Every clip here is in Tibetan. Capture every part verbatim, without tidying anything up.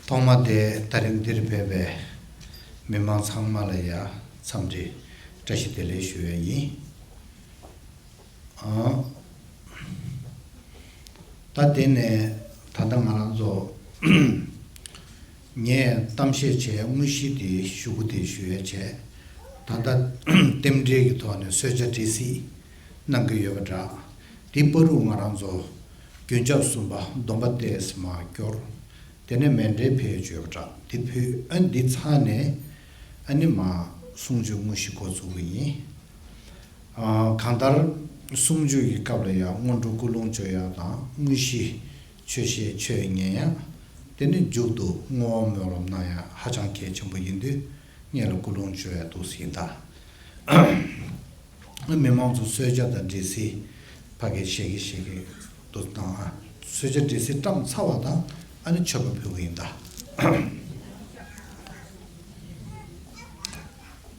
ཐོག་མ་དེ་ད་རིང་འདིར་ཕེབས་པའི་མི་མང་ཚང་མ་ལ་ཡང་འཚམས་འདྲི་བཀྲ་ཤིས་བདེ་ལེགས་ཞུ་ཡས་ཡིན། ཨ། ད་དེ་ནས་ད་ལྟ་ང་རང་ཚོ་ངས་གཏམ་བཤད་བྱས་དངོས་གཞི་དེ་ཞུ་གི་དེ་ཞུ་ཡས་བྱས། ད་ལྟ་རྟེན་འབྲེལ་གྱི་ཐོག་ནས་གསོལ་ཇ་འབྲས་སིལ་གནང་གི་ཡོད་པ་འདྲ། དེའི་བར་དུ་ང་རང་ཚོ་མགོན་སྐྱབས་གསུམ་པ་སྡོམ་པ་ཏོག་ཙམ་མར་སྐྱོར། དེ་ནས་མཎྜལ་ཕུལ་ཡས་ཡོད་པ་འདྲ། དེ་ཕུལ། ཨ། འདི་ཚར་ནས་ཨ་ནི་མར་གསུང་ཆོས་དངོས་གཞི་འགོ་ཚུགས་ཀྱི་ཡིན། ཨ། གང་ལྟར་གསུང་ཆོས་ཀྱི་སྐབས་ལ་ཡང་སྔོན་འགྲོ་ཀུན་སློང་བཅོ་ཡས་དང་དངོས་གཞི་ཆོས་བཤད་ཆོས་ཉན་ཡས། དེ་ནས་མཇུག་ཏུ་བསྔོ་བ་སྨོན་ལམ་གནང་ཡས་ཧ་ཅང་གལ་ཆེན་པོ་ཡིན་དུས་སྔོན་ལ་ཀུན་སློང་བཅོ་ཡས་འདུག་ཟེར་ཡིན་ད། མི་མང་ཚོ་གསོལ་ཇ་དང་འབྲས་སིལ་ཕ་གིར་བཞེས་ཀྱི་བཞེས་ཀྱི་འདུག་དང་། ཨ། གསོལ་ཇ་འབྲས་སིལ་བཀྲམ་ཚར་བ་དང་ཨ་ནི་མཆོད་པ་ཕུལ་གྱི་ཡིན་ད།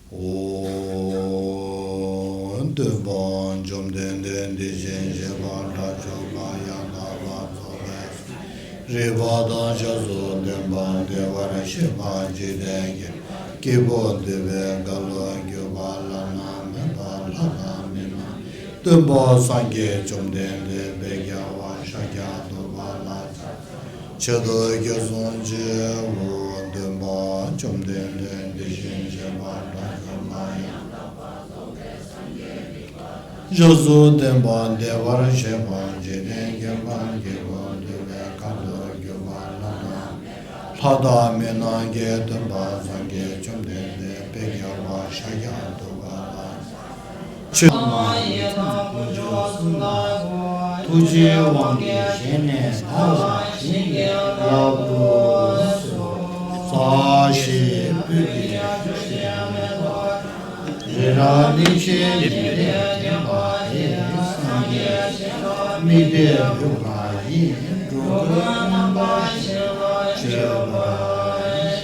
ཨོ། སྟོན་པ་བཅོམ་ལྡན་འདས་དེ་བཞིན་གཤེགས་པ་དགྲ་བཅོམ་པ་ཡང་དག་པར་རྫོགས་པའི་སངས་རྒྱས་རིག་པ་དང་ཞབས་སུ་ལྡན་པ་བདེ་བར་གཤེགས་པ་འཇིག་རྟེན་གྱི་སྐྱེ་བོ་འདུལ་བའི་བཀའ་སློབ་བརྒྱུད་པ་བླ་ན་མེད་པ་ལྷ་དང་མི་དང་སྟོན་པ་སངས་རྒྱས་བཅོམ་ལྡན་འདས་དཔལ་རྒྱལ་བ་ཤཱཀྱ་ཐུབ་པ་ལ་ཕྱག་འཚལ་ལོ། ཆེད་དུ་དགེ་སློང་བཅས་འོ། སྟོན་པ་བཅོམ་ལྡན་འདས་དེ་བཞིན་གཤེགས་པ་དགྲ་བཅོམ་པ་ཡང་དག་པར་རྫོགས་པའི་སངས་རྒྱས་རིག་པ་དང་ཞབས་སུ་ལྡན་པ་བདེ་བར་གཤེགས་པ་འཇིག་རྟེན་ཁྱབ་པ་སྐྱེ་བོ་འདུལ་བའི་བཀའ་སློབ་བརྒྱུད་པ་བླ་ན་མེད་པ་ལྷ་དང་མི་དང་གི་སྟོན་པ་སངས་རྒྱས་བཅོམ་ལྡན་འདས་དཔལ་རྒྱལ་བ་ཤཱཀྱ་ཐུབ་པ་ལ་ཆོས་མ་ཡི་དམ་དཀོན་མཆོག་གསུམ་ལ་ཐུགས་རྗེའི་དབང་གིས་བཞེངས་ནས་བདག་ལ་བྱིན་གྱིས་བརླབ་ཏུ་གསོལ། ས་གཞི་སྤོས་ཀྱིས་བསྐྱེད་པའི་མེ་ཏོག་རི་རབ་གླིང་བཞི་འཇིག་རྟེན་བརྒྱན་པ་དེར་སངས་རྒྱས་གཞན་དག་དམིགས་གཏད་འབུལ་བ་ཡིས། འགྲོ་ཀུན་རྣམ་པར་ཤེས་པར་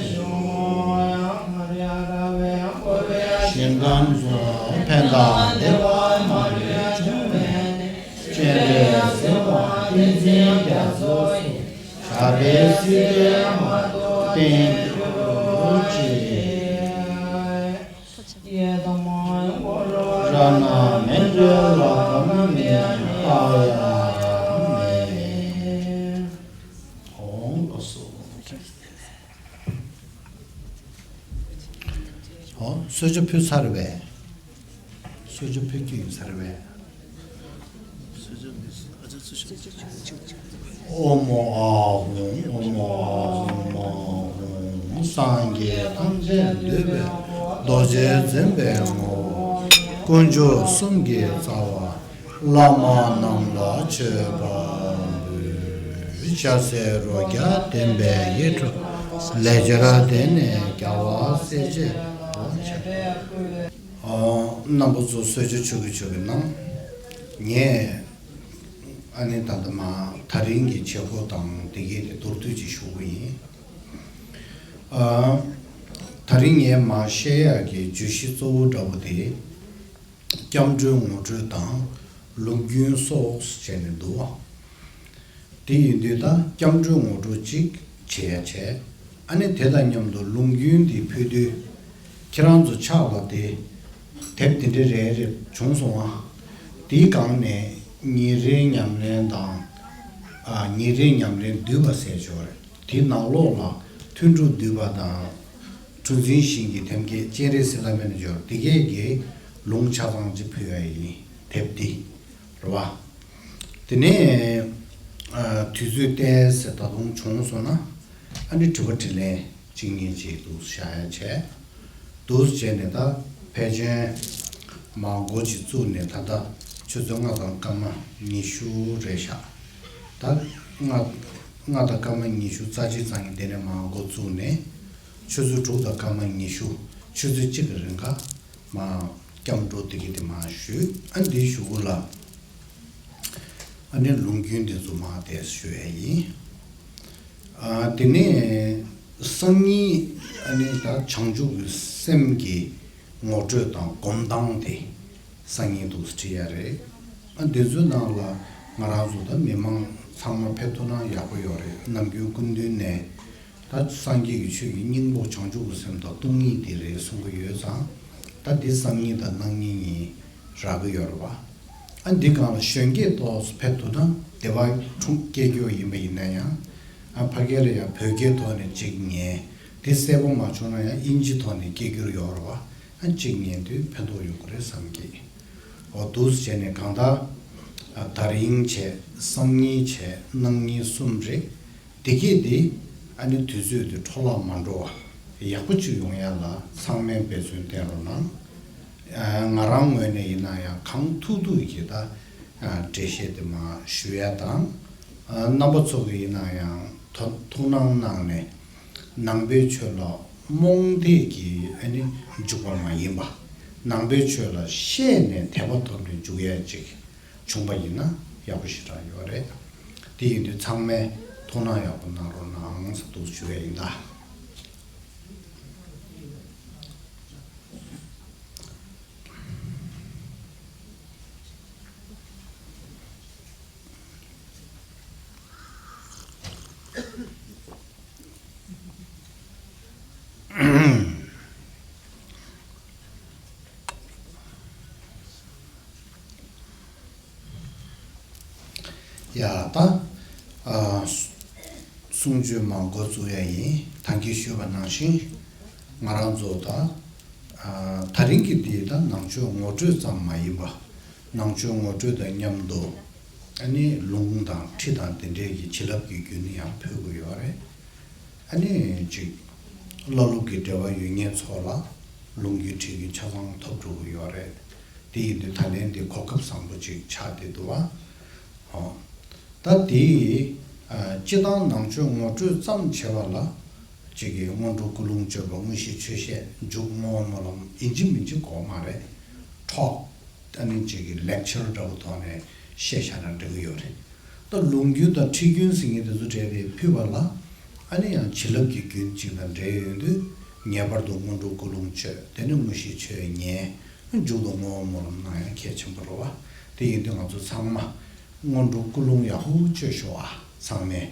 ཤོག། ཞིང་ཁམས་སུ་ཕན་དང་བདེ་བ་མ་ལུས་འབྱུང་བའི་གནས། སྤྱན་རས་གཟིགས་དང་བསྟན་འཛིན་རྒྱ་མཚོ་ཡི། ཞབས་པད་སྲིད་མཐའི་མ་ཐོབ་བརྟན་གྱུར་ཅིག། རཏྣ་མཎྜལ་ལྷ་ཁང་ནས་ལྷག་ཡ་མེད། ཨོ་ལགས་སོ། ཨོ། གསོལ་ཇ་ཕུལ་ཚར་བས། གསོལ་ཇ་ཕུལ་རྒྱུ་ཡིན་ས་རེད་པས། ཨོཾ་ཨཱཿཧཱུྃ། ཨོཾ་ཨཱཿཧཱུྃ་མ་ཧཱུྃ་མ་ཧཱུྃ། སངས་རྒྱས་ཐམས་ཅད་འདུས་པའི་རྡོ་རྗེ་འཛིན་པའི་ངོ་བོ། དཀོན་མཆོག་གསུམ་གྱི་རྩ་བ། བླ་མ་རྣམས་ལ་མཆོད་པ་འབུལ། ཕྱག་འཚལ་རོ་བརྒྱ་ལྡན་པས་ཡིད་འཕྲོག་ལས་སྦྱོར་དེ་ནི་རྒྱལ་བ་སྲས་བཅས་ལ་ཕྱག། ཨ། རྣམ་པ་ཚོ་གསོལ་ཇ་མཆོད་ཀྱི་མཆོད་ཀྱི་གནང་། ངས་ཨ་ནི་ད་ལྟ་མ་ད་རིང་གི་བྱེད་སྒོ་དང་དེ་གའི་དེ་མདོར་བསྡུས་ཅིག་ཞུ་གི་ཡིན། ཨ། ད་རིང་ངས་མ་བཤད་ཡག་གི་བརྗོད་གཞི་གཙོ་བོ་འདྲ་བོ་དེ། སྐྱབས་འགྲོའི་ངོ་སྤྲོད་དང་ལུང་རྒྱུན་སོགས་བྱས་ནས་འདུག་བ། དེ་ཡིན་དུས་ད་སྐྱབས་འགྲོའི་ངོ་སྤྲོད་ཅིག་བྱེད་ཡ་བྱས། ཨ་ནི་དེ་དང་མཉམ་དུ་ལུང་རྒྱུན་འདི་ཕུལ་དུས། ཁྱེད་རང་ཚོ་ཕྱག་ལ་དེ་དེབ་དེ་འདྲ་རེ་རེ་བྱུང་སོང་ཨ། དེའི་སྒང་ནས་ཉིན་རེའི་ཉམས་ལེན་དང་། ཨ། ཉིན་རེའི་ཉམས་ལེན་བསྡུས་པ་ཟེར་ཆོག་རེད། དེའི་ནང་ལོགས་ལ་ཐུན་དྲུག་བསྡུས་པ་དང་། གྲུ་འཛིན་ཞིང་གི་ཐེམ་སྐས་སྤྱན་རས་གཟིགས་བླ་མེད་ནས་འབྱོར་དེ་གས་ཀྱི་ལུང་ཆ་ཚང་ཅིག་ཕུལ་ཡ་ཡིན། དེབ་འདི་རེད་བ། དེ་ནས་ཨ། དུས་ཚོད་ཏོག་ཙམ་ད་དུང་བྱུང་སོང་ན་ཨ་ནི་དྲི་བ་དྲིས་ལན་གཅིག་གཉིས་ཅིག་འདུག་བཞག་ཡ་བྱས། འདུག་བྱས་ནས་ད་ཕལ་ཆེར་མར་འགོ་ཅིག་བཙུགས་ནས་ད་ལྟ་ཆུ་ཚོད་ལྔ་དང་སྐར་མ་ཉི་ཤུ་རེད་ཤག་ད་ལྔ་ལྔ་དང་སྐར་མ་ཉི་ཤུ་རྩ་གཅིག་ཙམ་གྱི་དེ་ནས་མར་འགོ་བཙུགས་ནས། ཆུ་ཚོད་དྲུག་དང་སྐར་མ་ཉི་ཤུ། ཆུ་ཚོད་གཅིག་གི་རིང་ག་མར་སྐྱབས་འགྲོ་དེ་གི་དེ་མར་ཞུས། ཨ། འདི་གཞུག་གུ་ལ་ཨ་ནི་ལུང་རྒྱུན་འདི་ཚོ་མར་དེ་ཞུ་ཡ་ཡིན། ཨ། དེ་ནས་སང་ཉིན་ཨ་ནི་ད་བྱང་ཆུབ་ཀྱི་སེམས་ཀྱི་ངོ་སྤྲོད་དང་སྒོམ་སྟངས་དེ་སང་ཉིན་འདུག་སེ་ཁྲིད་ཡ་རེད། ཨ། འདི་ཚོའི་ནང་ལ་ང་རང་ཚོ་ད་མི་མང་ཚང་མ་ཕེབས་ཐུབ་ན་ཡག་པོ་ཡོད་རེད། ནམ་རྒྱུན་སྐུ་མདུན་ནས་ ད་སངས་རྒྱས་ཀྱི་ཆོས་ཀྱི་སྙིང་པོ་བྱང་ཆུབ་ཀྱི་སེམས་དང་སྟོང་ཉིད་དེ་རེད་གསུང་གི་ཡོད་ཙང་། ད་འདི་བསམ་གཉིས་དང་སྣང་གཉིས་གཉིས་རག་གི་ཡོད་རེད་པ། ཨ་འདི་སྒང་ལ་གཞོན་སྐྱེས་ཏོག་ཙམ་ཕེབས་ཐུབ་ན་དེ་བ་འཁྲུངས་སྐྱེ་རྒྱུ་ཡིན་པ་ཡིན་ན་ཡང་། ཨ་ཕ་གི་ལ་ཡང་བོད་སྐད་ཐོག་ནས་གཅིག་ཉན། དེ་གསལ་པོ་མ་བྱུང་ན་ཡང་དབྱིན་ཇི་ཐོག་ནས་སྐྱེ་རྒྱུ་ཡོད་རེད་པ། ཨ་གཅིག་ཉན་དུས་ཕན་ཐོགས་ཡོང་གི་རེད་བསམ་གི། འོ་འདུག་སེ་བྱས་ནས་གང་ལྟར། ཨ་དར་དབྱངས་བྱས། བསམ་གཉིས་བྱས། སྣང་གཉིས་གསུམ་རེད། དེ་གས་དེ་ཨ་ནི་དུས་ཚོད་དེ་འཕྲོ་བརླག་མ་འགྲོ་བ་ཡག་པོ་ཅིག་ཡོང་ཡ་ལ་ཚང་མས་འབད་བརྩོན་བསྟེན་རོགས་གནང་། ཨ་ང་རང་ངོས་ནས་ཡིན་ན་ཡང་གང་ཐུབ་ཐུབ་ཀྱིས་ད་ཨ་འགྲེལ་བཤད་དེ་མར་ཞུ་ཡ་དང་། ཨ་རྣམ་པ་ཚོ་གིས་ཡིན་ན་ཡང་ཐོ་ཐུགས་སྣང་གནང་ནས་ནང་པའི་ཆོས་ལ་རྨོངས་དད་ཀྱིས་ཨ་ནི་འཇུག་པ་མ་ཡིན་པ། ནང་པའི་ཆོས་ལ་ཤེས་ནས་དད་པ་ཐོབ་ནས་འཇུག་ཡ་ཅིག་བྱུང་པ་ཡིན་ན་ཡག་པོ་ཞེ་དྲག་ཡོད་རེད། དེ་ཡིན་དུས་ཚང་མས་ཐུགས་སྣང་ཡག་པོ་གནང་རོགས་གནང་ཟེར་འདུག་ཞུ་ཡ་ཡིན་ད། ཡ་ད། ཨ་གསུང་ཆོས་མར་འགོ་བཙུགས་ཡ་ཡིན། ད་གིན་ཞུས་པ་ནང་བཞིན་ང་རང་ཚོ་ད་ཨ་ད་རིང་གི་འདི་ད་ནང་ཆོས་ངོ་སྤྲོད་ཙམ་མ་ཡིན་པ། ནང་ཆོས་ངོ་སྤྲོད་དང་མཉམ་དུ་ཨ་ནི་ལུང་དང་ཁྲིད་དང་དེ་འདྲའི་གི་བྱིན་རླབས་ཀྱི་རྒྱུན་ནི་ཡང་ཕུལ་དགོས་ཡོད་རེད། ཨ་ནི་ཅིག་བླ་སློབ་ཀྱི་འབྲེལ་བ་ཡོད་མཁན་ཚོ་ལ་ལུང་རྒྱུན་ཁྲིད་རྒྱུན་ཆ་ཚང་ཐོབ་འགྲོ་གི་ཡོད་རེད། དེ་ཡིན་དུས་ད་ལན་འདི་གོ་སྐབས་བཟང་པོ་ཅིག་ཆགས་བསྡད་འདུག་བ། ཨོ། ད་དེ་ཡིས་ཨ་སྤྱི་བཏང་ནང་ཆོས་ངོ་སྤྲོད་ཙམ་བྱས་པ་ལ་ཅིག་གི་སྔོན་འགྲོ་ཀུན་སློང་བཅུ་པ། དངོས་གཞི་ཆོས་བཤད། མཇུག་བསྔོ་བ་སྨོན་ལམ། ཡིན་གཅིག་མིན་གཅིག་དགོས་མ་རེད། ཐོག་ཨ་ནི་ཅིག་གི་ལེག་ཆར་འདྲ་པོ་ཐོག་ནས་བཤད་བཞག་ན་འགྲིག་གི་ཡོད་རེད། ད་ལུང་རྒྱུན་དང་ཁྲིད་རྒྱུན་ཟེར་མཁན་དེ་ཚོ་འབྲེལ་ཏེ་ཕུལ་བ་ལ། ཨ་ནི་ཡང་བྱིན་རླབས་ཀྱི་རྒྱུན་གཅིག་དང་འབྲེལ་ཡོང་དུས་ངེས་པར་དུ་སྔོན་འགྲོ་ཀུན་སློང་བཅུ། དེ་ནས་དངོས་གཞི་ཆོས་ཉན། མཇུག་ཏུ་བསྔོ་བ་སྨོན་ལམ་གནང་ཡ་གལ་ཆེན་པོ་རེད་བ། དེ་ཡིན་དུས་ང་ཚོ་ཚང་མ་སྔོན་འགྲོ་ཀུན་སློང་ཡག་པོ་བཅོས་ཤོག་ཨ་ཚང་མས།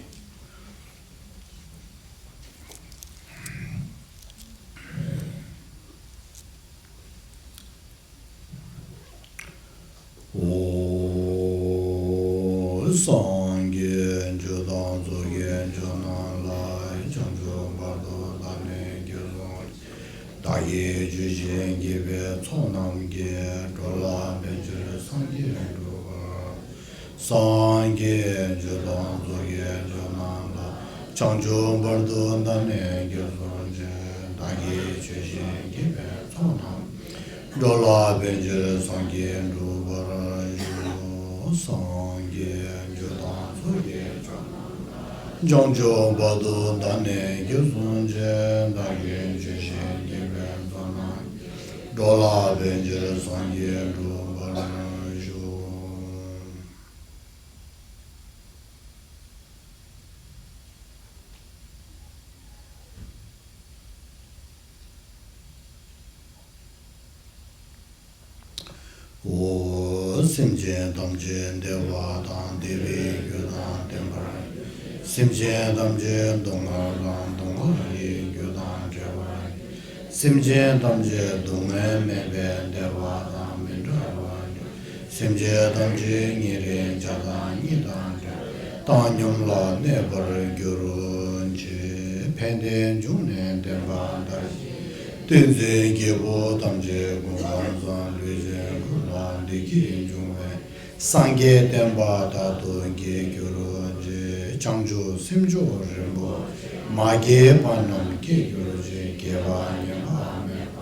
ཨོ། སངས་རྒྱས་ཆོས་དང་ཚོགས་ཀྱི་མཆོག་རྣམས་ལ། བྱང་ཆུབ་བར་དུ་བདག་ནི་སྐྱེས་སོ། བདག་གིས་ཆོས་བཞིན་བགྱིས་པའི་ཚོགས་རྣམས་ཀྱིས། འགྲོ་ལ་ཕན་ཕྱིར་སངས་རྒྱས་འགྲུབ་པར། སངས་རྒྱས་ཆོས་དང་ཚོགས་ཀྱི་མཆོག་རྣམས་ལ། བྱང་ཆུབ་བར་དུ་བདག་ནི་སྐྱེས་སོ་ཞེས། བདག་གིས་ཆོས་བཞིན་བགྱིས་པའི་ཚོགས་རྣམས། འགྲོ་ལ་ཕན་ཕྱིར་སངས་རྒྱས་འགྲུབ་པར་ཤོག། སངས་རྒྱས་ཆོས་དང་ཚོགས་ཀྱི་མཆོག་རྣམས་ལ། བྱང་ཆུབ་བར་དུ་བདག་ནི་སྐྱེས་སོ་ཞེས། བདག་གིས་ཆོས་བཞིན་བགྱིས་པའི་ཚོགས་རྣམས། འགྲོ་ལ་ཕན་ཕྱིར་སངས་རྒྱས་འགྲུབ་པར་ཤོག། འོ། སེམས་ཅན་ཐམས་ཅད་བདེ་བ་དང་བདེ་བའི་རྒྱུ་དང་ལྡན་པར། སེམས་ཅན་ཐམས་ཅད་སྡུག་བསྔལ་དང་སྡུག་བསྔལ་གྱི་རྒྱུ་དང་བྲལ་བར། སེམས་ཅན་ཐམས་ཅད་སྡུག་བསྔལ་མེད་པའི་བདེ་བ་དང་མི་འབྲལ་བར་གྱུར། སེམས་ཅན་ཐམས་ཅད་ཉེ་རིང་བྱ་དང་གཉེན་དང་བྲལ་བའི་བཏང་སྙོམས་ལ་གནས་པར་གྱུར་ཅིག། ཕན་བདེ་འབྱུང་གནས་བདེན་པ་མཐར་ཕྱིན། བསྟན་འཛིན་རྒྱལ་པོ་ཐམས་ཅད་མགོན་ཁང་བཟང་། ལུས་ཅན་ཀུན་ལ་བདེ་སྐྱིད་འབྱུང་བའི། སངས་རྒྱས་བསྟན་པ་དར་དུ་རྒྱས་གྱུར་ཅིག། བྱང་ཆུབ་སེམས་མཆོག་རིན་པོ་ཆེ། མ་སྐྱེས་པ་རྣམས་སྐྱེ་གྱུར་ཅིག། སྐྱེས་པ་ཉམས་པ་མེད་པ།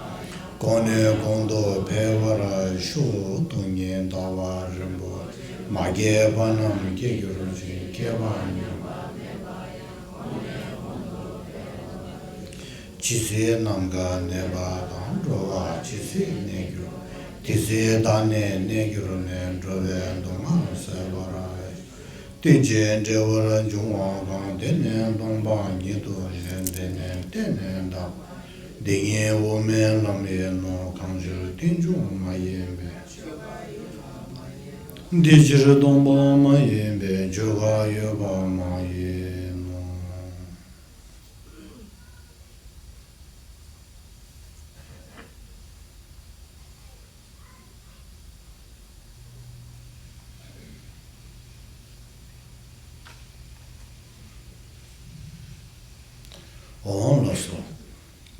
གོང་ནས་གོང་དུ་འཕེལ་བར་ཤོག། སྟོང་ཉིད་ལྟ་བ་རིན་པོ་ཆེ། མ་སྐྱེས་པ་རྣམས་སྐྱེ་གྱུར་ཅིག། སྐྱེས་པ་ཉམས་པ་མེད་པ་ཡང་། གོང་ནས་གོང་དུ་འཕེལ་བར། ཇི་སྲིད་ནམ་མཁའ་གནས་པ་དང་། འགྲོ་བ་ཇི་སྲིད་གནས་གྱུར། དེ་སྲིད་བདག་ནི་གནས་གྱུར་ནས། འགྲོ་བའི་སྡུག་བསྔལ་སེལ་བར་ཤོག། རྟེན་ཅིང་འབྲེལ་བར་འབྱུང་བ་གང་། དེ་ནི་སྟོང་པ་ཉིད་དུ་ཞེན། དེ་ནི་གཏན་ནས་འདག་པ། འདི་ཉིད་དབུ་མའི་ལམ་ཡིན་ནོ། གང་ཕྱིར་རྟེན་འབྱུང་མ་ཡིན་པའི། འདི་ཕྱིར་སྟོང་པ་མ་ཡིན་པའི། བརྗོད་པ་ཡོད་པ་མ་ཡིན་ནོ། འོང་ལགས་སོ།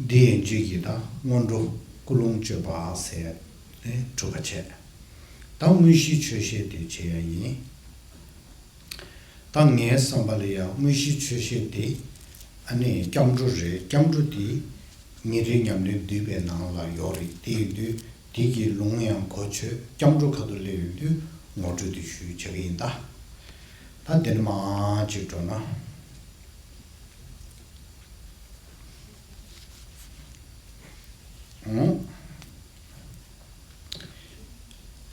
འདི་ཡན་ཆོད་ཀྱི་ད་སྔོན་འགྲོ་ཀུན་སློང་བཅོས་པ་ཟེར་ནས་གྲུབ་པ་བྱས། ད་དངོས་གཞིའི་ཆོས་བཤད་དེ་བྱེད་ཡ་ཡིན། ད་ངའི་བསམ་པ་ལ་ཡང་དངོས་གཞིའི་ཆོས་བཤད་དེ་ཨ་ནི་སྐྱབས་འགྲོ་རེད། སྐྱབས་འགྲོ་དེ་ཉིན་རེའི་ཉམས་ལེན་བསྡུས་པའི་ནང་ལ་ཡོད་རེད། དེ་ཡིན་དུས་དེ་གི་ལུང་ཡང་གོ་ཆོད། སྐྱབས་འགྲོ་ཁ་ཐུག་སླེབས་ཡོང་དུས་ངོ་སྤྲོད་དེ་ཞུས་བྱེད་ཀྱི་ཡིན་ད། ད་དེ་ནས་མར་ཅིག་འགྲོ་ན། ཨང་།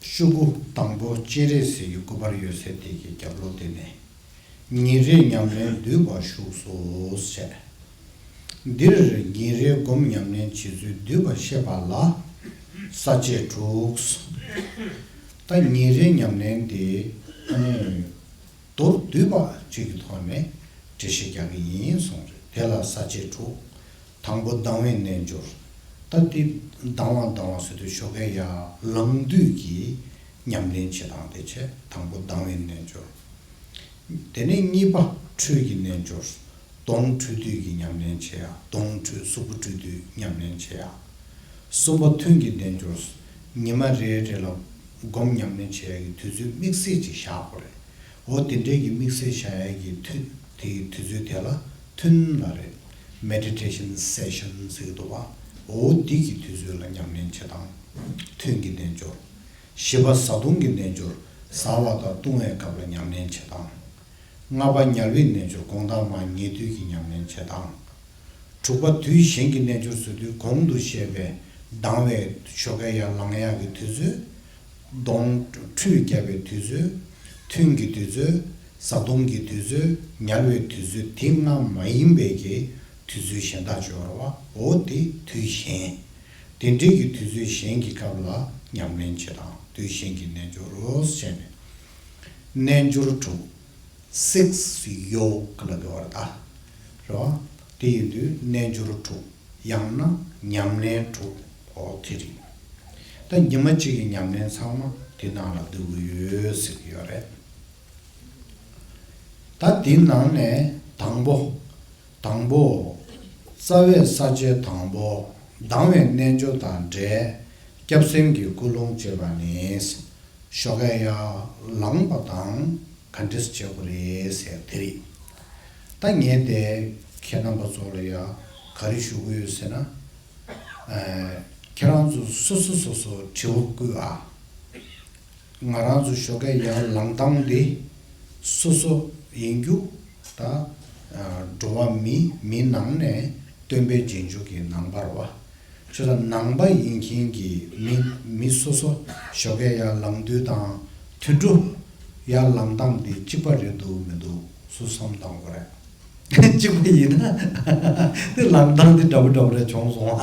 ཤོག་གུ་དང་པོ་སྤྱན་རས་གཟིགས་ཀྱི་སྐུ་པར་ཡོད་ས་དེ་གི་རྒྱབ་ལོགས་དེ་ནས། ཉིན་རེའི་ཉམས་ལེན་བསྡུས་པ་བཞུགས་སོ་ཞེས། འདིར་ཉིན་རེའི་སྒོམ་ཉམས་ལེན་བྱེད་ཚུལ་བསྡུས་པ་བཤད་པ་ལ། ས་བཅད་དྲུག། ད་ཉིན་རེའི་ཉམས་ལེན་དེ་ཨ་ནི། མདོར་བསྡུས་པ་གཅིག་གི་ཐོག་ནས་འགྲེལ་བཤད་རྒྱག་གི་ཡིན་གསུངས་རེད། དེ་ལ་ས་བཅད་དྲུག། དང་པོ་ལྡང་བའི་རྣལ་འབྱོར། ད་འདི་ལྡང་བ་ལྡང་བ་ཟེར་དུས་ཞོགས་ཀས་ཡར་ལངས་དུས་ཀྱི་ཉམས་ལེན་བྱེད་སྟངས་དེ་བྱས། དང་པོ་ལྡང་བའི་རྣལ་འབྱོར། དེ་ནས་གཉིས་པ་ཁྲུས་ཀྱི་རྣལ་འབྱོར། གདོང་བཀྲུས་དུས་ཀྱི་ཉམས་ལེན་བྱེད་ཡ། གདོང་བཀྲུས་གཟུགས་པོ་བཀྲུས་དུས་ཉམས་ལེན་བྱེད་ཡ། གསུམ་པ་ཐུན་གྱི་རྣལ་འབྱོར། ཉི་མ་རེ་རེ་ལ་སྒོམ་ཉམས་ལེན་བྱེད་ཡ་གི་དུས་ཚོད་དམིགས་བསལ་ཅིག་བཞག་དགོས་རེད། འོ་དེ་འདྲའི་གི་དམིགས་བསལ་བཞག་ཡ་གི་ཐུན་དེ་གི་དུས་ཚོད་དེ་ལ་ཐུན་ལབ་རེད། མེ་ཌི་ཊེ་ཤན་སེ་ཤན་ཟེར་གི་འདུག་བ། འོ་དེ་གི་དུས་ཚོད་ལ་ཉམས་ལེན་བྱེད་སྟངས། ཐུན་གྱི་རྣལ་འབྱོར། བཞི་པ་བཟའ་བཏུང་གི་རྣལ་འབྱོར། བཟའ་བ་དང་བཏུང་བའི་སྐབས་ལ་ཉམས་ལེན་བྱེད་སྟངས། ལྔ་པ་ཉལ་བའི་རྣལ་འབྱོར། དགོང་དག་མར་ཉལ་དུས་ཀྱི་ཉམས་ལེན་བྱེད་སྟངས། དྲུག་པ་དུས་གཞན་གྱི་རྣལ་འབྱོར་ཟེར་དུས་གོང་དུ་བཤད་པའི་ལྡང་བའི་ཞོགས་ཀས་ཡར་ལངས་ཡག་གི་དུས་ཚོད། གདོང་ཁྲུས་བརྒྱབ་པའི་དུས་ཚོད། ཐུན་གྱི་དུས་ཚོད། བཟའ་བཏུང་གི་དུས་ཚོད། ཉལ་བའི་དུས་ཚོད། དེ་ལྔ་མ་ཡིན་པའི་གི་དུས་ཚོད་གཞན་དག་ཅིག་ཡོད་རེད་བ། འོ་དེ་དུས་གཞན། དེ་འདྲའི་གི་དུས་ཚོད་གཞན་གྱི་སྐབས་ལ་ཉམས་ལེན་བྱེད་སྟངས། དུས་གཞན་གྱི་རྣལ་འབྱོར་རོ་ཞེས་ནས། རྣལ་འབྱོར་དྲུག། སིགས་ཡོག་ལ་དགོས་པ་རེད་ད། རེད་བ། དེ་ཡིན་དུས་རྣལ་འབྱོར་དྲུག། ཡང་ན་ཉམས་ལེན་དྲུག། འོ་དེ་རེད། ད་ཉི་མ་གཅིག་གི་ཉམས་ལེན་ཚང་མ་དེ་ནང་ལ་འདུ་གི་ཡོད་ཟེར་གི་ཡོད་རེད། ད་དེའི་ནང་ནས་དང་པོ། དང་པོ། རྩ་བའི་ས་བཅད་དང་པོ། ལྡང་བའི་རྣལ་འབྱོར་དང་འབྲེལ། སྐྱབས་སེམས་ཀྱི་ཀུན་སློང་བཅོས་པ་ནི། ཞོགས་ཀས་ཡར་ལངས་པ་དང་ག་འདྲས་བྱེད་དགོས་རེད་ཟེར་དེ་རེད། ད་ངས་དེ་ཁྱེད་རྣམ་པ་ཚོ་ལ་ཡ་ག་རེ་ཞུ་གི་ཡོད་ཟེར་ན། ཨ། ཁྱེད་རང་ཚོ་སོ་སོ་སོ་སོ་དྲི་བ་བསྐུལ་ཨ། ང་རང་ཚོ་ཞོགས་ཀས་ཡར་ལངས་སྟངས་འདི་སོ་སོ་ཡིན་རྒྱུ་ད། ཨ། འགྲོ་བ་མི་མི་ནང་ནས་སྟོན་པའི་རྗེས་འཇུག་གི་ནང་པ་རེད་བ། ཁྱོད་ལ་ནང་པ་ཡིན་མཁན་གྱི་མི་མི་སོ་སོ་ཞོགས་ཀས་ཡར་ལངས་དུས་དང་དུད་འགྲོ་ཡར་ལངས་སྟངས་འདི་གཅིག་པ་རེད་འདུག་མི་འདུག་སུ་བསམ་བཏང་དགོས་རེད། གཅིག་པ་ཡིན་ན་དེ་ལངས་སྟངས་འདི་འདྲ་པོ་འདྲ་པོ་རེད་བྱུང་སོང་།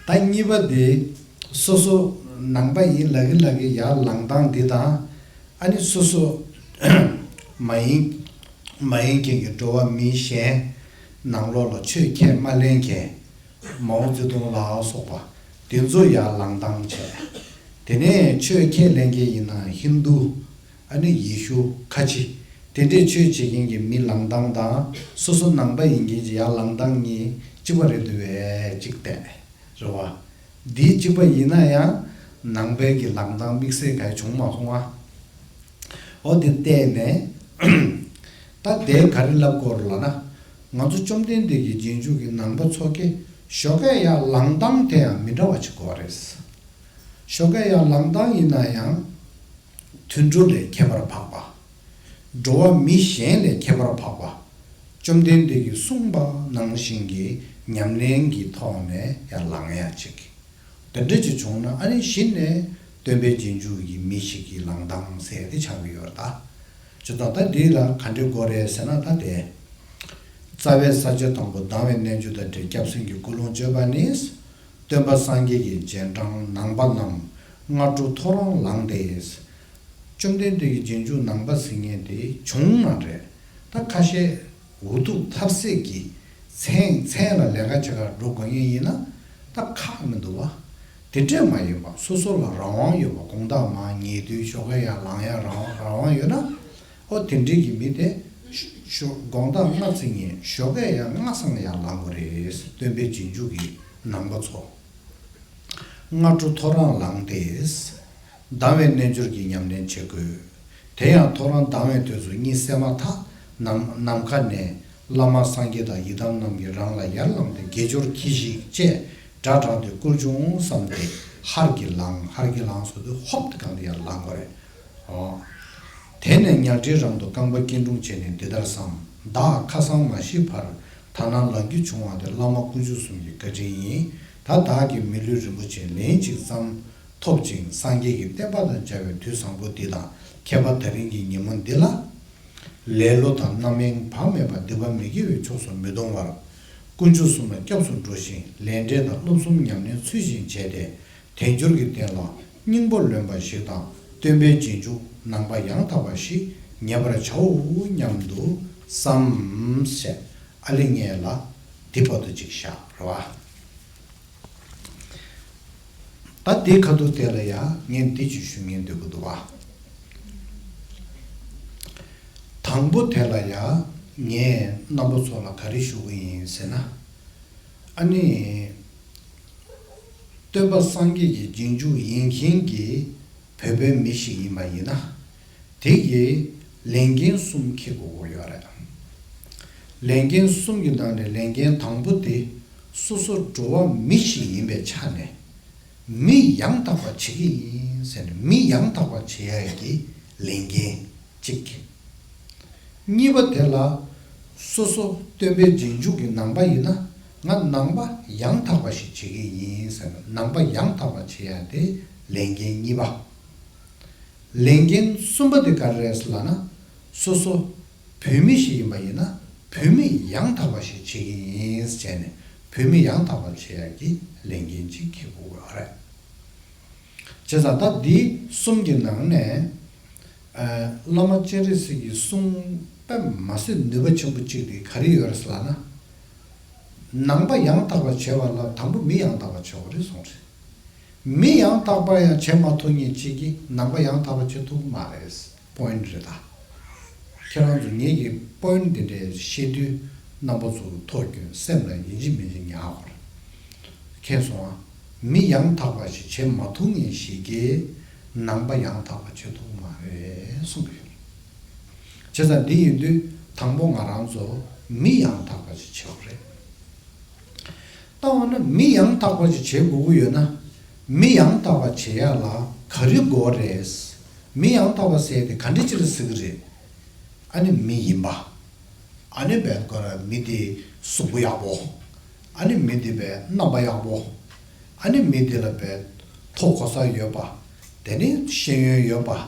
ད་གཉིས་པ་དེ་སོ་སོ་ནང་པ་ཡིན་ལབ་ཀྱི་ལབ་ཀྱི་ཡར་ལངས་སྟངས་འདི་དང་། ཨ་ནི་སོ་སོ་མ་ཡིན་མ་ཡིན་མཁན་གྱི་འགྲོ་བ་མི་གཞན་ནང་ལོགས་ལ་ཆོས་ཁས་མ་ལེན་མཁན། མའོ་ཙེ་ཏུང་ལ་སོགས་པ་དེ་ཚོ་ཡར་ལངས་སྟངས་བྱས། དེ་ནས་ཆོས་ཁས་ལེན་མཁན་ཡིན་ན་ཧིན་རྡུ། ཨ་ནི་ཡེ་ཤུ། ཁ་ཆེ། དེ་འདྲས་ཆོས་བྱེད་མཁན་གྱི་མི་ལངས་སྟངས་དང་སོ་སོ་ནང་པ་ཡིན་མཁན་གྱི་ཡར་ལངས་སྟངས་གཉིས་གཅིག་པ་རེད་འདུག་པས་གཅིག་བལྟས། རེད་བ། འདི་གཅིག་པ་ཡིན་ན་ཡང་ནང་པའི་གི་ལངས་སྟངས་དམིགས་བསལ་ག་ཡེ་བྱུང་མ་སོང་ཨ། འོ་དེ་བལྟས་ནས། ད་དེ་ག་རེ་ལབ་དགོས་རེད་ལབ་ན། ང་ཚོ་བཅོམ་ལྡན་འདས་ཀྱི་རྗེས་འཇུག་གི་ནང་པ་ཚོ་གི་ཞོགས་ཀས་ཡར་ལངས་སྟངས་དེ་ཡང་མི་འདྲ་བ་ཅིག་དགོས་རེད། ཞོགས་ཀས་ཡར་ལངས་སྟངས་ཡིན་ན་ཡང་། དུད་འགྲོ་ལས་ཁྱད་པར་འཕགས་པ། འགྲོ་བ་མི་གཞན་ལས་ཁྱད་པར་འཕགས་པ། བཅོམ་ལྡན་འདས་ཀྱིས་གསུངས་པ་ནང་བཞིན་གྱི་ཉམས་ལེན་གྱི་ཐོག་ནས་ཡར་ལངས་ཡ་ཅིག་དེ་འདྲ་ཅིག་བྱུང་ན་ཨ་ནི་གཞི་ནས་སྟོན་པའི་རྗེས་འཇུག་གི་མི་ཞིག་གི་ལངས་སྟངས་ཟེར་དེ་ཆགས་ཀྱི་ཡོད་རེད་ད། ཇི་ལྟར་ད་འདི་ལ་ག་འདྲ་དགོས་རེད་ཟེར་ན་ད་དེ། རྩ་བའི་ས་བཅད་དང་པོ་ལྡང་བའི་རྣལ་འབྱོར་དང་འབྲེལ་སྐྱབས་སེམས་ཀྱི་ཀུན་སློང་བཅོས་པ་ནི། སྟོན་པ་སངས་རྒྱས་ཀྱི་རྗེས་འབྲང་ནང་པ་རྣམས་སྔ་དྲོ་ཐོ་རངས་ལངས་ཏེ། བཅོམ་ལྡན་འདས་ཀྱི་རྗེས་འཇུག་ནང་པ་ཟེར་མཁན་དེ་བྱུང་མ་རེད། ད་ཁ་ཤས་འུ་ཐུག་ཐབས་ཟད་ཀྱི་མཚན་མཚན་ལ་ལས་ཀ་བྱེད་གར་འགྲོ་དགོས་མཁན་ཡིན་ན་ད་ཁག་མི་འདུག་བ། དེ་འདྲས་མ་ཡིན་པ་སོ་སོ་ལ་རང་དབང་ཡོད་པ། དགོང་དག་མར་ཉལ་དུས་ཞོགས་ཀས་ཡར་ལངས་ཡ་རང་རང་དབང་ཡོད་ན། ཨོ་དེ་འདྲས་ཀྱི་མི་དེ་ ཞོ་དགོང་དག་སྔ་ཚིག་ཉིན་ཞོགས་ཀས་ཡང་སྔ་སང་ཡར་ལངས་དགོས་རེད། སྟོན་པའི་རྗེས་འཇུག་གི་ནང་པ་ཚོ། སྔ་དྲོ་ཐོ་རངས་ལངས་ཏེ། ཟླ་བའི་རྣལ་འབྱོར་གྱི་ཉམས་ལེན་བྱེད་དགོས། དེ་ཡང་ཐོ་རངས་ཟླ་བའི་དུས་སུ་གཉིད་སད་མ་ཐག་ནམ་ནམ་མཁའ་ནས་བླ་མ་སངས་རྒྱས་དང་ཡི་དམ་རྣམས་ཀྱིས་རང་ལ་ཡར་ལངས་ཏེ་དགེ་སྦྱོར་གྱིས་ཤིག་ཅེས་སྒྲ་བསྒྲགས་ཏེ་བསྐུལ་བྱུང་བསམ་སྟེ་ཧར་གྱིས་ལངས། ཧར་གྱིས་ལངས་ཟེར་དུས་ཧོབ་ཏེ་གང་དུ་ཡར་ལངས་དགོས་རེད། ཨོ། དེ་ནས་ཉལ་ཁྲིའི་རང་དུ་རྐང་པ་སྐྱིལ་ཀྲུང་བྱས་ནས་འདི་ལྟར་བསམ། བདག་ཁ་སང་མ་ཤི་བར་ད་ནང་ལངས་རྒྱུ་བྱུང་བ་དེ་བླ་མ་དཀོན་མཆོག་གསུམ་གྱི་བཀའ་དྲིན་ཡིན། ད་བདག་གིས་མི་ལུས་རིན་པོ་ཆེ་ལན་གཅིག་ཙམ་ཐོབ་ཅིང་སངས་རྒྱས་ཀྱི་བསྟན་པ་དང་མཇལ་བའི་དུས་བཟང་པོ་འདི་དང་ཁྱད་པར་ད་རིང་གི་ཉིན་མོ་འདི་ལ། ལེ་ལོ་དང་རྣམ་གཡེང་བག་མེད་པ་སྡིག་པ་མི་དགེ་བའི་ཕྱོགས་སུ་མི་ལྟུང་བར། དཀོན་མཆོག་གསུམ་ལ་སྐྱབས་སུ་འགྲོ་ཞིང་ལས་འབྲས་དང་སློབ་གསུམ་ཉམས་ལེན་ཚུལ་བཞིན་བྱས་ཏེ། དལ་འབྱོར་གྱི་རྟེན་ལ་སྙིང་པོ་ལོན་པ་ཞིག་དང་སྟོན་པའི་རྗེས་འཇུག་ནང་པ་ཡང་དག་པ་ཞིག་ངེས་པར་བྱའོ་སྙམ་དུ་བསམ་ཞེས་ཨ་ལི་ངས་ལ་འདི་བར་དུ་ཅིག་བཞག་རོ། ད་འདི་ཁ་ཐུག་དེ་ལ་ཡང་ངས་འདི་ཅིག་ཞུ་སྙིང་འདོད་ཀྱི་འདུག་བ། དང་པོ་དེ་ལ་ཡང་ངས་རྣམ་པ་ཚོ་ལ་ག་རེ་ཞུ་གི་ཡིན་ཟེར་ན། ཨ་ནི། སྟོན་པ་སངས་རྒྱས་ཀྱི་རྗེས་འཇུག་ཡིན་མཁན་གྱི་བོད་པའི་མི་ཞིག་ཡིན་པ་ཡིན་ན། དེ་གིས་ལས་འགན་གསུམ་འཁྱེར་དགོས་ཀྱི་ཡོད་རེད། ལས་འགན་གསུམ་གྱི་ནང་ནས་ལས་འགན་དང་པོ་དེ་སོ་སོ་འགྲོ་བ་མི་ཞིག་ཡིན་པའི་ཆ་ནས། མི་ཡང་དག་པ་བྱེད་ཀྱི་ཡིན་ཟེར་ནས་མི་ཡང་དག་པ་བྱེད་ཡ་གི་ལས་འགན་གཅིག་གཉིས་པ་དེ་ལ་སོ་སོ་སྟོན་པའི་རྗེས་འཇུག་གི་ནང་པ་ཡིན་ན་ང་ནང་པ་ཡང་དག་པ་ཞིག་བྱེད་ཀྱི་ཡིན་ཟེར་ནས་ནང་པ་ཡང་དག་པ་བྱེད་ཡ་དེ་ལས་འགན་གཉིས་པ། ལས་འགན་གསུམ་པ་དེ་ག་རེ་རེད་ལབ་ན། སོ་སོ་བོད་མི་ཞིག་ཡིན་པ་ཡིན་ན་བོད་མི་ཡང་དག་པ་ཞིག་བྱེད་ཀྱི་ཡིན་ཟེར་ནས་བོད་མི་ཡང་དག་པ་བྱེད་ཡ་གི་ལས་འགན་ཅིག་འཁྱེར་དགོས་ཡོད་རེད། བྱས་ཙང་ད་འདི་གསུམ་གྱི་ནང་ནས། ཨ། བླ་མ་སྤྱན་རས་གཟིགས་ཀྱི་གསུང་དཔེ་མ་སྲིད་ནུས་པ་ཆེན་པོ་གཅིག་དེ་ག་རེ་ཡོད་རེད་ལབ་ན། ནང་པ་ཡང་དག་པ་བྱེད་པ་ལ་དང་པོ་མི་ཡང་དག་པ་བྱེད་དགོས་རེད་གསུངས་རེད། མི་ཡང་དག་པ་ཡང་བྱེད་མ་ཐུབ་མཁན་གཅིག་གིས་ནང་པ་ཡང་དག་པ་བྱེད་ཐུབ་ཀྱི་མ་རེད། པོ་ཡིན་ཊི་རེད་ད། ཁྱེད་རང་ཚོ་ངེད་ཀྱི་པོ་ཡིན་ཊི་འདི་འདྲའི་བཤད་དུས་རྣམ་པ་ཚོ་ཐོག་རྒྱུན་སེམས་ལ་ཡིན་གཅིག་མིན་གཅིག་ཉར་དགོས་རེད། མཁྱེན་སོང་ཨ། མི་ཡང་དག་པ་ཞིག་བྱེད་མ་ཐུབ་མཁན་ཞིག་གིས་ནང་པ་ཡང་དག་པ་བྱེད་ཐུབ་ཀྱི་མ་རེད་གསུང་གི་ཡོད་རེད། བྱས་ཙང་འདི་ཡིན་དུས་དང་པོ་ང་རང་ཚོ་མི་ཡང་དག་པ་ཞིག་བྱེད་དགོས་རེད། ད་འོ་ན་མི་ཡང་དག་པ་ཞིག་བྱེད་དགོས་ཀྱི་ཡོད་ན། མི་ཡང་དག་པ་བྱེད་ཡ་ལ་ག་རེ་དགོས་རེད། མི་ཡང་དག་པ་ཟེར་དེ་ག་འདྲ་ཅིག་ལ་ཟེར་གི་རེད། ཨ་ནི་མི་ཡིན་པ། ཨ་ནི་བས་ཀོ་ར་མི་དེ་གཟུགས་པོ་ཡག་པོ། ཨ་ནི་མི་དེ་བས་རྣམ་པ་ཡག་པོ། ཨ་ནི་མི་དེ་ལ་བས་མཐོ་གོ་ས་ཡོད་པ། དེ་ནི་ཤེས་ཡོན་ཡོད་པ།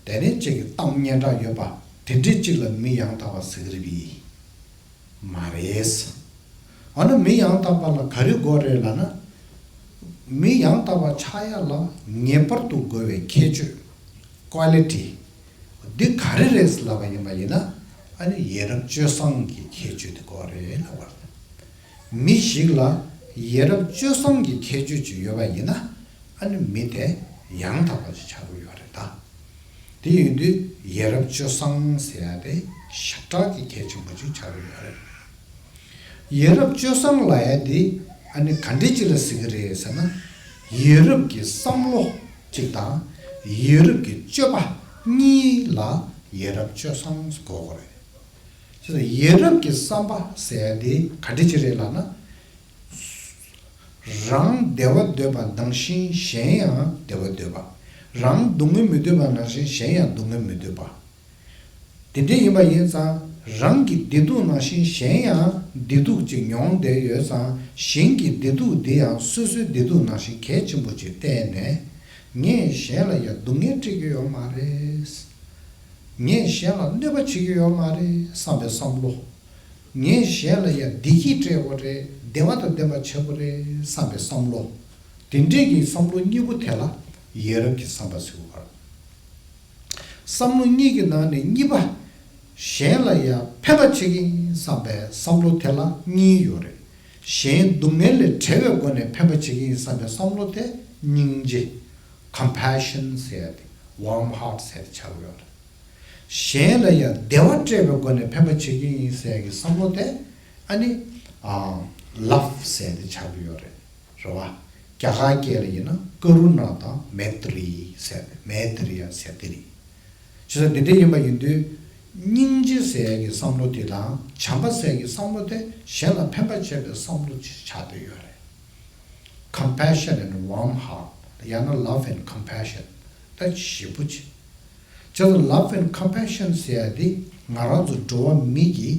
དེ་ནི་གཅིག་གི་གཏམ་སྙན་གྲགས་ཡོད་པ། དེ་འདྲའི་གཅིག་ལ་མི་ཡང་དག་པ་ཟེར་གི་རེད་པས། མ་རེད། འོ་ན་མི་ཡང་དག་པ་ལ་ག་རེ་དགོས་རེད་ལབ་ན། མི་ཡང་དག་པ་ཆགས་ཡ་ལ་ངེས་པར་དུ་དགོས་པའི་ཁྱད་ཆོས། ཀོ་ལི་ཊི། འདི་ག་རེ་རེད་ལབ་པ་ཡིན་པ་ཡིན་ན། ཨ་ནི་ཡ་རབས་སྤྱོད་བཟང་གི་ཁྱད་ཆོས་དེ་དགོས་རེད་ལབ་པ་རེད། མི་ཞིག་ལ་ཡ་རབས་སྤྱོད་བཟང་གི་ཁྱད་ཆོས་ཅིག་ཡོད་པ་ཡིན་ན། ཨ་ནི་མི་དེ་ཡང་དག་པ་ཅིག་ཆགས་ཀྱི་ཡོད་རེད་ད། དེ་ཡིན་དུས་ཡ་རབས་སྤྱོད་བཟང་ཟེར་ཡ་དེ་ཞེ་དྲག་གི་གལ་ཆེན་པོ་ཅིག་ཆགས་ཀྱི་ཡོད་རེད། ཡ་རབས་སྤྱོད་བཟང་ལབ་ཡ་དེ་ཨ་ནི་ག་འདྲ་ཅིག་ལ་ཟེར་གི་རེད་ཟེར་ན། ཡ་རབས་ཀྱི་བསམ་བློ་གཅིག་དང་ཡ་རབས་ཀྱི་སྤྱོད་པ་གཉིས་ལ་ཡ་རབས་སྤྱོད་བཟང་ཟེར་གོ་གི་རེད། བྱས་ཙང་ཡ་རབས་ཀྱི་བསམ་པ་ཟེར་ཡ་དེ་ག་འདྲ་ཅིག་རེད་ལབ་ན། རང་བདེ་བ་འདོད་པ་ནང་བཞིན་གཞན་ཡང་བདེ་བ་འདོད་པ། རང་སྡུག་བསྔལ་མི་འདོད་པ་ནང་བཞིན་གཞན་ཡང་སྡུག་བསྔལ་མི་འདོད་པ། དེ་འདྲ་ཡིན་པ་ཡིན་ཙང་རང་གི་བདེ་སྡུག་ནང་བཞིན་གཞན་ཡང་བདེ་སྡུག་ཅིག་མྱོང་བསྡད་ཡོད་ཙང་གཞན་གྱི་བདེ་སྡུག་འདི་ཡང་སོ་སོའི་བདེ་སྡུག་ནང་བཞིན་གལ་ཆེན་པོ་ཅིག་བལྟས་ནས། ངས་གཞན་ལ་ཡང་སྡུག་བསྔལ་སྤྲད་ཀྱི་ཡོད་མ་རེད། ངས་གཞན་ལ་གནོད་པ་བྱེད་ཀྱི་ཡོད་མ་རེད་བསམ་པའི་བསམ་བློ། ངས་གཞན་ལ་ཡང་བདེ་སྐྱིད་སྤྲད་དགོས་རེད། བདེ་བ་དང་ལྡན་པ་བྱེད་དགོས་རེད་བསམ་པའི་བསམ་བློ། དེ་འདྲས་ཀྱི་བསམ་བློ་གཉིས་པོ་དེ་ལ་ཡ་རབས་ཀྱི་བསམ་པ་ཟེར་བ། བསམ་བློ་གཉིས་ཀྱི་ནང་ནས་གཉིས་པ། གཞན་ལ་ཡང་ཕན་པ་བྱེད་ཀྱི་ཡིན་བསམ་པའི་བསམ་བློ་དེ་ལ་གཉིས་ཡོད་རེད། གཞན་སྡུག་བསྔལ་ལས་བྲལ་བའི་སྒོ་ནས་ཕན་པ་བྱེད་ཀྱི་ཡིན་བསམ་པའི་བསམ་བློ་དེ་སྙིང་རྗེ། ཀམ་པེ་ཤན་ཟེར་ཡ་དེ། ཝོམ་ཧར་ཊི་ཟེར་ཡ་དེ་ཆགས་ཀྱི་ཡོད་རེད། གཞན་ལ་ཡང་བདེ་བ་སྤྲད་པའི་སྒོ་ནས་ཕན་པ་བྱེད་ཀྱི་ཡིན་ཟེར་གྱི་བསམ་བློ་དེ་ཨ་ནི་ཨ་ལབ་ཟེར་ཏེ་ཆགས་ཀྱི་ཡོད་རེད། རེད་བ། རྒྱ་གར་སྐད་ལ་ཡིན་ན་ཀ་རུ་ཎ་དང་མེ་ཏྲི་ཟེར་ཏེ་མེ་ཏྲི་ཡ་ཟེར་ཏེ་རེད། བྱས་ཙང་འདི་འདྲ་ཡིན་པ་ཡིན་དུས། སྙིང་རྗེ་ཟེར་ཡ་གི་བསམ་བློ་དེ་དང་བྱམས་པ་ཟེར་ཡ་གི་བསམ་བློ་དེ་གཞན་ལ་ཕན་པ་བྱེད་པའི་བསམ་བློ་ཅིག་ཆགས་བསྡད་ཡོད་རེད། Compassion and warm heart ཡང་ན་love and compassion ད་ཞེ་པོ་ཅིག་བྱས་ཙང་love and compassion ཟེར་ཡ་དེ་ང་རང་ཚོ་འགྲོ་བ་མི་གི་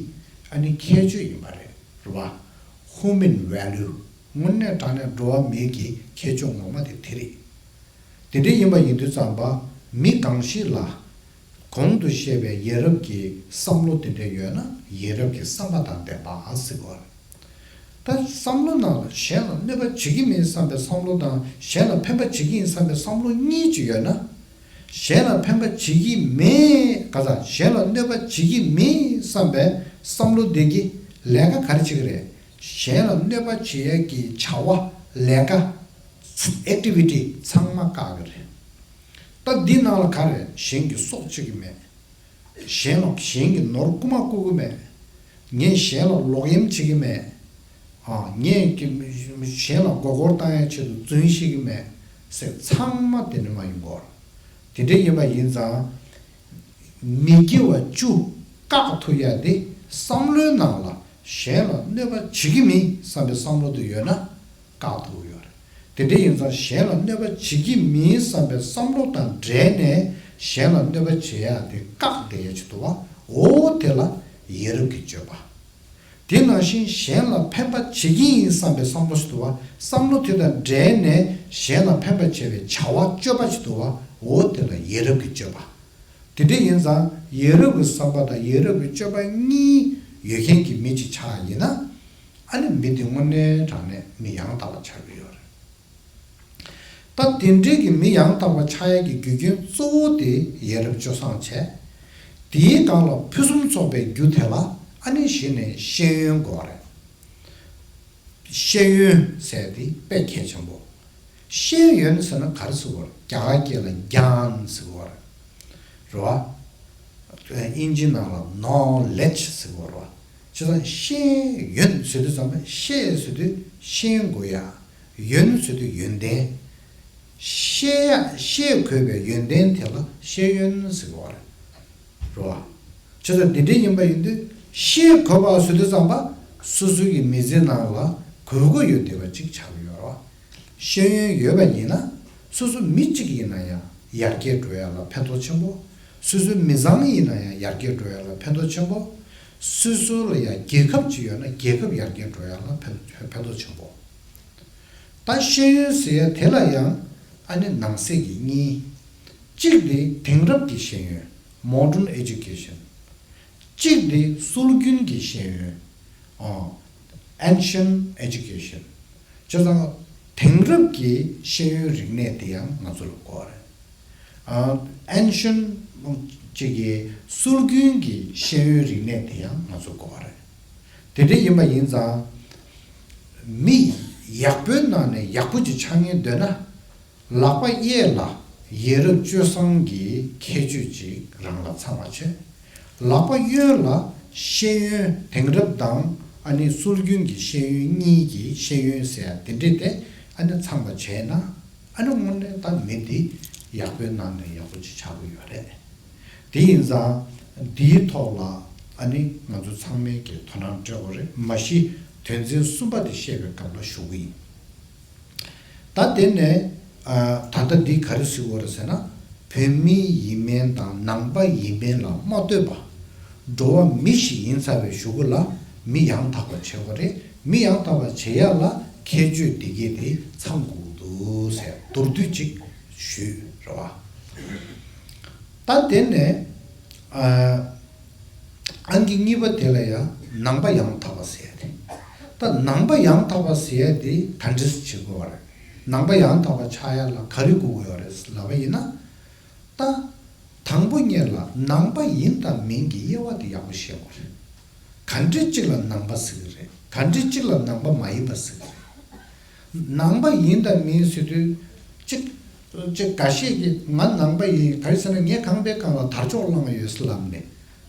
ཨ་ནི་ཁྱད་ཆོས་ཡིན་པ་རེད། རེད་བ། Human value དངོས་གནས་དྲང་གནས་འགྲོ་བ་མི་གི་ཁྱད་ཆོས་ངོ་མ་དེ་དེ་རེད། དེ་འདྲ་ཡིན་པ་ཡིན་དུས་ཙམ་པ་མི་གང་ཞིག་ལ་གོང་དུ་བཤད་པའི་ཡ་རབས་ཀྱི་བསམ་བློ་དེ་འདྲ་ཡོད་ན་ཡ་རབས་ཀྱི་བསམ་པ་དང་ལྡན་པ་ཟེར་དགོས་རེད། ད་བསམ་བློ་ནང་ལ་གཞན་ལ་གནོད་པ་བྱེད་ཀྱི་མིན་བསམ་པའི་བསམ་བློ་དང་གཞན་ལ་ཕན་པ་བྱེད་ཀྱི་ཡིན་བསམ་པའི་བསམ་བློ་གཉིས་ཅིག་ཡོད་ན། གཞན་ལ་ཕན་པ་བྱེད་ཀྱི་མིན་ག་ས་གཞན་ལ་གནོད་པ་བྱེད་ཀྱི་མིན་བསམ་པའི་བསམ་བློ་དེ་གི་ལས་ཀ་ག་རེ་བྱེད་ཀྱི་རེད། གཞན་ལ་གནོད་པ་བྱེད་ཡས་ཀྱི་བྱ་བ་ལས་ཀ་activity ཚང་མ་བཀག་གི་རེད། ད་འདི་ནང་ལ་ག་རེ་གཞན་གྱི་སྲོག་གཅོད་ཀྱི་མེད། གཞན་ལ་གཞན་གྱི་ནོར་རྐུ་མ་རྐུ་གི་མེད། ངས་གཞན་ལ་ལོག་གཡེམ་བྱེད་ཀྱི་མེད། ཨ་ངས་ཀྱི་གཞན་ལ་མགོ་སྐོར་བཏང་ཡའི་ཆེད་དུ་རྫུན་བཤད་ཀྱི་མེད་ཟེར་ཚང་མ་དེ་འདྲ་མ་ཡིན་པར། དེ་འདྲ་ཡིན་པ་ཡིན་ཙང་། མི་དགེ་བ་བཅུ་བཀག་ཐུབ་ཡ་དེ་བསམ་བློའི་ནང་ལ་གཞན་ལ་གནོད་པ་བྱེད་ཀྱི་མིན་བསམ་པའི་བསམ་བློ་དེ་ཡོད་ན། བཀག་ཐུབ་ཡོད་རེད། དེ་འདྲ་ཡིན་ཙང་གཞན་ལ་གནོད་པ་བྱེད་ཀྱི་མིན་བསམ་པའི་བསམ་བློ་དང་འབྲེལ་ནས་གཞན་ལ་གནོད་པ་བྱེད་ཡ་དེ་བཀག་བསྡད་ཡ་ཅིག་འདུག་བ། འོ་དེ་ལ་ཡ་རབས་ཀྱི་སྤྱོད་པ། དེ་ནང་བཞིན་གཞན་ལ་ཕན་པ་བྱེད་ཀྱི་ཡིན་བསམ་པའི་བསམ་བློ་ཞིག་འདུག་བ། བསམ་བློ་དེ་དང་འབྲེལ་ནས་གཞན་ལ་ཕན་པ་བྱེད་པའི་བྱ་བ་སྤྱོད་པ་ཞིག་འདུག་བ། འོ་དེ་ལ་ཡ་རབས་ཀྱི་སྤྱོད་པ། དེ་འདྲ་ཡིན་ཙང་ཡ་རབས་ཀྱི་བསམ་པ་དང་ཡ་རབས་ཀྱི་སྤྱོད་པ་གཉིས་ཡོད་མཁན་གྱི་མི་ཅིག་ཆགས་ཡིན་ན། ཨ་ནི་མི་དེ་དངོས་གནས་དྲང་གནས་མི་ཡང་དག་པ་ཆགས་ཀྱི་ཡོད་རེད། ད་དེ་འདྲའི་གི་མི་ཡང་དག་པ་ཆགས་ཡས་ཀྱི་རྒྱུ་རྐྱེན་གཙོ་བོ་དེ་ཡ་རབས་སྤྱོད་བཟང་བྱས། དེའི་སྒང་ལ་ཕུན་སུམ་ཚོགས་པའི་རྒྱུ་དེ་ལ་ཨ་ནི་གཞི་ནས་ཤེས་ཡོན་དགོས་རེད། ཤེས་ཡོན་ཟེར་དེ་དཔེ་གལ་ཆེན་པོ། ཤེས་ཡོན་ཟེར་ན་ག་རེ་ཟེར་བ་རེད། རྒྱ་གར་སྐད་ལ་གྱཱན་ཟེར་བ་རེད། རེད་བ། དབྱིན་ཇི་ནང་ལ་knowledge ཟེར་བ་རེད་བ། བྱས་ཙང་ཤེས་ཡོན་ཟེར་དུས་ཙམ་པ་ཤེས་ཟེར་དུས་ཤེས་དགོས་ཡ། ཡོན་ཟེར་དུས་ཡོན་ཏན། ཤེས་ཡ་ཤེས་དགོས་པའི་ཡོན་ཏན་དེ་ལ་ཤེས་ཡོན་ཟེར་བ་རེད། རེད་བ། བྱས་ཙང་འདི་འདྲ་ཡིན་པ་ཡིན་དུས་ཤེས་དགོས་པ་ཟེར་དུས་ཙམ་པ་སོ་སོ་ཡི་མི་ཚེ་ནང་ལ་དགོས་མཁོ་ཡོད་བསྡད་པ་ཅིག་ཆགས་ཀྱི་ཡོད་རེད་བ། ཤེས་ཡོན་ཡོད་པ་ཡིན་ན་སོ་སོ་མི་གཅིག་ཡིན་ན་ཡང་ཡར་རྒྱས་འགྲོ་ཡ་ལ་ཕན་ཐོགས་ཆེན་པོ། སོ་སོའི་མི་ཚང་ཡིན་ན་ཡང་ཡར་རྒྱས་འགྲོ་ཡ་ལ་ཕན་ཐོགས་ཆེན་པོ། སོ་སོ་ལ་ཡང་རྒྱལ་ཁབ་ཅིག་ཡོད་ན་རྒྱལ་ཁབ་ཡར་རྒྱས་འགྲོ་ཡ་ལ་ཕན་ཕན་ཐོགས་ཆེན་པོ། ད་ཤེས་ཡོན་ཟེར་ཡ་དེ་ལ་ཡང་ཨ་ནི་ནང་གསེས་ཀྱི་གཉིས། གཅིག་དེ་དེང་རབས་ཀྱི་ཤེས་ཡོན། Modern Education། གཅིག་དེ་སྲོལ་རྒྱུན་གྱི་ཤེས་ཡོན། ཨ། Ancient Education། བྱས་ཙང་དེང་རབས་ཀྱི་ཤེས་ཡོན་རིག་གནས་དེ་ཡང་ང་ཚོ་ལ་དགོས་རེད། ཨ། Ancient གཅིག་གི་སྲོལ་རྒྱུན་གྱི་ཤེས་ཡོན་རིག་གནས་དེ་ཡང་ང་ཚོ་དགོས་རེད། དེ་འདྲ་ཡིན་པ་ཡིན་ཙང་། མི་ཡག་པོའི་ནང་ནས་ཡག་པོ་ཅིག་ཆགས་ཉེན་འདོད་ན། ལག་པ་གཡས་ལ་ཡ་རབས་སྤྱོད་བཟང་གི་ཁྱད་ཆོས་ཅིག་རང་ལ་ཚང་བ་བྱས། ལག་པ་གཡོན་ལ་ཤེས་ཡོན་དེང་རབས་དང་ཨ་ནི་སྲོལ་རྒྱུན་གྱི་ཤེས་ཡོན་གཉིས་ཀྱི་ཤེས་ཡོན་ཟེར་ཡ་དེ་འདྲས་དེ་ཨ་ནི་ཚང་བ་བྱས་ན་ཨ་ནི་དངོས་གནས་ད་མི་འདི་ཡག་པོའི་ནང་ནས་ཡག་པོ་ཅིག་ཆགས་ཀྱི་ཡོད་རེད། དེ་ཡིན་ཙང་འདིའི་ཐོག་ལ་ཨ་ནི་ང་ཚོ་ཚང་མས་ཀྱི་དོ་སྣང་སྤྲད་དགོས་རེད། མ་གཞི་དོན་ཚན་གསུམ་པ་དེ་བཤད་པའི་སྐབས་ལ་ཞུ་གི་ཡིན། ད་དེ་ནས་ཨ། ད་ལྟ་འདི་ག་རེ་ཟེར་དགོས་རེད་ཟེར་ན། བོད་མི་ཡིན་མིན་དང་ནང་པ་ཡིན་མིན་ལ་མ་ལྟོས་པ། འགྲོ་བ་མི་ཞིག་ཡིན་ཚར་བའི་གཞུག་གུ་ལ་མི་ཡང་དག་པ་བྱེད་དགོས་རེད། མི་ཡང་དག་པ་བྱེད་ཡ་ལ་ཁྱད་ཆོས་འདི་གས་དེ་ཚང་དགོས་འདུག་ཟེར་མདོར་བསྡུས་ཅིག་ཞུས་རེད་བ། ད་དེ་ནས་ཨ། ཨང་ཀི་གཉིས་པ་དེ་ལ་ཡང་ནང་པ་ཡང་དག་པ་ཟེར་ཡ་དེ། ད་ནང་པ་ཡང་དག་པ་ཟེར་ཡ་དེ་ག་འདྲས་བྱེད་དགོས་པ་རེད། ནང་པ་ཡང་དག་པ་ཆགས་ཡ་ལ་ག་རེ་དགོས་ཀྱི་ཡོད་རེད་ལབ་པ་ཡིན་ན། ད་དང་པོ་ཉིད་ལ་ནང་པ་ཡིན་དང་མིན་གྱི་དབྱེ་བ་དེ་ཡག་པོ་ཤེས་དགོས་རེད། ག་འདྲས་གཅིག་ལ་ནང་པ་ཟེར་གྱི་རེད། ག་འདྲས་གཅིག་ལ་ནང་པ་མ་ཡིན་པ་ཟེར་གྱི་རེད། ནང་པ་ཡིན་དང་མིན་ཟེར་དུས་གཅིག་ཅིག་འགའ་ཤས་ཀྱིས་ང་ནང་པ་ཡིན། ག་རེ་ཟེར་ན་ངས་ཁང་པའི་སྒང་ལ་དར་ལྕོག་བསླངས་ཡོད་ཟེར་ལབ་ནས།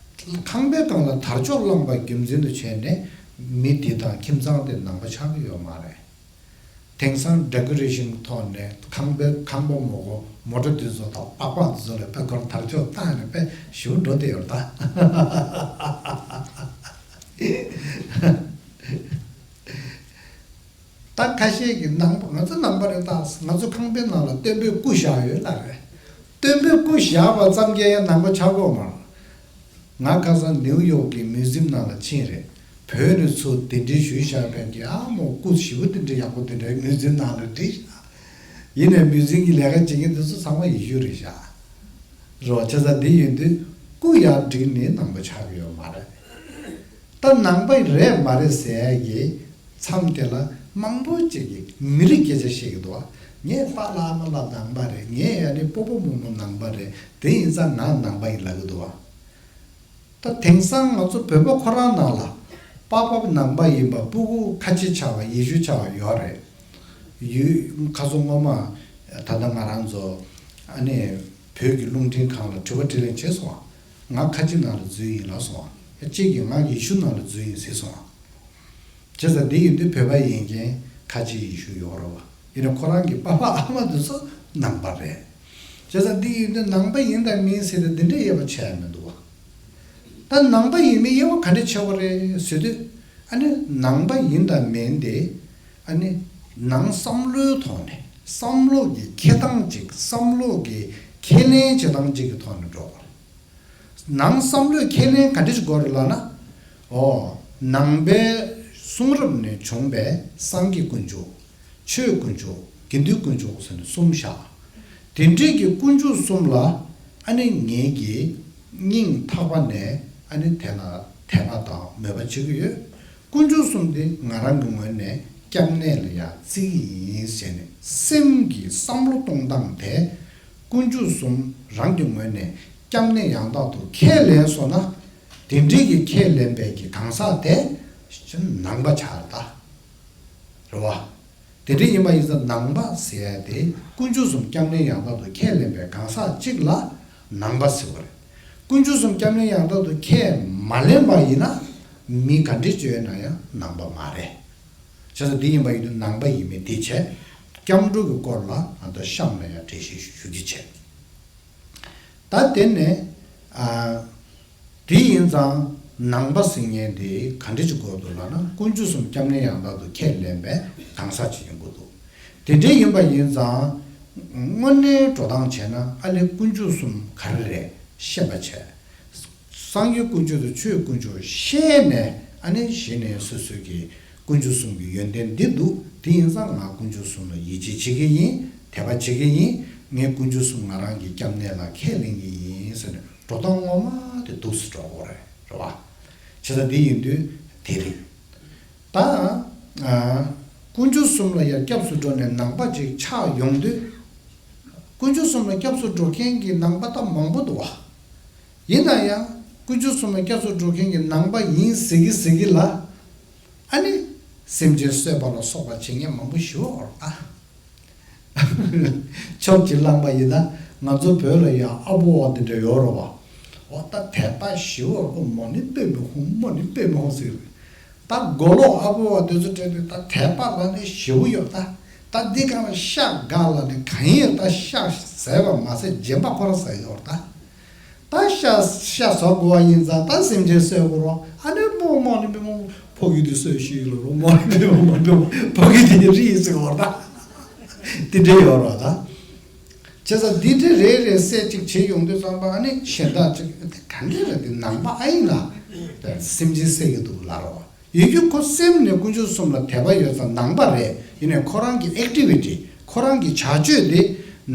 ཁང་པའི་སྒང་ལ་དར་ལྕོག་བསླངས་པ་རྒྱུ་མཚན་དུ་བྱས་ནས་མི་དེ་དང་ཁྱིམ་ཚང་དེ་ནང་པ་ཆགས་ཀྱི་ཡོད་མ་རེད། དེང་སང་ཌེ་ཀོ་རེ་ཤན་ཐོག་ནས་ཁང་པའི་ཁང་པ་མོ་གོ་མོ་ཊ་དེ་ཚོ་དང་པགས་པ་དེ་ཚོ་ལ་དཔེ་ཁོ་རང་དར་ལྕོག་བཏང་ནས་དཔེ་ཞིབ་འགྲོ་བསྡད་ཡོད་ད། ད་ཁ་ཤས་ཀྱིས་ནང་པ། ང་ཚོ་ནང་པ་རེད་ད། ང་ཚོ་ཁང་པའི་ནང་ལ་སྟོན་པའི་སྐུ་བཞག་ཡོད་ལ་རེད། སྟོན་པའི་སྐུ་བཞག་པ་ཙམ་གྱིས་ཡང་ནང་པ་ཆགས་ཀྱི་ཡོད་མ་རེད། ང་ཁ་སང་ནིའུ་ཡོག་གི་མིའུ་ཛིམ་ནང་ལ་ཕྱིན་རེད། བོད་ནས་ཚུར་གདན་འདྲེན་ཞུས་བཞག་མཁན་གྱི་ཨ་མོ་སྐུ་ཞེ་པོ་དེ་འདྲ་ཡག་པོ་དེ་འདྲ་མིའུ་ཛིམ་ནང་ལ་བསྒྲིགས་བཞག་ཡིན་ནའི་མིའུ་ཛིམ་གྱི་ལས་ཀ་བྱེད་མཁན་དེ་ཚོ་ཚང་མ་ཡེ་ཤུ་རེད་བཞག་རོ། བྱས་ཙང་འདི་ཡིན་དུས་སྐུ་ཡར་བསྒྲིགས་ནས་ནང་པ་ཆགས་ཀྱི་ཡོད་མ་རེད། ད་ནང་པ་རེད་མ་རེད་ཟེར་ཡ་གི་མཚམས་དེ་ལ་མང་པོ་ཅིག་གིས་མི་རིགས་སྐད་ཆ་བཤད་ཀྱི་འདུག་བ། ངའི་པཱ་ལགས་ཨ་མ་ལགས་ནང་པ་རེད། ངའི་ཨ་ནི་སྤོ་བོ་རྨོ་མོ་ནང་པ་རེད། དེ་ཡིན་ཙང་ང་ནང་པ་ཡིན་ལབ་ཀྱི་འདུག་བ། ད་དེང་སང་ང་ཚོ་བོད་པ་ཁོ་རང་ནང་ལ་པཱ་ཕ་ནང་པ་ཡིན་པ། སྤུ་གུ་ཁ་ཆེ་ཆགས་པ་ཡེ་ཤུ་ཆགས་པ་ཡོད་རེད། ཡུལ་ཁ་སང་སྔོན་མ་ད་ལྟ་ང་རང་ཚོ་ཨ་ནི་བོད་ཀྱི་རླུང་འཕྲིན་ཁང་ལ་དྲི་བ་དྲིས་ལན་བྱས་སོང་ང་། ང་ཁ་ཆེ་ནང་ལ་འཛུལ་ཡིན་ལབ་སོང་ང་། གཅིག་གིས་ང་ཡེ་ཤུ་ནང་ལ་འཛུལ་ཡིན་ཟེར་སོང་ང་། བྱས་ཙང་འདི་ཡིན་དུས་བོད་པ་ཡིན་མཁན་ཁ་ཆེ་ཡེ་ཤུ་ཡོད་རེད་བ། ཡིན་ན་ཁོ་རང་གི་པཱ་ཕ་ཨ་མ་དེ་ཚོ་ནང་པ་རེད། བྱས་ཙང་འདི་ཡིན་དུས་ནང་པ་ཡིན་དང་མིན་ཟེར་ཏེ་འདི་འདྲའི་དབྱེ་བ་ཕྱེ་ཡ་མི་འདུག་བ། ད་ནང་པ་ཡིན་མིན་དབྱེ་བ་ག་འདྲ་ཕྱེ་བ་རེད་ཟེར་དུས། ཨ་ནི་ནང་པ་ཡིན་དང་མིན་དེ་ཨ་ནི་ནང་བསམ་བློའི་ཐོག་ནས་བསམ་བློ་གི་འཁྱེར་སྟངས་ཅིག་བསམ་བློ་གི་ཁས་ལེན་བྱེད་སྟངས་ཅིག་གི་ཐོག་ནས་འགྲོ་བ་རེད། ནང་བསམ་བློའི་ཁས་ལེན་ག་འདྲ་ཞིག་དགོས་རེད་ལབ་ན། ཨོ། ནང་པའི་གསུང་རབ་ནས་བྱུང་བའི་སངས་རྒྱས་དཀོན་མཆོག་ཆོས་དཀོན་མཆོག་དགེ་འདུན་དཀོན་མཆོག་ཟེར་ནས་གསུམ་བཞག་དེ་འདྲའི་གི་དཀོན་མཆོག་གསུམ་ལ་ཨ་ནི་ངེད་ཀྱིས་སྙིང་ཐག་པ་ནས་ཨ་ནི་དེ་ལ་དད་པ་དང་མོས་པ་བྱེད་ཀྱི་ཡོད། དཀོན་མཆོག་གསུམ་དེ་ང་རང་གི་ངོས་ནས་སྐྱབས་གནས་ལ་ཡང་བརྩི་གི་ཡིན་ཟེར་ནས་སེམས་ཀྱི་བསམ་བློ་གཏོང་སྟངས་དེ། དཀོན་མཆོག་གསུམ་རང་གི་ངོས་ནས་སྐྱབས་གནས་ཡང་དག་ཏུ་ཁས་ལེན་སོང་ན། དེ་འདྲའི་གི་ཁས་ལེན་པའི་གི་གང་ཟག་དེ་ནང་པ་ཆགས་ད། རེད་བ། དེ་འདྲ་ཡིན་པ་ཡིན་ཙང་ནང་པ་ཟེར་ཡ་དེ་དཀོན་མཆོག་གསུམ་སྐྱབས་གནས་ཡང་དག་ཏུ་ཁས་ལེན་པའི་གང་ཟག་གཅིག་ལ་ནང་པ་ཟེར་བ་རེད། དཀོན་མཆོག་གསུམ་སྐྱབས་གནས་ཡང་དག་ཏུ་ཁས་མ་ལེན་པ་ཡིན་ན་མི་ག་འདྲ་བྱས་ན་ཡང་ནང་པ་མ་རེད། བྱས་ཙང་འདི་ཡིན་པ་ཡིན་དུས་ནང་པ་ཡིན་མིན་དེ་བྱས། སྐྱབས་འགྲོ་གི་སྐོར་ལ་ང་ཚོ་གཤམ་ལ་ཡང་འགྲེལ་བཤད་ཞུ་རྒྱུ་བྱས། ད་དེ་ནས་ཨ། དེ་ཡིན་ཙང་ནང་པ་ཟེར་མཁན་དེ་ག་འདྲ་ཅིག་དགོས་འདུག་ལབ་ན། དཀོན་མཆོག་གསུམ་སྐྱབས་གནས་ཡང་དག་ཏུ་ཁས་ལེན་པའི་གང་ཟག་ཅིག་ཡིན་དགོས་འདུག་དེ་འདྲ་ཡིན་པ་ཡིན་ཙང་དངོས་གནས་འགྲོ་སྟངས་བྱས་ན་ཨ་ལས་དཀོན་མཆོག་གསུམ་ག་རེ་རེད་ཤེས་པ་བྱས། སངས་རྒྱས་དཀོན་མཆོག་དང་ཆོས་དཀོན་མཆོག་ཤེས་ནས་ཨ་ནི་གཞི་ནས་སོ་སོ་གི་དཀོན་མཆོག་གསུམ་གྱི་ཡོན་ཏན་འདི་འདུག་དེ་ཡིན་ཙང་ང་དཀོན་མཆོག་གསུམ་ལ་ཡིད་ཆེས་བྱེད་ཀྱི་ཡིན། དད་པ་བྱེད་ཀྱི་ཡིན། ངས་དཀོན་མཆོག་གསུམ་ང་རང་གི་སྐྱབས་གནས་ལ་ཁས་ལེན་གྱི་ཡིན་ཟེར་ནས་འགྲོ་སྟངས་ངོ་མ་དེ་འདུག་སེ་འགྲོ་དགོས་རེད། རེད་བ། བྱས་ཙང་འདི་ཡིན་དུས་དེ་རེད། ད་ཨ། དཀོན་མཆོག་གསུམ་ལ་ཡང་སྐྱབས་སུ་འགྲོ་ནས་ནང་པ་ཅིག་ཆགས་ཡོང་དུས། དཀོན་མཆོག་གསུམ་ལ་སྐྱབས་སུ་འགྲོ་མཁན་གྱི་ནང་པ་ད་མང་པོ་འདུག་བ། ཡིན་ན་ཡང་དཀོན་མཆོག་གསུམ་ལ་སྐྱབས་སུ་འགྲོ་མཁན་གྱི་ནང་པ་ཡིན་ཟེར་གི་ཟེར་གི་ལ། ཨ་ནི་སེམས་ཅན་གསོད་པ་ལ་སོགས་པ་བྱེད་མཁན་མང་པོ་ཞིག་ཡོད་རེད་ད། ཕྱོགས་གཅིག་བླངས་པ་ཡིན་ན་ང་ཚོ་བོད་ལ་ཡང་ཨ་བོ་བ་དེ་འདྲ་ཡོད་རེད་བ། འོ་ད་དད་པ་ཞེ་པོ་ཁོ་མོ་ནི་དཔེ་མི་ཧུང་མོ་ནི་དཔེ་མི་ཧུང་ཟེར། ད་མགོ་ལོག་ཨ་བོ་བ་དེ་ཚོ་དྲན་དུས་ད་དད་པ་ལ་ནི་ཞེ་པོ་ཡོད་ད། ད་འདི་གང་ལ་ཤ་དགའ་ལ་ནི་གང་ཡིན་ད་ཤ་ཟས་པ་མ་ཟད་རྗེན་པ་ཁོ་རང་ཟ་ཡི་ཡོད་ད། ད་ཤ་ཤ་ཟ་དགོས་པ་ཡིན་ཙང་ད་སེམས་ཅན་གསོད་དགོས་རོགས། ཨ་ནི་མོ་མོ་ནི་མི་མོ་ཕོ་གི་དུས་གསོད་ཤི་ལ་རོ་མོ་ནི་མི་མོ་མི་མོ་ཕོ་གི་དུས་རི་ཡི་ཟེར་བར་ད། དེ་འདྲ་ཡོད་རོགས་ད། བྱས་ཙང་འདི་འདྲ་རེ་རེ་བསད་ཅིག་བྱེད་ཡོང་དུས་ཙམ་པ་ཨ་ནི་གཞན་དག་ཅིག་དེ་ག་འདྲ་རེད། དེ་ནང་པ་ཨ་ཡིན་ལ་སེམས་ཅན་བསད་ཀྱི་འདུག་ལ་རོ། ཡོད་རྒྱུ་ཁོ་སེམས་ནས་དཀོན་མཆོག་གསུམ་ལ་དད་པ་ཡོད་ཙང་ནང་པ་རེད། ཡིན་ནའི་ཁོ་རང་གི་ཨེག་ཊི་བི་ཊི་ཁོ་རང་གི་བྱ་སྤྱོད་དེ་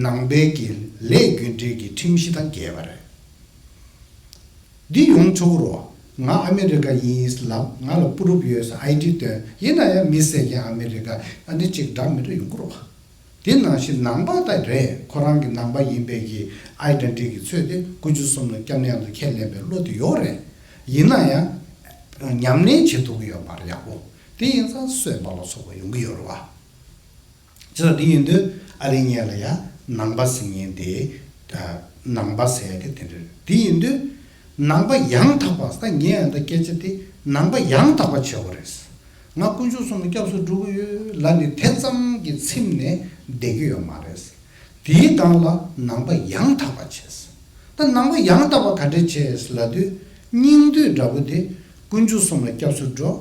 ནང་པའི་གི་ལས་རྒྱུ་འབྲས་ཀྱི་ཁྲིམས་གཞི་དང་འགལ་བ་རེད། འདི་ཡོང་ཆོག་རོ། ང་ཨ་མི་རི་ཀ་ཡིན་ལབ། ང་ལ་པུ་རུབ་ཡོད་ཟེར་ཨའི་ཌི་སྟོན། ཡིན་ན་ཡང་མི་བསད་མཁན་ཨ་མི་རི་ཀ་ཨ་ནི་གཅིག་འདྲ་མི་འདྲ་ཡོང་གི་རོ། དེ་ནང་བཞིན་ནང་པ་ད་རེད། ཁོ་རང་གི་ནང་པ་ཡིན་པའི་གི་ཨའི་ཌེན་ཊི་ཊི་གི་ཚོད་དེ་དཀོན་མཆོག་གསུམ་ལ་སྐྱབས་གནས་ཡང་དུ་ཁས་ལེན་པའི་བློ་དེ་ཡོད་རེད། ཡིན་ན་ཡང་ཉམས་ལེན་བྱེད་ཐུབ་ཀྱི་ཡོད་མ་རེད་ཡག་པོ། དེ་ཡིན་ཙང་གསོད་པ་ལ་སོགས་པ་ཡོང་གི་ཡོད་རེད་བ། བྱས་ཙང་དེ་ཡིན་དུས་ཨ་ལེ་ངེད་ལ་ཡང་ ནང་པ་ཟེར་མཁན་དེ། ནང་པ་ཟེར་ཡ་དེ་དེ་འདྲ་རེད། དེ་ཡིན་དུས་ནང་པ་ཡང་དག་པ་ཟེར། ངས་ཡང་ད་སྐད་ཆ་དེ་ནང་པ་ཡང་དག་པ་བྱེད་དགོས་རེད། ང་དཀོན་མཆོག་གསུམ་ལ་སྐྱབས་སུ་འགྲོ་གི་ཡོད་ལབ་ནས་དེ་ཙམ་གྱི་ཚིམ་ནས་བསྡད་ཀྱི་ཡོད་མ་རེད། དེའི་སྒང་ལ་ནང་པ་ཡང་དག་པ་བྱས། ད་ནང་པ་ཡང་དག་པ་ག་འདྲས་བྱས་ལབ་དུས། སྙིང་བསྡུས་འདྲ་པོ་དེ་དཀོན་མཆོག་གསུམ་ལ་སྐྱབས་སུ་འགྲོ།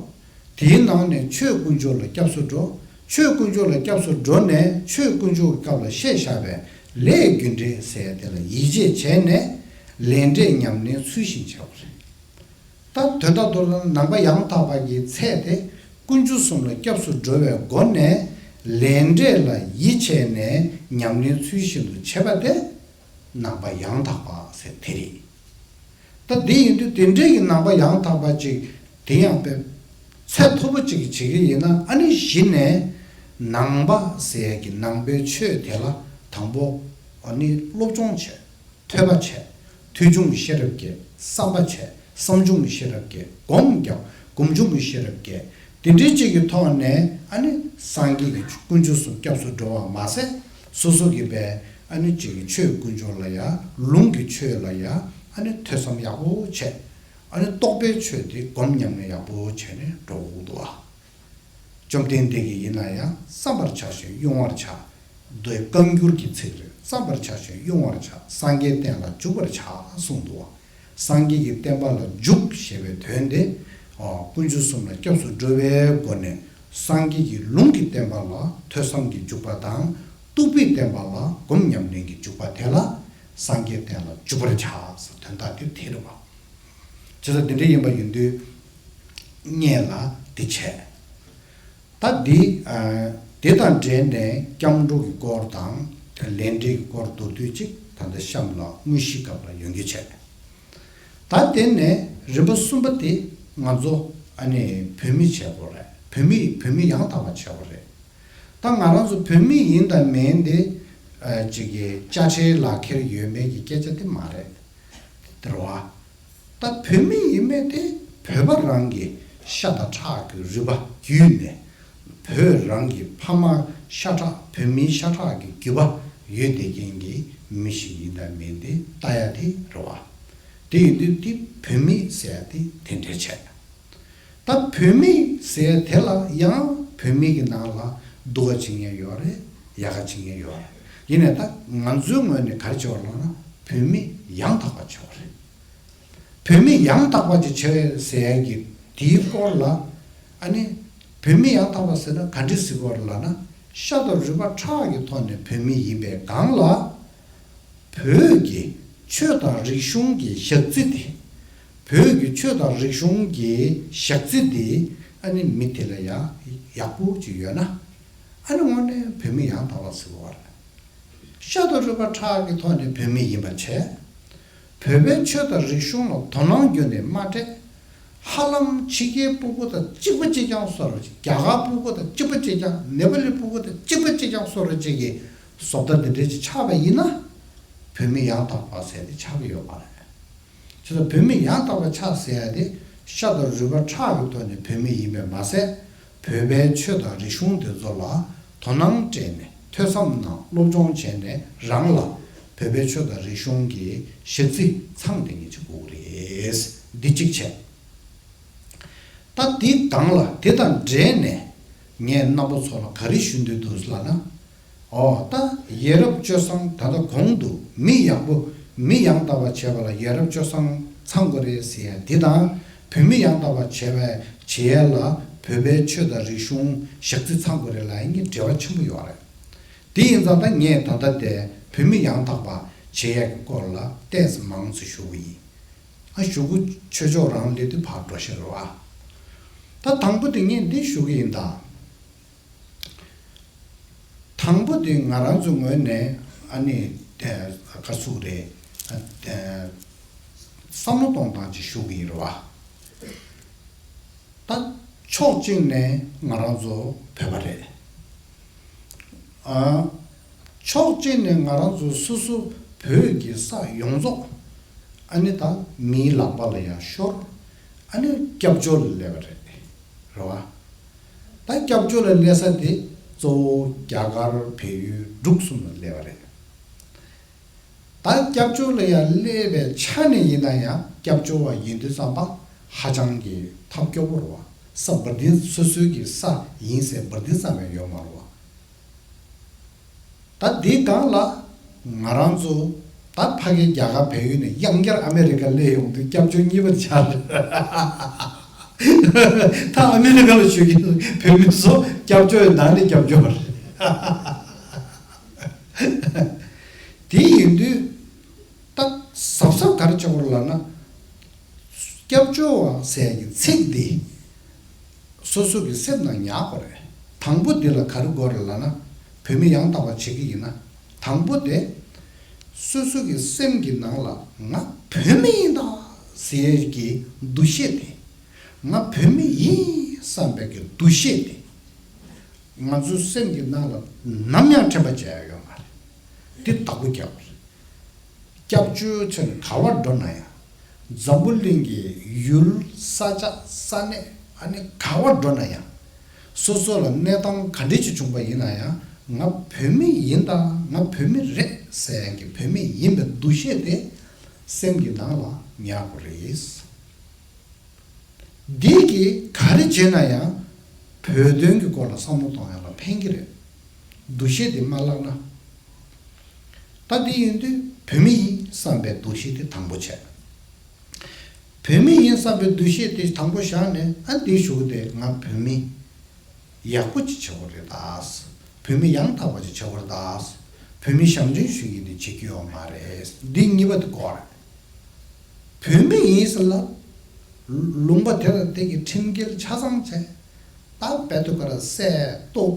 དེའི་ནང་ནས་ཆོས་དཀོན་མཆོག་ལ་སྐྱབས་སུ་འགྲོ། ཆོས་དཀོན་མཆོག་ལ་སྐྱབས་སུ་འགྲོ་ནས་ཆོས་དཀོན་མཆོག་གི་སྐབས་ལ་བཤད་བཞག་པའི་ལས་རྒྱུ་འབྲས་ཟེར་ཡ་དེ་ལ་ཡིད་ཆེས་བྱས་ནས་ལས་འབྲས་ཉམས་ལེན་ཚུལ་བཞིན་བྱེད་པ་རེད། ད་དོན་དག་ཏུ་ལ་ནང་པ་ཡང་དག་པ་གི་ཚད་དེ་དཀོན་མཆོག་གསུམ་ལ་སྐྱབས་སུ་འགྲོ་བའི་སྒོ་ནས་ལས་འབྲས་ལ་ཡིད་ཆེས་ནས་ཉམས་ལེན་ཚུལ་བཞིན་དུ་བྱེད་པ་དེ་ནང་པ་ཡང་དག་པ་ཟེར་དེ་རེད། ད་དེ་ཡིན་དུས་དེ་འདྲའི་གི་ནང་པ་ཡང་དག་པ་ཅིག་དེ་ཡང་དཔེ་ཚད་མཐོ་པོ་ཅིག་བྱེད་ཀྱི་ཡིན་ན། ཨ་ནི་གཞི་ནས་ནང་པ་ཟེར་ཡ་གི་ནང་པའི་ཆོས་དེ་ལ་དང་པོ་ཨ་ནི་སློབ་སྦྱོང་བྱས། ཐོས་པ་བྱས། ཐོས་བྱུང་གི་ཤེས་རབ་རྒྱས། བསམ་པ་བྱས། བསམ་བྱུང་གི་ཤེས་རབ་རྒྱས། སྒོམ་རྒྱག་སྒོམ་བྱུང་གི་ཤེས་རབ་རྒྱས། དེ་འདྲའི་ཅིག་གི་ཐོག་ནས་ཨ་ནི་སངས་རྒྱས་ཀྱི་དཀོན་མཆོག་གསུམ་སྐྱབས་སུ་འགྲོ་བ་མ་ཟད། སོ་སོ་གི་བས་ཨ་ནི་ཅིག་གི་ཆོས་དཀོན་མཆོག་ལ་ཡ། ལུང་གི་ཆོས་ལ་ཡ། ཨ་ནི་ཐོས་བསམ་ཡག་པོ་བྱས། ཨ་ནི་རྟོགས་པའི་ཆོས་དེ་སྒོམ་ཉམས་ལེན་ཡག་པོ་བྱས་ནས་འགྲོ་དགོས་འདུག་བ། བཅོམ་ལྡན་འདས་ཀྱིས་ཡིན་ན་ཡང་བསམ་པར་བྱ་ཞིང་དབྱུང་བར་བྱ། མདོའི་བཀའ་འགྱུར་གྱི་ཚིག་རེད། བསམ་པར་བྱ་ཞིང་དབྱུང་བར་བྱ། སངས་རྒྱས་བསྟན་ལ་འཇུག་པར་བྱ་གསུངས་འདུག་བ། སངས་རྒྱས་ཀྱི་བསྟན་པ་ལ་འཇུག་ཞེས་པའི་དོན་དེ། ཨོ། དཀོན་མཆོག་གསུམ་ལ་སྐྱབས་སུ་འགྲོ་བའི་སྒོ་ནས་སངས་རྒྱས་ཀྱི་ལུང་གི་བསྟན་པ་ལ་ཐོས་བསམ་གྱི་འཇུག་པ་དང་། རྟོགས་པའི་བསྟན་པ་ལ་སྒོམ་ཉམས་ལེན་གྱི་འཇུག་པ་དེ་ལ་སངས་རྒྱས་བསྟན་ལ་འཇུག་པར་བྱ་ཟེར་དོན་དག་དེ་དེ་རེད་བ། བྱས་ཙང་དེ་འདྲ་ཡིན་པ་ཡིན་དུས། སྔོན་ལ་འདི་བྱས། ད་འདི། ཨ། དེ་དང་འབྲེལ་ནས་སྐྱབས་འགྲོ་གི་སྐོར་དང་། ལས་འབྲས་ཀྱི་སྐོར་མདོར་བསྡུས་ཅིག་ད་ལྟ་གཤམ་ལ་དངོས་གཞིའི་སྐབས་ལ་ཡོང་རྒྱུ་བྱས། ད་དེ་ནས་རིམ་པ་གསུམ་པ་དེ་ང་ཚོ་ཨ་ནི་བོད་མི་བྱས་པ་རེད། བོད་མི་བོད་མི་ཡང་དག་པ་བྱས་པ་རེད། ད་ང་རང་ཚོ་བོད་མི་ཡིན་དང་མིན་དེ། ཨ། ཅིག་གི་དཔྱ་ཁྲལ་ལག་ཁྱེར་ཡོད་མེད་ཀྱི་སྐད་ཆ་དེ་མ་རེད། དེ་རེད་བ། ད་བོད་མི་ཡིན་མིན་དེ་བོད་པ་རང་གི་ཤ་དང་ཁྲག་གི་རུས་པ་བརྒྱུད་ནས། བོད་རང་གི་ཕ་མ་ཤ་ཁྲག་བོད་མིའི་ཤ་ཁྲག་གི་རྒྱུད་པ་ཡོད་བསྡད་མཁན་གྱི་མི་ཞིག་ཡིན་དང་མིན་དེ་ལྟ་ཡ་དེ་རེད་བ། དེ་ཡིན་དུས་དེ་བོད་མི་ཟེར་ཡ་དེ་དེ་འདྲ་བྱས། ད་བོད་མི་ཟེར་དེ་ལ་ཡང་བོད་མི་གི་ནང་ལ་སྡུག་ག་བྱེད་མཁན་ཡོད་རེད། ཡག་ག་བྱེད་མཁན་ཡོད་རེད། ཡིན་ནའི་ད་ང་ཚོའི་ངོས་ནས་ག་རེ་བྱེད་པ་ལབ་ན་བོད་མི་ཡང་དག་པ་བྱེད་པ་རེད། བོད་མི་ཡང་དག་པ་ཅིག་བྱེད་ཟེར་ཡ་གི་དེའི་སྐོར་ལ། ཨ་ནི་བོད་མི་ཡང་དག་པ་ཟེར་ན་ག་འདྲ་ཟེར་དགོས་རེད་ལབ་ན། ཤ་དང་རུས་པ་ཁྲག་གི་ཐོག་ནས་བོད་མི་ཡིན་པའི་སྒང་ལ། བོད་ཀྱི་ཆོས་དང་རིག་གཞུང་གི་ཞག་རྩི་དེ། བོད་ཀྱི་ཆོས་དང་རིག་གཞུང་གི་ཞག་རྩི་དེ་ཨ་ནི་མི་དེ་ལ་ཡང་ཡག་པོ་ཅིག་ཡོད་ན། ཨ་ནི་དངོས་གནས་བོད་མི་ཡང་དག་པ་ཟེར་བ་རེད། ཤ་དང་རུས་པ་ཁྲག་གི་ཐོག་ནས་བོད་མི་ཡིན་པ་བྱས། བོད་པའི་ཆོས་དང་རིག་གཞུང་ལ་དོ་སྣང་བརྒྱུད་ནས་མ་སྤྲད། ཧ་ལམ་ཕྱི་རྒྱལ་སྤུ་གུ་དང་གཅིག་པ་གཅིག་རྐྱང་བཟོ་འདྲ་ཅིག་རྒྱ་གར་སྤུ་གུ་དང་གཅིག་པ་གཅིག་རྐྱང་། ནེ་པ་ལི་སྤུ་གུ་དང་གཅིག་པ་གཅིག་རྐྱང་བཟོ་འདྲ་ཅིག་གི་བཟོ་ལྟ་འདི་འདྲ་ཅིག་ཆགས་པ་ཡིན་ན། བོད་མི་ཡང་དག་པ་ཟེར་དེ་ཆགས་ཀྱི་ཡོད་མ་རེད། བྱས་ཙང་བོད་མི་ཡང་དག་པ་ཆགས་ཟེར་ཡ་དེ་ཤ་དང་རུས་པ་ཁྲག་གི་ཐོག་ནས་བོད་མི་ཡིན་པས་མ་ཟད། བོད་པའི་ཆོས་དང་རིག་གཞུང་དེ་ཚོ་ལ་དོ་སྣང་སྤྲད་ནས་ཐོས་བསམ་གནང་། སློབ་སྦྱོང་བྱས་ནས་རང་ལ་བོད་པའི་ཆོས་དང་རིག་གཞུང་གི་ཞག་རྩི་ཚང་བསྡད་མཁན་ཅིག་དགོས་ཀྱི་རེད། འདི་གཅིག་བྱས། ད་འདི་སྒང་ལ་དེ་དང་འབྲེལ་ནས་ངས་རྣམ་པ་ཚོ་ལ་ག་རེ་ཞུ་འདོད་འདུག་ལབ་ན། ཨོ། ད་ཡ་རབས་སྤྱོད་བཟང་། ད་ལྟ་གོང་དུ་མི་ཡག་པོ་མི་ཡང་དག་པ་བྱེད་པ་ལ་ཡ་རབས་སྤྱོད་བཟང་ཚང་དགོས་རེད་ཟེར་ཡ་འདི་དང་། བོད་མི་ཡང་དག་པ་བྱེད་པའི་བྱེད་ཡ་ལ་བོད་པའི་ཆོས་དང་རིག་གཞུང་ཞག་རྩི་ཚང་དགོས་རེད་ལབ་ཡ་གཉིས་འབྲེལ་བ་ཆེན་པོ་ཡོད་རེད། དེ་ཡིན་ཙང་ད་ངས་ད་ལྟ་དེ་བོད་མི་ཡང་དག་པ་བྱེད་ཡ་གི་སྐོར་ལ་ཏོག་ཙམ་མང་ཙམ་ཞུ་གི་ཡིན། ཨ། ཞུ་གི་ཆོག་ཆོག་རང་སླེབས་དུས་ཕར་འགྲོ་ཤེས་རོགས་ཨ། ད་དང་པོ་དེ་ངས་འདི་ཞུ་གི་ཡིན་ད། དང་པོ་དེ་ང་རང་ཚོའི་ངོས་ནས་ཨ་ནི་དེ་ག་ཚུགས་རེད། ཨ། དེ་བསམ་བློ་གཏོང་སྟངས་ཅིག་ཞུ་གི་ཡིན་རེད་བ། ད་ཕྱོགས་གཅིག་ནས་ང་རང་ཚོ་བོད་པ་རེད། ཨ། ཕྱོགས་གཅིག་ནས་ང་རང་ཚོ་སོ་སོ་བོད་ཀྱི་ས་ཡོངས་རྫོགས་ཨ་ནི་ད་མིའི་ལག་པ་ལ་ཡང་ཤོར། ཨ་ནི་སྐྱབས་བཅོལ་ལ་སླེབས་པ་རེད། རེད་བ། ད་སྐྱབས་བཅོལ་ལ་སླེབས་ས་དེ་གཙོ་བོ་རྒྱ་གར་བལ་ཡུལ་འབྲུག་གསུམ་ལ་སླེབས་པ་རེད། ད་སྐྱབས་བཅོལ་ལ་ཡང་སླེབས་པའི་ཆ་ནས་ཡིན་ན་ཡང་སྐྱབས་བཅོལ་བ་ཡིན་དུས་ཙམ་པ་ཧ་ཅང་གི་ཐབས་སྐྱོ་པོ་རེད་བ། ས་འབུར་འདི་སོ་སོའི་གི་ས་ཡིན་ཟེར་འབུར་འདི་ཙམ་ཡང་ཡོད་མ་རེད་བ། ད་འདི་སྒང་ལ་ང་རང་ཚོ་ད་ཕ་གི་རྒྱ་གར་བལ་ཡུལ་ནས་ཡང་བསྐྱར་ཨ་མེ་རི་ཀ་སླེབས་ཡོང་དུས་སྐྱབས་བཅོལ་གཉིས་པ་ཆགས་རེད། ད་ཨ་མེ་རི་ཀ་ལ་བཞུགས་ཀྱི་བོད་མི་ཚོ་སྐྱབས་བཅོལ་ནང་ནས་སྐྱབས་བཅོལ་བ་རེད། དེ་ཡིན་དུས་ད་གཟབ་གཟབ་ག་རེ་བྱེད་དགོས་རེད་ལབ་ན། སྐྱབས་བཅོལ་བ་ཟེར་ཡག་གི་ཚིག་འདི་སོ་སོ་གི་སེམས་ནང་ཉར་དགོས་རེད། དང་པོ་འདི་ལ་ག་རེ་དགོས་རེད་ལབ་ན། བོད་མི་ཡང་དག་པ་བྱེད་ཀྱི་ཡིན་ན། དང་པོ་དེ་སོ་སོ་གི་སེམས་ཀྱི་ནང་ལ་ང་བོད་མི་ཡིན་ད་ཟེར་ཡག་གི་འདུ་ཤེས་དེ། ང་བོད་མི་ཡིན་བསམ་པའི་གི་འདུ་ཤེས་དེ། ང་ཚོའི་སེམས་ཀྱི་ནང་ལ་ནམ་ཡང་དྲན་པ་བརྗེད་ཡ་ཡོད་མ་རེད། འདི་བདག་པོ་རྒྱག་དགོས་རེད། སྐྱབས་བཅོལ་ཚུན་ག་བར་འགྲོ་ན་ཡང་། འཛམ་བུ་གླིང་གི་ཡུལ་ས་ཆ་ས་གནས་ཨ་ནི་ག་བར་འགྲོ་ན་ཡང་། སོ་སོ་ལ་གནས་སྟངས་ག་འདྲ་ཅིག་བྱུང་པ་ཡིན་ན་ཡང་། ང་བོད་མི་ཡིན་ད་ང་བོད་མི་རེད་ཟེར་ཡག་གི་བོད་མི་ཡིན་པའི་འདུ་ཤེས་དེ་སེམས་ཀྱི་ནང་ལ་ཉར་དགོས་རེད། འདི་གིས་ག་རེ་བྱས་ན་ཡང་བོད་དོན་གྱི་སྐོར་ལ་བསམ་བློ་གཏོང་ཡག་ལ་ཕན་གྱི་རེད། འདུ་ཤེས་དེ་མ་བརླག་ན། ད་འདི་ཡིན་དུས་བོད་མི་ཡིན་བསམ་པའི་འདུ་ཤེས་དེ་དང་པོ་བྱས། བོད་མི་ཡིན་བསམ་པའི་འདུ་ཤེས་དེ་དང་པོ་བཞག་ནས་ཨ་འདིའི་གཞུག་དེ་ང་བོད་མི་ཡག་པོ་ཅིག་བྱེད་དགོས་རེད་ད། བོད་མི་ཡང་དག་པ་ཅིག་བྱེད་དགོས་རེད་ད། བོད་མི་ཞབས་འདྲེན་ཞུ་ཡིན་དེ་བྱེད་རྒྱུ་ཡོད་མ་རེད། འདི་གཉིས་པ་དེ་དགོས་རེད། བོད་མི་ཡིན་ཟེར་ལ། ལུང་པ་དེ་དང་དེ་གི་ཁྲིམས་འགལ་ཆ་ཚང་བྱས། ད་དཔེ་དུ་ག་ར་བསད་གཏུབ་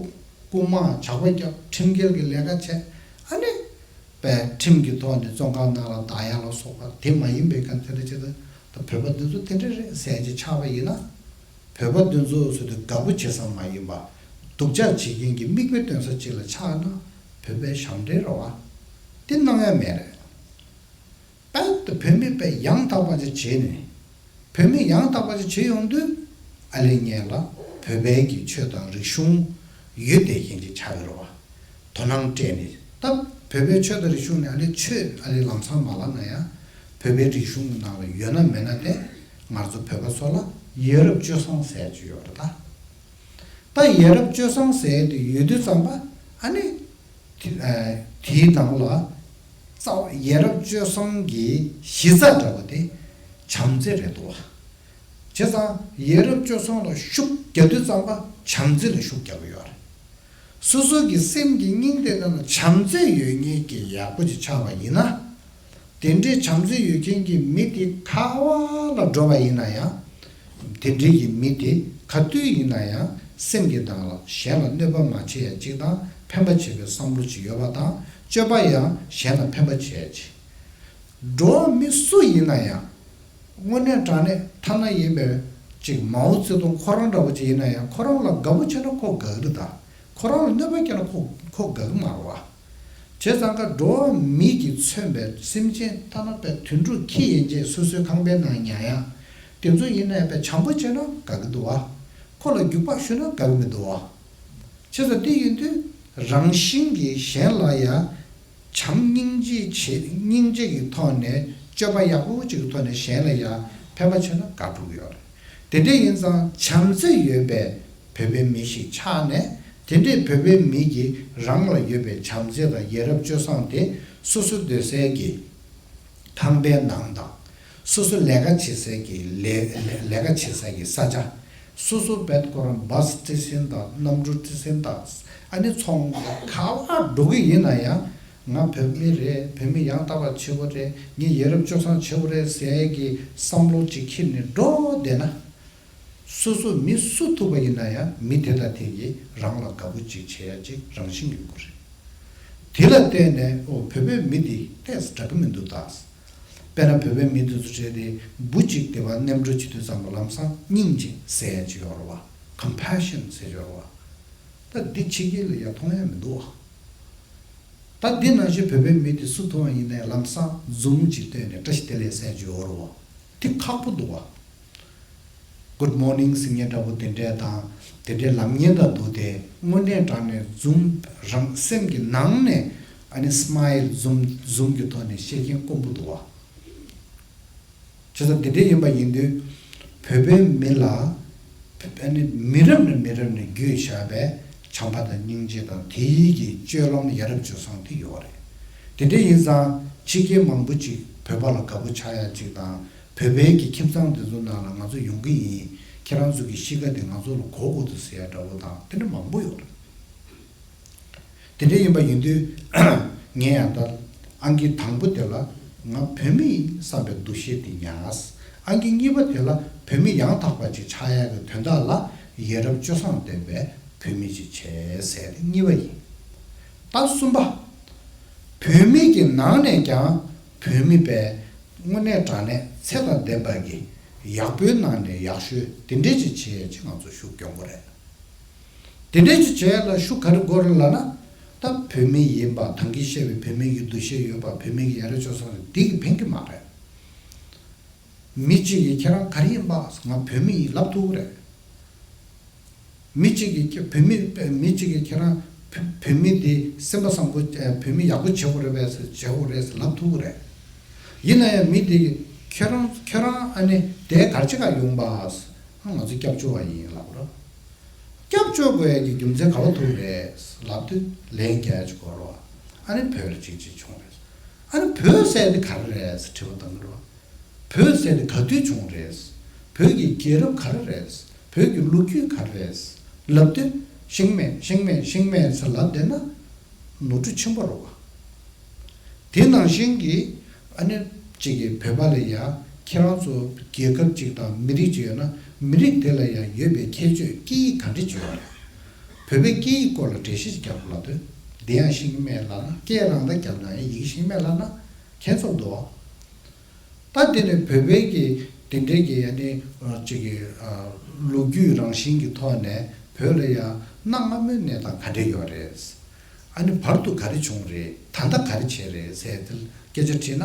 རྐུ་མ་ཇག་པ་རྒྱབ་ཁྲིམས་འགལ་གྱི་ལས་ཀ་བྱས། ཨ་ནི། དཔེ་ཁྲིམས་ཀྱི་ཐོག་ནས་བཙོན་ཁང་ནང་ལ་བདག་ཡ་ལ་སོགས་པ་དེ་མ་ཡིན་པའི་གང་དེ་འདྲ་བྱས་ད་ད་བོད་པ་འདི་ཚོ་དེ་འདྲ་རེད་ཟེར་གྱི་ཆགས་པ་ཡིན་ན། བོད་པ་འདི་ཚོ་ཟེར་དུས་དགའ་པོ་བྱེད་ས་མ་ཡིན་པ། སྡུག་ཅག་བྱེད་མཁན་གྱི་མིག་དཔེ་སྟོན་ས་ཅིག་ལ་ཆགས་ན་བོད་པའི་ཞབས་འདྲེན་རེད་བ། དེ་གནང་ཡ་མེད་རེད། དཔལ་དུ་བོད་མི་དཔེ་ཡང་དག་པ་ཅིག་བྱས་ནས། བོད་མི་ཡང་དག་པ་ཅིག་བྱེད་ཡོང་དུས། ཨ་ལེ་ངེད་ལ་བོད་པའི་གི་ཆོས་དང་རིག་གཞུང་ཡོད་བསྡད་མཁན་ཅིག་ཆགས་ཡོད་རེད་བ། དོ་སྣང་སྤྲད་ནས་ད་བོད་པའི་ཆོས་དང་རིག་གཞུང་ནས་ཨ་ལེ་ཆོས་ཨ་ལེ་ལམ་སང་མ་ལབ་ན་ཡང་། བོད་པའི་རིག་གཞུང་ནང་ལ་ཡོད་ན་མེད་ན་དེ་ང་ཚོ་བོད་པ་ཚོ་ལ་ཡ་རབས་སྤྱོད་བཟང་ཟེར་ཅིག་ཡོད་རེད་ད། ད་ཡ་རབས་སྤྱོད་བཟང་ཟེར་དེ་ཡོད་དུས་ཙམ་པ་ཨ་ནི། དེ་ཨ་དེའི་ནང་ལ་རྩ་བ་ཡ་རབས་སྤྱོད་བཟང་གི་གཞི་རྩ་འདྲ་བོ་དེ་བྱམས་བརྩེ་རེད་འདུག་བ། བྱས་ཙང་ཡ་རབས་སྤྱོད་བཟང་ལ་ཤུགས་རྒྱག་དུས་ཙམ་པ་བྱམས་བརྩེ་ལ་ཤུགས་རྒྱག་གི་ཡོད་རེད། སོ་སོ་གི་སེམས་ཀྱི་སྙིང་དེ་ནང་ལ་བྱམས་བརྩེ་ཡོད་མཁན་གྱི་ཡག་པོ་ཅིག་ཆགས་པ་ཡིན་ན། དེ་འདྲའི་བྱམས་བརྩེ་ཡོད་མཁན་གྱི་མི་དེ་ག་བ་ལ་འགྲོ་བ་ཡིན་ན་ཡང་། དེ་འདྲའི་གི་མི་དེ་ག་དུས་ཡིན་ན་ཡང་སེམས་ཀྱི་ནང་ལ་གཞན་ལ་གནོད་པ་མ་བྱེད་ཡ་གཅིག་དང་ཕན་པ་བྱེད་པའི་བསམ་བློ་ཅིག་ཡོད་པ་དང་སྤྱོད་པ་ཡང་གཞན་ལ་ཕན་པ་བྱེད་ཡ་ཅིག་འགྲོ་བ་མི་སུ་ཡིན་ན་ཡང་། དངོས་གནས་དྲང་གནས་ཐ་ན་ཡིན་པའི་ཅིག་མའོ་ཙེ་ཏུང་ཁོ་རང་འདྲ་བོ་ཅིག་ཡིན་ན་ཡང་ཁོ་རང་ལ་དགའ་པོ་བྱས་ན་ཁོ་དགའ་གི་རེད་ད། ཁོ་རང་ལ་གནོད་པ་བསྐྱལ་ན་ཁོ་ཁོ་དགའ་གི་མ་རེད་བ། བྱས་ཙང་ཀ་འགྲོ་བ་མི་གིས་མཚོན་པའི་སེམས་ཅན་ཐ་ན་པའི་དུད་འགྲོ་ཁྱི་ཡན་ཆད་སོ་སོའི་ཁང་པའི་ནང་ཉལ་ཡ། དེ་ཚོ་ཡིན་ན་ཡང་པའི་བྱམས་པོ་བྱས་ན་དགའ་གི་འདུག་བ། ཁོ་ལ་རྒྱུག་པ་གཞུས་ན་དགའ་གི་མི་འདུག་བ། བྱས་ཙང་དེ་ཡིན་དུས་རང་བཞིན་གྱིས་གཞན་ལ་ཡ། བྱམས་སྙིང་རྗེ་བྱེད་སྙིང་རྗེ་གི་ཐོག་ནས་སྤྱོད་པ་ཡག་པོ་ཅིག་གི་ཐོག་ནས་གཞན་ལ་ཡ་ཕན་པ་བྱས་ན་དགའ་འགྲོ་གི་ཡོད་རེད། དེ་འདྲ་ཡིན་ཙང་བྱམས་བརྩེ་ཡོད་པའི་བོད་པའི་མི་ཞིག་ཆགས་ནས་དེ་འདྲའི་བོད་པའི་མི་གིས་རང་ལ་ཡོད་པའི་བྱམས་བརྩེ་དང་ཡ་རབས་སྤྱོད་བཟང་དེ་སོ་སོ་སྡོད་སའི་གི་ཁང་པའི་ནང་དང་། སོ་སོ་ལས་ཀ་བྱེད་སའི་གི་ལས་ལས་ལས་ཀ་བྱེད་སའི་གི་ས་ཆ། སོ་སོ་བེད་ཁོ་རང་བྷ་སི་ཁྲིད་ཟིན་དང་གནམ་གྲུ་ཁྲིད་ཟིན་དང་། ཨ་ནི་ཚོང་ག་བ་འགྲོ་གི་ཡིན་ན་ཡང་། ང་བོད་མི་རེད། བོད་མི་ཡང་དག་པ་བྱེད་དགོས་རེད། ངས་ཡ་རབས་སྤྱོད་བཟང་བྱེད་དགོས་རེད་ཟེར་གྱི་བསམ་བློ་ཅིག་འཁྱེར་ནས་འགྲོ་བསྡད་ན། སོ་སོ་མི་སུ་ཐུག་པ་ཡིན་ན་ཡང་མི་དེ་དང་དེ་གིས་རང་ལ་དགའ་པོ་ཅིག་བྱེད་ཡ་ཅིག་རང་བཞིན་ཡོད་དགོས་རེད། དེ་ལ་བརྟེན་ནས་ཨོ་བོད་པའི་མི་དེ་ཏོག་ཙམ་འདྲ་གི་མི་འདུག་ད། དཔེར་ན་བོད་པའི་མི་དེ་ཚོ་བྱས་ཏེ་འབུ་ཅིག་དེ་བ་མཉམ་འགྲོ་བྱེད་དུས་ཙམ་པ་ལམ་སང་སྙིང་རྗེ་ཟེར་ཡ་ཅིག་ཡོད་རེད་བ། ཀམ་པེ་ཤན་ཟེར་ཡོད་རེད་བ། ད་འདི་ཕྱི་རྒྱལ་ལ་ཡ་མཐོང་ཡ་མི་འདུག་བ། ད་འདི་ནང་བཞིན་བོད་པའི་མི་དེ་སུ་མཐོང་བ་ཡིན་ནའི་ལམ་སང་འཛུམ་གཅིག་བཏོན་ནས་བཀྲ་ཤིས་བདེ་ལེགས་ཟེར་རྒྱུ་ཡོད་རེད་བ། དེ་ཁག་པོ་འདུག་བ། Good morning ཟེར་མཁན་འདྲ་པོ་དེ་འདྲས་དང་དེ་འདྲའི་ལབ་མཁན་དང་འདུག་སྟེ། དངོས་གནས་དྲང་གནས་འཛུམ་རང་སེམས་ཀྱི་ནང་ནས་ ཨ་ནི་སྨའིལ་འཛུམ་འཛུམ་གྱི་ཐོག་ནས་བཤད་མཁན་དཀོན་པོ་འདུག་བ། བྱས་ཙང་དེ་འདྲ་ཡིན་པ་ཡིན་དུས་བོད་པའི་མི་ལ་ཨ་ནི་མི་རབས་ནས་མི་རབས་ནས་བརྒྱུད་བཞག་པའི་བྱམས་པ་དང་སྙིང་རྗེ་དང་དེའི་གི་སྤྱོད་ལམ་ཡ་རབས་སྤྱོད་བཟང་དེ་ཡོད་རེད། དེ་འདྲ་ཡིན་ཙང་ཕྱི་རྒྱལ་མང་པོ་ཅིག་བོད་པ་ལ་དགའ་པོ་ཆགས་ཡ་ཅིག་དང་བོད་པའི་གི་ཁྱིམ་ཚང་དེ་ཚོ་ནང་ལ་ང་ཚོ་ཡོང་གི་ཡིན། ཁྱེད་རང་ཚོ་གི་གཤིས་ཀ་དེ་ང་ཚོ་ལ་གོ་དགོས་འདུག་ཟེར་ཡ་འདྲ་བོ་དང་དེ་འདྲ་མང་པོ་ཡོད་རེད། དེ་འདྲ་ཡིན་པ་ཡིན་དུས་ངས་ཡང་ད་ཨང་ཀི་དང་པོ་དེ་ལ་ང་བོད་མི་ཡིན་བསམ་པའི་འདུ་ཤེས་དེ་ཉར། ཨང་ཀི་གཉིས་པ་དེ་ལ་བོད་མི་ཡང་དག་པ་ཅིག་ཆགས་ཡག་གི་དོན་དག་ལ་ཡ་རབས་སྤྱོད་བཟང་ལྡན་པའི་བོད་མི་ཅིག་བྱས་ཟེར་ཏེ་གཉིས་པ་ཡིན། ད་གསུམ་པ། བོད་མི་གི་ནང་ནས་ཀྱང་བོད་མི་པས་དངོས་གནས་དྲང་གནས་ཚད་དང་ལྡན་པ་གི་ཡག་པོའི་ནང་ནས་ཡག་ཤོས་དེ་འདྲས་ཅིག་བྱས་ཡས་ཅིག་ང་ཚོ་ཤུགས་སྐྱོན་དགོས་རེད། དེ་འདྲའི་ཅིག་བྱས་ལ་ཤུགས་ག་རེ་དགོས་རེད་ལབ་ན། ད་བོད་མི་ཡིན་པ་དང་གིས་བཤད་པའི་བོད་མི་གི་འདུ་ཤེས་ཡོད་པ་བོད་མི་གི་ཡ་རབས་སྤྱོད་བཟང་རེད་འདི་གི་ཕན་གི་མ་རེད། མི་གཅིག་གིས་ཁྱེད་རང་ག་རེ་ཡིན་པ་ང་བོད་མི་ཡིན་ལབ་ཐུབ་ཀྱི་རེད། མི་གཅིག་གིས་ཁྱེད་བོད་མི་མི་གཅིག་གིས་ཁྱེད་རང་བོད་བོད་མི་འདི་སེམས་པ་བཟང་པོ་བོད་མི་ཡག་པོ་བྱེད་དགོས་རེད་པས་ཟེར་བྱེད་དགོས་རེད་ཟེར་ལབ་ཐུབ་ཀྱི་རེད། ཡིན་ན་ཡང་མི་འདི་གིས་ཁྱེད་རང་ཁྱེད་རང་ཨ་ནི་དེ་ག་རེ་བྱེད་ག་ཡོང་པ། ང་ཚོ་སྐྱབས་བཅོལ་བ་ཡིན་ལབ་རོགས། སྐྱབས་བཅོལ་དགོས་ཡ་གི་རྒྱུ་མཚན་ག་པར་ཐུག་རེད་ལབ་དུས་ལན་རྒྱག་ཡ་ཅིག་དགོས་རོགས། ཨ་ནི་བོད་ལ་ཅིག་ཅིག་བྱུང་རེད། ཨ་ནི་བོད་ཟེར་དེ་ག་རེ་རེད་དྲི་བ་བཏང་གི་རོགས། བོད་ཟེར་དེ་ག་དུས་བྱུང་རེད། བོད་ཀྱི་རྒྱལ་རབས་ག་རེ་རེད། བོད་ཀྱི་ལོ་རྒྱུས་ག་རེ་རེད་ལབ་དུས་ཤིང་མེད་ཤིང་མེད་ཤིང་མེད་ཟེར་ལབ་བསྡད་ན། ནོར་འཁྲུལ་ཆེན་པོ་རེད་བ། དེ་ནང་བཞིན་གྱི་ཨ་ནི་གཅིག་གི་བོད་པ་ལ་ཡ་ཁྱེད་རང་ཚོ་རྒྱལ་ཁབ་ཅིག་དང་མི་རིགས་ཅིག་ཡོད་ན་མི་རིགས་དེ་ལ་ཡ་ཡོད་པའི་ཁྱད་ཆོས་སྐད་ཡིག་ག་འདྲ་ཅིག་ཡོད་རེད། བོད་པའི་སྐད་ཡིག་སྐོར་ལ་འགྲེལ་བཤད་ཅིག་རྒྱབ་དགོས་ལབ་དུས་འདི་ཡང་ཤེས་ཀྱི་མེད་ལབ་ན་སྐད་རང་ད་རྒྱབ་ན་ཡང་ཡི་གེ་ཤེས་ཀྱི་མེད་ལབ་ན་ཁྱད་མཚར་འདུག་ད་དེ་ནས་བོད་པའི་གི་དེ་འདྲའི་གི་ཨ་ནི་ཨ་ཅིག་གི་ཨ་ལོ་རྒྱུས་རང་བཞིན་གྱི་ཐོག་ནས་བོད་ལ་ཡང་གནའ་སྔ་མོའི་གནས་སྟངས་ག་འདྲ་ཡོད་རེད། ཨ་ནི་བར་དུ་ག་རེ་བྱུང་རེད་ད་ལྟ་ག་རེ་བྱས་རེད་ཟེར་དེ་སྐད་ཆ་དྲིས་ན་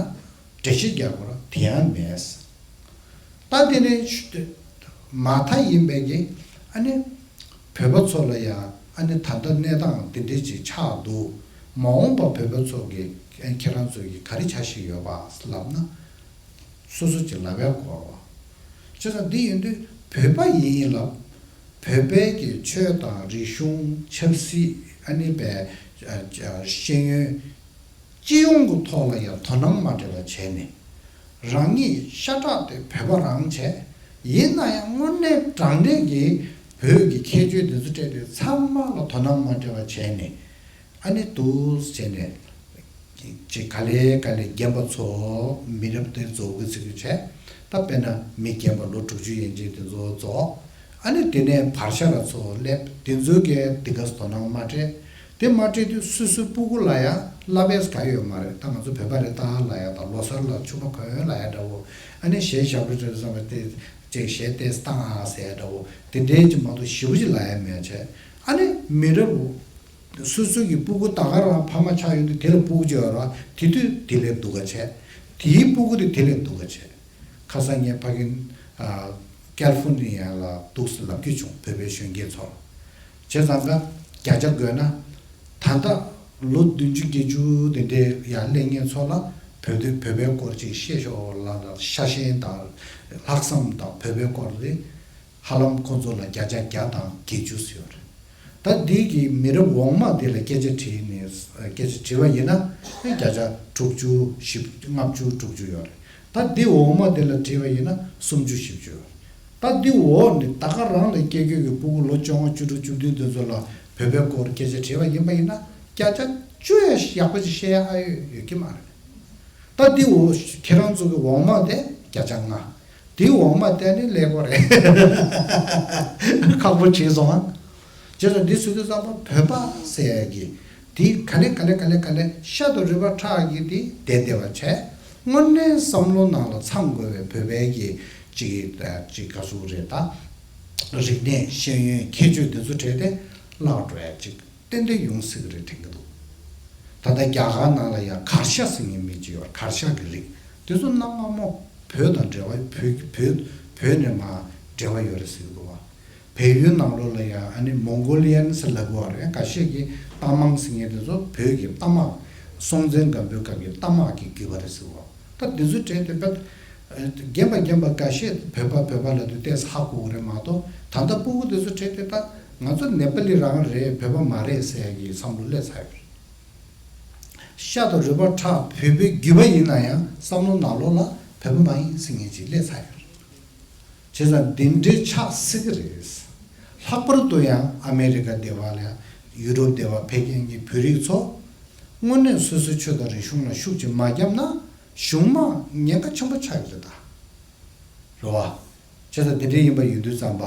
འགྲེལ་བཤད་རྒྱག་དགོས་ར་དེ་ཡང་མེད། ད་དེ་ནས་མ་མཐའ་ཡིན་པའི་གི་ཨ་ནི་བོད་པ་ཚོ་ལ་ཡང་ཨ་ནི་ད་ལྟ་གནས་སྟངས་དེ་འདྲའི་ཅིག་ཆགས་འདུག་མ་འོངས་པ་བོད་པ་ཚོ་གི་ཁྱེད་རང་ཚོ་གི་ག་རེ་བྱ་བཞིན་ཡོད་པ་ལབ་ན། སོ་སོ་ཅིག་ལབ་ཡ་དགོས་ར། བྱས་ཙང་འདི་ཡིན་དུས་བོད་པ་ཡིན་ལབ། བོད་པའི་གི་ཆོས་དང་རིག་གཞུང་ཆབ་སྲིད་ཨ་ནི་པའི་ཤེས་ཡོན་སྤྱི་ཡོངས་ཀྱི་ཐོག་ལ་ཡང་དོ་སྣང་མ་སྤྲད་པ་བྱས་ནས། རང་ཉིད་ཤ་ཁྲག་དེ་བོད་པ་རང་བྱས། ཡིན་ན་ཡང་དངོས་གནས་དྲང་གནས་ཀྱི་བོད་ཀྱི་ཁྱད་ཆོས་དེ་ཚོ་སྤྲད་དེ་ཚང་མ་ལ་དོ་སྣང་མ་སྤྲད་པ་བྱས་ནས། ཨ་ནི་འདུག་བྱས་ནས་ཅིག་ག་ལེ་ག་ལེ་རྒན་པ་ཚོ་མི་རབས་དེ་རྫོགས་གི་ཚིག་གི་བྱས། ད་དཔེར་ན་མི་རྒན་པ་ལོ་དྲུག་ཅུ་ཡན་ཆད་དེ་ཚོ་རྫོགས། ཨ་ནི་དེ་ནས་བར་ཤ་ར་ཚོ་སླེབས་དེ་ཚོའི་གས་དེ་ག་དོ་སྣང་མ་སྤྲད། དེ་མ་སྤྲད་དུས་སོ་སོའི་སྤུ་གུ་ལ་ཡང་བསླབ་པས་ག་ཡོད་མ་རེད། ད་ང་ཚོ་བོད་པ་རེད་ད་ལབ་ཡ་དང་ལོ་གསར་ལ་ཕྱུ་པ་གོན་ལབ་ཡ་འདྲ་བོ། ཨ་ནི་གཞས་ཞབས་བྲོ་འདྲ་བཟང་བ་དེ་ཅིག་གཞས་ཏོག་ཙམ་བཏང་ཨ་ཟེར་ཡ་འདྲ་བོ་དེ་འདྲའི་ཅིག་མ་གཏོགས་ཞེ་པོ་ཅིག་ལབ་ཡ་མེད་བྱས། ཨ་ནི་མི་རབས་སོ་སོ་གི་སྤུ་གུ་ད་ག་རང་ཕ་མ་ཆགས་ཡོང་དུས་དེ་ལ་སྤུ་གུ་ཅིག་ཡོད་ར་དེ་དུས་དེ་ལས་སྡུག་ག་བྱས། དེའི་སྤུ་གུ་དེ་དེ་ལས་སྡུག་ག་བྱས། ཁ་སང་ངས་ཕ་གི་ཨ་ཀལ་ཧྥོ་ནི་ཡ་ལ་འདུག་སེ་ལབ་རྒྱུ་བྱུང་བོད་པའི་གཞོན་སྐྱེས་ཚོར། བྱས་ཙང་ཀ་བརྒྱ་ཆ་བགོས་ན། ད་ལྟ་ལོ་བདུན་ཅུ་བརྒྱད་ཅུ་དེ་འདྲའི་ཡར་སླེབས་མཁན་ཚོ་ལ་བོད་དོན་བོད་པའི་སྐོར་ཅིག་བཤད་ཤོག་ལབ་ན་ཤ་ཞེན་དང་ལྷག་བསམ་དང་བོད་པའི་སྐོར་དེ་ཧ་ལམ་ཁོང་ཚོ་ལ་བརྒྱ་ཆ་བརྒྱ་དང་བརྒྱད་ཅུ་ཡོད་རེད། ད་འདི་གི་མི་རབས་འོག་མ་དེ་ལ་སྐད་ཆ་དྲིས་ནས་སྐད་ཆ་དྲིས་པ་ཡིན་ན་བརྒྱ་ཆ་དྲུག་ཅུ་བཞི་ལྔ་བཅུ་དྲུག་ཅུ་ཡོད་རེད། ད་འདི་འོག་མ་དེ་ལ་དྲིས་པ་ཡིན་ན་སུམ་ཅུ་བཞི་བཅུ་ཡོད་རེད། ད་འདི་འོག་ནས་ད་ག་རང་ལ་སྐྱེ་རྒྱུ་གི་སྤུ་གུ་ལོ་བཅོ་ལྔ་བཅུ་དྲུག་བཅུ་བདུན་དེ་ཚོ་ལ་བོད་པའི་སྐོར་སྐད་ཆ་དྲིས་པ་ཡིན་པ་ཡིན་ན་བརྒྱ་ཆ་བཅུ་ཡང་ཡག་པོ་ཅིག་བཤད་ཡ་ཨ་ཡོད་ཡོད་ཀྱི་མ་རེད། ད་འདི་འོག་ཁྱེད་རང་ཚོ་གི་འོག་མ་དེ་བརྒྱ་ཆ་ལྔ། དེའི་འོག་མ་བལྟས་ནས་ཀླད་ཀོར་རེད། ཁག་པོ་བྱས་སོང་ཨ། བྱས་ཙང་འདི་སུ་དུ་བསམ་པ་བོད་པ་ཟེར་ཡ་གི་དེ་ག་ལེ་ག་ལེ་ག་ལེ་ག་ལེ་ཤ་དང་རུས་པ་ཁྲག་གི་དེ་བསྡད་བསྡད་པ་བྱས། དངོས་གནས་བསམ་བློ་ནང་ལ་ཚང་དགོས་པའི་བོད་པའི་གི་ཅིག་ཅིག་ག་ཟུག་རེད་ད། རིག་གནས་ཤེས་ཡོན་ཁྱད་ཆོས་འདི་ཚོ་བྲལ་ཏེ་བརླག་འགྲོ་ཡ་ཅིག་ཏན་ཏན་ཡོང་སྲིད་ཀྱི་རེད་དྲན་གྱི་འདུག་ད་ལྟ་རྒྱ་གར་ནང་ལ་ཡང་གར་ཞ་ཟེར་མཁན་མི་གཅིག་ཡོད་རེད། གར་ཞ་གི་རིགས་དེ་ཚོ་གནའ་སྔ་མོ་བོད་དང་འབྲེལ་བ་བོད་བོད་བོད་ནས་མར་འབྲེལ་བ་ཡོད་རེད་ཟེར་གྱི་འདུག་བ། བལ་ཡུལ་ནང་ལོགས་ལ་ཡང་ཨ་ནི་མོང་གོ་ལི་ཡན་ཟེར་ལབ་ཀྱི་ཡོད་རེད། འགའ་ཤས་ཀྱིས་རྟ་མང་ཟེར་མཁན་དེ་ཚོ་བོད་ཀྱི་རྟ་མང་ སྲོང་བཙན་སྒམ་པོའི་སྐབས་ཀྱི་རྟ་དམག་གི་རྒྱུད་པ་རེད་ཟེར་བ། ད་འདི་ཚོའི་གྲས་དེ་དཔེ་རྒན་པ་རྒན་པ་འགའ་ཤས་བོད་པ་བོད་པ་ལབ་དུས་ཏོག་ཙམ་ཧ་གོ་གི་རེད་མ་གཏོགས། ད་ལྟ་སྤུ་གུ་འདི་ཚོའི་གྲས་དེ་ད་ང་ཚོ་ནེ་པ་ལི་རང་རེད། བོད་པ་མ་རེད་ཟེར་ཡ་གི་བསམ་བློ་སླེབས་ཚར་ཡོད་རེད། ཤ་དང་རུས་པ་ཁྲག་བོད་པའི་རྒྱུད་པ་ཡིན་ན་ཡང་བསམ་བློ་ནང་ལོགས་ལ་བོད་པ་མ་ཡིན་ཟེར་མཁན་ཅིག་སླེབས་ཚར་ཡོད་རེད། བྱས་ཙང་འདི་འདྲའི་ཆགས་སྲིད་ཀྱི་རེད། ལྷག་པར་དུ་ཡང་ཨ་མེ་རི་ཀ་སྡེ་བ་ལ་ཡང་ཡུ་རོབ་སྡེ་བ་ཕེབས་མཁན་གྱི་བོད་རིགས་ཚོ་དངོས་གནས་སོ་སོའི་ཆོས་དང་རིག་གཞུང་ལ་ཤུགས་ཅིག་མ་བརྒྱབ་ན་གཞུང་མང་ཉེན་ཁ་ཆེན་པོ་ཆགས་ཀྱི་རེད་ད། རེད་བ། བྱས་ཙང་དེ་འདྲ་ཡིན་པ་ཡིན་དུས་ཙམ་པ།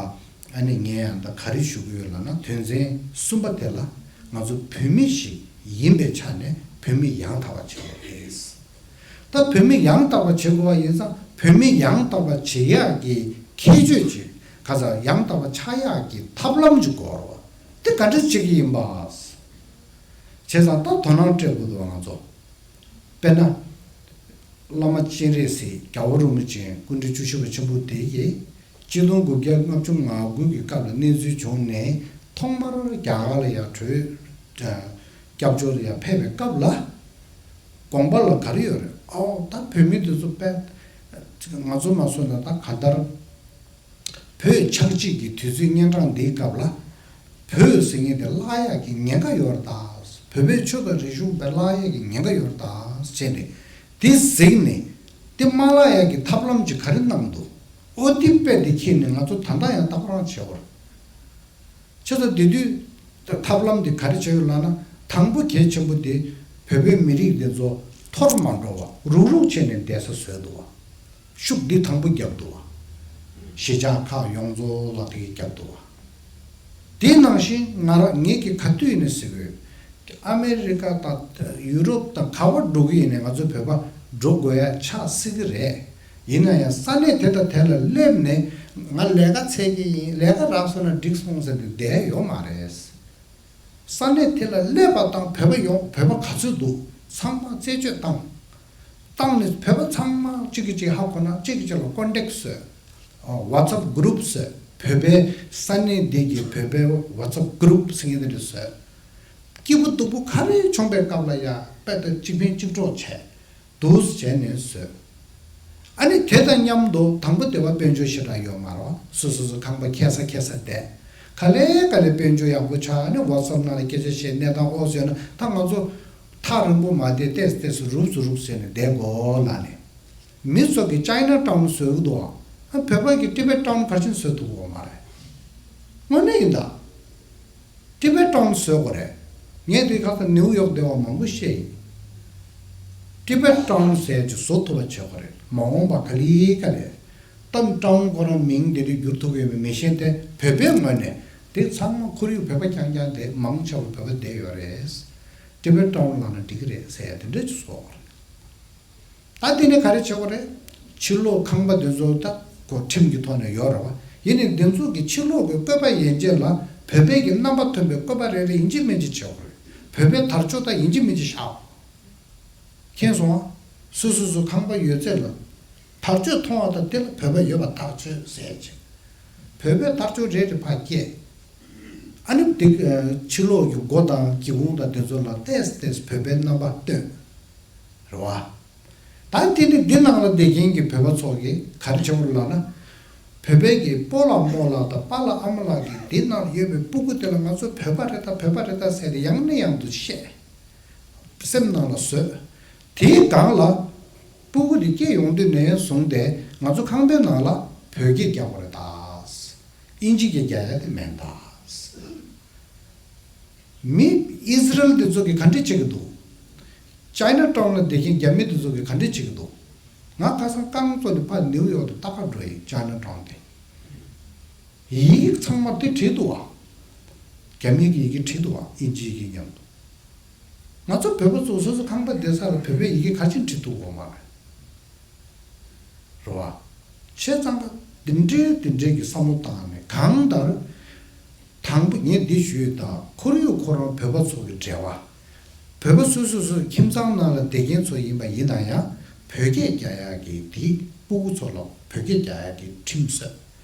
ཨ་ནི་ངས་ཡང་ད་ག་རེ་ཞུ་གི་ཡོད་ལབ་ན། དོན་ཚན་གསུམ་པ་དེ་ལ་ང་ཚོ་བོད་མི་ཞིག་ཡིན་པའི་ཆ་ནས་བོད་མི་ཡང་དག་པ་བྱེད་དགོས་རེད། ད་བོད་མི་ཡང་དག་པ་བྱེད་དགོས་པ་ཡིན་ཙང་བོད་མི་ཡང་དག་པ་བྱེད་ཡག་གི་ཁྱད་ཆོས་ཅིག་ག་ས་ཡང་དག་པ་ཆགས་ཡག་གི་ཐབས་ལམ་ཅིག་དགོས་རེད་བ། དེ་ག་འདྲ་བྱེད་ཀྱི་ཡིན་པ། བྱས་ཙང་ད་དོ་སྣང་སྤྲད་དགོས་འདུག་བ་ང་ཚོ། དཔེར་ན། བླ་མ་སྤྱན་རས་གཟིགས་རྒྱལ་བ་རིན་པོ་ཆེ་སྐུ་ཕྲེང་བཅུ་བཞི་པ་ཆེན་པོ་དེ་ཡིས་གཅིག་སྟོང་དགུ་བརྒྱ་ལྔ་བཅུ་ང་དགུ་གི་སྐབས་ལ་གནས་ཚུལ་བྱུང་ནས་ཐོག་མར་རྒྱ་གར་ལ་ཡང་བྲོས། སྐྱབས་བཅོལ་ལ་ཡང་ཕེབས་པའི་སྐབས་ལ། དགོངས་པ་ལ་ག་རེ་ཡོད་རེད། ཨའོ་ད་བོད་མི་དེ་ཚོ་དཔེ་ང་ཚོ་མ་སོང་ན་ད་ག་ལྟར། བོད་ཆགས་འཇིག་གི་དུས་ཚོད་གཉན་འཕྲང་འདིའི་སྐབས་ལ། བོད་ཟེར་མཁན་དེ་བརླག་ཡག་གི་ཉེན་ཁ་ཡོད་རེད་ད། བོད་པའི་ཆོས་དང་རིག་གཞུང་དཔེ་བརླག་ཡག་གི་ཉེན་ཁ་ཡོད་རེད་ད་ཟེར་ནས། དེ་གཟིགས་ནས། དེ་མ་བརླག་ཡག་གི་ཐབས་ལམ་ཅིག་ག་རེ་གནང་འདུག་འོ་དེ་དཔེ་དེ་ཁྱེར་ནས་ང་ཚོ་ད་ལྟ་ཡང་ལྟ་སྐོར་རང་བྱེད་དགོས་རེད། བྱས་ཙང་དེ་དུས་ཐབས་ལམ་དེ་ག་རེ་བྱས་ཡོད་ལབ་ན། དང་པོ་གལ་ཆེན་པོ་དེ་བོད་པའི་མི་རིགས་དེ་ཚོ་འཐོར་མ་འགྲོ་བ་རུག་རུག་བྱས་ནས་བསྡད་ས་བཟོས་འདུག་བ། ཤུགས་འདི་དང་པོ་བརྒྱབ་འདུག་བ། གཞིས་ཆགས་ཁག་ཡོངས་རྫོགས་ལ་དེ་གས་བརྒྱབ་འདུག་བ། དེ་ནང་བཞིན་ང་རང་ངེད་ཀྱིས་ག་དུས་ནས་ཟེར་གི་ཡོད། ཨ་མེ་རི་ཀ་དང་ཡུ་རོབ་དང་ག་པར་འགྲོ་གི་ཡིན་ནའི་ང་ཚོ་བོད་པ་འགྲོ་དགོས་ཡ་ཆགས་སྲིད་ཀྱི་རེད། ཡིན་ན་ཡང་ས་གནས་དེ་དང་དེ་ལ་སླེབས་ནས་ང་ལས་ཀ་འཚོལ་གྱི་ཡིན། ལས་ཀ་རག་སོང་ན་འགྲིག་སོང་ཟེར་ནས་བསྡད་ཡོད་མ་རེད། ས་གནས་དེ་ལ་སླེབས་པ་དང་བོད་པ་ཡོང་། བོད་པ་ག་ཚོད་འདུག་ཚང་མ་རྩད་གཅོད་བཏང་། བཏང་ནས་བོད་པ་ཚང་མ་གཅིག་གིས་གཅིག་ཧ་གོ་ན་གཅིག་གིས་གཅིག་ལ་ཀོན་ཊེག་བཟོས། ཨ། ཝ་ཚབ་གུ་རུབ་བཟོས། བོད་པའི་ས་གནས་འདི་གི་བོད་པའི་ཝ་ཚབ་གུ་རུབ་ཟེར་མཁན་དེ་འདྲ་བཟོས། སྐྱིད་པོ་སྡུག་པོ་ག་རེ་བྱུང་པའི་སྐབས་ལ་ཡ་དཔེ་ལྟ་གཅིག་ཕན་གཅིག་གྲོགས་བྱས། འདུག་སེ་བྱས་ནས་བཟོས། ཨ་ནི་དེ་དང་མཉམ་དུ་དང་པོ་སྡེ་བ་དཔལ་འབྱོར་ཞེ་དྲག་ཡོད་མ་རེད། སོ་སོ་སོ་ཁང་པ་ཁེ་ས་ཁེ་ས་བསྡད། ག་ལེ་ག་ལེ་དཔལ་འབྱོར་ཡག་པོ་ཆགས་ནས་ཝ་ཚབ་ནང་ལ་སྐད་ཆ་བཤད། གནས་སྟངས་ཨོ་ཟེར་ན་ད་ང་ཚོ་ཐག་རིང་པོ་མ་བསྡད། ཏོག་ཙམ་ཏོག་ཙམ་རུབ་སུ་རུབ་ཟེར་ནས་བསྡད་དགོས་ལབ་ནས། མི་ཚོ་གིས་ཅའི་ན་ཊའུན་བཟོ་གི་འདུག་ཨ། བོད་པ་གིས་ཊི་བེཊ་ཊའུན་ག་རེ་བྱས་ནས་བཟོ་ཐུབ་ཀྱི་ཡོད་མ་རེད། དངོས་གནས་ཡིན་ད། ཊི་བེཊ་ཊའུན་བཟོ་དགོས་རེད། ངས་དེ་ཁ་སང་ནིའུ་ཡོག་སྡེ་བ་མང་པོ་བཤད་ཡིན། ཊི་བེཊ་ཊའུན་ཟེར་ཅིག་བཟོ་ཐུབ་པ་བྱེད་དགོས་རེད། མ་འོངས་པ་ག་ལེ་ག་ལེ། ད་ཊའུན་ཁོ་རང་མིང་དེ་འདྲ་བསྒྱུར་ཐུབ་ཀྱི་ཡོད་པའི་མི་ཤེས་ཏེ། བོད་པའི་ངོས་ནས་དེ་ཚང་མ་ཁོར་ཡུག་བོད་པ་རྐྱང་རྐྱང་དེ་མང་ཆེ་བ་བོད་པ་བསྡད་ཡོད་རེད། ཊི་བེཊ་ཊའུན་ལབ་ན་འགྲིག་གི་རེད་ཟེར་ཡ་དེ་འདྲ་ཅིག་བཟོ་དགོས་རེད། ད་དེ་ནས་ག་རེ་བྱེད་དགོས་རེད། ཕྱི་ལོགས་ཁང་པ་འདི་ཚོ་ད་ཁོ་ཁྲིམས་ཀྱི་ཐོག་ནས་ཡོད་རེད་བ། ཡིན་ནའི་འདི་ཚོ་གི་ཕྱི་ལོགས་ཀྱི་བཀོད་པ་ཡན་ཆད་ལ་བོད་པའི་གི་རྣམ་པ་ཐོན་པའི་བཀོད་པ་རེ་རེ་ཡིན་གཅིག་མིན་གཅིག་བྱེད་དགོས་རེད། བོད་པའི་དར་ལྕོག་ད་ཡིན་གཅིག་མིན་གཅིག་བཞག། མཁྱེན་སོང་ང་། སོ་སོ་སོ་ཁང་པ་ཡོད་ཚད་ལ་དར་ལྕོག་མཐོང་བ་དང་དེ་ལ་བོད་པ་ཡོད་པ་ཐག་ཆོད་ཟེར་ཅིག། བོད་པའི་དར་ལྕོག་རེ་རེ་ཕར་བསྐྱལ། ཨ་ནི་དེ་ཕྱི་ལོགས་ཀྱི་སྒོ་དང་སྒེའུ་ཁུང་དང་དེ་ཚོ་ལ་ཏོག་ཙམ་ཏོག་ཙམ་བོད་པའི་རྣམ་པ་སྟོན། རེད་བ། ད་དེ་ནི་འདི་ནང་ལ་བསྡད་མཁན་གྱི་བོད་པ་ཚོ་གིས་ག་རེ་བྱེད་དགོས་ལབ་ན། བོད་པའི་གི་སྤོ་ལགས་རྨོ་ལགས་དང་པཱ་ལགས་ཨ་མ་ལགས་ཀྱིས་འདི་ནང་ཡོད་པའི་སྤུ་གུ་དེ་ལ་ང་ཚོ་བོད་པ་རེད་ད་བོད་པ་རེད་ད་ཟེར་ཏེ་ཡང་ནས་ཡང་དུ་བཤད། སེམས་ནང་ལ་བཟོས། དེའི་སྒང་ལ་སྤུ་གུ་དེ་སྐྱེས་ཡོང་དུས་ནས་བཟུང་སྟེ་ང་ཚོ་ཁང་པའི་ནང་ལ་བོད་སྐད་རྒྱག་དགོས་རེད་ད། ཨིན་ཇི་སྐད་རྒྱག་ཡ་དེ་མེད་ད། མི་ཨི་ཟི་རལ་དེ་ཚོ་གིས་ག་འདྲ་བྱེད་ཀྱི་འདུག། ཅའི་ན་ཊའུན་ལ་བསྡད་མཁན་རྒྱ་མི་དེ་ཚོ་གིས་ག་འདྲ་བྱེད་ཀྱི་འདུག། ང་ཁ་སང་རྐང་བཙུགས་ནས་ཕར་ནིའུ་ཡོག་ཏུ་ལྟ་ག་འགྲོ་ཡིན། ཅའི་ན་ཊའུན་དེ། ཡི་གེ་ཚང་མ་དེ་བྲིས་འདུག་བ། རྒྱ་མི་གི་ཡི་གེ་བྲིས་འདུག་བ། ཨིན་ཇིའི་ཡི་གེ་མཉམ་དུ། ང་ཚོ་བོད་པ་ཚོ་སོ་སོ་ཁང་པ་བསྡད་ས་ལ་བོད་པའི་ཡི་གེ་ག་རེ་བྱས་ནས་བྲིས་འདུག་གོ་མ་རེད། རེད་བ། བྱས་ཙང་ཀ་འདི་འདྲའི་འདི་འདྲའི་གི་བསམ་བློ་བཏང་ནས་གང་ལྟར། དང་པོ་ངས་འདི་ཞུས་དང་ཁོར་ཡུག་ཁོ་རང་བོད་པ་ཚོ་གི་འབྲེལ་བ། བོད་པ་སོ་སོ་སོ་ཁྱིམ་ཚང་ནང་ལ་བསྡད་མཁན་ཚོ་ཡིན་པ་ཡིན་ན་ཡང་བོད་སྐད་རྒྱག་ཡག་གི་དེ་སྤུ་གུ་ཚོ་ལ་བོད་སྐད་རྒྱག་ཡག་གི་ཁྲིམས་བཟོས།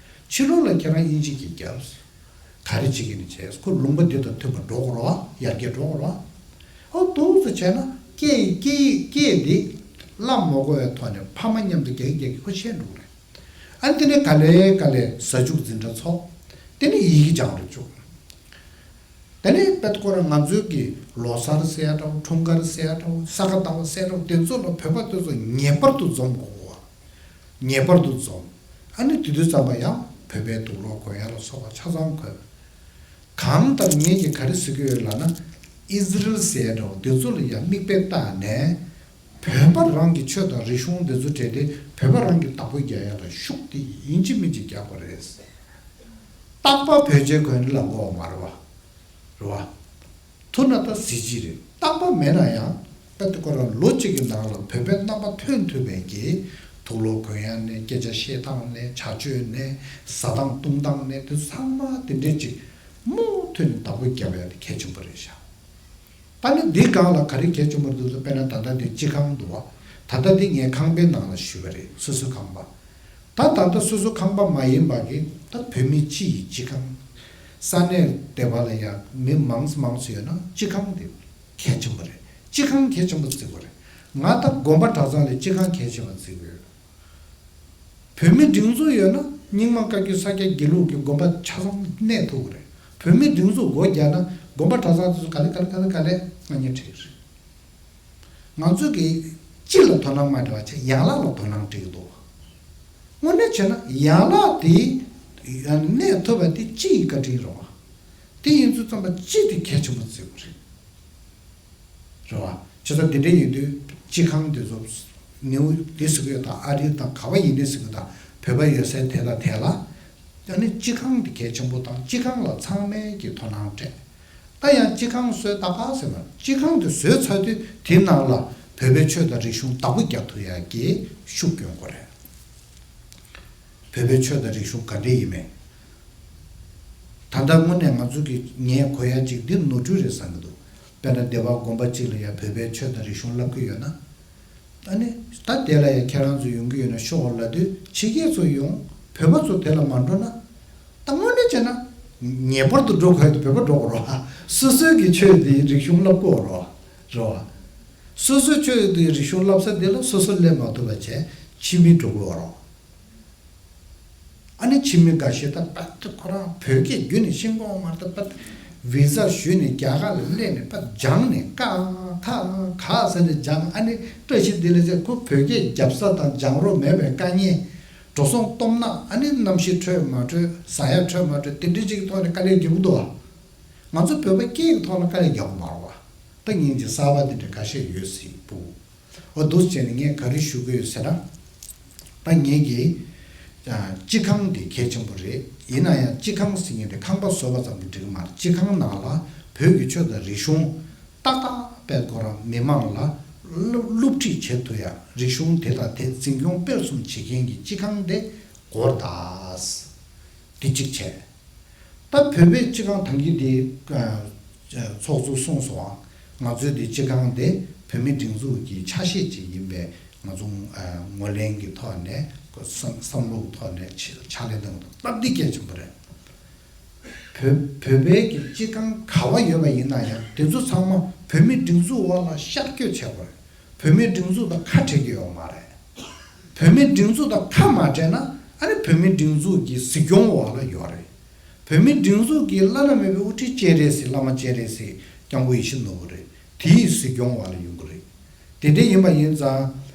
ཕྱི་ལོགས་ལ་ཁྱེད་རང་དབྱིན་ཇི་སྐད་རྒྱབ། ག་རེ་བྱེད་ཀྱི་ནི་བྱས། ཁོ་ལུང་པ་འདི་དང་མཐུན་པ་འགྲོ་དགོས་རེད་བ། ཡར་རྒྱས་འགྲོ་དགོས་རེད་བ། ཨོ་འདུག་སེ་བྱས་ན་ སྐད་སྐད་སྐད་འདི་བླ་མ་མ་གོ་བའི་ཐོག་ནས་ཕ་མ་མཉམ་དུ་རྒྱག་རྒྱག་གི་ཁོ་བཤད་འགྲོ་གི་རེད། ཨ་ནི་དེ་ནས་ག་ལེ་ག་ལེ་ཟ་བཅུག་འཛིན་གྲྭ་ཚོགས། དེ་ནས་ཡི་གེ་སྦྱང་རུ་བཅུག་དེ་ནས་དཔེ་ཁོ་རང་ང་ཚོའི་གི་ལོ་གསར་ཟེར་ཡ་འདྲ་བོ། འཁྲུངས་སྐར་ཟེར་ཡ་འདྲ་བོ། ས་ག་ཟླ་བ་ཟེར་ཡ་འདྲ་བོ། དེ་ཚོ་ལ་བོད་པ་དེ་ཚོ་ངེས་པར་དུ་འཛོམས་དགོས་པ། ངེས་པར་དུ་འཛོམས། ཨ་ནི་དེ་དུས་ཙམ་པ་ཡང་བོད་པའི་དུག་ལོག་གོན་ཡ་ལ་སོགས་པ་ཆ་ཚང་གོན། གང་ལྟར་ངེད་ཀྱིས་ག་རེ་ཟེར་གྱི་ཡོད་ལབ་ན། ཨི་ཟི་རེལ་ཟེར་ཡ་འདྲ་བོ་དེ་ཚོ་ལ་ཡང་མིག་དཔེ་བལྟས་ནས། བོད་པ་རང་གི་ཆོས་དང་རིག་གཞུང་འདི་ཚོ་བྲལ་ཏེ་བོད་པ་རང་གི་བདག་པོ་རྒྱག་ཡ་ལ་ཤུགས་དེ་ཡིན་གཅིག་མིན་གཅིག་རྒྱག་དགོས་རེད། རྟག་པར་བོད་ཆས་གོན་ནས་ལབ་དགོས་པ་མ་རེད་བ། རེད་བ། ཐུག་ན་ད་གཟི་བརྗིད་རེད། རྟག་པར་མེད་ན་ཡང་དཔེ་དེ་ཁོ་རང་ལོ་གཅིག་གི་ནང་ལ་བོད་པའི་རྣམ་པ་ཐོན་ཐུབ་པའི་གི་དུག་ལོག་གོན་ཡ་ནས། སྐད་ཆ་བཤད་སྟངས་ནས། བྱ་སྤྱོད་ནས། ཟ་སྟངས་བཏུང་སྟངས་ནས། དེ་ཚང་མ་དེ་འདྲས་ཅིག་མུ་མཐུད་ནས་བདག་པོ་རྒྱབ་ཡ་དེ་གལ་ཆེན་པོ་རེད་ཤག་ད་ནི་འདི་སྒང་ལ་ག་རེ་གལ་ཆེན་པོ་འདུག་ཟེར། དཔེར་ན་ད་ལྟ་འདི་སྤྱི་ཁང་འདུག་བ། ད་ལྟ་འདི་ངས་ཁང་པའི་ནང་ལ་ཞུས་པ་རེད། སོ་སོའི་ཁང་པ། ད་ད་ལྟ་སོ་སོའི་ཁང་པ་མ་ཡིན་པ་གི་ད་བོད་མི་སྤྱི་ཡི་སྤྱི་ཁང་། ས་གནས་དེ་བ་ལ་ཡང་མི་མང་ཙམ་མང་ཙམ་ཡོད་ན་སྤྱི་ཁང་དེ་གལ་ཆེན་པོ་རེད། སྤྱི་ཁང་གལ་ཆེན་པོ་བརྩི་དགོས་རེད། ང་ད་དགོན་པ་གྲྭ་ཚང་ལས་སྤྱི་ཁང་གལ་ཆེན་པོ་བརྩི་གི་ཡོད། བོད་མི་སྒྲིག་འཛུགས་ཡོད་ན་རྙིང་མ་བཀའ་བརྒྱུད་ས་སྐྱ་དགེ་ལུགས་ཀྱི་དགོན་པ་ཆ་ཚང་གནས་ཐུབ་ཀྱི་རེད། བོད་མི་སྒྲིག་འཛུགས་སྒོ་རྒྱག་ན་དགོན་པ་གྲྭ་ཚང་དེ་ཚོ་ག་ལེ་ག་ལེ་ག་ལེ་ག་ལེ་ང་གཉིས་ཁྲིད་ཀྱི་རེད། ང་ཚོ་གི་སྤྱི་ལ་དོ་སྣང་མ་སྤྲད་པ་བྱས་ཡན་ལག་ལ་དོ་སྣང་སྤྲད་ཀྱི་འདུག་དངོས་གནས་བྱས་ན་ཡན་ལག་དེ་གནས་ཐུབ་པ་དེ་སྤྱི་ཡི་བཀའ་དྲིན་རེད་བ། དེ་ཡིན་དུས་ཙམ་པ་སྤྱི་དེ་གལ་ཆེན་པོ་བརྩི་དགོས་རེད། རེད་བ། བྱས་ཙང་དེ་འདྲ་ཡིན་དུས་སྤྱི་ཁང་དེ་ཚོ་ནིའུ་ཌི་ལི་ཟེར་གི་ཡོད་དང་། ཨ་རི་དང་ག་བ་ཡིན་ནའི་ཟེར་གི་དང་། བོད་པ་ཡོད་སའི་དེ་དང་དེ་ལ་ཨ་ནི་སྤྱི་ཁང་དེ་གལ་ཆེན་པོ་དང་། སྤྱི་ཁང་ལ་ཚང་མས་ཀྱི་དོ་སྣང་སྤྲད། ད་ཡང་སྤྱི་ཁང་བཟོས་ད་ག་ཟེར་ན། སྤྱི་ཁང་དེ་བཟོས་ཚར་དུས་དེའི་ནང་ལ་བོད་པའི་ཆོས་དང་རིག་གཞུང་བདག་པོ་རྒྱག་ཐུབ་ཡག་གི་ཤུགས་སྐྱོན་དགོས་རེད། བོད་པའི་ཆོས་དང་རིག་གཞུང་ག་འདྲ་ཡིན་མིན། ད་ལྟ་དངོས་གནས་ང་ཚོ་གི་ངས་གོ་ཡ་ཅིག་འདི་ནོར་འཁྲུལ་རེད་བསམ་གྱི་འདུག་དཔེར་ན་སྡེ་བ་དགོན་པ་གཅིག་ལ་ཡ་བོད་པའི་ཆོས་དང་རིག་གཞུང་བསླབ་ཀྱི་ཡོད་ན། ཨ་ནི་ད་དེ་ལ་ཡ་ཁྱེད་རང་ཚོ་ཡོང་གི་ཡོད་ན་ཤོག་ལབ་དུས་ཕྱི་རྒྱལ་ཚོ་ཡོང་། བོད་པ་ཚོ་དེ་ལ་མ་འགྲོ་ན། ད་དངོས་གནས་བྱས་ན་ངེས་པར་དུ་འགྲོ་དགོས་དེ་བོད་པ་འགྲོ་དགོས་རེད་བ། སོ་སོའི་གི་ཆོས་དེ་རིག་གཞུང་བསླབ་དགོས་རེད་བ། རེད་བ། སོ་སོའི་ཆོས་དེ་རིག་གཞུང་བསླབ་ས་དེ་ལ་སོ་སོ་སླེབས་མ་ཐུབ་པ་བྱས་ཕྱི་མི་འགྲོ་དགོས་རེད་བ། ཨ་ནི་ཕྱི་མི་འགའ་ཤས་ད་པད་ཁོ་རང་བོད་སྐད་རྒྱུན་ནས་ཤེས་ཀྱི་ཡོད་མ་རེད། ད་པད་བི་ཟ་ཞུས་ནས་རྒྱ་གར་ལ་སླེབས་ནས་པད་སྦྱངས་ནས་ཀ་ཁ་ག་ཟེར་ནས་སྦྱངས། ཨ་ནི་བཀྲ་ཤིས་བདེ་ལེགས་ཟེར། ཁོ་བོད་སྐད་རྒྱབ་ས་དང་སྦྱང་རོགས་མེད་པའི་དཀའ་ངལ། འགྲོ་སོང་སྟོབས་ན་ཨ་ནི་གནམ་གཤིས་འཕྲོད་མ་འཕྲོད། ཟ་ཡ་འཕྲོད་མ་འཕྲོད། དེ་འདྲ་ཅིག་གི་ཐོག་ནས་དཀའ་ལས་རྒྱག་གི་འདུག་བ། ང་ཚོ་བོད་པ་སྐད་ཀྱི་ཐོག་ལ་དཀའ་ལས་རྒྱག་གི་མ་རེད་བ། ད་སྙིང་རྗེ། གསར་པ་དེ་འདྲ་ཁ་ཤས་ཡོད་སྲིད་པོ། འོ་འདུག་བྱས་ནས་ངས་ག་རེ་ཞུ་གི་ཡོད་ཟེར་ན། ད་ངེད་ཀྱི་ཨ་སྤྱི་ཁང་དེ་གལ་ཆེན་པོ་རེད། ཡིན་ན་ཡང་སྤྱི་ཁང་ཟེར་མཁན་དེ་ཁང་པ་བཟོས་པ་ཙམ་གྱིས་འགྲིག་གི་མ་རེད། སྤྱི་ཁང་ནང་ལ་བོད་ཀྱི་ཆོས་དང་རིག་གཞུང་ཏག་ཏག་དཔེ་ཁོ་རང་མི་མང་ལ་སློབ་སློབ་ཁྲིད་བྱེད་ཐུབ་ཡ། རིག་གཞུང་དེ་དང་དེ་འཛིན་སྐྱོང་སྤེལ་གསུམ་བྱེད་མཁན་གྱི་སྤྱི་ཁང་དེ་དགོས་རེད་ད། དེ་གཅིག་བྱས། ད་བོད་པའི་སྤྱི་ཁང་ཐང་གི་དེ་ཚོགས་གཙོས་གསུངས་སོང་ཨང་། ང་ཚོའི་དེ་སྤྱི་ཁང་དེ་བོད་མིའི་སྒྲིག་འཛུགས་ཀྱི་ཆ་ཤས་ཅིག་ཡིན་པས་ང་ཚོ་ངོས་ལེན་གྱི་ཐོག་ནས་བསམ་བསམ་བློའི་ཐོག་ནས་ཕྱག་ལས་གནང་འདུག་སྟབས་བདེ་གལ་ཆེན་པོ་རེད། བོད་བོད་པའི་གི་སྤྱི་ཁང་ག་བ་ཡོད་པ་ཡིན་ན་ཡང་དེ་ཚོ་ཚང་མ་བོད་མིའི་སྒྲིག་འཛུགས་འོག་ལ་ཤར་བསྐྱོད་བྱས་པ་རེད། བོད་མིའི་སྒྲིག་འཛུགས་དང་ཁ་བྲལ་གྱི་ཡོད་མ་རེད། བོད་མིའི་སྒྲིག་འཛུགས་དང་ཁ་མ་བྲལ་ན་ཨ་ནི་བོད་མིའི་སྒྲིག་འཛུགས་ཀྱི་གཟིགས་སྐྱོང་འོག་ལ་ཡོད་རེད། བོད་མིའི་སྒྲིག་འཛུགས་ཀྱི་བླ་ན་མེད་པའི་དབུ་ཁྲིད་སྤྱན་རས་གཟིགས། བླ་མ་སྤྱན་རས་གཟིགས། སྐྱབས་མགོན་ཡིད་བཞིན་ནོར་བུ་རེད། དེའི་གཟིགས་སྐྱོང་འོག་ལ་ཡོང་གི་རེད། དེ་འདྲ་ཡིན་པ་ཡིན་ཙང་།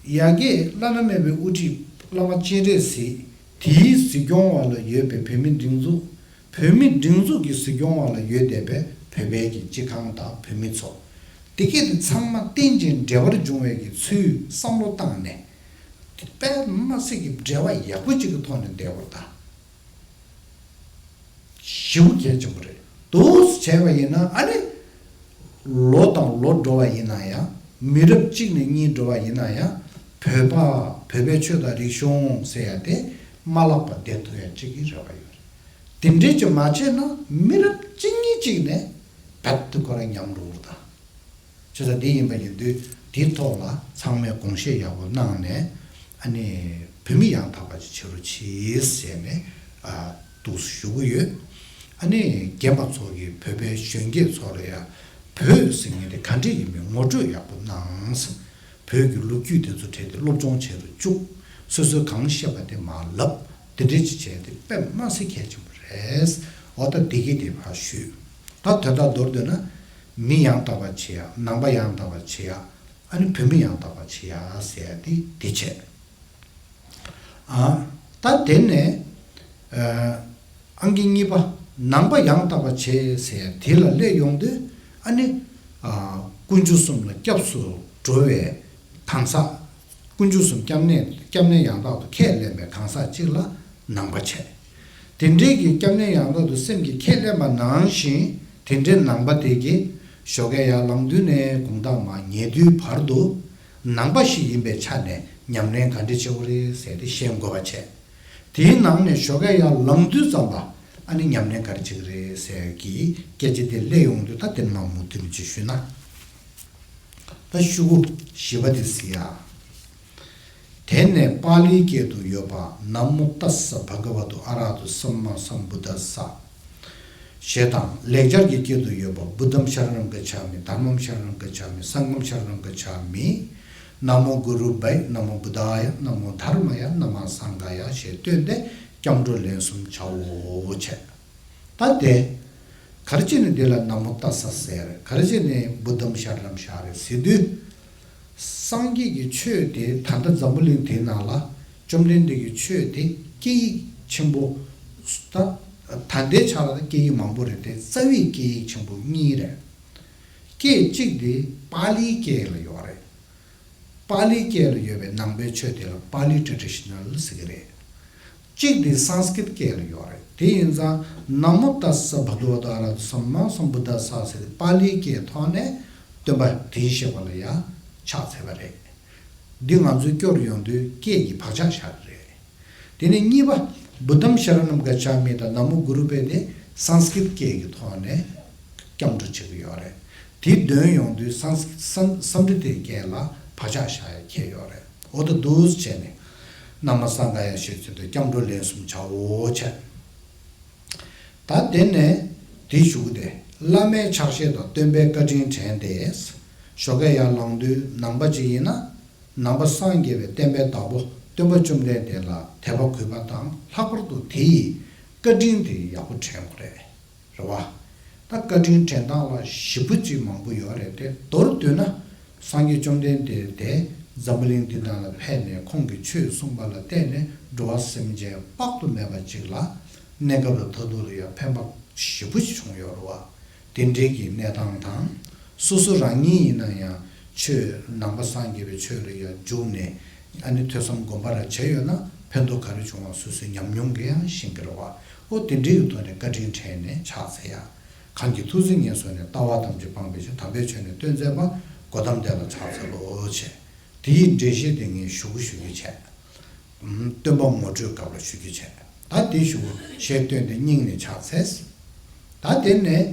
ཡ་གི་བླ་ན་མེད་པའི་དབུ་ཁྲིད་བླ་མ་སྤྱན་རས་གཟིགས་དེའི་གཟིགས་སྐྱོང་འོག་ལ་ཡོད་པའི་བོད་མིའི་སྒྲིག་འཛུགས། བོད་མིའི་སྒྲིག་འཛུགས་ཀྱི་གཟིགས་སྐྱོང་འོག་ལ་ཡོད་བསྡད་པའི་བོད་པའི་གི་སྤྱི་ཁང་དང་བོད་མི་ཚོ། དེ་གས་དེ་ཚང་མ་རྟེན་ཅིང་འབྲེལ་བར་འབྱུང་བའི་གི་ཚུལ་བསམ་བློ་བཏང་ནས། དེ་དཔེ་མ་སྲིད་ཀྱི་འབྲེལ་བ་ཡག་པོ་ཅིག་གི་ཐོག་ནས་བསྡད་པར་གདའ། ཞེ་པོ་གལ་ཆེན་པོ་རེད། འདུག་བྱས་པ་ཡིན་ན་ཨ་ནི། ལོ་དང་ལོ་འགྲོ་བ་ཡིན་ན་ཡང་། མི་རབས་གཅིག་ནས་གཉིས་འགྲོ་བ་ཡིན་ན་ཡང་། བོད་པ་བོད་པའི་ཆོས་དང་རིག་གཞུང་ཟེར་ཡ་དེ་མ་བརླག་པར་བསྡད་ཐུབ་ཡ་གཅིག་གི་རེ་བ་ཡོད་རེད། དེ་འདྲས་ཀྱི་མ་བྱས་ན་མི་རབས་གཅིག་གཉིས་གཅིག་ནས་རྦད་དེ་ཁོ་རང་ཉམས་འགྲོ་གི་རེད་ད། བྱས་ཙང་དེ་ཡིན་པ་ཡིན་དུས་དེའི་ཐོག་ལ་ཚང་མས་དགོངས་བཞེས་ཡག་པོ་གནང་ནས། ཨ་ནི་བོད་མི་ཡང་དག་པ་ཅིག་བྱེད་རོགས་གྱིས་ཟེར་ནས་ཨ་འདུག་ཞུ་གི་ཡོད། ཨ་ནི་རྒན་པ་ཚོ་གིས་བོད་པའི་གཞོན་སྐྱེས་ཚོ་ལ་ཡང་ བོད་ཟེར་མཁན་དེ་ག་འདྲ་ཡིན་མིན་ངོ་སྤྲོད་ཡག་པོ་གནང་། བོད་ཀྱི་ལོ་རྒྱུས་དེ་ཚོ་གྲས་དེ་སློབ་སྦྱོང་བྱེད་དུ་བཅུག་སོ་སོས་གང་ཤེས་པ་དེ་མར་ལབ། དེ་འདྲ་ཅིག་བྱས་ཏེ་དཔེ་མ་སྲིད་གལ་ཆེན་པོ་རེད། འོ་ད་དེ་གི་དེ་ཕར་ཞུས། ད་དོན་དག་མདོར་བསྡུས་ན། མི་ཡང་དག་པ་བྱེད་ཡ། ནང་པ་ཡང་དག་པ་བྱེད་ཡ། ཨ་ནི་བོད་མི་ཡང་དག་པ་བྱེད་ཡ་ཟེར་ཡ་དེ་དེ་བྱས། ཨ། ད་དེ་ནས། ཨ། ཨང་ཀི་གཉིས་པ། ནང་པ་ཡང་དག་པ་བྱེད་ཟེར་ཡ་དེ་ལ་སླེབས་ཡོང་དུས། ཨ་ནི། ཨ། དཀོན་མཆོག་གསུམ་ལ་སྐྱབས་སུ་འགྲོ་བའི་གང་ཟག་དཀོན་མཆོག་གསུམ་སྐྱབས་གནས་སྐྱབས་གནས་ཡང་དག་ཏུ་ཁས་ལེན་པའི་གང་ཟག་ཅིག་ལ་ནང་པ་བྱས། དེ་འདྲའི་གི་སྐྱབས་གནས་ཡང་དག་ཏུ་སེམས་ཀྱིས་ཁས་ལེན་པ་ནང་བཞིན། དེ་འདྲའི་ནང་པ་དེ་གིས་ཞོགས་ཀས་ཡར་ལངས་དུས་ནས་དགོང་དག་མར་ཉལ་དུས་བར་དུ། ནང་པ་ཞིག་ཡིན་པའི་ཆ་ནས་ཉམས་ལེན་ག་འདྲ་བྱེད་དགོས་རེད་ཟེར་ཏེ་ཤེས་དགོས་པ་བྱས། དེའི་ནང་ནས་ཞོགས་ཀས་ཡར་ལངས་དུས་ཙམ་པ། ཨ་ནི་ཉམས་ལེན་ག་རེ་བྱེད་ཀྱི་རེད་ཟེར་གྱི་སྐད་ཆ་དེ་སླེབས་ཡོང་དུས། ད་དེ་ནས་མར་མུ་མཐུད་ཅིག་ཞུས་ན། ད་ཤོག་གུ་བཞི་པ་དེ་གཟིགས་ཡ། དེ་ནས་པཱ་ལིའི་སྐད་དུ་ཡོད་པ། ན་མོ་ཏཱ་ས་བྷ་ག་ཝ་ཏོ་ཨ་ར་ཏོ་སམ་མ་སམ་བུ་ད་ས། ཞེས་དང་། ལེགས་སྦྱར་གྱི་སྐད་དུ་ཡོད་པ། བུདྡྷམ་ཤ་ར་ཎམ་ག་ཆ་མི། དྷརྨམ་ཤ་ར་ཎམ་ག་ཆ་མི། སངྒྷམ་ཤ་ར་ཎམ་ག་ཆ་མི། ན་མོ་གུ་རུ་བྷའི། ན་མོ་བུདྡྷཱ་ཡ། ན་མོ་དྷརྨཱ་ཡ། ན་མོ་སངྒྷཱ་ཡ་ཞེས་བཏོན་ཏེ་སྐྱབས་འགྲོ་ལན་གསུམ་བྱའོ་བྱས། ད་དེ། ག་རེ་བྱས་ནས་འདི་ལ་ན་མོ་ཏཱ་ས་ཟེར། ག་རེ་བྱས་ནས་བུདྡྷམ་ཤ་ར་ཎམ་བཞག་རེད་ཟེར་དུས། སངས་རྒྱས་ཀྱི་ཆོས་དེ་ད་ལྟ་འཛམ་བུ་གླིང་དེའི་ནང་ལ་བཅོམ་ལྡན་འདས་ཀྱི་ཆོས་དེ་སྐད་ཡིག་ཆེན་པོ། ད་ད་ལྟའི་ཆ་ལ་སྐད་ཡིག་མང་པོ་རེད་དེ། རྩ་བའི་སྐད་ཡིག་ཆེན་པོ་གཉིས་རེད། སྐད་གཅིག་དེ་པཱ་ལིའི་སྐད་ལ་ཡོད་རེད། པཱ་ལིའི་སྐད་ལ་ཡོད་པའི་ནང་པའི་ཆོས་དེ་ལ་པཱ་ལི་ཊེ་ཌི་ཤ་ནལ་ཟེར་གྱི་རེད། གཅིག་དེ་སཾ་སྐྲྀཏ་སྐད་ལ་ཡོད་རེད། དེ་ཡིན་ཙང་ན་མོ་ཏཱ་ས་བྷ་ག་ཝ་ཏོ་ཨ་ར་ཏོ་སམ་མ་སམ་བུ་དཱ་ས་ཟེར་ཏེ་པཱ་ལིའི་སྐད་ཐོག་ནས་སྟོན་པ་དེ་བཞིན་གཤེགས་པ་ལ་ཡང་ཕྱག་འཚལ་བ་རེད། འདི་ང་ཚོའི་སྐྱོར་ཡོང་དུས་སྐད་ཀྱི་བག་ཆགས་བཞག་གི་རེད། དེ་ནས་གཉིས་པ། བུདྡྷམ་ཤ་ར་ཎམ་ག་ཆ་མི་དང་ན་མོ་གུ་རུ་བྷའི་དེ་སཾ་སྐྲྀཏ་སྐད་ཀྱི་ཐོག་ནས་སྐྱབས་འགྲོ་བྱེད་ཀྱི་ཡོད་རེད། དེ་འདོན་ཡོང་དུས་སཾ་སཾ་སཾ་སྐྲྀཏའི་སྐད་ལ་བག་ཆགས་བཞག་ཡ་ཁྱད་ཡོད་རེད། འོ་ད་འདུག་བྱས་ནས། ན་མོ་སངྒྷཱ་ཡ་ཞེས་བྱས་ཏེ་སྐྱབས་འགྲོ་ལན་གསུམ་བྱའོ་བྱས། ད་དེ་ནས་དེའི་གཞུག་གུ་དེ། བླ་མའི་ཕྱག་བཞེས་དང་སྟོན་པའི་བཀའ་དྲིན་དྲན་ཏེ། ཞོགས་ཀས་ཡར་ལངས་དུས་ནང་པ་ཅིག་ཡིན་ན། ནང་པ་སངས་རྒྱས་པའི་བསྟན་པའི་བདག་པོ་སྟོན་པ་བཅོམ་ལྡན་འདས་ལ་དད་པ་གུས་པ་དང་། ལྷག་པར་དུ་དེ་ཡི་བཀའ་དྲིན་དེ་ཡག་པོ་དྲན་དགོས་རེད། རེད་བ། ད་བཀའ་དྲིན་དྲན་སྟངས་ལ་ཞེ་པོ་ཅིག་མང་པོ་ཡོད་རེད་དེ། མདོར་བསྡུས་ན། སངས་རྒྱས་བཅོམ་ལྡན་འདས་དེ་འཛམ་བུ་གླིང་འདི་ནང་ལ་ཕེབས་ནས་ཁོང་གིས་ཆོས་གསུངས་པ་ལ་བརྟེན་ནས་འགྲོ་བ་སེམས་ཅན་དཔག་ཏུ་མེད་པ་ཅིག་ལ་གནས་སྐབས་ལ་མཐར་ཐུག་ལ་ཡང་ཕན་པ་ཞེ་པོ་ཅིག་བྱུང་ཡོད་རེད་བ། དེ་འདྲའི་གི་གནས་སྟངས་དང་། སོ་སོ་རང་ཉིད་ཡིན་ན་ཡང་ཆོས་ནང་པ་སངས་རྒྱས་པའི་ཆོས་ལ་ཡང་འཇུག་ནས། ཨ་ནི་ཐོས་བསམ་སྒོམ་པ་ར་བྱས་ཡོད་ན་ཕན་ཐོགས་ག་རེ་བྱུང་བ་སོ་སོའི་ཉམས་མྱོང་གིས་ཡང་ཤེས་ཀྱི་རེད་བ། ཨོ་དེ་འདྲའི་གི་ཐོག་ནས་བཀའ་དྲིན་དྲན་ནས་ཕྱག་འཚལ་ཡ། གང་གི་ཐུགས་བརྩེ་ངན་སོང་ནས། ལྟ་བ་ཐམས་ཅད་སྤངས་པའི་ཕྱིར། དམ་པའི་ཆོས་ནི་སྟོན་མཛད་པ། གོ་ཏམ་དེ་ལ་ཕྱག་འཚལ་ལོ་ཞེས། དེའི་འགྲེལ་བཤད་དེ་ངས་ཞུ་གི་ཞུ་རྒྱུ་བྱས། སྟོན་པ་ངོ་སྤྲོད་སྐབས་ལ་ཞུ་རྒྱུ་བྱས། ད་དེ་ཞུ་གི་ཞེས་བཏོན་ཏེ་སྙིང་ནས་ཕྱག་འཚལ། ད་དེ་ནས་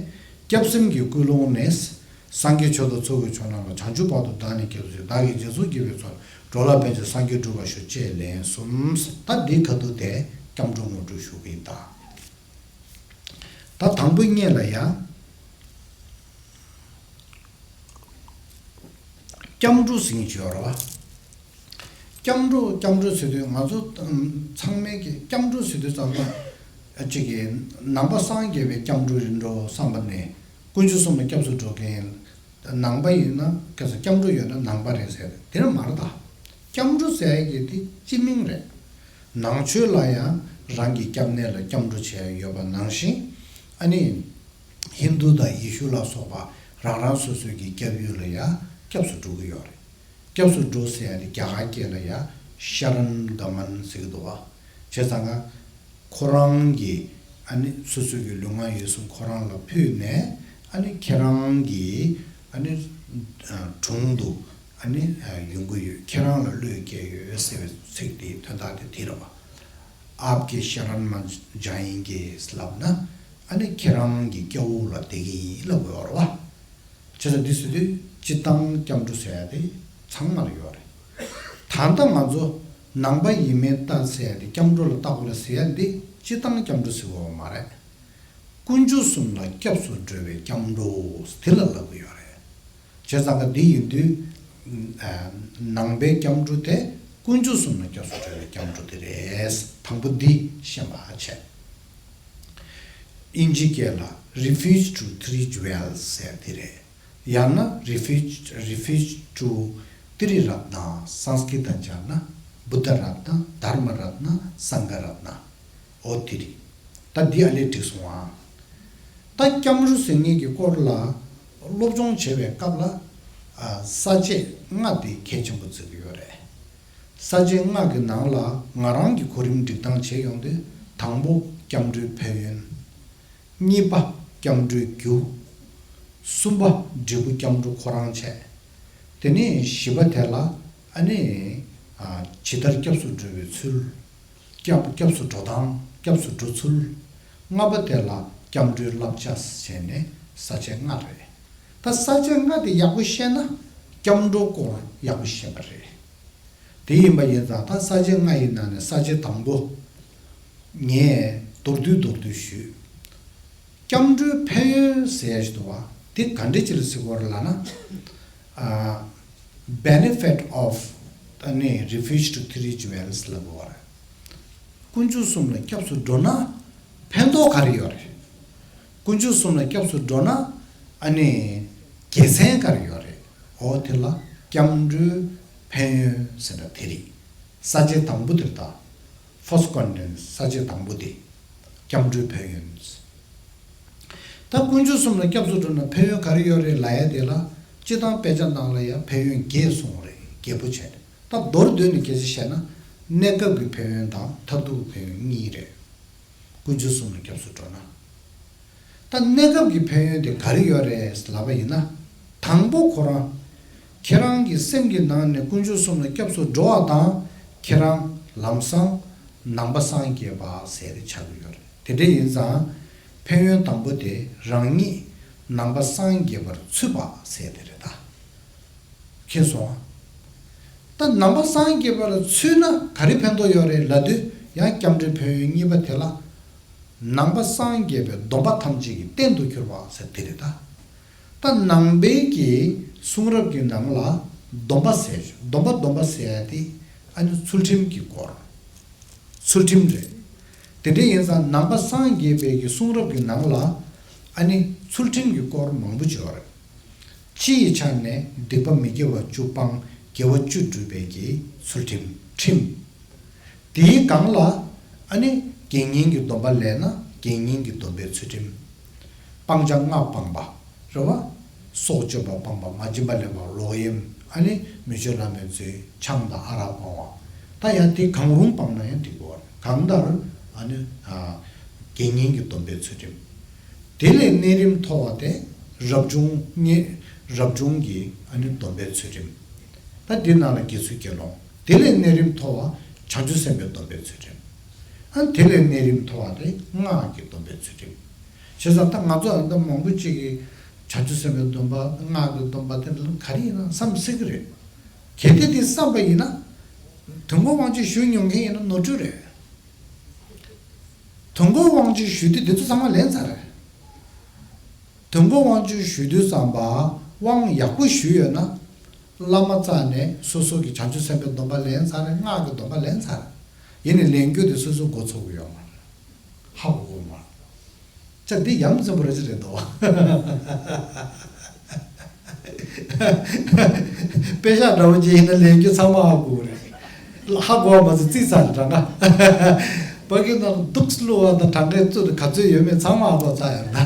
སྐྱབས་སེམས་ཀྱི་ཀུན་སློང་ནི། སངས་རྒྱས་ཆོས་དང་ཚོགས་ཀྱི་མཆོག་རྣམས་ལ། བྱང་ཆུབ་བར་དུ་བདག་ནི་སྐྱབས་སུ་མཆི། བདག་གིས་རྗེས་སུ་བགྱིས་པའི་ཚོགས། འགྲོ་ལ་ཕན་ཕྱིར་སངས་རྒྱས་འགྲུབ་པར་ཤོག་ཅེས་ལན་གསུམ། ད་འདི་ག་དུས་དེ་སྐྱབས་འགྲོ་ངོ་སྤྲོད་ཞུ་གི་ཡིན་ད། ད་དང་པོ་སྔོན་ལ་ཡང་། སྐྱབས་འགྲོ་ཟེར་མཁན་ཅིག་ཡོད་རེད་བ། སྐྱབས་འགྲོ་སྐྱབས་འགྲོ་ཟེར་དུས་ང་ཚོ་ཚང་མས་ཀྱི་སྐྱབས་འགྲོ་ཟེར་དུས་ཙམ་པ། ཅིག་གི་ནང་པ་སངས་རྒྱས་པའི་སྐྱབས་འགྲོ་རེད་འགྲོ་བསམ་པ་ནས། དཀོན་མཆོག་གསུམ་ལ་སྐྱབས་སུ་འགྲོ་མཁན། ནང་པ་ཡིན་ན་སྐྱབས་སུ་སྐྱབས་འགྲོ་ཡོད་ན་ནང་པ་རེད་ཟེར། དེ་འདྲ་མ་རེད་ད། སྐྱབས་འགྲོ་ཟེར་ཡ་གི་དེ་སྤྱི་མིང་རེད། ནང་ཆོས་ལ་ཡང་རང་གི་སྐྱབས་གནས་ལ་སྐྱབས་འགྲོ་བྱས་ཡོད་པ་ནང་བཞིན། ཨ་ནི། ཧིན་དུ་དང་ཡེ་ཤུ་ལ་སོགས་པ་རང་རང་སོ་སོའི་གི་སྐྱབས་ཡུལ་ལ་ཡང་སྐྱབས་སུ་འགྲོ་གི་ཡོད་རེད། སྐྱབས་སུ་འགྲོ་ཟེར་ཡ་དེ་རྒྱ་གར་སྐད་ལ་ཡང་ཤ་རན་ག་མན་ཟེར་གི་འདུག་བ། བྱས་ཙང་ང་ཁོ་རང་གི་ཨ་ནི་སོ་སོའི་གི་ལུས་ངག་ཡིད་གསུམ་ཁོ་རང་ལ་ཕུལ་ནས། ཨ་ནི་ཁྱེད་རང་གི་ཨ་ནི་དྲུང་དུ་ཨ་ནི་ཡོང་གི་ཡོད། ཁྱེད་རང་ལ་བློས་བཀལ་ཡོད་ཟེར་བའི་ཚིག་དེའི་དོན་དག་དེ་དེ་རེད་བ། आपके शरण में जाएंगे ལབ་ན། ཨ་ནི་ཁྱེད་རང་གི་སྐྱབས་འོག་ལ་བསྡད་ཀྱི་ཡིན་ལབ་དགོས་རེད་བ། བྱས་ཙང་འདི་ཟེར་དུས་སྤྱིར་བཏང་སྐྱབས་འགྲོ་ཟེར་ཡ་དེ་ཚང་མ་ལ་ཡོད་རེད། ད་ལྟ་ང་ཚོ་ནང་པ་ཡིན་མིན་བལྟ་ཟེར་ཡ་དེ་སྐྱབས་འགྲོ་ལ་བལྟ་དགོས་རེད་ཟེར་ཡ་འདི་སྤྱིར་བཏང་སྐྱབས་འགྲོ་ཟེར་བ་མ་རེད། དཀོན་མཆོག་གསུམ་ལ་སྐྱབས་སུ་འགྲོ་བའི་སྐྱབས་འགྲོ་དེ་ལ་ལབ་ཀྱི་ཡོད་རེད། བྱས་ཙང་ཀ་འདི་ཡིན་དུས། ཨ། ནང་པའི་སྐྱབས་འགྲོ་དེ་དཀོན་མཆོག་གསུམ་ལ་སྐྱབས་སུ་འགྲོ་བའི་སྐྱབས་འགྲོ་དེ་རེད། དང་པོ་འདི་ཤེས་པ་བྱས། དབྱིན་ཇི་སྐད་ལ་refuge to three jewels ཟེར་དེ་རེད། ཡང་ན་refuge, refuge to ཏྲི་རཏྣ། སཾ་སྐྲྀཏ་སྦྱར་ན་བུདྡྷ་རཏྣ། དྷརྨ་རཏྣ། སངྒྷ་རཏྣ། འོ་དེ་རེད། ད་འདི་ཨ་ལས་འགྲིག་སོང་ཨ། ད་སྐྱབས་འགྲོ་ཟེར་མཁན་གྱི་སྐོར་ལ་སློབ་སྦྱོང་བྱེད་པའི་སྐབས་ལ། ཨ། ས་བཅད་ལྔ་དེ་གལ་ཆེན་པོ་བརྩི་གི་ཡོད་རེད། ས་བཅད་ལྔ་གི་ནང་ལ་ང་རང་གི་གོ་རིམ་སྒྲིག་སྟངས་བྱས་ཡོང་དུས། དང་པོ་སྐྱབས་འགྲོའི་ཕན་ཡོན། གཉིས་པ་སྐྱབས་འགྲོའི་རྒྱུ། གསུམ་པ་འབྲས་བུ་སྐྱབས་འགྲོ་ཁོ་རང་བྱས། དེ་ནས་བཞི་པ་དེ་ལ་ཨ་ནི། ཨ། ཇི་ལྟར་སྐྱབས་སུ་འགྲོ་བའི་ཚུལ། སྐྱབས། སྐྱབས་སུ་འགྲོ་སྟངས། སྐྱབས་སུ་འགྲོ་ཚུལ། ལྔ་པ་དེ་ལ་སྐྱབས་འགྲོའི་བསླབ་བྱ་བྱས་ནས་ས་བཅད་ལྔ་རེད། ད་ས་བཅད་ལྔ་དེ་ཡག་པོ་ཤེས་ན་སྐྱབས་འགྲོ་སྐོར་ཡག་པོ་ཤེས་པ་རེད། དེ་ཡིན་པ་ཡིན་ཙང་ད་ས་བཅད་ལྔ་ཡི་ནང་ནས་ས་བཅད་དང་པོ་ངས་མདོར་བསྡུས་མདོར་བསྡུས་ཞུས། སྐྱབས་འགྲོའི་ཕན་ཡོན་ཟེར་ཡ་ཞིག་འདུག་བ། དེ་ག་འདྲ་ཅིག་ལ་ཟེར་དགོས་རེད་ལབ་ན། ཨ། benefit of ཨ་ནི་refuge to three jewels ལབ་དགོས་རེད། དཀོན་མཆོག་གསུམ་ལ་སྐྱབས་སུ་འགྲོ་ན་ཕན་ཐོགས་ག་རེ་ཡོད་རེད། དཀོན་མཆོག་གསུམ་ལ་སྐྱབས་སུ་འགྲོ་ན་ཨ་ནི་དགེ་མཚན་ག་རེ་ཡོད་རེད། འོ་དེ་ལ་སྐྱབས་འགྲོའི་ཕན་ཡོན་ཟེར་ན་དེ་རེད། ས་བཅད་དང་པོ་དེ་རེད་ད། first content ས་བཅད་དང་པོ་དེ། སྐྱབས་འགྲོའི་ཕན་ཡོན། ད་དཀོན་མཆོག་གསུམ་ལ་སྐྱབས་སུ་འགྲོ་ན་ཕན་ཡོན་ག་རེ་ཡོད་རེད་ལབ་ཡ་དེ་ལ། སྤྱིར་བཏང་དཔེ་ཆ་ནང་ལ་ཡང་ཕན་ཡོན་བརྒྱད་གསུངས་རེད། བརྒྱད་པོ་བྱས་ནས། ད་མདོར་བསྡུས་ནས་སྐད་ཆ་བཤད་ན། གནས་སྐབས་ཀྱི་ཕན་ཡོན་དང་མཐར་ཐུག་གི་ཕན་ཡོན་གཉིས་རེད། དཀོན་མཆོག་གསུམ་ལ་སྐྱབས་སུ་འགྲོ་ན། ད་གནས་སྐབས་ཀྱི་ཕན་ཡོན་དེ་ག་རེ་ཡོད་རེད་ལབ་པ་ཡིན་ན། དང་པོ་ཁོ་རང་། ཁྱེད་རང་གི་སེམས་ཀྱི་ནང་ནས་དཀོན་མཆོག་གསུམ་ལ་སྐྱབས་སུ་འགྲོ་བ་དང་། ཁྱེད་རང་ལམ་སང་ནང་པ་སངས་རྒྱས་པ་ཟེར་ཏེ་ཆགས་ཀྱི་ཡོད་རེད། དེ་འདྲ་ཡིན་ཙང་། ཕན་ཡོན་དང་པོ་དེ་རང་ཉིད་ནང་པ་སངས་རྒྱས་པར་ཚུད་པ་ཟེར་དེ་རེད་ད། མཁྱེན་སོང་ཨ། ད་ནང་པ་སངས་རྒྱས་པ་ལ་ཚུད་ན་ག་རེ་ཕན་ཐོགས་ཡོད་རེད་ལབ་དུས། ཡང་སྐྱབས་འགྲོའི་ཕན་ཡོན་གཉིས་པ་དེ་ལ། ནང་པ་སངས་རྒྱས་པའི་སྡོམ་པ་ཐམས་ཅད་ཀྱི་རྟེན་དུ་གྱུར་པ་ཟེར་དེ་རེད་ད། ད་ནང་པའི་གི་གསུང་རབ་ཀྱི་ནང་ལ་སྡོམ་པ་ཟེར། སྡོམ་པ། སྡོམ་པ་ཟེར་ཡ་དེ་ཨ་ནི་ཚུལ་ཁྲིམས་ཀྱི་སྐོར། ཚུལ་ཁྲིམས་རེད། དེ་འདྲ་ཡིན་ཙང་ནང་པ་སངས་རྒྱས་པའི་གི་གསུང་རབ་ཀྱི་ནང་ལ་ཨ་ནི་ཚུལ་ཁྲིམས་ཀྱི་སྐོར་མང་པོ་ཅིག་ཡོད་རེད། སྤྱི་ཡི་ཆ་ནས་སྡིག་པ་མི་དགེ་བ་བཅུ་སྤང་། དགེ་བ་བཅུ་སྒྲུབ་པའི་གི་ཚུལ་ཁྲིམས། ཁྲིམས། དེའི་སྒང་ལ་ཨ་ནི་དགེ་བསྙེན་གྱི་སྡོམ་པ་ལེན་ན་དགེ་བསྙེན་གྱི་སྡོམ་པའི་ཚུལ་ཁྲིམས། སྤང་བྱ་ལྔ་སྤངས་པ། རེད་བ། སྲོག་གཅོད་པ་སྤངས་པ། མ་བྱིན་པ་ལེན་པ། ལོག་གཡེམ། ཨ་ནི་མི་སྤྱོད་ལམ་མེར་འཛུལ། ཆང་དང་ཨ་རག་སྤང་བ། ད་ཡང་དེ་གང་རུང་སྤངས་ན་ཡང་འགྲིག་གི་རེད། གང་ལྟར་ཨ་ནི། ཨ། དགེ་བསྙེན་གྱི་སྡོམ་པའི་ཚུལ་ཁྲིམས། དེ་ལས་གནས་རིམ་མཐོ་བ་དེ་རབ་བྱུང་གི། རབ་བྱུང་གི་ཨ་ནི་སྡོམ་པའི་ཚུལ་ཁྲིམས། ད་འདི་ནང་ལ་དགེ་ཚུལ་དགེ་སློང་། དེ་ལས་གནས་རིམ་མཐོ་བ་བྱང་ཆུབ་སེམས་དཔའི་སྡོམ་པའི་ཚུལ་ཁྲིམས། ཨ། དེ་ལས་གནས་རིམ་མཐོ་བ་དེ་སྔགས་ཀྱི་སྡོམ་པའི་ཚུལ་ཁྲིམས། བྱས་ཙང་ད་ང་ཚོ་ཨ་ནི་མང་པོ་ཅིག་གིས་བྱང་ཆུབ་སེམས་དཔའི་སྡོམ་པ། སྔགས་ཀྱི་སྡོམ་པ་དེ་ལ་ག་རེ་ཡིན་ན་བསམ་སྲིད་ཀྱི་རེད། གལ་ཏེ་དེ་བསམ་པ་ཡིན་ན། དུས་འཁོར་དབང་ཆེན་ཞུ་མྱོང་མཁན་ཡིན་ན་ནོར་འཁྲུལ་རེད། དུས་འཁོར་དབང་ཆེན་ཞུ་དུས་དེ་ཚོ་ཚང་མ་ལེན་ཚར་རེད། དུས་འཁོར་དབང་ཆེན་ཞུ་དུས་ཙམ་པ་དབང་ཡག་པོ་ཞུས་ཡོད་ན། བླ་མ་རྩ་ནས་སོ་སོ་གི་བྱང་ཆུབ་སེམས་དཔའི་སྡོམ་པ་ལེན་ཚར་རེད། སྔགས་ཀྱི་སྡོམ་པ་ལེན་ཚར་རེད། ཡིན་ནའི་ལེན་རྒྱུ་དེ་སོ་སོ་འགོ་ཚུགས་ཀྱི་ཡོད་མ་རེད། ཧ་གོ་གི་མ་རེད། ཅག་འདི་ཡ་མཚན་པོ་རེ་ཅིག་རེད་དོ། དཔེ་ཤག་འདྲ་བོ་ཅིག་ཡིན་ན་ལེན་རྒྱུ་ཚང་མ་ཧ་གོ་གི་རེད། ཧ་གོ་བ་མ་ཟད་རྩིས་ཚར་གྲངས་ཀ། ཕ་གི་ནང་ལ་འདུག་བླུགས་པ་དང་གྲངས་ཀའི་རྩུབ་ག་ཚོད་ཡོད་མེད་ཚང་མ་ཧ་གོ་ཚར་ཡོད་ན།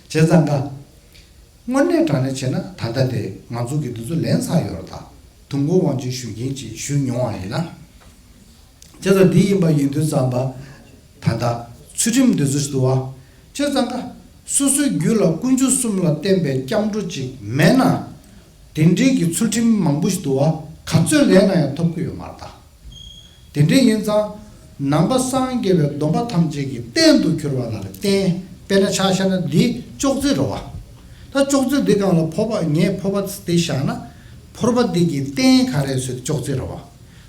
བྱས་ཙང་ཀ། དངོས་གནས་དྲང་གནས་བྱས་ན་ད་ལྟ་དེ་ང་ཚོ་གི་འདི་ཚོ་ལེན་ཚར་ཡོད་རེད་ད། དུས་འཁོར་དབང་ཆེན་ཞུ་མཁན་ཅིག་ཞུ་མྱོང་བ་ཡིན་ན། བྱས་ཙང་འདི་ཡིན་པ་ཡིན་དུས་ཙམ་པ། ད་ལྟ་ཚུལ་ཁྲིམས་འདི་ཚོ་ཞིག་འདུག་བ། བྱས་ཙང་ཀ། སོ་སོའི་རྒྱུད་ལ་དཀོན་མཆོག་གསུམ་ལ་བརྟེན་པའི་སྐྱབས་འགྲོ་ཅིག་མེད་ན། དེ་འདྲའི་གི་ཚུལ་ཁྲིམས་མང་པོ་ཞིག་འདུག་བ། ག་ཚོད་ལེན་ན་ཡང་ཐོབ་ཀྱི་ཡོད་མ་རེད་ད། དེ་འདྲ་ཡིན་ཙང་། ནང་པ་སངས་རྒྱས་པའི་སྡོམ་པ་ཐམས་ཅད་ཀྱི་རྟེན་དུ་གྱུར་པ་ལ་རྟེན། དཔེར་ན་ཆ་བཞག་ན་འདི་ཅོག་ཙེ་རེད་བ། ད་ཅོག་ཙེ་འདི་སྒང་ལ་ཕོར་པ། ངས་ཕོར་པ་འདི་བཞག་ན། ཕོར་པ་འདི་གི་རྟེན་ག་རེ་ཟེར་ཅོག་ཙེ་རེད་བ།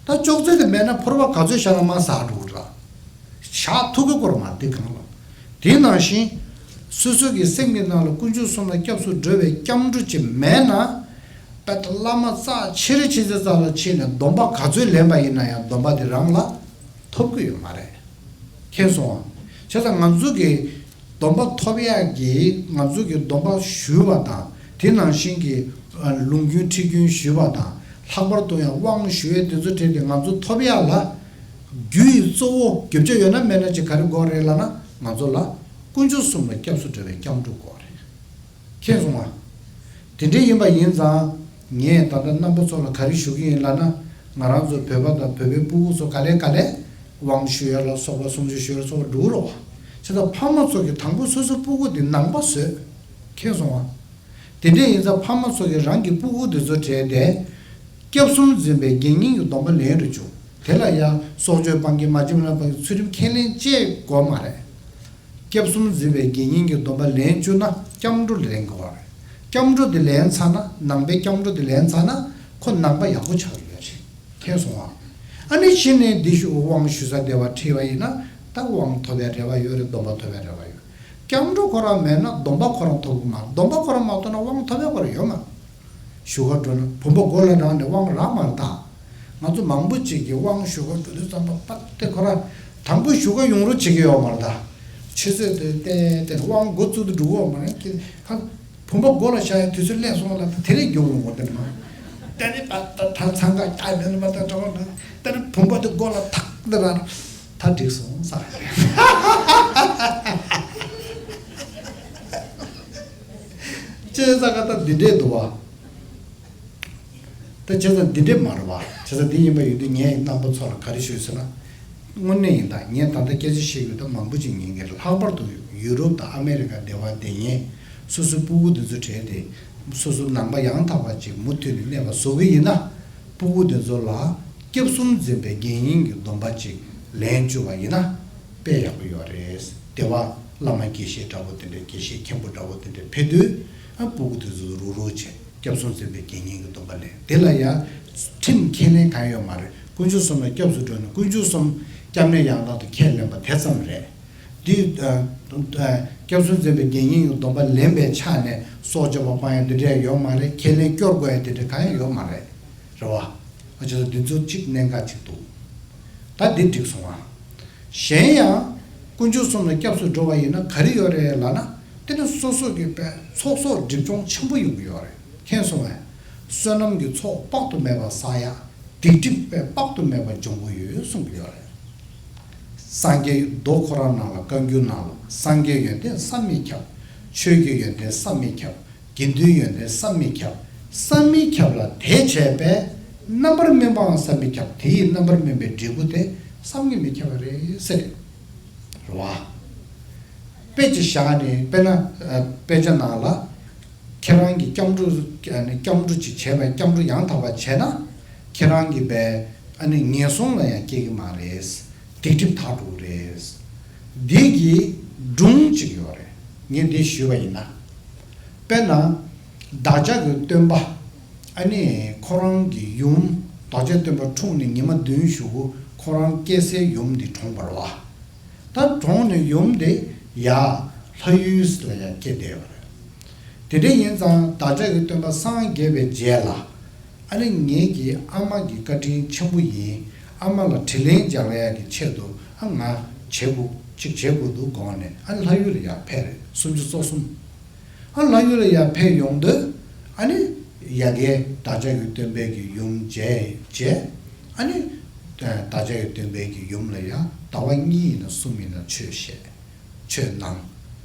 ད་ཅོག་ཙེ་འདི་མེད་ན་ཕོར་པ་ག་ཚོད་བཞག་ན་མར་ཟག་འགྲོ་གི་རེད། བཞག་ཐུབ་ཀྱི་སྐོར་མ་རེད་དེ་གང་ལ། དེ་ནང་བཞིན་སོ་སོ་གི་སེམས་ཀྱི་ནང་ལ་དཀོན་མཆོག་གསུམ་ལ་སྐྱབས་སུ་འགྲོ་བའི་སྐྱབས་འགྲོ་ཅིག་མེད་ན། དཔེ་ད་བླ་མ་རྩ་ཆེ་རེ་ཆེ་ཆེ་རྩ་ལ་ཕྱིན་ནས་སྡོམ་པ་ག་ཚོད་ལེན་པ་ཡིན་ན་ཡང་སྡོམ་པ་དེ་རང་ལ་ཐོབ་ཀྱི་ཡོད་མ་རེད། མཁྱེན་སོང་ཨ། བྱས་ཙང་ང་ཚོ་གི་སྡོམ་པ་ཐོབ་ཡག་གི་ང་ཚོ་གི་སྡོམ་པ་ཞུས་པ་དང་དེ་ནང་བཞིན་གྱི་ལུང་རྒྱུན་ཁྲིད་རྒྱུན་ཞུས་པ་དང་ལྷག་པར་དུ་ཡང་དབང་ཞུ་ཡས་དེ་ཚོ་བྲིས་ཏེ་ང་ཚོ་ཐོབ་ཡག་ལ་རྒྱུ་ཡི་གཙོ་བོ་རྒྱུ་ཆ་ཡོད་ན་མེད་ན་ཅིག་ག་རེ་དགོས་རེད་ལབ་ན་ང་ཚོ་ལ་དཀོན་མཆོག་གསུམ་ལ་སྐྱབས་སུ་འགྲོ་བའི་སྐྱབས་འགྲོ་དགོས་རེད། མཁྱེན་སོང་ང་། དེ་འདྲ་ཡིན་པ་ཡིན་ཙང་ངས་ད་ལྟ་རྣམ་པ་ཚོ་ལ་ག་རེ་ཞུ་གི་ཡིན་ལབ་ན་ང་རང་ཚོ་བོད་པ་དང་བོད་པའི་སྤུ་གུ་ཚོ་ག་ལེ་ག་ལེ་དབང་ཞུ་ཡ་ལ་སོགས་པ་སུམ་ཅུ་ཞུ་ཡ་ལ་སོགས་པ་འགྲོ་གི་རེད་བ། བྱས་ཙང་ཕ་མ་ཚོ་གིས་དང་པོ་སོ་སོའི་སྤུ་གུ་དེ་ནང་པ་བཟོས། མཁྱེན་སོང་ང་། དེ་འདྲ་ཡིན་ཙང་ཕ་མ་ཚོ་གིས་རང་གི་སྤུ་གུ་དེ་ཚོ་བྲལ་ཏེ། སྐྱབས་གསུམ་འཛིན་པའི་དགེ་བསྙེན་གྱི་སྡོམ་པ་ལེན་རུ་བཅུག་དེ་ལ་ཡང་སྲོག་གཅོད་སྤང་གི་མ་བྱིན་པ་ལ་སྤང་གི་ཚུལ་ཁྲིམས་ཁས་ལེན་བཅས་དགོས་མ་རེད། སྐྱབས་གསུམ་འཛིན་པའི་དགེ་བསྙེན་གྱི་སྡོམ་པ་ལེན་བཅུག་ན་སྐྱབས་འགྲོ་ལེན་དགོས་པ་རེད། སྐྱབས་འགྲོ་དེ་ལེན་ཚར་ན་ནང་པའི་སྐྱབས་འགྲོ་དེ་ལེན་ཚར་ན་ཁོ་ནང་པ་ཡག་པོ་ཆགས་ཡོད་རེད། མཁྱེན་སོང་ཨ། ཨ་ནི་ཕྱི་ནས་འདི་ཞུ་དབང་ཞུ་ས་བདེ་བ་ཁྲིད་པ་ཡིན་ན་ད་དབང་ཐོབ་པའི་རེ་བ་ཡོད་རེད། སྡོམ་པ་ཐོབ་པའི་རེ་བ་ཡོད། སྐྱབས་འགྲོ་ཁོ་རང་མེད་ན་སྡོམ་པ་ཁོ་རང་ཐོབ་གི་མ་རེད། སྡོམ་པ་ཁོ་རང་མ་ཐོབ་ན་དབང་ཐོབ་པའི་ཁོ་རང་ཡོད་མ་རེད། ཞུ་ག་འགྲོ་ན་བུམ་པ་མགོ་ལ་བསྒྲེངས་ནས་དབང་རག་མ་རེད་ད། ང་ཚོ་མང་པོ་ཅིག་གིས་དབང་ཞུ་ག་འགྲོ་དུས་ཙམ་པ་པ་དེ་ཁོ་རང་དང་པོ་ཞུ་ག་ཡོང་རོགས་བྱེད་ཀྱི་ཡོད་མ་རེད་ད། ཆུ་ཚོད་དེ་བལྟས་བལྟས་དབང་འགོ་བཙུགས་དུས་འགྲོ་གི་ཡོད་མ་རེད་ཀི་ཧ། བུམ་པ་མགོ་ལ་བཞག་ཡ་དུས་ཚོད་སླེབས་སོང་ལབ་དེ་རིང་མགྱོགས་ཡོང་གོ་དེ་ནི་མ། དེ་ནི་པ་ད་ད་འཚང་ཁ་རྒྱག་མེད་ནི་མ་ད་གྲོགས་ན་དེ་ནི་བུམ་པ་དེ་མགོ་ལ་ཐག་འདི་ར་ད་འགྲིག་སོང་ས། ཅེས་ས་ཀ་ད་འདི་འདྲས་འདུག་བ། ད་བྱས་ཙང་འདི་འདྲས་མ་རེད་བ། བྱས་ཙང་འདི་ཡིན་པ་ཡིན་དུས་ངས་རྣམ་པ་ཚོ་ལ་ག་རེ་ཞུས་ཟེར་ན། དངོས་གནས་ཡིན་ད་ངས་ད་ལྟ་སྐད་ཆ་བཤད་ཡོད་ད་མང་པོ་ཅིག་ཉན་གི་རེད། ལྷག་པར་དུ་ཡུ་རོབ་དང་ཨ་མེ་རི་ཀ་སྡེ་བ་དེ་ངས་སོ་སོའི་སྤུ་གུ་འདི་ཚོ་བྲལ་ཏེ་སོ་སོ་ནང་པ་ཡང་དག་པ་ཅིག་མུ་མཐུད་ནས་གནས་པ་བཟོ་གི་ཡིན་ན་སྤུ་གུ་འདི་ཚོ་ལ་སྐྱབས་གསུམ་འཛིན་པའི་དགེ་བསྙེན་གྱི་སྡོམ་པ་ཅིག་ལེན་བཅུག་པ་ཡིན་ན་དཔེ་ཡག་པོ་ཡོད་རེད། སྡེ་བ་བླ་མ་དགེ་བཤེས་འདྲ་བོ་དེ་འདྲ་དགེ་བཤེས་མཁན་པོ་འདྲ་བོ་དེ་འདྲ་ཕེབས་དུས་ཨ་སྤུ་གུ་དེ་ཚོ་རུག་རུག་བྱས། སྐྱབས་གསུམ་འཛིན་པའི་དགེ་བསྙེན་གྱི་སྡོམ་པ་ལེན། དེ་ལ་ཡང་ཁྲིམས་ཁས་ལེན་གང་ཡོད་མ་རེད། དཀོན་མཆོག་གསུམ་ལ་སྐྱབས་སུ་འགྲོ་ནས་དཀོན་མཆོག་གསུམ་སྐྱབས་གནས་ཡང་དག་ཏུ་ཁས་ལེན་པ་དེ་ཙམ་རེད། འདི་ཨ་ཨ་སྐྱབས་གསུམ་འཛིན་པའི་དགེ་བསྙེན་གྱི་སྡོམ་པ་ལེན་པའི་ཆ་ནས་སྲོག་གཅོད་པ་སྤང་ཡ་འདི་འདྲ་ཡོད་མ་རེད། ཁས་ལེན་སྐྱོར་དགོས་ཡ་འདི་འདྲ་གང་ཡང་ཡོད་མ་རེད། རེད་བ། ཨ་ཅེ་ད་འདི་ཚོ་གཅིག་གནད་འགག་ཅིག་འདུག་ད་འདི་འགྲིག་སོང་ཨ། གཞན་ཡང་། དཀོན་མཆོག་གསུམ་ལ་སྐྱབས་སུ་འགྲོ་བ་ཡིན་ན་ག་རེ་ཡོད་རེད་ལབ་ན། དེ་ནི་སོ་སོ་གི་དཔེ་ཚོགས་གསོག་སྒྲིབ་སྦྱོང་ཆེན་པོ་ཡོང་གི་ཡོད་རེད། མཁྱེན་སོང་ངས། བསོད་ནམས་ཀྱི་ཚོགས་དཔག་ཏུ་མེད་པ་བསགས་ཡ། སྡིག་སྒྲིབ་དཔེ་དཔག་ཏུ་མེད་པ་སྦྱོང་གི་ཡོད་གསུང་གི་ཡོད་རེད། སངས་རྒྱས་མདོ་ཁོ་རང་ནང་ལ་བཀའ་འགྱུར་ནང་ལ་སངས་རྒྱས་ཡོན་ཏན་བསམ་མི་ཁྱབ། ཆོས་ཀྱི་ཡོན་ཏན་བསམ་མི་ཁྱབ། དགེ་འདུན་ཡོན་ཏན་བསམ་མི་ཁྱབ། བསམ་མི་ཁྱབ་ལ་དེ་བྱས་པས་རྣམ་པར་སྨིན་པའང་བསམ་མི་ཁྱབ། དེ་ཡི་རྣམ་པར་སྨིན་པའི་འབྲས་བུ་དེ་བསམ་གྱིས་མི་ཁྱབ་པ་རེད་ཟེར། རེད་བ། དཔེ་ཅིག་བཞག་ནས་དཔེར་ན་ཨ་དཔེ་ཆ་ནང་ལ་ཁྱེད་རང་གིས་སྐྱབས་འགྲོ་ཨ་ནི་སྐྱབས་འགྲོ་ཅིག་བྱས་པ་སྐྱབས་འགྲོ་ཡང་དག་པ་བྱས་ན་ཁྱེད་རང་གི་བས་ཨ་ནི་ངན་སོང་ལ་ཡང་སྐྱེ་གི་མ་རེད། སྡིག་སྒྲིབ་དག་འགྲོ་གི་རེད། འདི་གི་སྒྲུང་ཅིག་ཡོད་རེད། ངས་འདི་ཞུས་པ་ཡིན་ན། དཔེར་ན། བདག་ཅག་གི་སྟོན་པ། ཨ་ནི་ཁོ་རང་གི་ཡུམ། བདག་ཅག་སྟོན་པ་འཁྲུངས་ནས་ཉི་མ་བདུན་ཞུ་གུ་ཁོ་རང་སྐྱེ་སའི་ཡུམ་འདི་གྲོངས་པ་རེད་བ། ད་གྲོངས་ནས་ཡུམ་དེ་ཡ་ལྷ་ཡུལ་ལ་ཡ་སྐྱེས་བསྡད་པ་རེད། དེ་འདྲ་ཡིན་ཙང་བདག་ཅག་གི་སྟོན་པ་སངས་རྒྱས་པའི་རྗེས་ལ། ཨ་ནི་ངེད་ཀྱི་ཨ་མ་གི་བཀའ་དྲིན་ཆེན་པོ་ཡིན། ཨ་མ་ལ་དྲིན་ལན་འཇལ་ཡག་གི་ཆེད་དུ་ཨ་ང་བྱེད་དགོས་གཅིག་བྱེད་དགོས་འདུག་དགོངས་ནས་ཨ་ནི་ལྷ་ཡུལ་ལ་ཡར་ཕེབས་རེད། སུམ་ཅུ་སོ་གསུམ། ཨ་ལྷ་ཡུལ་ལ་ཡར་ཕེབས་ཡོང་དུས་ཨ་ནི་ཡ་གིའི་བདག་ཅག་གི་སྟོན་པའི་གི་ཡུམ་མཇལ་བྱས་ཨ་ནི་བདག་ཅག་གི་སྟོན་པའི་གི་ཡུམ་ལ་ཡ་ཟླ་བ་གཉིས་ཡིན་ན་གསུམ་ཡིན་ན་ཆོས་བཤད། ཆོས་གནང་།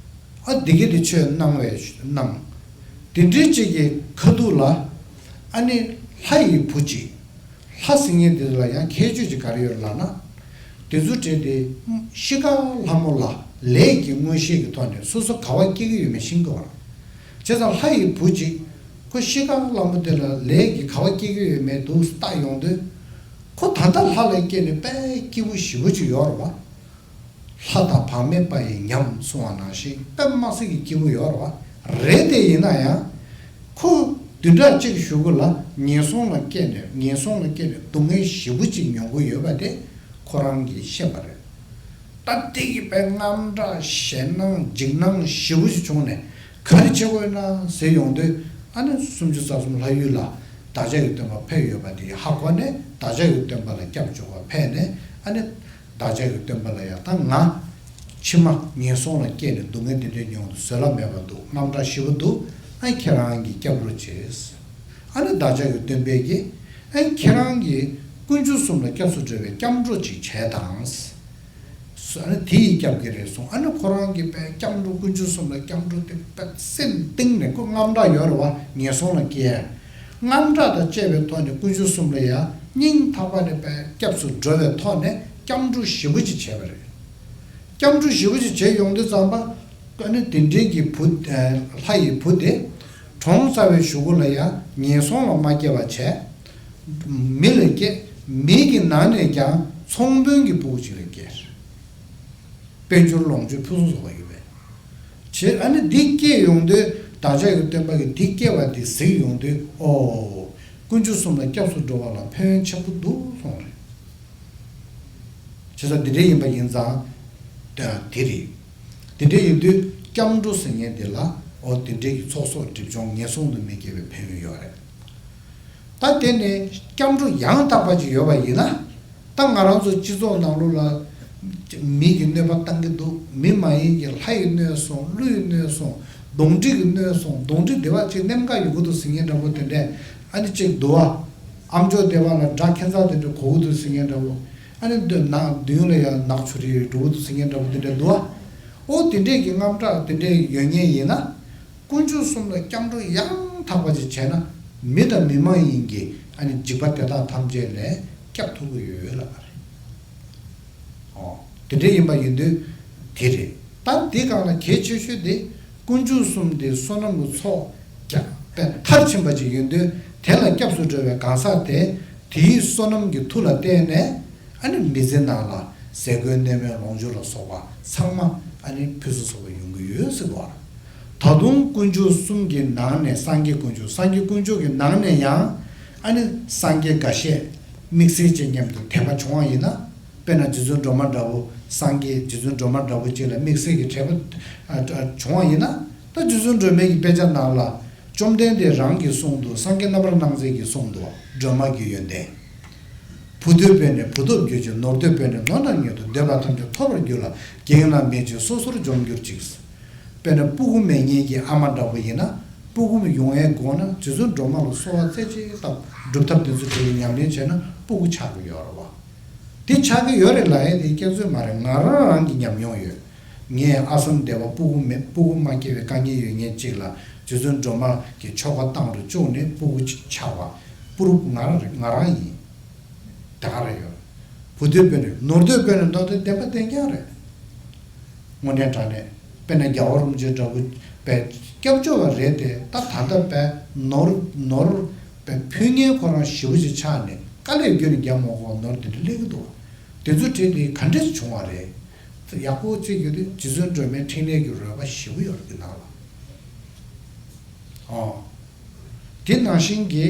ཨ་འདི་ག་དེ་ཆོས་གནང་བའི་གནང་། དེ་འདྲའི་གཅིག་གི་ཁ་ཐུག་ལ་ཨ་ནི་ལྷ་ཡི་བུ་གཅིག་ལྷ་ཟེར་མཁན་དེ་ལ་ཡང་ཁྱད་ཆོས་ཅིག་ག་རེ་ཡོད་ལབ་ན། དེ་ཚོ་བྲིས་ཏེ་ཤི་ཁ་ལྷ་མོ་ལ་ལས་ཀྱི་མངོན་ཤེས་ཀྱི་ཐོག་ནས་སོ་སོ་ག་བ་སྐྱེ་གི་ཡོད་མེད་ཤེས་ཀྱི་ཡོད་རེད། བྱས་ཙང་ལྷ་ཡི་བུ་གཅིག་ཁོ་ཤི་ཁ་ལྷ་མོ་དེ་ལ་ལས་ཀྱི་ག་བ་སྐྱེ་གི་ཡོད་མེད་འདུག་ལྟ་ཡོང་དུས། ཁོ་ད་ལྟ་ལྷ་ལ་སྐྱེས་ནས་དཔེ་སྐྱིད་པོ་ཞེ་པོ་ཅིག་ཡོད་རེད་བ། ལྷ་དང་བག་མེད་པ་ཡི་ཉམས་གསུང་བ་ནང་བཞིན་དཔེ་མི་སྲིད་ཀྱི་སྐྱིད་པོ་ཡོད་རེད་བ། རེད་དེ་ཡིན་ན་ཡང་། ཁོ་བདུན་ཕྲག་གཅིག་གཞུག་གུ་ལ་ངན་སོང་ལ་སྐྱེས་ནས་ངན་སོང་ལ་སྐྱེས་ནས་སྡུག་བསྔལ་ཞེ་པོ་ཅིག་མྱོང་གི་ཡོད་པ་དེ་ཁོ་རང་གིས་ཤེས་པ་རེད། ད་དེ་གི་པའི་དངངས་སྐྲག་ཞེད་སྣང་འཇིགས་སྣང་ཞེ་པོ་ཞིག་བྱུང་ནས་ག་རེ་བྱེད་དགོས་ན་ཟེར་ཡོང་དུས། ཨ་ནི་སུམ་ཅུ་རྩ་གསུམ་ལྷ་ཡུལ་ལ་བདག་ཅག་གི་སྟོན་པ་ཕེབས་ཡོད་པ་དེ་ཧ་གོ་ནས་བདག་ཅག་གི་སྟོན་པ་ལ་སྐྱབས་འཇུག་པར་ཕེབས་ནས། ཨ་ནི་བདག་ཅག་གི་སྟོན་པ་ལ་ཡང་ད་ང་ཕྱི་མ་ངན་སོང་ལ་སྐྱེས་ནས་སྡུག་བསྔལ་འདི་འདྲའི་མྱོང་དུས་བཟོད་གླགས་མེད་པ་འདུག་དངངས་སྐྲག་ཞེ་པོ་འདུག་ཨ་ཁྱེད་རང་གིས་སྐྱབས་རོགས་བྱེད། ཨ་ནི་བདག་ཅག་གི་སྟོན་པས་ཀྱིས། ཨ་ཁྱེད་རང་གིས་དཀོན་མཆོག་གསུམ་ལ་སྐྱབས་སུ་འགྲོ་བའི་སྐྱབས་འགྲོ་ཅིག་བྱས་དང་། ཨ་ནི་དེ་ཡིས་སྐྱབས་ཀྱི་རེད་གསུངས། ཨ་ནི་ཁོ་རང་གིས་པའི་སྐྱབས་འགྲོ་དཀོན་མཆོག་གསུམ་ལ་སྐྱབས་འགྲོ་དེ་པའི་སེམས་གཏིང་ནས་ཁོ་དངངས་སྐྲག་ཡོད་རེད་བ། ངན་སོང་ལ་སྐྱེ་ཡ། དངངས་སྐྲག་དང་བཅས་པའི་ཐོག་ནས་དཀོན་མཆོག་གསུམ་ལ་ཡང་སྙིང་ཐག་པ་ནས་པའི་སྐྱབས་སུ་འགྲོ་བའི་ཐོག་ནས་སྐྱབས་འགྲོ་ཞེ་པོ་ཅིག་བྱས་པ་རེད། སྐྱབས་འགྲོ་ཞེ་པོ་ཅིག་བྱས་ཡོང་དུས་ཙམ་པ། ཨ་ནི་དེ་འདྲའི་གི་བུ། ལྷ་ཡི་བུ་དེ་གྲོངས་ཚར་བའི་གཞུག་གུ་ལ་ཡང་ངན་སོང་ལ་མ་སྐྱེ་བ་བྱས། མི་ལ་སྐྱེ། མི་གི་ནང་ནས་ཀྱང་ཚོང་དཔོན་གྱི་ཕྲུ་གུ་ཅིག་ལ་སྐྱེས། དཔལ་འབྱོར་ལོངས་སྤྱོད་ཕུན་སུམ་ཚོགས་པ་ཡོད་པས། བྱས། ཨ་ནི་འདི་སྐྱེས་ཡོང་དུས་བདག་ཅག་གི་སྟོན་པ་གིས་འདི་སྐྱེ་བ་འདི་གཟིགས་ཡོང་དུས། ཨོ། དཀོན་མཆོག་གསུམ་ལ་སྐྱབས་སུ་འགྲོ་བ་ལ་ཕན་ཡོན་ཆེན་པོ་འདུག་གསུངས་རེད། བྱས་ཙང་འདི་འདྲ་ཡིན་པ་ཡིན་ཙང་། ད་དེ་རེད། འདི་འདྲ་ཡིན་དུས་སྐྱབས་འགྲོ་ཟེར་མཁན་འདི་ལ། ཨོ། དེ་འདྲའི་གི་ཚོགས་གསོག་སྒྲིབ་སྦྱོང་ངན་སོང་དུ་མི་སྐྱེ་བའི་ཕན་ཡོན་ཡོད་རེད། ད་དེ་ནས་སྐྱབས་འགྲོ་ཡང་དག་པ་ཅིག་ཡོད་པ་ཡིན་ན། ད་ང་རང་ཚོ་སྤྱི་ཚོགས་ནང་ལོགས་ལ་མི་གིས་གནོད་པ་བཏང་གི་འདུག་མི་མ་ཡིན་གྱི་ལྷ་ཡིས་གནོད་སོང་། ཀླུ་ཡིས་གནོད་སོང་། གདོན་འདྲེ་གིས་གནོད་སོང་། གདོན་འདྲེ་སྡེ་བ་ཅིག་གནད་འགག་ཡོང་གི་འདུག་ཟེར་མཁན་འདྲ་པོ་དེ་འདྲས་ཨ་ནི་ཅིག་འདུག་བ། ཨ་མཆོག་སྡེ་བ་ལ་དགྲ་ཁྱད་མཚར་དེ་འདྲ་གོ་གི་འདུག་ཟེར་མཁན་འདྲ་པོ། ཨ་ནི་མདུན་ནག་མདུན་ལ་ཡང་ནག་ཆུ་རེ་འགྲོ་གི་འདུག་ཟེར་མཁན་འདྲ་པོ་དེ་འདྲ་འདུག་བ། ཨོ་དེ་འདྲས་ཀྱི་དངངས་སྐྲག་དེ་འདྲས་ཡོད་མཁན་ཡིན་ན། དཀོན་མཆོག་གསུམ་ལ་སྐྱབས་འགྲོ་ཡང་དག་པ་ཅིག་བྱས་ན། མི་དང་མི་མ་ཡིན་གྱི་ཨ་ནི་འཇིགས་པ་དེ་དག་ཐམས་ཅད་ལས་སྐྱབས་ཐུབ་ཀྱི་ཡོད་ལབ་པ་རེད། ཨོ། དེ་འདྲ་ཡིན་པ་ཡིན་དུས་དེ་རེད། ད་འདི་སྒང་ལ་གལ་ཆེ་ཤོས་དེ་དཀོན་མཆོག་གསུམ་དེ་བསོད་ནམས་ཀྱི་ཚོགས་རྒྱ་བས་མཐར་ཕྱིན་པ་ཅིག་ཡིན་དུས། དེ་ལ་སྐྱབས་སུ་འགྲོ་བའི་གང་ཟག་དེ་དེའི་བསོད་ནམས་ཀྱི་མཐུ་ལ་བརྟེན་ནས། ཨ་ནི་མི་ཚེ་ནང་ལ་ཟས་གོས་གནས་མལ་ལོངས་སྤྱོད་ལ་སོགས་པ་ཚང་མ་ཨ་ནི་ཕུན་སུམ་ཚོགས་པ་ཡོང་གི་ཡོད་ཟེར་བ། ད་དུང་དཀོན་མཆོག་གསུམ་གྱི་ནང་ནས་སངས་རྒྱས་དཀོན་མཆོག་སངས་རྒྱས་དཀོན་མཆོག་གི་ནང་ནས་ཡང་ཨ་ནི་སངས་རྒྱས་འགའ་ཤས་དམིགས་བསལ་ཅན་མཉམ་དུ་དད་པ་བྱུང་བ་ཡིན་ན། དཔེར་ན་རྗེ་བཙུན་སྒྲོལ་མ་འདྲ་བོ་སངས་རྒྱས་རྗེ་བཙུན་སྒྲོལ་མ་འདྲ་བོ་ཅིག་ལ་དམིགས་བསལ་གྱི་དད་པ་ཨ་བྱུང་བ་ཡིན་ན། ད་རྗེ་བཙུན་སྒྲོལ་མའི་གི་དཔེ་ཆ་ནང་ལ་བཅོམ་ལྡན་འདས་རང་གིས་གསུངས་འདུག་སངས་རྒྱས་རྣམ་པར་སྣང་མཛད་ཀྱིས་གསུངས་འདུག་སྒྲོལ་མ་གི་ཡོན་ཏན། བུ་འདོད་པས་ནི་བུ་ཐོབ་འགྱུར་ཅིང་། ནོར་འདོད་པས་ནི་ནོར་རྣམས་ཉིད་དུ། འདོད་པ་ཐམས་ཅད་ཐོབ་པར་འགྱུར་ལ། རྒན་ལ་མེད་ཅིང་སོ་སོར་འཇོམས་གྱུར་ཅིག་དཔེར་ན་སྤུ་གུ་མེད་མཁན་གྱི་ཨ་མ་འདྲ་བོ་ཡིན་ན། སྤུ་གུ་ཡོང་ཡའི་སྒོ་ན་རྗེ་བཙུན་སྒྲོལ་མ་ལ་གསོལ་བ་རྩེ་གཅིག་བཏབ། སྒྲུབ་ཐབས་དེ་ཚོ་བྲིས་ནས་ཉམས་ལེན་བྱས་ན་སྤུ་གུ་ཆགས་ཀྱི་ཡོད་རེད་བ། དེ་ཆགས་ཀྱི་ཡོད་རེད་ལབ་ཡ་དེ་སྐྱག་རྫུན་མ་རེད། ང་རང་རང་གི་ཉམས་མྱོང་ཡོད། ངས་ཨ་སམ་སྡེ་བ་སྤུ་གུ་མེད། སྤུ་གུ་མ་སྐྱེ་བའི་དཀའ་ངལ་ཡོད་མཁན་གཅིག་ལ་རྗེ་བཙུན་སྒྲོལ་མ་གི་ཆོ་ག་བཏང་རུ་བཅུག་ནས་སྤུ་གུ་ཆགས་པ་པུ་རུ་ང་རང་རེད། ང་རང་ཡིན། དེ་ག་རེ་ཡོད། བུ་འདོད་པས་ནི་ནོར་འདོད་པས་ནི་ནོར་འདོད་བདེན་པ་བདེན་རྐྱང་རེད། དངོས་གནས་དྲང་གནས་དཔེར་ན་རྒྱལ་བ་རིན་པོ་ཆེ་འདྲ་བོ་པའི་སྐྱབས་བཅོལ་བ་རེད་དེ། ད་ད་ལྟ་པའི་ནོར་ནོར་པའི་ཕུལ་མཁན་ཁོ་རང་ཞེ་པོ་ཅིག་ཆགས་ནས་དཀའ་ལས་བརྒྱབ་ནས་རྒྱབ་མ་གོ་ནོར་དེ་འདྲ་སླེབས་ཀྱི་འདུག་དེ་ཚོ་བྲིས་ཏེ་ག་འདྲས་བྱུང་བ་རེད། ཡག་པོ་བརྩིས་ཡོད་དུས་རྗེ་བཙུན་སྒྲོལ་མའི་འཕྲིན་ལས་ཀྱི་རོལ་པ་ཞེ་པོ་ཡོད་རེད་འདི་ནང་ལ། ཨོ། དེ་ནང་བཞིན་གྱི་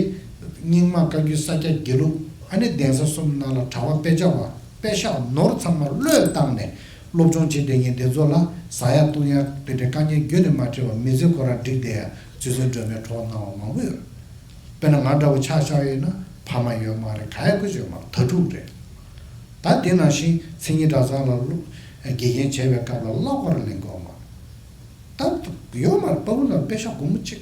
རྙིང་མ་བཀའ་བརྒྱུད་ས་སྐྱ་དགེ་ལུགས་ཨ་ནི་གདན་ས་གསུམ་ནང་ལ་གྲྭ་པ་དཔེ་ཆ་བ་དཔེ་ཤག་ནོར་ཚང་མ་བློས་བཏང་ནས་སློབ་སྦྱོང་བྱེད་བསྡད་མཁན་དེ་ཚོ་ལ་ཟ་ཡ་བཏུང་ཡ་དེ་འདྲའི་དཀའ་ངལ་ཁྱོན་ནས་མ་འཕྲད་པར་མི་ཚེ་ཁོ་རང་འགྲིག་བསྡད་ཡ་རྗེ་བཙུན་སྒྲོལ་མའི་གྲོགས་གནང་བ་མང་པོ་ཡོད། དཔེར་ན་ང་འདྲ་བོ་ཆགས་ཆགས་ཡོད་ན་ཕ་མ་ཡོད་མ་རེད། ག་ཡ་ཁུ་ཡོད་མ་རེད། དྭ་ཕྲུག་རེད། ད་དེ་ནང་བཞིན་མཚན་ཉིད་གྲྭ་ཚང་ལ་སློབ་དགེ་རྒན་བྱས་པའི་སྐབས་ལ་གློག་སྐོར་ལེན་དགོས་མ་རེད། ད་ཡོད་མ་རེད། པ་ཀུ་ལ་དཔེ་ཤག་སྒོར་མོ་གཅིག་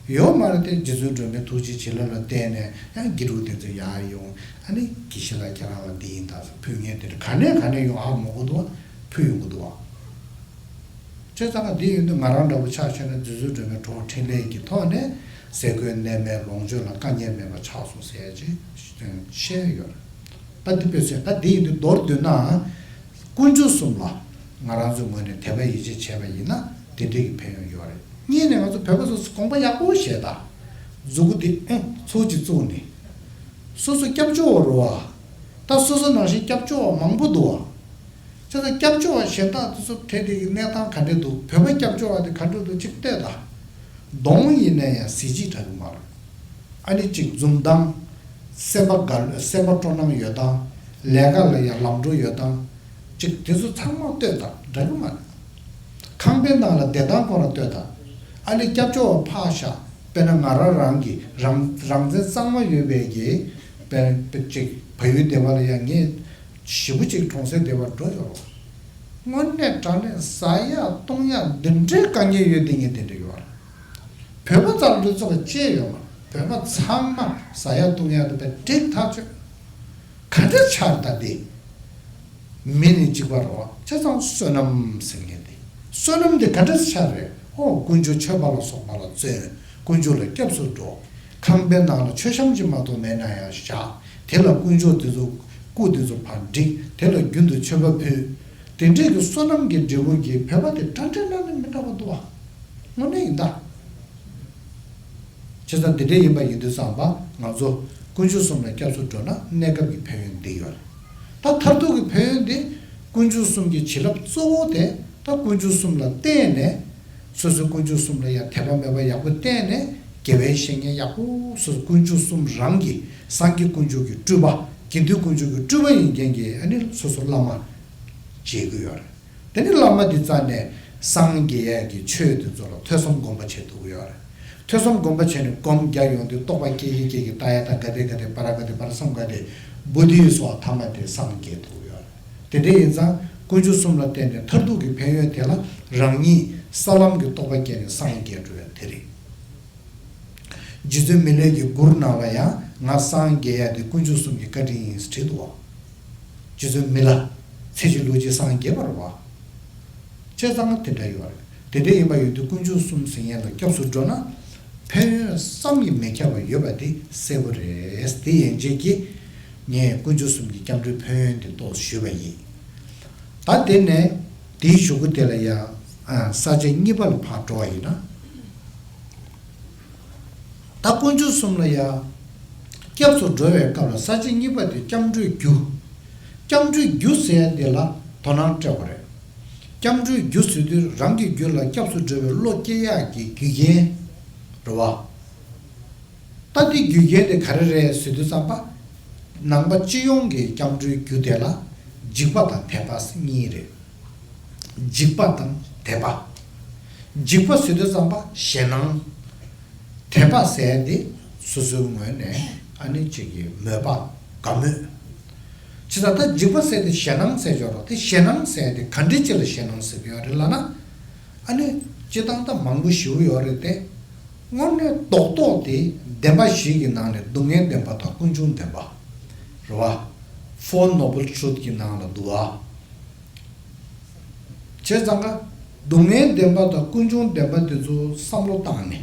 ཡོད་མ་རེད་དེ། རྗེ་བཙུན་སྒྲོལ་མའི་ཐུགས་རྗེ་བྱིན་རླབས་ལ་བརྟེན་ནས་ཡང་དགེ་ཕྲུག་དེ་ཚོ་ཡར་ཡོང་། ཨ་ནི་དགེ་བཤེས་ལགས་ཁྱེད་རང་ལ་འདི་ཡིན་ད་ཟེར་ཕུལ་མཁན་དེ་འདྲ་ག་ནས་ག་ནས་ཡོང་ཧ་མ་གོ་འདུག་བ། ཕུལ་ཡོང་གི་འདུག་བ། བྱས་ཙང་ང་འདི་ཡིན་དུས་ང་རང་འདྲ་བོ་ཆགས་ཤེས་ན་རྗེ་བཙུན་སྒྲོལ་མའི་གྲོགས་འཕྲིན་ལས་ཀྱི་ཐོག་ནས་ཟས་གོས་གནས་མལ་ལོངས་སྤྱོད་ལ་དཀའ་ངལ་མེད་པ་ཆགས་སོང་ཟེར་ཡ་ཅིག་བཤད་ཡོད་རེད། ད་འདི་དཔེ་ཚོས་ད་འདི་ཡིན་དུས་མདོར་བསྡུས་ན། དཀོན་མཆོག་གསུམ་ལ་ང་རང་ཚོའི་ངོས་ནས་དད་པ་ཡིད་ཆེས་བྱས་པ་ཡིན་ན་དེ་འདྲའི་གི་ཕན་ཡོན་ཡོད་རེད། གཉིས་ནས་ང་ཚོ་བོད་པ་ཚོ་དགོངས་པ་ཡག་པོ་བཞེས་དང་། མཛུ་གུ་དེ་ཨེ་ཚོགས་ཀྱིས་བཙུགས་ནས་སོ་སོ་སྐྱབས་བཅོལ་བ་རེད་བ། ད་སོ་སོ་ནང་བཞིན་སྐྱབས་བཅོལ་བ་མང་པོ་འདུག་བ། བྱས་ཙང་སྐྱབས་བཅོལ་བ་གཞན་དག་དེ་ཚོ་དེ་དེ་གི་གནས་སྟངས་ག་འདྲས་འདུག་བོད་པ་སྐྱབས་བཅོལ་བ་དེ་ག་འདྲས་འདུག་ཅིག་ལྟོས་དང་། གདོང་ཡིན་ན་ཡང་གཟི་བརྗིད་འདྲ་གི་མ་རེད། ཨ་ནི་གཅིག་འཛུམ་མདངས། སེམས་པ་དགའ། སེམས་པ་སྤྲོ་སྣང་ཡོད་སྟངས། ལས་ཀ་ལ་ཡང་ལམ་འགྲོ་ཡོད་སྟངས། ཅིག་དེ་ཚོ་ཚང་མ་ལྟོས་དང་འདྲ་གི་མ་རེད། ཁང་པའི་ནང་ལ་བསྡད་སྟངས་ཁོ་རང་ལྟོས་དང་། ཨ་ལེ་སྐྱབས་བཅོལ་བ་ཕར་བཞག་དཔེར་ན་ང་རང་རང་གི་རང་རང་བཙན་གཙང་མ་ཡོད་པའི་གི་དཔེར་ན་ཅིག་བལ་ཡུལ་སྡེ་བ་ལ་ཡང་ངས་ཞེ་པོ་ཅིག་གྲོང་གསེབ་སྡེ་བར་འགྲོ་ཡོད་རོགས། དངོས་གནས་དྲང་གནས་ཟ་ཡག་བཏུང་ཡག་འདི་འདྲའི་དཀའ་ངལ་ཡོད་དེ་ངས་དེ་འདྲ་ཡོད་རེད། བོད་པ་ཙམ་ལུགས་ཙམ་ལ་གཅེས་ཡོད་མ་རེད། བོད་པ་ཚང་མ་ཟ་ཡག་བཏུང་ཡག་དེ་བས་འགྲིག་ཐག་ཆོད། ག་འདྲ་ཆགས་ད་དེ། མི་ནི་གཅིག་པ་རེད་བ། བྱས་ཙང་བསོད་ནམས་ཟེར་མཁན་དེ། བསོད་ནམས་དེ་ག་འདྲ་ཆགས་རེད། ཨོ་དཀོན་མཆོག་མཆོད་པ་ལ་སོགས་པ་ལ་བརྩོན། དཀོན་མཆོག་ལ་སྐྱབས་སུ་འགྲོ། ཁང་པའི་ནང་ལ་མཆོད་བཤམས་ཅིག་མ་གཏོགས་མེད་ན་ཡང་བཞག་དེ་ལ་དཀོན་མཆོག་དེ་ཚོ་སྐུ་དེ་ཚོ་ཕར་བསྒྲིགས། དེ་ལ་རྒྱུན་དུ་མཆོད་པ་ཕུལ། དེ་འདྲས་ཀྱི་བསོད་ནམས་ཀྱི་འབྲས་བུ་གིས་བོད་པ་དེ་དྲང་དྲང་གནང་ནས་མི་འདྲ་བ་འདུག་བ། དངོས་གནས་ཡིན་ད། བྱས་ཙང་འདི་འདྲ་ཡིན་པ་ཡིན་དུས་ཙམ་པ་ང་ཚོ་དཀོན་མཆོག་གསུམ་ལ་སྐྱབས་སུ་འགྲོ་ན་གནས་སྐབས་ཀྱི་ཕན་ཡོན་འདི་ཡོད་རེད། ད་མཐར་ཐུག་གི་ཕན་ཡོན་འདི་དཀོན་མཆོག་གསུམ་གྱི་བྱིན་རླབས་གཙོ་བོ་དེ་ད་དཀོན་མཆོག་གསུམ་ལ་བརྟེན་ནས་སོ་སོའི་དཀོན་མཆོག་གསུམ་ལ་ཡང་དད་པ་མོས་པ་ཡག་པོ་བརྟེན་ནས་དགེ་བའི་བཤེས་གཉེན་ཡག་པོ་སོ་སོ་དཀོན་མཆོག་གསུམ་རང་གི་སངས་རྒྱས་དཀོན་མཆོག་གི་སྤྲུལ་པ་དགེ་འདུན་དཀོན་མཆོག་གི་སྤྲུལ་པ་ཡིན་མཁན་གྱི་ཨ་ནི་སོ་སོ་བླ་མ་བྱེད་དགོས་ཡོད་རེད། དེ་ནི་བླ་མ་འདི་རྩ་ནས་སངས་རྒྱས་ཡས་ཀྱི་ཆོས་དེ་ཚོ་ལ་ཐོས་བསམ་སྒོམ་པ་བྱེད་ཐུབ་ཀྱི་ཡོད་རེད། ཐོས་བསམ་སྒོམ་པ་བྱས་ནས་སྒོམ་རྒྱག་ཡོང་དུས་རྟོགས་པ་སྐྱེ་གི་སྐྱེ་གི་ཏཱ་ཡ་ཏ་ག་ཏེ་ག་ཏེ་པ་ར་ག་ཏེ་པ་ར་སཾ་ག་ཏེ་བོ་དྷི་སོགས་ཐ་མ་དེ་སངས་རྒྱས་ཐུབ་ཀྱི་ཡོད་རེད། དེ་འདྲ་ཡིན་ཙང་དཀོན་མཆོག་གསུམ་ལ་བརྟེན་ནས་མཐར་ཐུག་གི་ཕན་ཡོན་དེ་ལ་རང་ཉིད་ས་ལམ་གྱི་རྟོགས་པ་སྐྱེས་ནས་སངས་རྒྱས་འགྲོ་ཡ་དེ་རེད། རྗེ་བཙུན་མི་ལས་ཀྱི་མགུར་ནང་ལ་ཡང་ང་སངས་རྒྱས་ཡ་དེ་དཀོན་མཆོག་གསུམ་གྱི་བཀའ་དྲིན་ཡིན་ཟེར་བྲིས་འདུག་བ། རྗེ་བཙུན་མི་ལ་ཚེ་གཅིག་ལུས་གཅིག་སངས་རྒྱས་པ་རེད་བ། བྱས་ཙང་དེ་འདྲ་ཡོད་རེད། དེ་འདྲ་ཡིན་པ་ཡོད་དུས་དཀོན་མཆོག་གསུམ་ཟེར་མཁན་ལ་སྐྱབས་སུ་འགྲོ་ན་ཕན་ཡོན་བསམ་གྱིས་མི་ཁྱབ་པ་ཡོད་པ་དེ་གསལ་པོ་རེད། དེ་ཡན་ཆད་ཀྱིས་ངས་དཀོན་མཆོག་གསུམ་གྱི་སྐྱབས་འགྲོའི་ཕན་ཡོན་དེ་ཏོག་ཙམ་ཞུས་པ་ཡིན། ད་དེ་ནས་དེའི་གཞུག་གུ་དེ་ལ་ཡང་ས་བཅད་གཉིས་པ་ལ་ཕར་འགྲོ་བ་ཡིན་ན། ད་དཀོན་མཆོག་གསུམ་ལ་ཡང་སྐྱབས་སུ་འགྲོ་བའི་སྐབས་ལ་ས་བཅད་གཉིས་པ་དེ་སྐྱབས་འགྲོའི་རྒྱུ། སྐྱབས་འགྲོའི་རྒྱུ་ཟེར་ཡ་དེ་ལ་དོ་སྣང་སྤྲད་དགོས་རེད། སྐྱབས་འགྲོའི་རྒྱུ་ཟེར་དུས་རང་གི་རྒྱུད་ལ་སྐྱབས་སུ་འགྲོ་བའི་བློ་སྐྱེ་ཡག་གི་རྒྱུ་རྐྱེན་རེད་བ། ད་འདི་རྒྱུ་རྐྱེན་དེ་ག་རེ་རེད་ཟེར་དུས་ཙམ་པ། ནང་པ་སྤྱི་ཡོངས་ཀྱི་སྐྱབས་འགྲོའི་རྒྱུ་དེ་ལ་འཇིགས་པ་དང་དད་པ་གཉིས་རེད། འཇིགས་པ་དང་དད་པ། འཇིགས་པ་ཟེར་དུས་ཙམ་པ་ཞེད་སྣང་། དད་པ་ཟེར་ཡ་དེ་སོ་སོའི་ངོས་ནས་ཨ་ནི་གཅིག་གི་མོས་པ་དགའ་མོས། ཅི་ད་ལྟ་འཇིགས་པ་ཟེར་དེ་ཞེད་སྣང་ཟེར་ཆོག་རོགས་དེ་ཞེད་སྣང་ཟེར་དེ་ག་འདྲའི་ཅི་ལ་ཞེད་སྣང་ཟེར་གི་ཡོད་རེད་ལབ་ན། ཨ་ནི་སྤྱི་བཏང་ད་མང་པོ་ཞིག་ཡོད་རེད་དེ། དངོས་གནས་རྡོག་རྡོག་དེ་བདེན་པ་བཞི་གི་ནང་ནས་སྡུག་བསྔལ་བདེན་པ་དང་ཀུན་འབྱུང་བདེན་པ། རེད་བ། Four Noble Truth གི་ནང་ལ་འདུག་བ། བྱས་ཙང་ཀ། སྡུག་བསྔལ་བདེན་པ་དང་ཀུན་འབྱུང་བདེན་པ་དེ་ཚོ་བསམ་བློ་བཏང་ནས།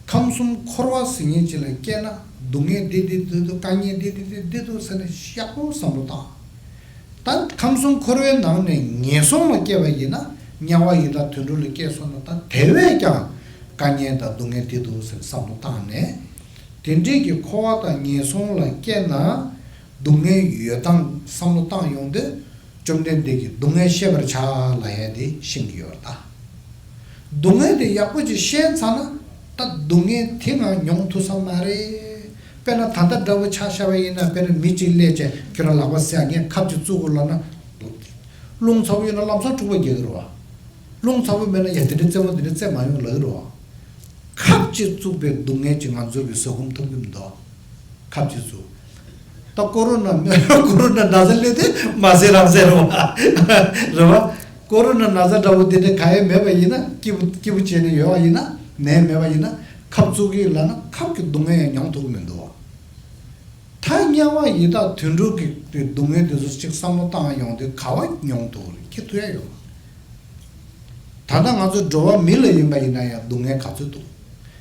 ཁམས་གསུམ་འཁོར་བ་ཟེར་མཁན་ཅིག་ལ་སྐྱེས་ན་སྡུག་བསྔལ་འདི་འདི་འདི་འདུག་དཀའ་ངལ་འདི་འདི་འདི་འདི་འདུག་ཟེར་ནས་ཡག་པོ་བསམ་བློ་བཏང་། ད་ཁམས་གསུམ་འཁོར་བའི་ནང་ནས་ངན་སོང་ལ་སྐྱེས་པ་ཡིན་ན་དམྱལ་བ་ཡི་དྭགས་དུད་འགྲོ་ལ་སྐྱེས་སོང་ན་ད་དེ་བས་ཀྱང་དཀའ་ངལ་དང་སྡུག་བསྔལ་འདི་འདུག་ཟེར་བསམ་བློ་བཏང་ནས། དེ་འདྲས་ཀྱི་འཁོར་བ་དང་ངན་སོང་ལ་སྐྱེས་ན་སྡུག་བསྔལ་ཡོད་སྟངས་བསམ་བློ་བཏང་ཡོང་དུས། བཅོམ་ལྡན་འདས་ཀྱིས་སྡུག་བསྔལ་ཤེས་པར་བྱ་ལབ་ཡ་དེ་ཤེས་ཀྱི་ཡོད་རེད་ད། སྡུག་བསྔལ་དེ་ཡག་པོ་ཅིག་ཤེས་ཚར་ན་ད་སྡུག་བསྔལ་དེ་ང་མྱོང་ཐུབ་ས་མ་རེད། དཔེར་ན་ད་ལྟ་འདྲ་བོ་ཆ་བཞག་པ་ཡིན་ན་དཔེར་ན་མི་གཅིག་སླེབས་བྱས་ཁྱོད་རང་ལག་པ་བསད་ངས་ཁབ་ཅིག་བཙུགས་དགོས་ལབ་ན། རླུང་ཚ་བོ་ཡོད་ན་ལམ་སང་འཁྲུག་པ་རྒྱག་གི་རེད་བ། རླུང་ཚ་བོ་མེད་ན་ཡ་དེ་འདྲ་རྩེད་མོ་དེ་འདྲ་རྩེད་མ་ཡོང་ལབ་ཀྱི་རེད་བ། ཁབ་ཅིག་བཙུགས་པའི་སྡུག་བསྔལ་ཅིག་ང་ཚོ་གི་བཟོད་སྒོམ་ཐོབ་ཀྱི་མི་འདུག་ཁབ་ཅིག་བཙུགས། ད་ཀོ་རོ་ན་ཀོ་རོ་ན་ན་ཚ་སླེབས་དུས་མ་ཟེར་རང་ཟེར་རོ། རེད་བ། ཀོ་རོ་ན་ན་ཚ་འདྲ་བོ་དེ་འདྲ་ག་ཡེ་མེད་པ་ཡིན་ན་སྐྱིད་པོ་སྐྱིད་པོ་བྱས་ནས་ཡོད་པ་ཡིན་ན་ནད་མེད་པ་ཡིན་ན་ཁབ་བཙུགས་ཀྱི་ལབ་ན་ཁབ་ཀྱི་སྡུག་བསྔལ་ཡང་མྱོང་ཐུབ་ཀྱི་མི་འདུག་ད་དམྱལ་བ་ཡི་དྭགས་དུད་འགྲོ་གི་སྡུག་བསྔལ་དེ་ཚོ་གཅིག་བསམ་བློ་བཏང་ཡོང་དུས་ག་བ་མྱོང་ཐུབ་རེད་ཁྱེད་ཐུབ་ཡ་ཡོད། ད་ལྟ་ང་ཚོ་འགྲོ་བ་མི་ལ་ཡིན་པ་ཡིན་ན་ཡང་སྡུག་བསྔལ་ག་ཚོད་འདུག་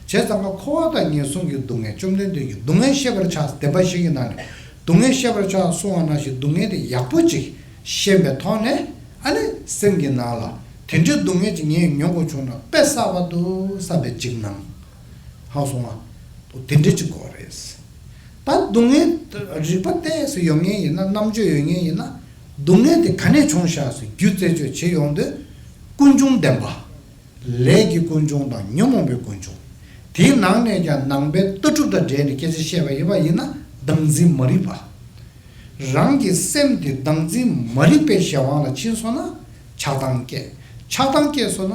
བྱས་ཙང་ཀ་འཁོར་བ་དང་ངན་སོང་གི་སྡུག་བསྔལ་བཅོམ་ལྡན་འདས་ཀྱིས་སྡུག་བསྔལ་ཤེས་པར་བྱ་བདེན་པ་བཞི་གི་ནང་ནས་སྡུག་བསྔལ་ཤེས་པར་བྱ་གསུང་བ་ནང་བཞིན་སྡུག་བསྔལ་དེ་ཡག་པོ་ཅིག་ཤེས་པའི་ཐོག་ནས་ཨ་ནི་སེམས་ཀྱི་ནང་ལ་དེ་འདྲའི་སྡུག་བསྔལ་ཅིག་ངས་མྱོང་དགོས་བྱུང་ན་དཔེ་བསགས་པ་འདུག་བསགས་པའི་འཇིགས་སྣང་། ཧང་སོང་ང་། དེ་འདྲ་ཅིག་དགོས་རེད། ད་སྡུག་བསྔལ་རིག་པ་ཏོག་ཙམ་ཡོད་མཁན་ཡིན་ན་རྣམ་དཔྱོད་ཡོད་མཁན་ཡིན་ན་སྡུག་བསྔལ་དེ་ག་ནས་བྱུང་བཞག་ཟེར་རྒྱུ་རྩད་གཅོད་བྱེད་ཡོང་དུས་ཀུན་འབྱུང་བདེན་པ། ལས་ཀྱི་ཀུན་འབྱུང་དང་ཉོན་མོངས་པའི་ཀུན་འབྱུང་། དེའི་ནང་ནས་ཀྱང་ནང་པའི་ལྟ་གྲུབ་དང་འབྲེལ་ནས་སྐད་ཆ་བཤད་པ་ཡིན་པ་ཡིན་ན་བདག་འཛིན་མ་རིག་པ། རང་གི་སེམས་དེ་བདག་འཛིན་མ་རིག་པའི་གཞན་དབང་ལ་ཕྱིན་སོང་ན་ཆགས་སྡང་སྐྱེ། ཆགས་སྡང་སྐྱེས་སོང་ན་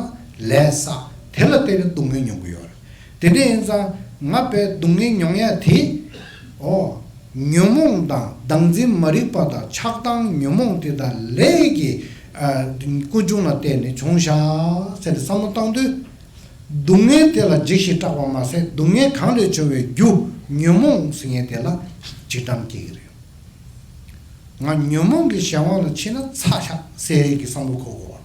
ལས་བསགས། དེ་ལ་བརྟེན་ནས་སྡུག་བསྔལ་མྱོང་གི་ཡོད་རེད། དེ་འདྲ་ཡིན་ཙང་ང་དཔེ་སྡུག་བསྔལ་མྱོང་ཡ་དེ། ཨོ། ཉོན་མོངས་དང་བདག་འཛིན་མ་རིག་པ་དང་ཆགས་སྡང་ཉོན་མོངས་དེ་དང་ལས་ཀྱི་ཨ་ཀུན་འབྱུང་ལ་བརྟེན་ནས་བྱུང་ཤག་ཟེར་ནས་བསམ་བློ་བཏང་དུས། སྡུག་བསྔལ་དེ་ལ་འཇིགས་ཤིང་སྐྲག་པ་མ་ཟད། སྡུག་བསྔལ་གང་ལས་བྱུང་བའི་རྒྱུ་ཉོན་མོངས་ཟེར་མཁན་དེ་ལ་འཇིགས་སྐྲག་སྐྱེ་གི་རེད། ང་ཉོན་མོངས་ཀྱི་གཞན་དབང་ལ་ཕྱིན་ན་ཚར་ཤག་ཟེར་གྱི་བསམ་བློ་འཁོར་དགོས་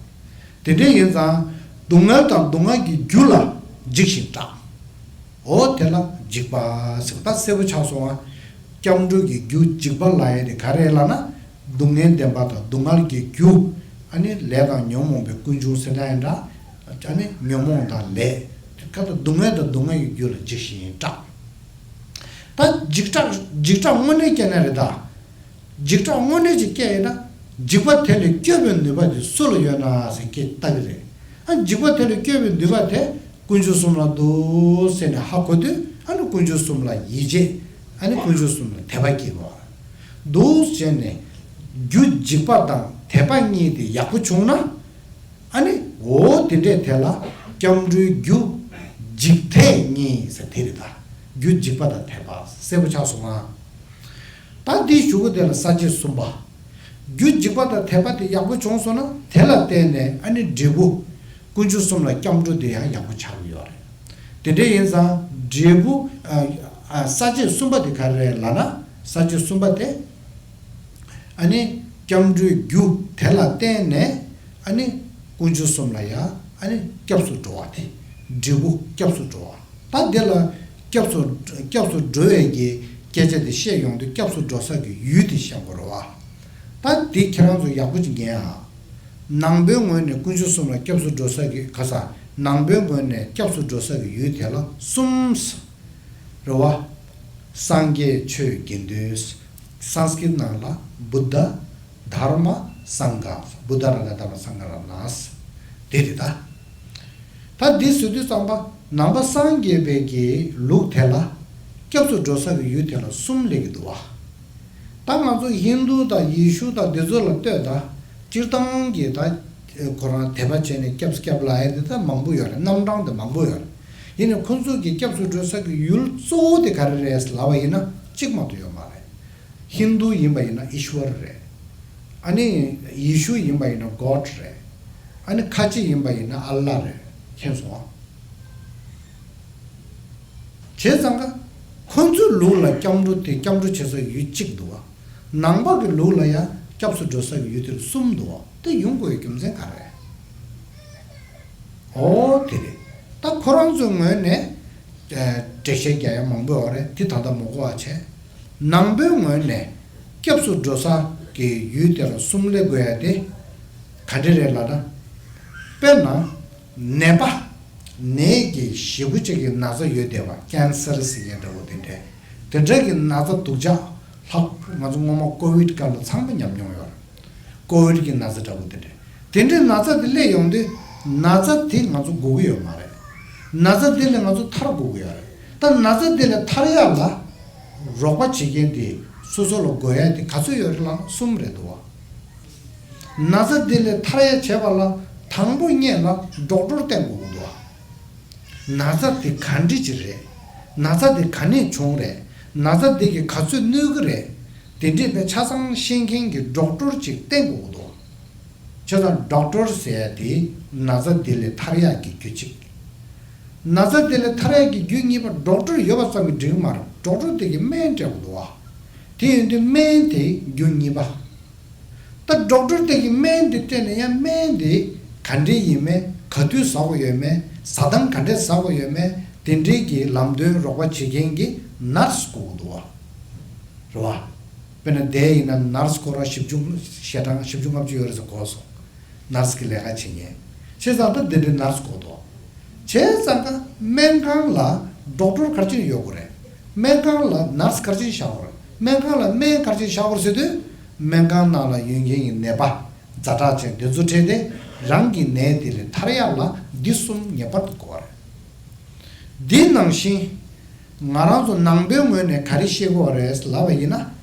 པ། དེ་འདྲ་ཡིན་ཙང་སྡུག་བསྔལ་དང་སྡུག་བསྔལ་གྱི་རྒྱུ་ལ་འཇིགས་ཤིང་སྐྲག། འོ་དེ་ལ་འཇིགས་པ་ཟེར་བ་ད་གསལ་པོ་ཆགས་སོང་ང་། སྐྱབས་འགྲོ་གི་རྒྱུ་འཇིགས་པ་ལབ་ཡ་དེ་ག་རེ་ལབ་ན། སྡུག་བསྔལ་བདེན་པ་དང་སྡུག་བསྔལ་གྱི་རྒྱུ། ཨ་ནི་ལས་དང་ཉོན་མོངས་པའི་ཀུན་འབྱུང་ཟེར་ན་ཡང་འདྲ། ཨ་ནི་ཉོན་མོངས་དང་ལས། དེ་ག་ད་སྡུག་བསྔལ་དང་སྡུག་བསྔལ་གྱི་རྒྱུ་ལ་འཇིགས་ཤིང་སྐྲག། ད་འཇིགས་སྐྲག་འཇིགས་སྐྲག་དངོས་གནས་སྐྱེ་ན་རེད་ད། འཇིགས་སྐྲག་དངོས་གནས་ཅིག་སྐྱེ་ཡིན་ན། འཇིགས་པ་དེ་ལས་སྐྱོབ་པའི་ནུས་པ་དེ་སུ་ལ་ཡོད་ན་ཟེར་སྐད་བཏགས་ཀྱི་རེད། ཨ་འཇིགས་པ་དེ་ལས་སྐྱོབ་པའི་ནུས་པ་དེ་དཀོན་མཆོག་གསུམ་ལ་འདུག་ཟེར་ནས་ཧ་གོ་དུས། ཨ་ནི་དཀོན་མཆོག་གསུམ་ལ་ཡིད་ཆེས། ཨ་ནི་དཀོན་མཆོག་གསུམ་ལ་དད་པ་སྐྱེ་བ། འདུག་བྱས་ནས་རྒྱུ་འཇིགས་པ་དང་དད་པ་གཉིས་དེ་ཡག་པོ་བྱུང་ན། ཨ་ནི་འོ་དེ་འདྲས་དེ་ལ་སྐྱབས་འགྲོའི་རྒྱུ་འཇིགས་དད་གཉིས་ཟེར་དེ་རེད་ད། རྒྱུ་འཇིགས་པ་དང་དད་པ་གསལ་པོ་ཆགས་སོང་ང་། ད་འདིའི་གཞུག་གུ་དེ་ལ་ས་བཅད་གསུམ་པ། རྒྱུ་འཇིགས་པ་དང་དད་པ་དེ་ཡག་པོ་བྱུང་སོང་ན་དེ་ལ་བརྟེན་ནས་ཨ་ནི་འབྲས་བུ། དཀོན་མཆོག་གསུམ་ལ་སྐྱབས་འགྲོ་དེ་ཡང་ཡག་པོ་ཆགས་ཀྱི་ཡོད་རེད། དེ་འདྲ་ཡིན་ཙང་འབྲས་བུ། ཨ་ཨ་ས་བཅད་གསུམ་པ་དེ་ག་རེ་རེད་ལབ་ན། ས་བཅད་གསུམ་པ་དེ། ཨ་ནི་སྐྱབས་འགྲོའི་རྒྱུ་དེ་ལ་བརྟེན་ནས་ཨ་ནི་དཀོན་མཆོག་གསུམ་ལ་ཡང་ཨ་ནི་སྐྱབས་སུ་འགྲོ་བ་དེ། འབྲས་བུ་སྐྱབས་སུ་འགྲོ་བ། ད་འདི་ལ་སྐྱབས་སུ་སྐྱབས་སུ་འགྲོ་བའི་གི་སྐད་ཆ་དེ་བཤད་ཡོང་དུས་སྐྱབས་སུ་འགྲོ་ས་གི་ཡུལ་དེ་བཤད་དགོས་རེད་བ། ད་དེ་ཁྱེད་རང་ཚོ་ཡག་པོ་ཅིག་ཉན་ཨ། ནང་པའི་ངོས་ནས་དཀོན་མཆོག་གསུམ་ལ་སྐྱབས་སུ་འགྲོ་ས་གི་ག་ས། ནང་པའི་ངོས་ནས་སྐྱབས་སུ་འགྲོ་ས་གི་ཡུལ་དེ་ལ་གསུམ། རེད་བ། སངས་རྒྱས་ཆོས་དགེ་འདུན། སཾ་སྐྲྀཏ་ནང་ལ་བུདྡྷ། དྷརྨ། སངྒྷ། བུདྡྷ་རཏྣ་དྷརྨ་སངྒྷ་རཏྣ། དེ་རེད་ད། ད་འདི་ཟེར་དུས་ཙམ་པ་ནང་པ་སངས་རྒྱས་པའི་གི་ལུགས་དེ་ལ་སྐྱབས་སུ་འགྲོ་ས་གི་ཡུལ་དེ་ལ་གསུམ་སླེབས་ཀྱི་འདུག་བ། ད་ང་ཚོ་ཧིན་དུ་དང་ཡེ་ཤུ་དང་འདི་ཚོ་ལ་ལྟོས་ད། སྤྱིར་བཏང་གི་ད་ཁོ་རང་དད་པ་བྱས་ནས་སྐྱབས་སྐྱབས་ལབ་ཡ་དེ་ད་མང་པོ་ཡོད་རེད། རྣམ་གྲངས་དེ་མང་པོ་ཡོད་རེད། ཡིན་ནའི་ཁོ་ཚོ་གི་སྐྱབས་སུ་འགྲོ་ས་གི་ཡུལ་གཙོ་བོ་དེ་ག་རེ་རེད་ལབ་པ་ཡིན་ན་གཅིག་མ་གཏོགས་ཡོད་མ་རེད། ཧིན་དུ་ཡིན་པ་ཡིན་ན་ཨིཤ་ཝར་རེད། ཨ་ནི་ཡེ་ཤུ་ཡིན་པ་ཡིན་ན་གོཌ་རེད། ཨ་ནི་ཁ་ཆེ་ཡིན་པ་ཡིན་ན་ཨལ་ལ་རེད། མཁྱེན་སོང་ཨ། བྱས་ཙང་ཀ། ཁོ་ཚོའི་ལུགས་ལ་སྐྱབས་འགྲོ་དེ་སྐྱབས་འགྲོ་བྱེད་ས་ཡུལ་གཅིག་འདུག་བ། ནང་པ་གི་ལུགས་ལ་ཡང་སྐྱབས་སུ་འགྲོ་ས་གི་ཡུལ་དེ་གསུམ་འདུག་བ། དེ་ཡོང་དགོས་ཡའི་རྒྱུ་མཚན་ག་རེ། ཨོ་དེ་རེད། ད་ཁོ་རང་ཚོའི་ངོས་ནས། ཨ་འགྲེལ་བཤད་རྒྱག་ཡ་མང་པོ་ཡོད་རེད། དེ་ད་ལྟ་མ་གོ་བ་བྱས། ནང་པའི་ངོས་ནས་སྐྱབས་སུ་འགྲོ་ས་གི་ཡུལ་དེ་ལ་གསུམ་སླེབས་དགོས་ཡ་དེ་ག་འདྲ་རེད་ལབ་ན། དཔེར་ན། ནད་པ། ནད་ཀྱི་ཞེ་པོ་ཅིག་གི་ན་ཚ་ཡོད་བསྡད་པ། ཀེན་སར་ཟེར་མཁན་འདྲ་བོ་དེ་འདྲས། དེ་འདྲ་གི་ན་ཚ་སྡུག་ཅག་ལྷག་ང་ཚོ་སྔོན་མ་ཀོ་བིད་སྐབས་ལ་ཚང་མ་མཉམ་མྱོང་ཡོད་རེད། ཀོ་བིད་ཀྱི་ན་ཚ་འདྲ་བོ་དེ་འདྲས། དེ་འདྲའི་ན་ཚ་དེ་སླེབས་ཡོང་དུས་ན་ཚ་དེ་ང་ཚོ་དགོས་ཀྱི་ཡོད་མ་རེད། ན་ཚ་དེ་ལས་ང་ཚོ་ཐར་དགོས་ཀྱི་ཡོད་རེད། ད་ན་ཚ་དེ་ལས་ཐར་ཡག་ལ་རོགས་པ་བྱེད་མཁན་དེ་སོ་སོ་ལ་དགོས་ཡ་དེ་ག་ཚོད་ཡོད་རེད་ལབ་ན་གསུམ་རེད་འདུག་བ། ན་ཚ་དེ་ལས་ཐར་ཡ་བྱེད་པ་ལ་དང་པོ་ཉིད་ལ་ཌོག་ཊར་བསྟེན་དགོས་ཀྱི་འདུག་བ། ན་ཚ་དེ་ག་འདྲ་ཅིག་རེད། ན་ཚ་དེ་ག་ནས་བྱུང་རེད། ན་ཚ་དེ་གིས་ག་ཚོད་གནོད་ཀྱི་རེད། དེ་འདྲས་པའི་ཆ་ཚང་ཤེས་མཁན་གྱི་ཌོག་ཊར་ཅིག་བསྟེན་དགོས་ཀྱི་འདུག་བ། བྱས་ཙང་ཌོག་ཊར་ཟེར་ཡ་དེ་ན་ཚ་དེ་ལས་ཐར་ཡག་གི་རྒྱུ་གཅིག་ན་ཚ་དེ་ལས་ཐར་ཡག་གི་རྒྱུ་གཉིས་པ་ཌོག་ཊར་ཡོད་པ་ཙམ་གྱིས་འགྲིག་གི་མ་རེད། ཌོག་ཊར་དེ་གིས་སྨན་སྤྲད་དགོས་འདུག་བ། དེ་ཡིན་དུས་སྨན་དེ་རྒྱུ་གཉིས་པ། ད་ཌོག་ཊར་དེ་གིས་སྨན་དེ་སྤྲད་ནས་ཡང་སྨན་དེ་ག་འདྲས་ཡིན་མིན། ག་དུས་ཟ་དགོས་ཡོད་མེད། ཟ་སྟངས་ག་འདྲས་ཟ་དགོས་ཡོད་མེད། དེ་འདྲས་ཀྱི་ལམ་སྟོན་རོགས་པ་བྱེད་མཁན་གྱི་ནར་སི་དགོས་ཀྱི་འདུག་བ། རེད་བ། དཔེར་ན་དེ་ཡིན་ན་ནར་སི་ཁོ་རང་བཞི་བཅུ་ཞེ་གྲངས་བཞི་བཅུ་ལྔ་བཅུ་ཡོད་རེད་ཟེར་གོ་སོང་། ནར་སི་གི་ལས་ཀ་བྱེད་མཁན། བྱས་ཙང་ད་དེ་འདྲའི་ནར་སི་དགོས་འདུག་བྱས་ཙང་ཀ་སྨན་ཁང་ལ་ཌོག་ཊར་ག་རེ་བྱས་ནས་ཡོད་དགོས་རེད། སྨན་ཁང་ལ་ནར་སི་ག་རེ་བྱས་ནས་བཞག་དགོས་རེད། སྨན་ཁང་ལ་སྨན་ག་རེ་བྱས་ནས་བཞག་དགོས་རེད་ཟེར་དུས། སྨན་ཁང་ནང་ལ་ཡོད་མཁན་གྱི་ནད་པ་ཛ་དྲག་ཅན་དེ་ཚོ་ཁྲིད་དེ་རང་གི་ནད་དེ་ལས་ཐར་ཡག་ལ་འདི་གསུམ་ངེས་པར་དུ་དགོས་པ་རེད། འདི་ནང་བཞིན་ང་རང་ཚོ་ནང་པའི་ངོས་ནས་ག་རེ་ཤེས་དགོས་པ་རེད་ལབ་པ་ཡིན་ན།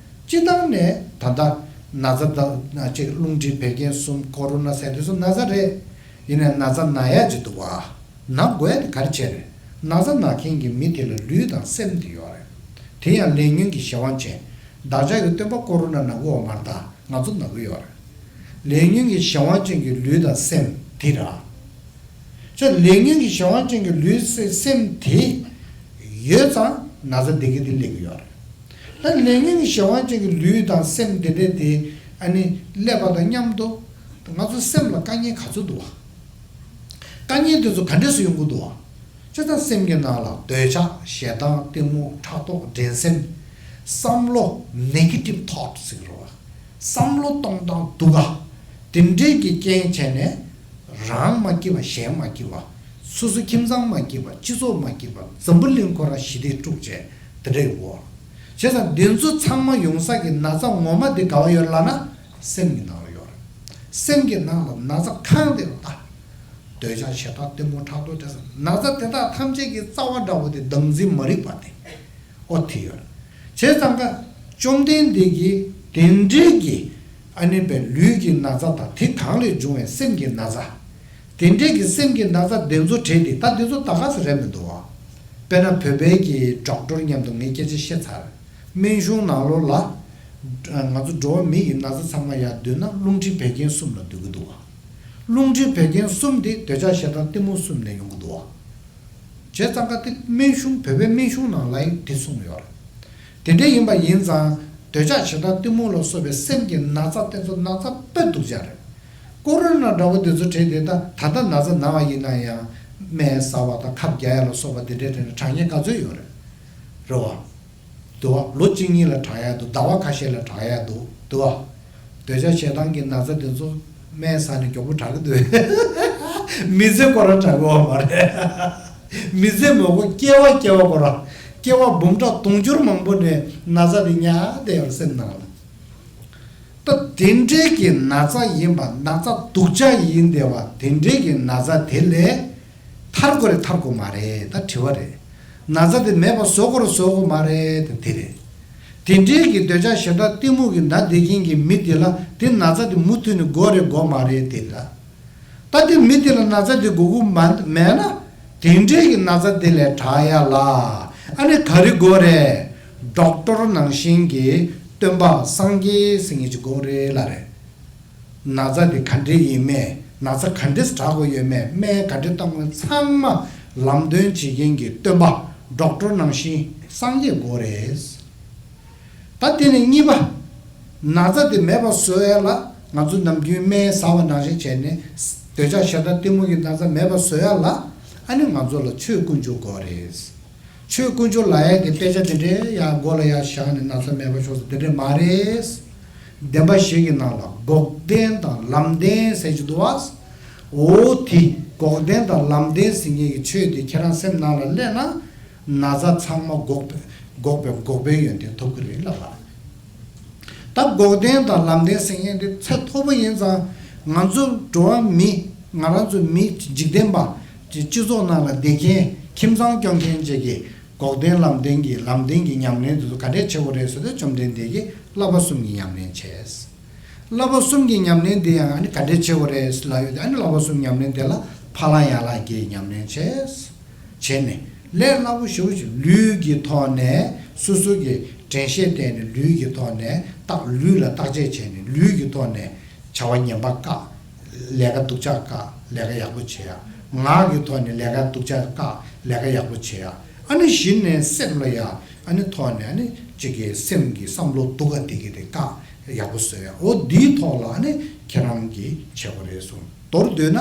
སྤྱིར་བཏང་ནས་ ད་ལྟ་ན་ཚ་ད་ཅིག་རླུང་མཁྲིས་བད་ཀན་གསུམ་ཀོ་རོ་ན་ཟེར་དེ་ཚོ་ན་ཚ་རེད། ཡིན་ནའི་ན་ཚ་ན་ཡག་ཅིག་འདུག་བ། ན་དགོས་ཡ་དེ་ག་རེ་བྱས་རེད། ན་ཚ་ན་མཁན་གྱི་མི་དེ་ལ་ལུས་དང་སེམས་དེ་ཡོད་རེད། དེ་ཡང་ལས་ཉོན་གྱི་གཞན་དབང་ཅན། བདག་ཅག་གི་སྟོན་པ་ཀོ་རོ་ན་ན་གི་ཡོད་མ་རེད་ད། ང་ཚོ་ན་གི་ཡོད་རེད། ལས་ཉོན་གྱི་གཞན་དབང་ཅན་གྱི་ལུས་དང་སེམས་དེ་ར། ཅེས་ལས་ཉོན་གྱི་གཞན་དབང་ཅན་གྱི་ལུས་སེ་སེམས་དེ་ཡོད་ཙང་ན་ཚ་བདེ་སྐྱིད་དེ་སླེབས་ཀྱི་ཡོད་རེད། ད་ལས་ཉོན་གྱི་གཞན་དབང་ཅན་གྱི་ལུས་དང་སེམས་དེ་འདྲ་དེ་ཨ་ནི་སླེབས་པ་དང་མཉམ་དུ་ང་ཚོ་སེམས་ལ་དཀའ་ངལ་ག་ཚོད་འདུག་བ། དཀའ་ངལ་དེ་ཚོ་ག་འདྲས་སུ་ཡོང་གི་འདུག་བ། ཅེས་ད་སེམས་ཀྱི་ནང་ལ་འདོད་ཆགས་ཞེ་སྡང་གཏི་མུག་ཕྲག་དོག་འགྲན་སེམས། བསམ་བློ་negative thought ཟེར་གི་རེད་བ། བསམ་བློ་གཏོང་སྟངས་སྡུག་ག་དེ་འདྲས་ཀྱི་རྐྱེན་བྱས་ནས་རང་མ་སྐྱིད་པ་གཞན་མ་སྐྱིད་པ། སོ་སོ་ཁྱིམ་ཚང་མ་སྐྱིད་པ་སྤྱི་ཚོགས་མ་སྐྱིད་པ་འཛམ་བུ་གླིང་ཁོ་རང་ཞི་བདེ་དཀྲུགས་བྱས་དེ་འདྲས་ཡོད། བྱས་ཙང་འདི་ཚོ་ཚང་མ་ཡོང་ས་ཀྱི་ན་ཚ་ངོ་མ་དེ་ག་བ་ཡོད་ལབ་ན་སེམས་ཀྱི་ནང་ལ་ཡོད་རེད། སེམས་ཀྱི་ནང་ལ་ན་ཚ་གང་དེ་ལ་ལྟ། འདོད་ཆགས་ཞེ་སྡང་གཏི་མུག་ཕྲག་དོག་འགྲན་སེམས་ན་ཚ་དེ་དག་ཐམས་ཅད་ཀྱི་རྩ་བ་འདྲ་བོ་དེ་བདག་འཛིན་མ་རིག་པ་དེ། ཨོ་དེ་ཡོད། བྱས་ཙང་ཀ་བཅོམ་ལྡན་འདས་ཀྱིས་དེ་འདྲའི་གི་ཨ་ནི་པའི་ལུས་ཀྱི་ན་ཚ་དང་དེ་གང་ལས་བྱུང་བའི་སེམས་ཀྱི་ན་ཚ། དེ་འདྲའི་གི་སེམས་ཀྱི་ན་ཚ་དེ་ཚོ་བྲལ་ཏེ་ད་དེ་ཚོ་ད་ག་ས་རེད་མི་འདུག་བ། དཔེར་ན་བོད་པའི་གི་ཌོག་ཊར་མཉམ་དུ་ངས་སྐད་ཆ་བཤད་ཚར། སྨན་གཞུང་ནང་ལོགས་ལ་ང་ཚོ་འགྲོ་བ་མི་ཡི་ན་ཚ་ཚང་མ་ཡར་བསྡུས་ན་རླུང་མཁྲིས་བད་ཀན་གསུམ་ལ་བསྡུ་གི་འདུག་བ། རླུང་མཁྲིས་བད་ཀན་གསུམ་དེ་འདོད་ཆགས་ཞེ་སྡང་གཏི་མུག་གསུམ་ནས་ཡོང་གི་འདུག་བ། བྱས་ཙང་ཀ་དེ་སྨན་གཞུང་བོད་པའི་སྨན་གཞུང་ནང་ལ་ཡང་དེ་གསུངས་ཡོད་རེད། དེ་འདྲ་ཡིན་པ་ཡིན་ཙང་འདོད་ཆགས་ཞེ་སྡང་གཏི་མུག་ལ་སོགས་པའི་སེམས་ཀྱི་ན་ཚ་དེ་ཚོ་ན་ཚ་དཔེ་སྡུག་ཅག་རེད། ཀོ་རོ་ན་འདྲ་བོ་དེ་ཚོ་བྲལ་ཏེ་ད་ད་ལྟ་ན་ཚ་ན་བ་ཡིན་ན་ཡང་སྨན་ཟ་བ་དང་ཁབ་རྒྱག་ཡ་ལ་སོགས་པ་དེ་འདྲ་དྲན་ན་དྲག་ཉེས་ག་ཚོད་ཡོད་རེད། རེད་བ། འདུག་བ། ལོ་གཅིག་གཉིས་ལ་དྲག་ཡ་འདུག་ཟླ་བ་ཁ་ཤས་ལ་དྲག་ཡ་འདུག་འདུག་བ། འདོད་ཆགས་ཞེ་སྡང་གི་ན་ཚ་དེ་ཚོ་སྨན་ཟ་ནས་མགྱོགས་པོ་དྲག་གི་འདུག་མི་ཚེ་ཁོ་རང་དྲག་གི་ཡོད་མ་རེད། མི་ཚེ་མང་པོ་སྐྱེ་བ་སྐྱེ་བ་ཁོ་རང་སྐྱེ་བ་འབུམ་ཕྲག་དུང་ཕྱུར་མང་པོ་ནས་ན་ཚ་དེ་ཉར་བསྡད་ཡོད་རེད་སེམས་ནང་ལ། ད་དེ་འདྲའི་གི་ན་ཚ་ཡིན་པ་ན་ཚ་སྡུག་ཅག་ཡིན་བསྡད་པ་དེ་འདྲའི་གི་ན་ཚ་དེ་ལས་ཐར་དགོས་རེད་ཐར་དགོས་མ་རེད་ད་དྲི་བ་རེད། ན་ཚ་དེ་མེད་པ་བཟོ་དགོས་རེད་བཟོ་དགོས་མ་རེད་ད་དེ་རེད། དེ་འདྲའི་གི་འདོད་ཆགས་ཞེ་སྡང་གཏི་མུག་གི་ན་བསྡད་མཁན་གྱི་མི་དེ་ལ་དེ་ན་ཚ་དེ་མུ་མཐུད་ནས་དགོས་རེད་དགོས་མ་རེད་དེ་ལ། ད་དེ་མི་དེ་ལ་ན་ཚ་དེ་དགོས་ཀྱི་མ་མེད་ན་དེ་འདྲའི་གི་ན་ཚ་དེ་ལས་དྲག་ཡ་ལ་ཨ་ནི་ག་རེ་དགོས་རེད། ཌོག་ཊར་ནང་བཞིན་གྱི་སྟོན་པ་སངས་རྒྱས་ཟེར་མཁན་ཅིག་དགོས་རེད་ལབ་རེད། ན་ཚ་དེ་ག་འདྲས་ཡིན་མེད་ན་ཚ་ག་འདྲས་དྲག་དགོས་ཡོད་མེད་སྨན་ག་འདྲས་བཏང་དགོས་ཚང་མ་ལམ་སྟོན་བྱེད་མཁན་གྱི་སྟོན་པ་ཌོག་ཊར་ནང་བཞིན་སངས་རྒྱས་དགོས་རེད། ད་དེ་ནས་གཉིས་པ། ན་ཚ་དེ་མེད་པ་བཟོ་ཡ་ལ་ང་ཚོ་ནམ་རྒྱུན་སྨན་ཟ་བ་ནང་བཞིན་བྱས་ནས་འདོད་ཆགས་ཞེ་སྡང་གཏི་མུག་གི་ན་ཚ་མེད་པ་བཟོ་ཡ་ལ་ཨ་ནི་ང་ཚོ་ལ་ཆོས་དཀོན་མཆོག་དགོས་རེད། ཆོས་དཀོན་མཆོག་ལབ་ཡ་དེ་དཔེ་ཆ་དེ་འདྲའི་ཡ་མགོ་ལ་ཡ་བཞག་ནས་ན་ཚ་མེད་པ་ཤོག་ཟེར་དེ་འདྲས་མ་རེད། བདེན་པ་བཞི་གི་ནང་ལ་འགོག་བདེན་དང་ལམ་བདེན་ཟེར་གྱི་འདུག་བ། འོ་དེ་འགོག་བདེན་དང་ལམ་བདེན་ཟེར་མཁན་གྱི་ཆོས་དེ་ཁྱེད་རང་སེམས་ནང་ལ་སླེབས་ན། ན་ཚ་ཚང་མ་འགོག་པའི་འགོག་པའི་འགོག་པའི་ཡོན་ཏན་ཐོབ་ཀྱི་རེད་ལབ་པ། ད་འགོག་བདེན་དང་ལམ་བདེན་ཟེར་མཁན་དེ་ཚད་མཐོ་པོ་ཡིན་ཙང་ང་ཚོ་འགྲོ་བ་མི་ང་རང་ཚོ་མི་འཇིག་རྟེན་པ་སྤྱི་ཚོགས་ནང་ལ་བསྡད་མཁན་ཁྱིམ་ཚང་སྐྱོང་མཁན་བཅས་ཀྱིས་འགོག་བདེན་ལམ་བདེན་གྱི་ལམ་བདེན་གྱི་ཉམས་ལེན་དེ་ཚོ་ག་འདྲས་བྱེད་དགོས་རེད་ཟེར་ཏེ་བཅོམ་ལྡན་འདས་ཀྱིས་བསླབ་པ་གསུམ་གྱི་ཉམས་ལེན་བྱས། བསླབ་པ་གསུམ་གྱི་ཉམས་ལེན་དེ་ཡང་ཨ་ནི་ག་འདྲས་བྱེད་དགོས་རེད་ལབ་ཡོད་དེ་ཨ་ནི་བསླབ་པ་གསུམ་ཉམས་ལེན་དེ་ལ་ཕ་ལ་ཡ་ལ་གི་ཉམས་ལེན་བྱས། བྱས་ནས་ལས་སླ་པོ་ཞེ་པོ་ཅིག་ལུས་ཀྱི་ཐོག་ནས་སོ་སོ་གི་དྲན་ཤེས་བསྟེན་ནས་ལུས་ཀྱི་ཐོག་ནས་བརྟག་ལུས་ལ་བརྟག་དཔྱད་བྱས་ནས་ལུས་ཀྱི་ཐོག་ནས་བྱ་བ་ངན་པ་བཀག་ལས་ཀ་སྡུག་ཅག་བཀག་ལས་ཀ་ཡག་པོ་བྱེད་ཡ། ངག་གི་ཐོག་ནས་ལས་ཀ་སྡུག་ཅག་བཀག་ལས་ཀ་ཡག་པོ་བྱེད་ཡ། ཨ་ནི་གཞི་ནས་སེམས་ལ་ཡ་ཨ་ནི་ཐོག་ནས་ཨ་ནི་གཅིག་གི་སེམས་ཀྱི་བསམ་བློ་སྡུག་ག་དེ་གི་དེ་བཀག་ཡག་པོ་བཟོ་ཡ། འོ་འདིའི་ཐོག་ལ་ཨ་ནི་ཁྱེད་རང་གིས་བྱེད་དགོས་རེད་གསུངས། མདོར་བསྡུས་ན།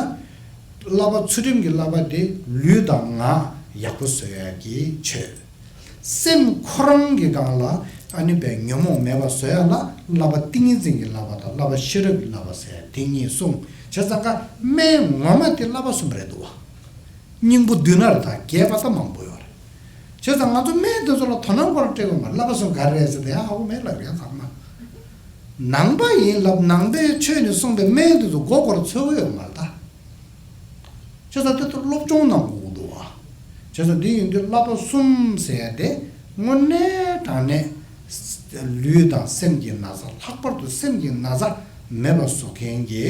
བསླབ་པ་ཚུལ་ཁྲིམས་ཀྱི་བསླབ་པ་དེ་ལུས་དང་ངག་ཡག་པོ་བཟོ་ཡ་གི་ཆོས། སེམས་ཁོ་རང་གི་སྒང་ལ་ཨ་ནི་པའི་ཉོན་མོངས་མེད་པ་བཟོ་ཡ་ལ་བསླབ་པ་ཏིང་ངེ་འཛིན་གྱི་བསླབ་པ་དང་བསླབ་པ་ཤེས་རབ་ཀྱི་བསླབ་པ་ཟེར་ཡ་དེ་གཉིས་གསུངས། བྱས་ཙང་ཀ་སྨན་ངོ་མ་དེ་བསླབ་པ་གསུམ་རེད་འདུག་བ། སྙིང་པོ་བསྡུས་ན་རེ་ད་རྒྱས་པ་ད་མང་པོ་ཡོད་རེད། བྱས་ཙང་ང་ཚོ་སྨན་དེ་ཚོ་ལ་དོ་སྣང་སྐོར་སྤྲད་དགོས་མ་རེད། བསླབ་པ་གསུམ་ག་རེ་རེད་ཟེར་ཏེ་ཡང་ཧ་གོ་མེད་ལབ་རེད་ཡང་ཚང་མ། ནང་པ་ཡིན་ལབ་ནང་པའི་ཆོས་ནས་གསུངས་པའི་སྨན་དེ་ཚོ་མགོ་སྐོར་ཚོད་ཀྱི་ཡོད་མ་རེད་ད། བྱས་ཙང་དེ་ཚོ་སློབ་སྦྱོང་གནང་དགོས་ཀྱི་འདུག་བ། བྱས་ཙང་འདི་ཡིན་དུས་བསླབ་པ་གསུམ་ཟེར་ཡ་དེ་དངོས་གནས་དྲང་གནས་ ལུས་དང་སེམས་ཀྱི་ན་ཚ། ལྷག་པར་དུ་སེམས་ཀྱི་ན་ཚ་མེད་པ་བཟོ་མཁན་གྱི་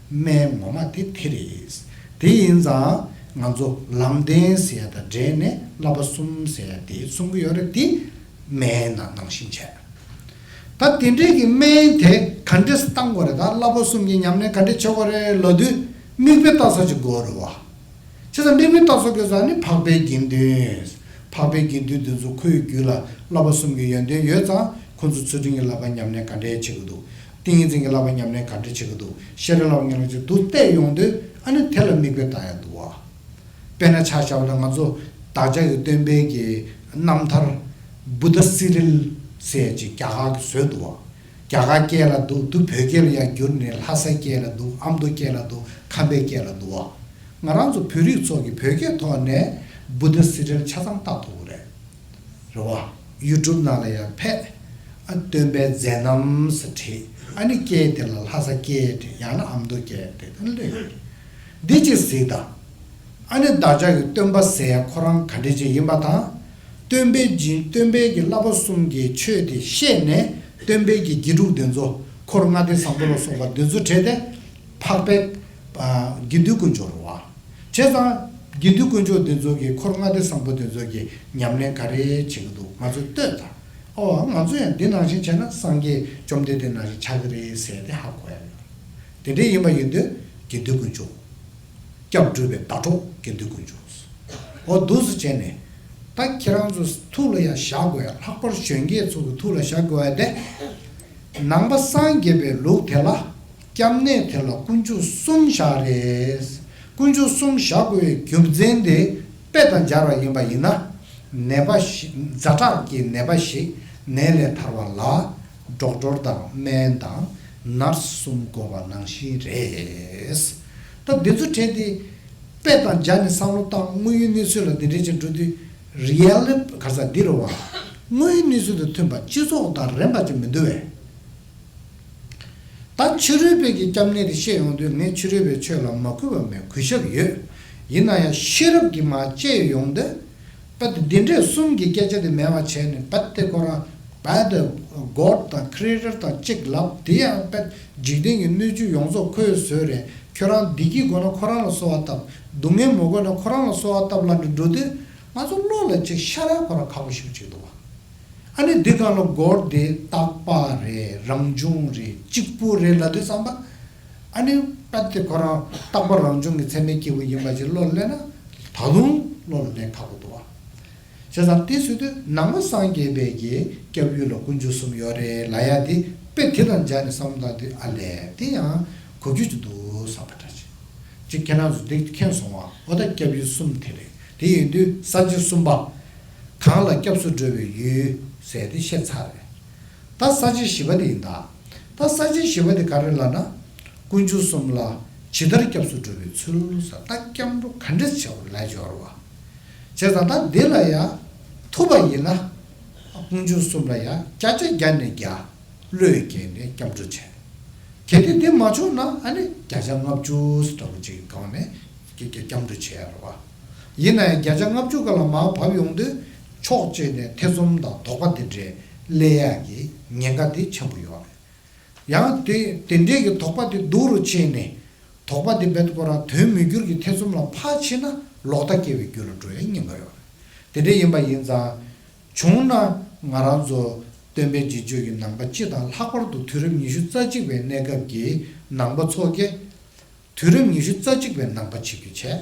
སྨན་ངོ་མ་དེ་དེ་རེད། དེ་ཡིན་ཙང་ང་ཚོ་ལམ་བདེན་ཟེར་ཡ་དང་འབྲེལ་ནས་བསླབ་པ་གསུམ་ཟེར་ཡ་དེ་གསུང་གི་ཡོད་རེད། དེ་སྨན་ནང་ནང་བཞིན་བྱས། ད་དེ་འདྲའི་གི་སྨན་དེ་ག་འདྲས་སེ་བཏང་དགོས་རེད། ད་བསླབ་པ་གསུམ་གྱི་ཉམས་ལེན་ག་འདྲས་བྱེད་དགོས་རེད་ལབ་དུས། མིག་དཔེ་ལྟ་ས་ཅིག་དགོས་རེད་བ། བྱས་ཙང་མིག་དཔེ་ལྟ་ས་དགོས་ཙང་ནི་འཕགས་པའི་དགེ་འདུན། འཕགས་པའི་དགེ་འདུན་འདི་ཚོ་ཁོའི་རྒྱུད་ལ་བསླབ་པ་གསུམ་གྱི་ཡོན་ཏན་ཡོད་ཙང་ཁོ་ཚོ་ཚུལ་ཁྲིམས་ཀྱི་བསླབ་པ་ཉམས་ལེན་ག་འདྲས་བྱེད་ཀྱི་འདུག། ཏིང་ངེ་འཛིན་གྱི་བསླབ་པ་ཉམས་ལེན་ག་འདྲས་བྱེད་ཀྱི་འདུག། ཤེས་རབ་བསླབ་པ་ཉམས་ལེན་བྱེད་འདུག་བལྟས་ཡོང་དུས། ཨ་ནི་དེ་ལ་མིག་དཔེ་ལྟ་ཡ་འདུག་བ། དཔེར་ན་ཆ་བཞག་པ་ན་ང་ཚོ་བདག་ཅག་གི་སྟོན་པའི་གི་རྣམ་ཐར་བུདྡྷ་སི་རིལ་ཟེར་ཅིག་རྒྱ་གར་གྱིས་བཟོས་འདུག་བ། རྒྱ་གར་སྐད་ལ་འདུག། འདུག་བོད་སྐད་ལ་ཡང་བསྒྱུར་ནས་ལྷ་ས་སྐད་ལ་འདུག། ཨ་མདོ་སྐད་ལ་འདུག། ཁམས་པའི་སྐད་ལ་འདུག་བ། ང་རང་ཚོ་བོད་རིགས་ཚོ་གིས་བོད་སྐད་ཐོག་ནས་བུདྡྷ་སི་རིལ་ཆ་ཚང་བལྟ་ཐུབ་ཀྱི་རེད། རེད་བ། ཡུ་ཊུབ་ནང་ལ་ཡང་ཕེབས། ཨ་སྟོན་པའི་མཛད་རྣམ་ཟེར་བྲིས། ཨ་ནི་སྐད་དེ་ལ་ལྷ་ས་སྐད་བྲིས། ཡང་ན་ཨ་མདོ་སྐད་བྲིས། ཨ་ནི་ལོས་ཡོད་རེད། འདི་ཅིག་གཟིགས་དང་། ཨ་ནི་བདག་ཅག་གི་སྟོན་པ་ཟེར་ཡ་ཁོ་རང་ག་འདྲ་ཅིག་ཡིན་པ་དང་། སྟོན་པའི་སྦྱིན། སྟོན་པའི་གི་བསླབ་པ་གསུམ་གྱི་ཆོས་དེ་ཤེས་ནས་སྟོན་པའི་གི་དགེ་ཕྲུག་འདི་ཚོ། འཁོར་ལྔ་སྡེ་བཟང་པོ་ལ་སོགས་པ་འདི་ཚོ་བྲིས་ཏེ། འཕགས་པའི་ཨ་དགེ་འདུན་དཀོན་མཆོག་རེད་བ། བྱས་ཙང་དགེ་འདུན་དཀོན་མཆོག་འདི་ཚོ་གིས། འཁོར་ལྔ་སྡེ་བཟང་པོ་འདི་ཚོ་གིས་ཉམས་ལེན་ག་རེ་བྱེད་ཀྱི་འདུག། ང་ཚོས་ལྟོས་དང་། ཨོ་ང་ཚོ་ཡང་འདི་ནང་བཞིན་བྱས་ན་སངས་རྒྱས་བཅོམ་ལྡན་འདས་ནང་བཞིན་ཆགས་ཀྱི་རེད་ཟེར་ཏེ་ཧ་གོ་ཡ་ཡོད། དེ་འདྲ་ཡིན་པ་ཡིན་དུས་དགེ་འདུན་དཀོན་མཆོག། སྐྱབས་སྒྲུབ་པའི་ཟླ་གྲོགས་དགེ་འདུན་དཀོན་མཆོག། འོ་འདུག་སེ་བྱས་ནས། ད་ཁྱེད་རང་ཚོ་ཐུགས་ལ་ཡང་བཞག་དགོས་ཡ། ལྷག་པར་གཞོན་སྐྱེས་ཚོ་གི་ཐུགས་ལ་བཞག་དགོས་ཡ་དེ། ནང་པ་སངས་རྒྱས་པའི་ལུགས་དེ་ལ། སྐྱབས་གནས་དེ་ལ་དཀོན་མཆོག་གསུམ་བཞག་རེད། དཀོན་མཆོག་གསུམ་བཞག་དགོས་པའི་རྒྱུ་མཚན་དེ། དཔེ་དང་སྦྱར་བ་ཡིན་པ་ཡིན་ན། ནད་པ་ཞིག། ཛ་དྲག་གི་ནད་པ་ཞིག་ནད་ལས་ཐར་བ་ལ། ཌོག་ཊར་དང་སྨན་དང་ནར་སི་གསུམ་དགོས་པ་ནང་བཞིན་རེད། ད་འདི་ཚོ་བྲིས་ཏེ། དཔེ་དང་སྦྱར་ནས་བསམ་བློ་བཏང་། དངོས་ཡོད་གནས་ཚུལ་ལ་འདི་འདྲ་ཅིག་འགྲོ་དུས། རི་ཡལ་ལི་ག་ས་འདི་རུ་བ། དངོས་ཡོད་གནས་ཚུལ་དང་མཐུན་པ། སྤྱི་ཚོགས་དང་རན་པ་ཅིག་མི་འདུག་བས། ད་ཕྱི་རོལ་པའི་གི་སྐྱབས་གནས་དེ་བཤད་ཡོང་དུས། ངས་ཕྱི་རོལ་པའི་ཆོས་ལ་མ་གུས་པ་མེད། གུས་ཞབས་ཡོད། ཡིན་ན་ཡང་ཤེས་རབ་ཀྱིས་མར་དཔྱད་ཡོང་དུས། རྦད་དེ་འདི་འདྲའི་གསུམ་གྱི་སྐད་ཆ་དེ་མེད་པ་བྱས་ནས། རྦད་དེ་ཁོ་རང་རྦད་དེ་གོཌ་དང་ཁི་རི་ཨེ་ཊར་དང་གཅིག་ལབ། དེ་ཡང་རྦད་འཇིག་རྟེན་གྱི་སྣོད་བཅུད་ཡོངས་རྫོགས་ཁོས་བཟོས་རེད། ཁྱོད་རང་བདེ་སྐྱིད་དགོས་ན་ཁོ་རང་ལ་གསོལ་བ་བཏབ། སྡུག་བསྔལ་མ་དགོས་ན་ཁོ་རང་ལ་གསོལ་བ་བཏབ་ལབ་ནས་འགྲོ་དུས། ང་ཚོ་བློ་ལ་ཅིག་ཤར་ཡ་ཁོ་རང་ཁག་པོ་ཞེ་པོ་ཅིག་འདུག་བ། ཨ་ནི་འདི་སྒང་ལ་གོཌ་དེ་རྟག་པ་རེད། རང་བྱུང་རེད། གཅིག་པུ་རེད་ལབ་དུས་ཙམ་པ། ཨ་ནི་རྦད་དེ་ཁོ་རང་རྟག་པ་རང་བྱུང་གི་ཚད་མའི་སྐྱེས་བུ་ཡིན་པ་ཅིག་བློ་ལ་སླེབས་ན། ད་དུང་བློ་ལ་གནས་ཁག་པོ་འདུག་བ། བྱས་ཙང་དེ་ཟེར་དུས། ནང་པ་སངས་རྒྱས་པའི་གི་སྐྱབས་ཡུལ་ལ་དཀོན་མཆོག་གསུམ་ཡོད་རེད་ལབ་ཡ་དེ། དཔེ་དེ་དང་སྦྱར་ནས་བསམ་བློ་བཏང་དུས། ཨ་ལས། དེ་ཡང་གོ་རྒྱུ་ཅིག་འདུག་བསམ་པ་འདྲ་ཅིག། ཅིག་ཁྱེད་རང་ཚོ་འདི་མཁྱེན་སོང་བ། འོ་ད་སྐྱབས་ཡུལ་གསུམ་དེ་རེད། དེ་ཡིན་དུས་ས་བཅད་གསུམ་པ། གང་ལ་སྐྱབས་སུ་འགྲོ་བའི་ཡུལ་ཟེར་དེ་བཤད་ཚར་རེད། ད་ས་བཅད་བཞི་པ་དེ་ཡིན་ད། ད་ས་བཅད་བཞི་པ་དེ་ག་རེ་ལབ་ན། དཀོན་མཆོག་གསུམ་ལ་ཇི་ལྟར་སྐྱབས་སུ་འགྲོ་བའི་ཚུལ་ཟེར། ད་སྐྱབས་འགྲོ་ག་འདྲས་བྱ་བ་ལབ་ཡོད་རེད་བ། བྱས་ཙང་ད་འདི་ལ་ཡང་ཐུབ་པ་ཡིན་ན། དཀོན་མཆོག་གསུམ་ལ་ཡང་བརྒྱ་ཆ་བརྒྱ་ནས་བརྒྱ། བློས་བཀལ་ནས་སྐྱབས་འགྲོ་བྱས། གལ་ཏེ་འདི་མ་བྱུང་ན། ཨ་ནི་བརྒྱ་ཆ་ལྔ་བཅུ་ཟེར་འདྲ་པོ་ཅིག་གི་སྒང་ནས་སྐྱབས་འགྲོ་བྱེད་ཡ་རེད་བ། ཡིན་ན་ཡང་བརྒྱ་ཆ་ལྔ་བཅུ་སྒང་ལ་མར་བབས་ཡོང་དུས། ཕྱོགས་གཅིག་ནས་ཐེ་ཚོམ་དང་དོགས་པ་དེ་འདྲའི་སླེབས་ཡ་གི་ཉེན་ཁ་དེ་ཆེན་པོ་ཡོད་རེད། ཡང་དེ་དེ་འདྲའི་གི་དོགས་པ་དེ་སྡུག་རུ་ཕྱིན་ནས། དོགས་པ་དེ་རྦད་དེ་ཁོ་རང་དོན་མི་འགྱུར་གྱི་ཐེ་ཚོམ་ལ་ཕར་ཕྱིན་ན། ལོག་ལྟ་སྐྱེ་བའི་རྒྱུ་ལ་འགྲོ་ཡའི་ཉེན་ཁ་ཡོད་རེད། དེ་འདྲ་ཡིན་པ་ཡིན་ཙང་། བྱུང་ན་ང་རང་ཚོ་སྟོན་པའི་རྗེས་འཇུག་གི་ནང་པ་སྤྱི་དང་། ལྷག་པར་དུ་དུས་རབས་ཉི་ཤུ་རྩ་གཅིག་པའི་གནས་སྐབས་ཀྱི་ནང་པ་ཚོ་གིས། དུས་རབས་ཉི་ཤུ་རྩ་གཅིག་པའི་ནང་པ་བྱེད་རྒྱུ་བྱས།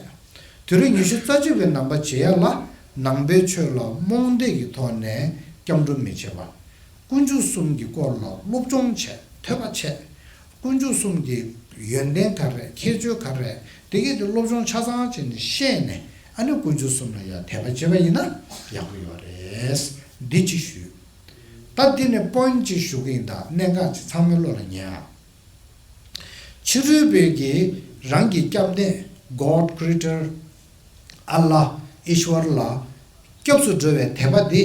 དུས་རབས་ཉི་ཤུ་རྩ་གཅིག་པའི་ནང་པ་བྱེད་ཡ་ལ། ནང་པའི་ཆོས་ལ་རྨོངས་དད་ཀྱི་ཐོག་ནས་སྐྱབས་འགྲོ་མི་བྱེད་པ། དཀོན་མཆོག་གསུམ་གྱི་སྐོར་ལ་སློབ་སྦྱོང་བྱས། ཐོས་པ་བྱས། དཀོན་མཆོག་གསུམ་གྱི་ཡོན་ཏན་ག་རེ། ཁྱད་ཆོས་ག་རེ། དེ་གས་དེ་སློབ་སྦྱོང་ཆ་ཚང་བྱས་ནས་ཤེས་ནས། ཨ་ནི་དཀོན་མཆོག་གསུམ་ལ་ཡང་དད་པ་བྱེད་པ་ཡིན་ན་ཡག་པོ་ཡོད་རེད། འདི་གཅིག་ཞུས། ད་འདི་ནས་པོ་ཡིན་ཊི་གཅིག་ཞུ་གི་ཡིན། ད་གནད་འགག་ཅིག་ཚང་མའི་བློ་ལ་ཉར། ཕྱི་རོལ་པའི་གི་རང་གི་སྐྱབས་གནས། གོཌ། ཀྲི་ཨེ་ཊར། ཨལ་ལཱ། ཨིཤ་ཝར་ལ་སྐྱབས་སུ་འགྲོ་བའི་དད་པ་འདི།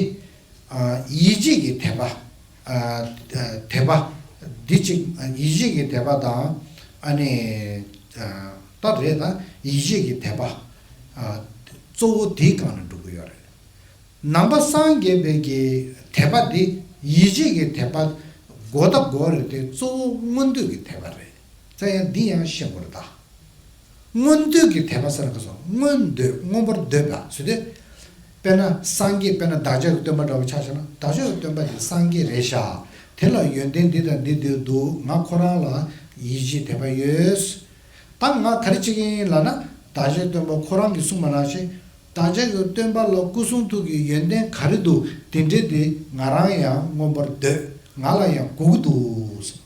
ཨ་ཡིད་ཆེས་ཀྱི་དད་པ། ཨ་དད་པ་འདི་གཅིག། ཡིད་ཆེས་ཀྱི་དད་པ་དང་། ཨ་ནི་ཨ་ད་རེད། ད་ཡིད་ཆེས་ཀྱི་དད་པ། ཨ་གཙོ་བོ་དེའི་སྒང་ནས་འགྲོ་གི་ཡོད་རེད། ནང་པ་སངས་རྒྱས་པའི་གི་དད་པ་འདི་ ཡིད་བྱེད་ཀྱི་དད་པ་དགོས་དང་དགོས་རེད་དེ། གཙོ་བོ་མངོན་འདོད་ཀྱི་དད་པ་རེད། ད་ཡང་འདི་ཡང་ཤེས་དགོས་རེད་ད། མངོན་འདོད་ཀྱི་དད་པ་ཟེར་ག་སོང་། མངོན་འདོད། མངོན་པར་འདོད་པ་ཟེར་དུས། དཔེར་ན་སངས་རྒྱས། དཔེར་ན་བདག་ཅག་གི་སྟོན་པ་འདྲ་བོ་ཆ་བཞག་ན། བདག་ཅག་གི་སྟོན་པ་དེ་སངས་རྒྱས་རེད་ཤག་དེ་ལ་ཡོན་ཏན་འདི་དང་འདི་འདི་འདུག་ང་ཁོ་རང་ལ་ཡིད་ཆེས་དད་པ་ཡོད། ད་ང་ག་རེ་བྱེད་ཀྱི་ཡིན་ལབ་ན། བདག་ཅག་གི་སྟོན་པ་ཁོ་རང་གིས་གསུངས་པ་ནང་བཞིན། བདག་ཅག་གི་སྟོན་པ་ལ་སྐུ་གསུང་ཐུགས་ཀྱི་ཡོན་ཏན་ག་རེ་འདུག་དེ་འདྲའི་དེ་ང་རང་ཡང་མངོན་པར་འདོད། ང་ལ་ཡང་དགོས་ཀྱི་འདུག་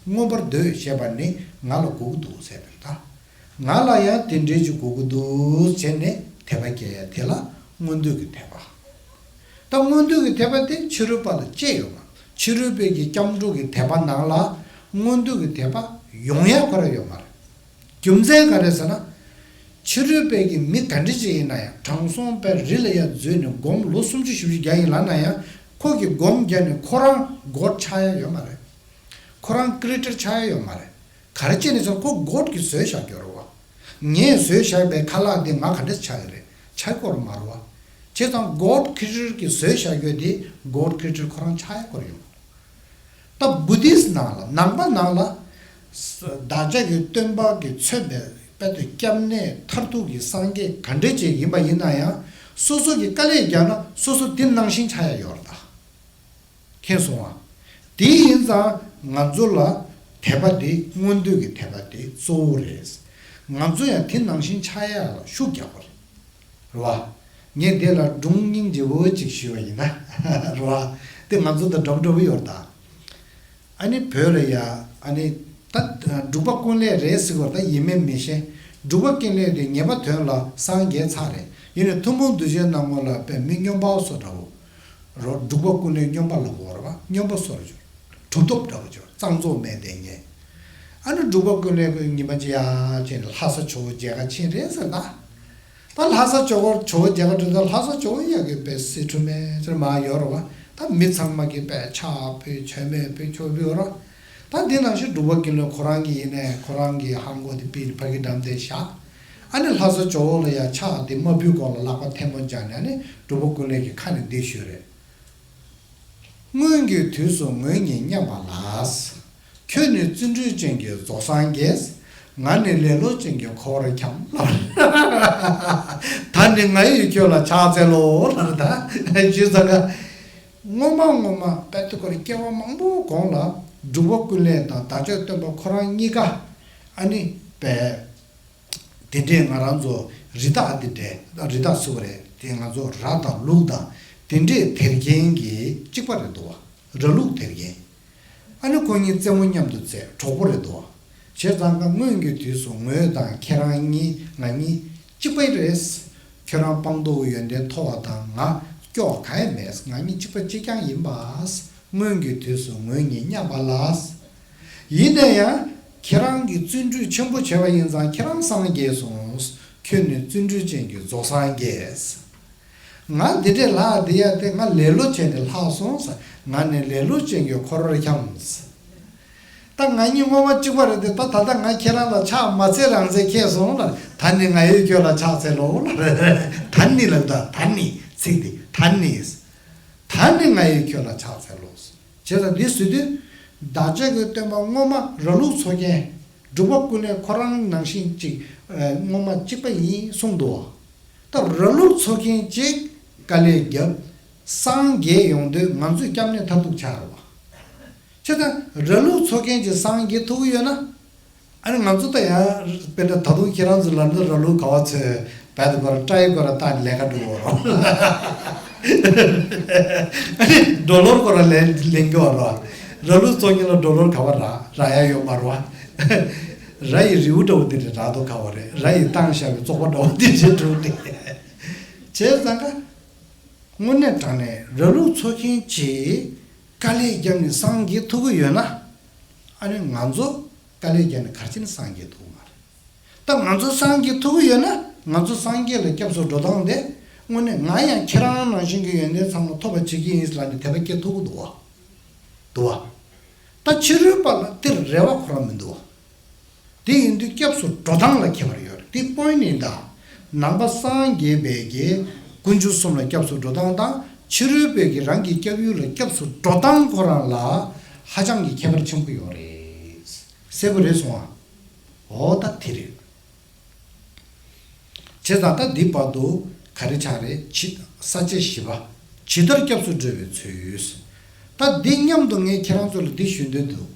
མངོན་པར་འདོད་ཞེས་པ་ནི་ང་ལ་དགོས་ཀྱི་འདུག་ཟེར་བ་རེད་ད། ང་ལ་ཡང་དེ་འདྲའི་ཅིག་དགོས་ཀྱི་འདུག་བྱས་ནས་དད་པ་སྐྱེ་ཡ་དེ་ལ་མངོན་འདོད་ཀྱི་དད་པ། ད་མངོན་འདོད་ཀྱི་དད་པ་དེ་ཕྱི་རོལ་པ་ལ་སྐྱེ་ཡོད་མ། ཕྱི་རོལ་པའི་གི་སྐྱབས་འགྲོ་གི་དད་པ་ནང་ལ་མངོན་འདོད་ཀྱི་དད་པ་ཡོང་ཡ་ཁོ་རང་ཡོད་མ་རེད། རྒྱུ་མཚན་ག་རེ་ཟེར་ན། ཕྱི་རོལ་པའི་གི་མི་ག་འདྲ་ཅིག་ཡིན་ན་ཡང་། དྲང་སྲོང་དཔེ་རི་ལ་ཡ་འཛུལ་ནས་སྒོམ་ལོ་སུམ་ཅུ་བཞི་བཅུ་བརྒྱབ་ཡིན་ལབ་ན་ཡང་། ཁོ་གི་སྒོམ་བརྒྱབ་ནས་ཁོ་རང་གོཌ་ཆགས་ཡ་ཡོད་མ་རེད། ཁོ་རང་ཀི་རེ་ཊར་ཆགས་ཡ་ཡོད་མ་རེད། ག་རེ་བྱས་ནས་ཟེར་ན་ཁོ་གོཌ་གིས་བཟོས་བཞག་ཡོད་རེད་བ། ངས་བཟོས་བཞག་པའི་ཁ་ལག་འདི་ང་ག་འདྲ་ཆགས་ཀྱི་རེད། ཆགས་ཀྱི་ཡོད་རེད་མ་རེད་བ། བྱས་ཙང་གོཌ་ཀི་རེ་ཊར་གིས་བཟོས་བཞག་ཡོད་དེ། གོཌ་ཀི་རེ་ཊར་ཁོ་རང་ཆགས་ཡ་ཁོ་རང་ཡོད་མ་རེད། ད་བུ་དིསྟ་ནང་ལ། ནང་པ་ནང་ལ། ས་བདག་ཅག་གི་སྟོན་པ་གིས་མཚོན་པའི་དཔེ་དེ་སྐྱབས་གནས་མཐར་ཐུག་གི་སངས་རྒྱས་ག་འདྲ་ཅིག་ཡིན་པ་ཡིན་ན་ཡང་། སོ་སོ་གིས་དཀའ་ལས་བརྒྱབ་ན་སོ་སོ་དེ་ནང་བཞིན་ཆགས་ཡ་ཡོད་རེད་ད། མཁྱེན་སོང་ཨ། དེ་ཡིན་ཙང་ང་ཚོ་ལ་དད་པ་དེ། མངོན་འདོད་ཀྱི་དད་པ་དེ་གཙོ་བོ་རེད། ང་ཚོ་ཡང་དེ་ནང་བཞིན་ཆགས་ཡ་ལ་ཤུགས་རྒྱག་དགོས་རེད། རེད་བ། ངས་དེ་ལ་སྒྲུང་སྙིང་རྗེ་བོ་ཅིག་ཞུས་པ་ཡིན་ན། རེད་བ། དེ་ང་ཚོ་དང་འདྲ་པོ་འདྲ་པོ་ཡོད་རེད་ད། ཨ་ནི་བོད་ལ་ཡ། ཨ་ནི་ད་འབྲུག་པ་ཀུན་ལེགས་རེད་ཟེར་བ་ད་ཡིན་མིན་མི་ཤེས། འབྲུག་པ་ཀུན་ལེགས་དེ་ངེས་པ་དོན་ལ་སངས་རྒྱས་ཚར་རེད། ཡིན་ནའི་ཐུན་མོང་གདུལ་བྱའི་སྣང་ངོ་ལ་དཔེ་མི་སྨྱོན་པ་བཟོ་འདྲ་བོ། རོ། འབྲུག་པ་ཀུན་ལེགས་སྨྱོན་པ་ལབ་དགོས་རེད་བ། སྨྱོན་པ་བཟོ་འདྲ་བྱུང་། གྲུབ་ཐོབ་འདྲ་བོ་བྱུང་། གཙང་བཙོག་མེད་དེ་ངས། ཨ་ནི་འབྲུག་པ་ཀུན་ལེགས་ཁོས་ཉི་མ་གཅིག་ཡར་ཕྱིན་ནས་ལྷ་ས་ཇོ་བོ་མཇལ་ཁ་ཕྱིན་རེད་ཟེར་ད། ད་ལྷ་ས་ཇོ་བོ་ཇོ་བོ་མཇལ་ཁ་འགྲོ་ད། ལྷ་ས་ཇོ་བོ་ཡ་གི་དཔེ་སི་ཁྲོན་མེད་ཚོར་མ་ཡོད་རེད་བ། ད་མི་ཚང་མ་གི་དཔེ་ཕྱག་ཕུལ། མཆོད་མེ་ཕུལ། ཆོ་ཕུལ་རོ། ད་འདི་ནང་བཞིན་འབྲུག་པ་ཀུན་ལེགས་ཁོ་རང་གི་ཡིན་ནས་ཁོ་རང་གི་ཧང་གོ་དེ་ཕུལ་ནས་ཕ་གི་འགྲམ་དེ་བཞག་ཨ་ནི་ལྷ་ས་ཇོ་བོ་ལ་ཡ་ཕྱག་དེ་མ་ཕུལ་གོང་ལ་ལག་པ་ཐལ་མོ་སྦྱར་ནས། ཨ་ནི་འབྲུག་པ་ཀུན་ལེགས་ཀྱི་ཁ་ནས་འདི་ཞུས་རེད། སྔོན་གྱི་དུས་སུ་ངོས་གཉིས་མཉམ་པ་ལགས། ཁྱོད་ནི་བརྩོན་འགྲུས་ཅན་གྱི་རྫོགས་སངས་རྒྱས། ང་ནི་ལེ་ལོ་ཅན་གྱི་འཁོར་བར་འཁྱམས་ལ། ད་ནི་ང་ཡིས་ཁྱོད་ལ་ཕྱག་འཚལ་ལོ་ལབ་ད་ཞུས་ཙང་ཀ། སྔོན་མ་སྔོན་མ་དཔེ་དེ་ཁོ་རང་སྐྱེ་བ་མང་པོ་གོང་ལ་འབྲུག་པ་ཀུན་ལེགས་དང་བདག་ཅག་སྟོན་པ་ཁོ་རང་གཉིས་ཀ་ཨ་ནི་དཔེ། དེ་འདྲས་ང་རང་ཚོ་རི་དྭགས་དེ་འདྲས། རི་དྭགས་ཟེར་བ་རེད་དེ། ང་ཚོ་ར་དང་ལུག་དང་དེ་འདྲས་དེར་མཁན་གྱི་གཅིག་པ་རེད་འདུག་བ། ར་ལུག་དེར་མཁན། ཨ་ནི་ཁོ་གཉིས་རྩེད་མོ་མཉམ་དུ་རྩེ། གྲོགས་པོ་རེད་འདུག་བ། བྱས་ཙང་ཀ་སྔོན་གྱི་དུས་སུ་ངོས་དང་ཁྱེད་རང་གཉིས། ང་གཉིས་གཅིག་པ་རེད། ཁྱོད་རང་སྤངས་རྟོགས་ཀྱི་ཡོན་ཏན་མཐོ་བ་དང་ང་སྐྱོ་བ་གང་ཡང་མེད། ང་གཉིས་གཅིག་པ་གཅིག་རྐྱང་ཡིན་པ། སྔོན་གྱི་དུས་སུ་ངོས་གཉིས་མཉམ་པ་ལགས། ཡིན་ན་ཡང་ཁྱེད་རང་གིས་བརྩོན་འགྲུས་ཆེན་པོ་བྱས་པ་ཡིན་ཙང་ཁྱེད་རང་སངས་རྒྱས་སོང་། ཁྱོད་ནི་བརྩོན་འགྲུས་ཅན་གྱི་རྫོགས་སངས་རྒྱས། ང་འདི་འདྲས་ལྷག་བསྡད་ཡ་དེ། ང་ལེ་ལོ་བྱས་ནས་ལྷག་སོང་ཟེར། ང་ནི་ལེ་ལོ་ཅན་གྱི་འཁོར་བར་འཁྱམས། ད་ང་གཉིས་སྔོན་མ་གཅིག་པ་རེད་དེ། ད་ད་ལྟ་ང་ཁྱེད་རང་ལ་ཕྱག་མ་འཚལ་རང་འཚལ་ཁེལ་སོང་ལ། ད་ནི་ང་ཡིས་ཁྱོད་ལ་ཕྱག་འཚལ་ལོ་ལ། ད་ནི་ལབ་ད། ད་ནི་ཚིག་དེ་ད་ནི། ད་ནི་ང་ཡིས་ཁྱོད་ལ་ཕྱག་འཚལ་ལོ། བྱས་ཙང་འདི་ཟེར་དུས། བདག་ཅག་གི་སྟོན་པ་སྔོན་མ་ར་ལུག་འཚོ་མཁན། འབྲུག་པ་ཀུན་ལེགས་ཁོ་རང་ནང་བཞིན་གཅིག་སྔོན་མ་གཅིག་པ་ཡིན་གསུངས་འདུག་བ། ད་ར་ལུག་འཚོ་མཁན་གཅིག་དཀའ་ལས་བརྒྱབ། སངས་རྒྱས་ཡོང་དུས་ང་ཚོས་སྐྱབས་གནས་མཐར་ཐུག་ཆགས་རེད་བ། བྱས་ཙང་ར་ལུག་འཚོ་མཁན་གཅིག་སངས་རྒྱས་ཐུབ་ཀྱི་ཡོད་ན། ཨ་ནི་ང་ཚོ་ད་ཡང་དཔེར་ན་ད་དུང་ཁྱེད་རང་ཚོ་ལ་ནི་ར་ལུག་ག་བ་ཚོས་བལ་དུ་སྐོར་སྐྲ་ཡི་སྐོར་བཏགས་ནས་ལས་ཀ་འགྲོ་གི་རོ། ཨ་ནི་ཌོ་ལར་སྐོར་ལེན་ལེན་གི་རོ། ར་ལུག་བཙོང་མཁན་ལ་ཌོ་ལར་ག་བ་རག་རག་ཡ་ཡོད་མ་རེད་བ། ར་ཡི་རིའུ་འདྲ་བོ་དེ་འདྲ་རག་འདུག་ག་བ་རེད། ར་ཡི་བཏང་བཞག་པའི་བཙོག་པ་འདྲ་བོ་དེ་འདྲ་འགྲོ་ནས། བྱས་ཙང་ཀ། དངོས་གནས་དྲང་གནས་ར་ལུག་འཚོ་མཁན་གྱིས་དཀའ་ལས་བརྒྱབ་ནས་སངས་རྒྱས་ཐུབ་ཀྱི་ཡོད་ན། ཨ་ནི་ང་ཚོ་དཀའ་ལས་བརྒྱབ་ནས་ག་རེ་བྱས་ནས་སངས་རྒྱས་ཐུབ་ཀྱི་མ་རེད། ད་ང་ཚོ་སངས་རྒྱས་ཐུབ་ཀྱི་ཡོད་ན། ང་ཚོ་སངས་རྒྱས་ལ་སྐྱབས་སུ་འགྲོ་སྟངས་དེ། དངོས་གནས་ང་ཡང་ཁྱེད་རང་ནང་བཞིན་གྱི་ཡོན་ཏན་ཚང་མ་ཐོབ་པ་བྱེད་ཀྱི་ཡིན་ལབ་ནས་དད་པ་སྐྱེ་ཐུབ་ཀྱི་འདུག་བ། འདུག་བ། ད་ཕྱི་རོལ་པ་ལ་དེར་རེ་བ་ཁོ་རང་མི་འདུག་བ། དེ་ཡིན་དུས་སྐྱབས་སུ་འགྲོ་སྟངས་ལ་ཁྱད་པར་ཡོད་རེད། དེ་པོ་ཡིན་ནི་ད། ནང་པ་སངས་རྒྱས་པའི་གི་དཀོན་མཆོག་གསུམ་ལ་སྐྱབས་སུ་འགྲོ་སྟངས་དང་ ཕྱི་རོལ་པོའི་གི་རང་གི་སྐྱབས་ཡུལ་ལ་སྐྱབས་སུ་འགྲོ་སྟངས་ཁོ་རང་ལ་ཧ་ཅང་གི་ཁྱད་པར་ཆེན་པོ་ཡོད་རེད། གསལ་པོ་རེད་སོང་ཨ། འོ་ད་དེ་རེད། བྱས་ཙང་ད་འདི་བར་དུ་ག་རེ་ཆགས་རེད། ཇི་ས་བཅད་བཞི་པ། ཇི་ལྟར་སྐྱབས་སུ་འགྲོ་བའི་ཚུལ། ད་འདི་མཉམ་དུ་ངས་ཁྱེད་རང་ཚོ་ལ་འདི་ཞུ་འདོད་འདུག་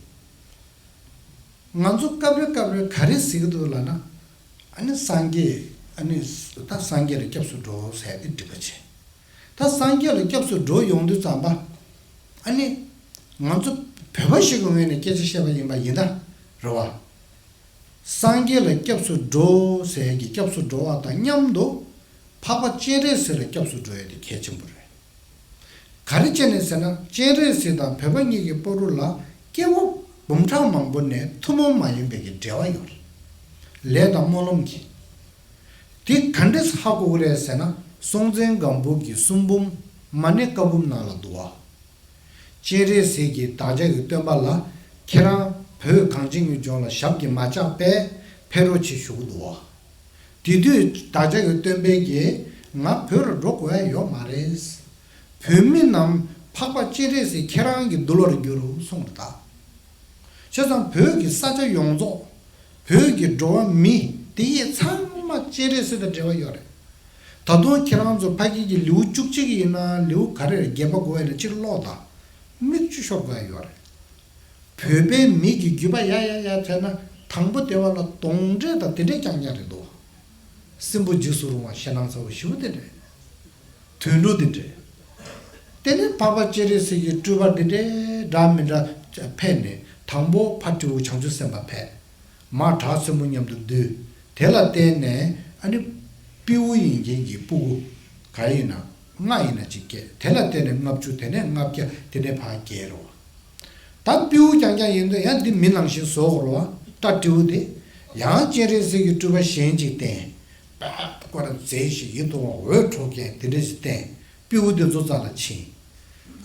ང་ཚོ་སྐབས་རེ་སྐབས་རེ་ག་རེ་ཟེར་གྱི་འདུག་ལབ་ན། ཨ་ནི་སངས་རྒྱས་ཨ་ནི་ད་སངས་རྒྱས་ལ་སྐྱབས་སུ་འགྲོ་ཟེར་ཏེ་འདྲི་པ་བྱེད། ད་སངས་རྒྱས་ལ་སྐྱབས་སུ་འགྲོ་ཡོང་དུས་ཙམ་པ། ཨ་ནི་ང་ཚོ་བོད་པ་ཞིག་གི་ངོས་ནས་སྐད་ཆ་བཤད་པ་ཡིན་པ་ཡིན་ད། རེད་བ། སངས་རྒྱས་ལ་སྐྱབས་སུ་འགྲོ་ཟེར་གྱི་སྐྱབས་སུ་འགྲོ་བ་དང་མཉམ་དུ་འཕགས་པ་སྤྱན་རས་གཟིགས་ལ་སྐྱབས་སུ་འགྲོ་ཡ་དེ་གལ་ཆེན་པོ་རེད། ག་རེ་བྱས་ནས་ཟེར་ན། སྤྱན་རས་གཟིགས་དང་བོད་པ་གཉིས་ཀྱི་བར་དུ་ལ་སྐྱེ་བོ་འབུམ་ཕྲག་མང་པོ་ནས་ཐུན་མོང་མ་ཡིན་པའི་གི་འབྲེལ་བ་ཡོད་རེད། ལས་དང་སྨོན་ལམ་གྱི། དེ་ག་འདྲས་ཧ་གོ་གི་རེད་ཟེར་ན། སྲོང་བཙན་སྒམ་པོ་གི་གསུང་འབུམ་མ་ཎི་བཀའ་འབུམ་ནང་ལ་འདུག་བ། སྤྱན་རས་གཟིགས་ཀྱིས་བདག་ཅག་གི་སྟོན་པ་ལ། ཁྱེད་རང་བོད་གངས་ཅན་གྱི་ལྗོངས་ལ་ཞབས་ཀྱིས་མ་བཅགས་པས་ཕེབས་རོགས་ཞེས་ཞུ་གི་འདུག་བ། དེ་དུས་བདག་ཅག་གི་སྟོན་པས་ཀྱིས་ང་བོད་ལ་འགྲོ་དགོས་ཡ་ཡོད་མ་རེད། བོད་མི་རྣམས་འཕགས་པ་སྤྱན་རས་གཟིགས་ཁྱེད་རང་གི་འདུལ་བར་འགྱུར་གསུངས་པ་དང་། བྱས་ཙང་བོད་ཀྱི་ས་ཆ་ཡོངས་རྫོགས། བོད་ཀྱི་འགྲོ་བ་མི་དེ་ཡིས་ཚང་མ་སྤྱན་རས་གཟིགས་དང་འབྲེལ་བ་ཡོད་རེད། ད་དུང་ཁྱེད་རང་ཚོ་ཕ་གི་གི་ལེའུ་བཅུ་གཅིག་ཡིན་ན་ལེའུ་ག་རེ་རེད། བརྒྱད་པ་དགུ་པ་ཡིན་ན་གཅིག་ཀློག་དང་། མིག་ཆུ་ཤོར་དགོས་ཡ་ཡོད་རེད། བོད་པའི་མི་གི་རྒྱུད་པ་ཡ་ཡ་ཡ་བྱས་ན་དང་པོ་དེ་བ་ལ་གདོན་འདྲེ་དང་དེ་འདྲས་རྐྱང་རྐྱང་རེད་འདུག་སྲིན་པོ་འཇིགས་སུ་རུང་བ་ཞེད་སྣང་ཚ་བོ་ཞེ་པོ་དེ་འདྲས། དུད་འགྲོ་དེ་འདྲས། དེ་ནས་འཕགས་པ་སྤྱན་རས་གཟིགས་ཀྱི་སྤྲུལ་པ་དེ་འདྲས་འདྲ་མི་འདྲ་ཕེབས་ནས། དང་པོ་ཕ་སྤྲེའུ་བྱང་ཆུབ་སེམས་དཔའ་ཕེབས། མ་བྲག་སྲིན་པོ་མཉམ་དུ་འདུས། དེ་ལ་བརྟེན་ནས་ཨ་ནི་སྤྲེའུ་ཡིན་མཁན་གྱི་སྤུ་གུ་ག་ཡིན་ན་ལྔ་ཡིན་ན་གཅིག་སྐྱེས། དེ་ལ་བརྟེན་ནས་ལྔ་བཅུ། དེ་ནས་ལྔ་བརྒྱ། དེ་ནས་ཕར་བརྒྱད་རེད་བ། ད་སྤྲེའུ་རྐྱང་རྐྱང་ཡིན་དུས་ཡང་འདི་མི་ནང་བཞིན་བཟོ་དགོས་རེད་བ། སྤྲ་སྤྲེའུ་དེ། ཡང་སྤྱན་རས་གཟིགས་ཀྱི་སྤྲུལ་པ་གཞན་ཅིག་བསྟན། པ་ཀོ་ར་མཛེས་ཤིང་ཡིད་དུ་འོང་འོད་འཕྲོ་མཁན་དེ་འདྲ་ཞིག་བསྟན། སྤྲེའུ་དེ་ཚོ་རྩ་ལ་ཕྱིན།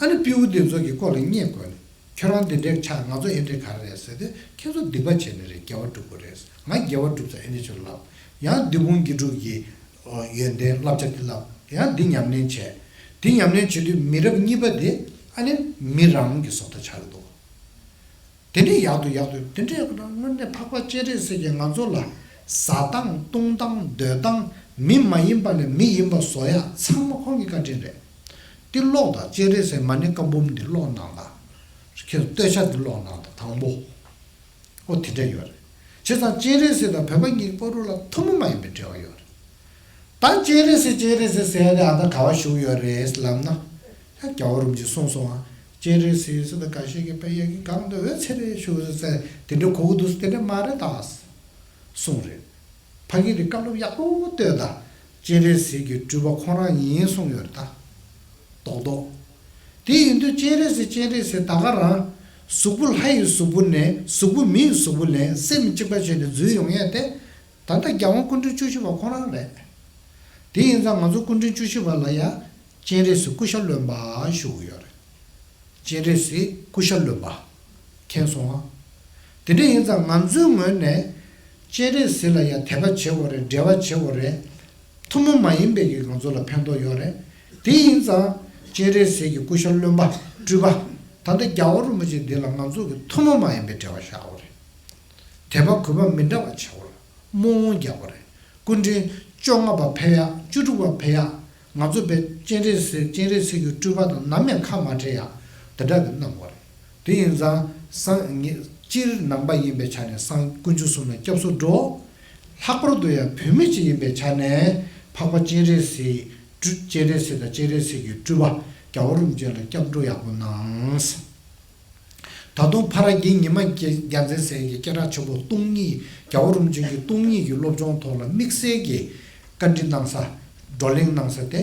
ཨ་ནི་སྤྲེའུ་དེ་ཚོ་གི་སྐོར་ལ་བརྙས་བཀོད་ནས། ཁྱོད་རང་འདི་འདྲའི་ཆགས། ང་ཚོ་ཨེ་འདྲའི་ག་རེ་རེད་ཟེར་ཏེ། ཁྱེད་ཚོ་སྡིག་པ་བྱས་ནས་རེད། དགེ་བ་སྒྲུབ་དགོས་རེད། ང་དགེ་བ་སྒྲུབ་ཙང་ཨེ་འདྲ་ཆོས་ལབ། ཡང་བདུད་དཔུང་དགེ་ཕྲུག་གི་ཡོན་ཏན་བསླབ་བྱ་དེ་བསླབ། ཡང་འདི་ཉམས་ལེན་བྱས། འདི་ཉམས་ལེན་བྱེད་དུས་མི་རབས་གཉིས་པ་དེ་ཨ་ནི་མི་རང་གི་བཟོ་ལྟ་ཆགས་ཀྱི་འདུག་དེ་འདྲའི་ཡག་ཏུ་ཡག་ཏུ་དེ་འདྲའི་དངོས་གནས་འཕགས་པ་སྤྱན་རས་གཟིགས་ཀྱིས་ང་ཚོ་ལ་ཟ་སྟངས་འཐུང་སྟངས་སྡོད་སྟངས། མི་མ་ཡིན་པ་ནས་མི་ཡིན་པ་བཟོ་ཡ་ཚང་མ་ཁོང་གི་བཀའ་དྲིན་རེད། འདི་ཀློག་དང་། སྤྱན་རས་གཟིགས་མ་ཎི་བཀའ་འབུམ་འདི་ཀློག་གནང་དང་། ཁྱེད་བསྟོད་བྱ་འདི་ཀློག་གནང་དང་། དང་པོ། ཨོ་དེ་འདྲ་ཡོད་རེད། བྱས་ཙང་སྤྱན་རས་གཟིགས་དང་བོད་པ་གཉིས་ཀྱི་བར་དུ་ལ་ཐུན་མོང་མ་ཡིན་པའི་འབྲེལ་བ་ཡོད་རེད། ད་སྤྱན་རས་གཟིགས་སྤྱན་རས་གཟིགས་ཟེར་ཡ་དེ་ཨ་ད་ག་བ་བཞུགས་ཡོད་རེད་ལབ་ན། ཡ་རྒྱལ་བ་རིན་པོ་ཆེས་གསུངས་སོང་ཨ། སྤྱན་རས་གཟིགས་ཟེར་ད་འགའ་ཤས་ཀྱིས་པ་ཡ་གི་གང་དུ་འོད་ཚེ་རིང་བཞུགས་ཟེར་ཟེར་དེ་འདྲ་གོ་གི་འདུག་ཟེར། དེ་འདྲ་མ་རེད་ད། གསུངས་རེད། ཕ་གི་དེ་བཀའ་སློབ་ཡག་པོ་བཏོན་ད། སྤྱན་རས་གཟིགས་ཀྱི་སྤྲུལ་པ་ཁོང་རང་ཡིན་གསུངས་ཡོད་རེད་ད། རྡོག་རྡོག་དེ་ཡིན་དུས་སྤྱན་རས་གཟིགས་སྤྱན་རས་གཟིགས་ད་ག་རང་། གཟུགས་པོ་ལྷ་ཡི་གཟུགས་པོ་ནས་གཟུགས་པོ་མི་ཡི་གཟུགས་པོ་ལེན། སེམས་གཅིག་པ་བྱས་ནས་འཛུལ་ཡོང་ཡས་དེ། ད་ལྟ་རྒྱལ་དབང་སྐུ་ཕྲེང་བཅུ་བཞི་པ་ཁོ་རང་རེད། དེ་ཡིན་ཙང་ང་ཚོ་སྐུ་ཕྲེང་བཅུ་བཞི་པ་ལ་ཡ་སྤྱན་རས་གཟིགས་སྐུ་ཤ་རློན་པ་ཞུ་གི་ཡོད་རེད། སྤྱན་རས་གཟིགས་སྐུ་ཤ་རློན་པ། མཁྱེན་སོང་ཨ། དེ་འདྲ་ཡིན་ཙང་ང་ཚོའི་ངོས་ནས་སྤྱན་རས་གཟིགས་ལ་ཡ་དད་པ་བྱེད་དགོས་རེད། འབྲེལ་བ་བྱེད་དགོས་རེད། ཐུན་མོང་མ་ཡིན་པའི་གི་ང་ཚོ་ལ་ཕན་ཐོགས་ཡོད་རེད། དེ་ཡིན་ཙང་སྤྱན་རས་གཟིགས་ཀྱི་སྐུ་ཤ་རློན་པ་སྤྲུལ་པ། ད་ལྟ་རྒྱལ་བ་རིན་པོ་ཆེ་འདི་ལ་ང་ཚོ་གི་ཐུན་མོང་མ་ཡིན་པའི་འབྲེལ་བ་བཞག་དགོས་རེད། དད་པ་གུས་པ་མི་འདྲ་བ་བྱེད་དགོས་རེད། སྨོན་ལམ་རྒྱག་དགོས་རེད། སྐུ་ཕྲེང་བཅོ་ལྔ་པ་ཕེབས་ཡག་བཅུ་དྲུག་པ་ཕེབས་ཡག་ང་ཚོ་བས་སྤྱན་རས་གཟིགས་སྤྱན་རས་གཟིགས་ཀྱི་སྤྲུལ་པ་དང་ནམ་ཡང་ཁ་མ་བྲལ་ཡག་དེ་འདྲ་གི་གནང་དགོས་རེད། དེ་ཡིན་ཙང་སང་ངེད་སྤྱིར་ནང་པ་ཡིན་པའི་ཆ་ནས་སངས་དཀོན་མཆོག་གསུམ་ལ་སྐྱབས་སུ་འགྲོ། ལྷག་པར་དུ་ཡང་བོད་མི་ཅིག་ཡིན་པའི་ཆ་ནས་འཕགས་པ་སྤྱན་རས་གཟིགས་སྤྲུལ་སྤྱན་རས་གཟིགས་དང་སྤྱན་རས་གཟིགས་ཀྱི་སྤྲུལ་པ་རྒྱལ་བ་རིན་པོ་ཆེ་ལ་སྐྱབས་འགྲོ་ཡག་པོ་གནང་། ད་དུང་ཕ་ར་རྒྱལ་ཉི་མ་རྒྱལ་རྒྱལ་མཚན་ཟེར་གྱི་སྐད་གྲགས་ཆེན་པོ་སྟོང་ཉིད། རྒྱལ་བ་རིན་པོ་ཆེ་གི་སྟོང་ཉིད་ཀྱི་སློབ་སྦྱོང་ཐོག་ལ་དམིགས་བསལ་གྱི་བཀའ་འདྲི་གནང་ས། བགྲོ་གླེང་གནང་ས་དེ་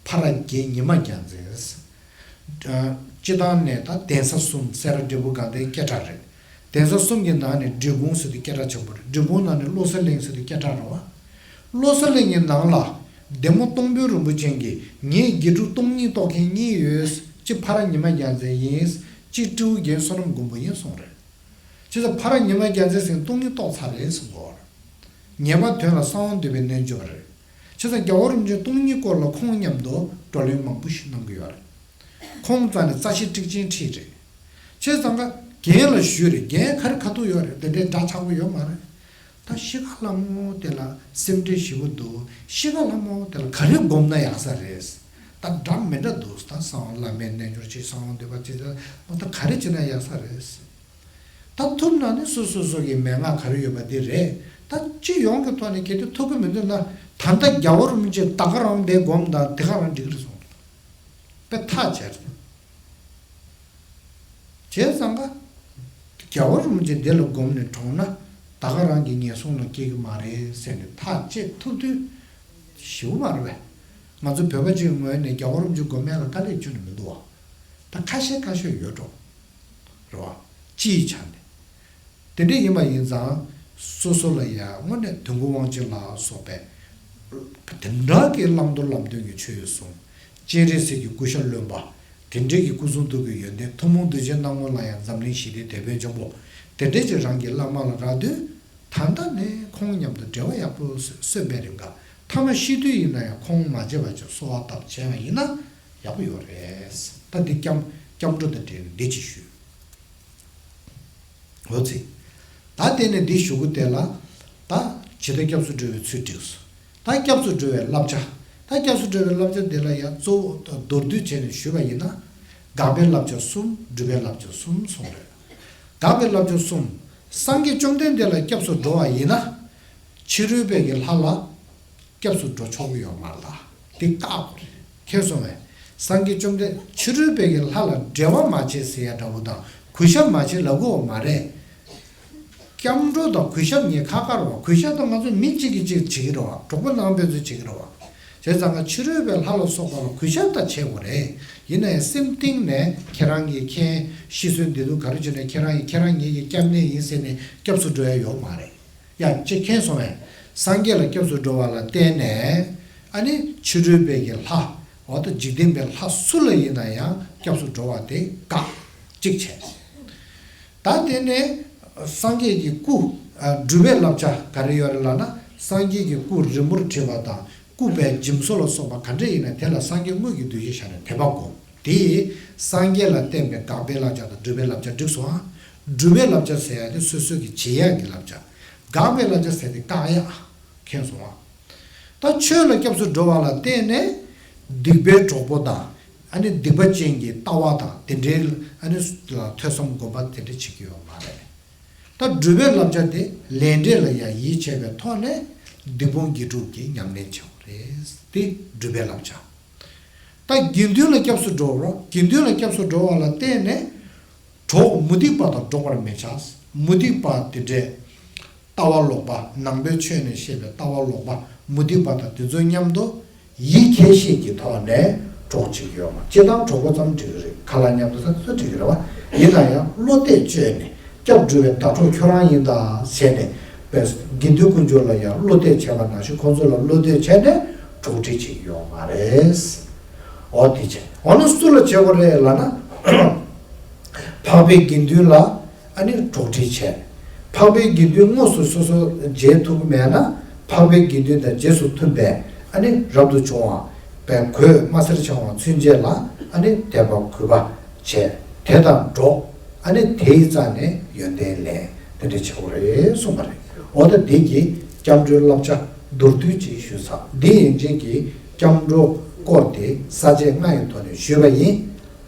ཕ་ར་རྒྱལ་ཉི་མ་རྒྱལ་མཚན། སྤྱི་བཏང་ནས་ད་གདན་ས་གསུམ་སེ་ར་འབྲས་སྤུངས་དགའ་ལྡན་སྐད་གྲགས་རེད། གདན་ས་གསུམ་གྱི་ནང་ནས་འབྲས་སྤུངས་ཟེར་དུས་སྐད་གྲགས་ཆེན་པོ་རེད། འབྲས་སྤུངས་ནང་ནས་བློ་གསལ་གླིང་ཟེར་དུས་སྐད་གྲགས་རེད་བ། བློ་གསལ་གླིང་གི་ནང་ལ་བདེ་མོ་སྟོང་དཔོན་རིན་པོ་ཆེ་གིས་ངས་དགེ་ཕྲུག་སྟོང་ཉིད་རྟོགས་མཁན་གཉིས་ཡོད། གཅིག་ཕ་ར་ཉི་མ་རྒྱལ་མཚན་ཡིན། གཅིག་སྤྲེའུ་རྒན་བསོད་ནམས་མགོན་པོ་ཡིན་གསུངས་རེད། བྱས་ཙང་ཕ་ར་ཉི་མ་རྒྱལ་མཚན་ཟེར་མཁན་སྟོང་ཉིད་རྟོགས་ཚར་རེད་གསུངས་གོ། ངེས་པ་དོན་ལ་གསང་བ་འདུས་པའི་རྣལ་འབྱོར་པ་རེད། བྱས་ བྱས་ཙང་རྒྱལ་བ་རིན་པོ་ཆེ་སྟོང་ཉིད་སྐོར་ལ་ཁོང་མཉམ་དུ་བགྲོ་གླེང་མང་པོ་ཞིག་གནང་གི་ཡོད་རེད། ཁོང་རྩ་ནས་རྩ་ཤེ་ཀྲིག་ཅན་ཁྲིད་རེད། བྱས་ཙང་ཀ་རྒན་ལ་ཞུས་རེད། རྒན་ག་རེ་ཁ་ཐུག་ཡོད་རེད། དེ་འདྲའི་འདྲ་ཆགས་པོ་ཡོད་མ་རེད། ད་ཤི་ཁ་ལྷ་མོ་དེ་ལ་སེམས་ཁྲལ་ཞེ་པོ་འདུག་ཤི་ཁ་ལྷ་མོ་དེ་ལ་ག་རེ་སྒོམ་ན་ཡག་ས་རེད། ད་འདྲ་མི་འདྲ་འདུག་ད་གསང་བ་བླ་མའི་རྣལ་འབྱོར་ཅིག་གསང་བ་འདུས་པ་ཅིག་ད་ག་རེ་བྱེད་ན་ཡག་ས་རེད། ད་ཐུབ་ན་ནི་སོ་སོ་སོ་གི་མན་ངག་ག་རེ་ཡོད་པ་དེ་རེད། ད་སྤྱི་ཡོངས་ཀྱི་ཐོག་ནས་གལ་ཏེ་ཐུབ་ཀྱི་མི་འདུག་ན། ད་ལྟ་རྒྱལ་བ་རིན་པོ་ཆེ་ད་ག་རང་དེ་སྒོམ་དང་དེ་ག་རང་འགྲིག་གི་རེད་གསུངས། དཔེ་ཐག་བཅད་རེད། བྱས་ཙང་ཀ་རྒྱལ་བ་རིན་པོ་ཆེ་འདི་ལ་སྒོམ་ནས་གྲོངས་ན་ད་ག་རང་གི་ངན་སོང་ལ་སྐྱེ་གི་མ་རེད་ཟེར་ནས་ཐག་བཅད་ཐུབ་དུས་ཞེ་པོ་མ་རེད་པས། ང་ཚོ་བོད་པ་ཅིག་གི་ངོས་ནས་རྒྱལ་བ་རིན་པོ་ཆེ་སྒོམ་ཡག་ལ་དཀའ་ལས་ཁྱོན་ནས་མི་འདུག་བ། ད་ཁ་ཤས་ཁ་ཤས་ཡོད་འགྲོ། རེད་བ། སྤྱིའི་ཆ་ནས། དེ་འདྲ་ཡིན་པ་ཡིན་ཙང་སོ་སོ་ལ་ཡང་དངོས་གནས་དོན་གོ་དབང་ཆེན་ལ་སོགས་པའི་དེ་འདྲ་གི་བླང་དོར་ལམ་སྟོན་གྱི་ཆོས་གསུང་། སྤྱན་རས་གཟིགས་ཀྱི་སྐུ་ཞབས་བློན་པ། དེ་འདྲའི་གི་སྐུ་གསུང་ཐུགས་ཀྱི་ཡོན་ཏན་ཐུན་མོང་གདུལ་བྱའི་སྣང་ངོ་ལ་ཡང་འཛམ་གླིང་ཞི་བདེའི་དེད་དཔོན་འཇམ་པོ། དེ་འདྲའི་ཅིག་རང་གི་བླ་མ་ལ་རག་དུས། ད་ལྟ་ནས་ཁོང་མཉམ་དུ་འབྲེལ་བ་ཡག་པོ་སོན་པའི་རིང་ག་ཐ་མ་ཤི་དུས་ཡིན་ན་ཡང་ཁོང་མ་བརྗེད་པ་ཅིག་གསོལ་བ་བཏབ་བྱས་པ་ཡིན་ན་ཡག་པོ་ཡོད་རེད། ད་འདི་སྐྱབས་སྐྱབས་འགྲོ་དང་འབྲེལ་ནས་འདི་ཅིག་ཞུས། འོ་ཙི། ད་དེ་ནས་འདི་ཞུ་གི་དེ་ལ། ད་ཇི་ལྟར་སྐྱབས་སུ་འགྲོ་བའི་ཚུལ་བསྒྲིགས་སོ། ད་སྐྱབས་སུ་འགྲོ་བའི་བསླབ་བྱ། ད་སྐྱབས་སུ་འགྲོ་བའི་བསླབ་བྱ་དེ་ལ་ཡང་གཙོ་བོ་མདོར་བསྡུས་བྱས་ནས་ཞུས་པ་ཡིན་ན། དགག་པའི་བསླབ་བྱ་གསུམ། སྒྲུབ་པའི་བསླབ་བྱ་གསུམ་གསུངས་རེད། དགག་པའི་བསླབ་བྱ་གསུམ། སངས་རྒྱས་བཅོམ་ལྡན་འདས་ལ་སྐྱབས་སུ་འགྲོ་བ་ཡིན་ན། ཕྱི་རོལ་པའི་གི་ལྷ་ལ་སྐྱབས་སུ་འགྲོ་ཆོག་གི་ཡོད་མ་རེད་ད། དེ་བཀག་དགོས་རེད། མཁྱེན་སོང་ངས། སངས་རྒྱས་བཅོམ་ལྡན་ཕྱི་རོལ་པའི་གི་ལྷ་ལ་འབྲེལ་བ་མ་བྱེད་ཟེར་ཡ་འདྲ་བོ་དང་གུས་ཞབས་མ་བྱེད་ལབ་དགོས་པ་མ་རེད། སྐྱབས་འགྲོ་དང་གུས་ཞབས་གཉིས་ཁ་ཁ་རེད་བ། གུས་ཞབས་དང་ང་ཚོ་མི་གཅིག་གིས་གཅིག་བྱེད་ཀྱི་རེད་བ། གྲོགས་པོ་ནང་ཕན་ཚུན་བྱེད་ཀྱི་རེད་བ། བྱས་ཙང་ང་ཕྱི་རོལ་པའི་ལྷ་ལ་སོགས་པ་ལ་གུས་ཞབས་ད་བྱེད་དགོས་རེད། ཡིན་ན་ཡང་སེམས་གཏིང་ནས་ཁྱེད་རང་གིས་མཁྱེན། ཤི་གསོན་བདེ་སྡུག་ག་རེ་བྱུང་ན་ཁྱེད་རང་གིས་ཁྱེད་རང་ཉིད་ཀྱི་སྐྱབས་གནས་ཡིན་ཟེར་ནས་སྐྱབས་སུ་འགྲོ་ཡ་ཡོད་མ་རེད། ཡ་ཅེས་མཁྱེན་སོང་བས། སངས་རྒྱས་ལ་སྐྱབས་སུ་འགྲོ་བ་ལ་བརྟེན་ནས། ཨ་ནི་ཕྱི་རོལ་པའི་གི་ལྷ། འོ་ད་འཇིག་རྟེན་པའི་ལྷ་སུ་ལ་ཡིན་ན་ཡང་སྐྱབས་སུ་འགྲོ་བ་དེ་བཀག་གཅིག་བྱས། ད་དེ་ནས་སངས་རྒྱས་ཀྱི་སྐུ། ཨ། སྒྲུབ་པའི་བསླབ་བྱ་ག་རེ་ཡོད་རེད་ལབ་ན། སངས་རྒྱས་ཀྱི་སྐུ་རིལ་བུར་བྲིས་པ་དང་སྐུ་པའི་འཇིམ་བཟོ་ལ་སོགས་པ་ག་འདྲ་ཡིན་ན་དེ་ལ་སངས་རྒྱས་དངོས་ཀྱི་གདུལ་བྱའི་ཞལ་ནས་དད་པ་སྒོམ། དེ་སངས་རྒྱས་ལ་བརྟེན་པའི་དགག་པའི་བསླབ་བྱ་དང་སྒྲུབ་པའི་བསླབ་བྱ་འགྲིག་སོང་ཨ། སྒྲུབ་པའི་བསླབ་བྱ་ཟེར་ཡ་དེ་སོ་སོ་གི་བྱེད་ཡ་གི་བསླབ་བྱ། དགག་པའི་བསླབ་བྱ་ཟེར་དེ་བཀག་ཡ། མཁྱེན་སོང་ཨ། ད་ཆོས་ལ་སྐྱབས་སུ་འགྲོ་བ་ལ་བརྟེན་ནས་སྡིག་པའི་གྲོགས་པོ་དང་། ཨ་ནི་སྡིག་པ་ཅན་གྱི་ལྟ་བ་དང་དེ་འདྲའི་ཨ་ནི་ལ་ཐོས་བསམ་སྒོམ་པ་དེ་འདྲ་བྱེད་ཀྱི་ཡོད་མ་རེད། ད་སྒྲུབ་པའི་བསླབ་བྱ་དེ་ལས་འབྲས་ལ་ཡང་ཡིད་ཆེས་པའི་ཐོག་ནས་སྡིག་སྤོང་དགེ་སྒྲུབ་ཀྱི་ཉམས་ལེན་བྱེད་དགོས་རེད། དེ་སྒྲུབ་པའི་བསླབ་བྱ། ད་དགེ་འདུན་ལ་སྐྱབས་སུ་འགྲོ་རོགས། དགེ་འདུན་ལ་སྐྱབས་སུ་འགྲོ་བ་ལ་བརྟེན་ནས། གྲོགས་མུ་སྟེགས་པ་དང་འགྲོགས་པར་མི་བྱ། མུ་སྟེགས་པ་དེ་འདྲའི་ལྟ་བ་ལོག་པ། ནང་པའི་ཆོས་ནས་བཤད་པའི་ལྟ་བ་ལོག་པ་མུ་སྟེགས་པ་དང་དེ་ཚོ་མཉམ་དུ་ཡིད་ཁྱེར་ཤེས་ཀྱི་ཐོག་ནས་གྲོགས་བྱེད་ཀྱི་ཡོད་མ། སྤྱིར་བཏང་གྲོགས་པོ་ཙམ་འགྲིག་གི་རེད། ཁ་ལག་མཉམ་དུ་ཟ་དེ་ཚོ་འགྲིག་གི་རེད་བ། ཡིན་ན་ཡང་བློ་གཏད་བཅོལ་ནས་སྐྱབས་འགྲོ་བའི་ཟླ་གྲོགས་ཁྱོད་རང་ཡིན་ད་ཟེར་ནས་པས་དགེ་འདུན་དཀོན་མཆོག་ལ་ཡང་བློ་གཏད་བྱས་པ་ནང་བཞིན་ཁོང་ཚོ་ལ་བློ་གཏད་བྱས་ནས་གྲོགས་འདྲིས་བྱེད་ཀྱི་ཡོད་མ་རེད། འོ་དེ་བྱས། འོ་ན་སུ་ལ་བྱེད་དགོས་རེད་ལབ་ན། འཕགས་པའི་དགེ་འདུན་ལ་ཨ་ནི་གྲོགས་འདྲིས་བྱས། འཕགས་པའི་དགེ་འདུན་དངོས་སུ་སོ་སོ་མཇལ་ཐུབ་ཀྱི་མེད་ན། འཕགས་པའི་དགེ་འདུན་དང་རྗེས་སུ་མཐུན་པའི་ཨ་ནི་རབ་ཏུ་བྱུང་བ། པའི་གོས་དམར་སེར་འཆང་བ་ཚུན་ཆད་ལ་ཨ་ནི་དད་པ་གུས་པ་བྱས། དེ་དང་འགྲོགས། ཨ་ནི་དེའི་རྩ་ནས་ཡོན་ཏན་ལེན། དེ་འདྲ་བྱེད་དགོས་རེད་གསུངས་པ་རེད། འོ་ད་འདི་གི་སྐྱབས་འགྲོའི་བསླབ་བྱ་མདོར་བསྡུས་ཅིག་ཞུས་ཚར། འདི་ཡན་ཆད་ཀྱི་སྐྱབས་འགྲོ་སྐོར་དེ་ས་བཅད་ལྔ་ཡི་ཐོག་ནས་ཞུས་པ་ཡིན།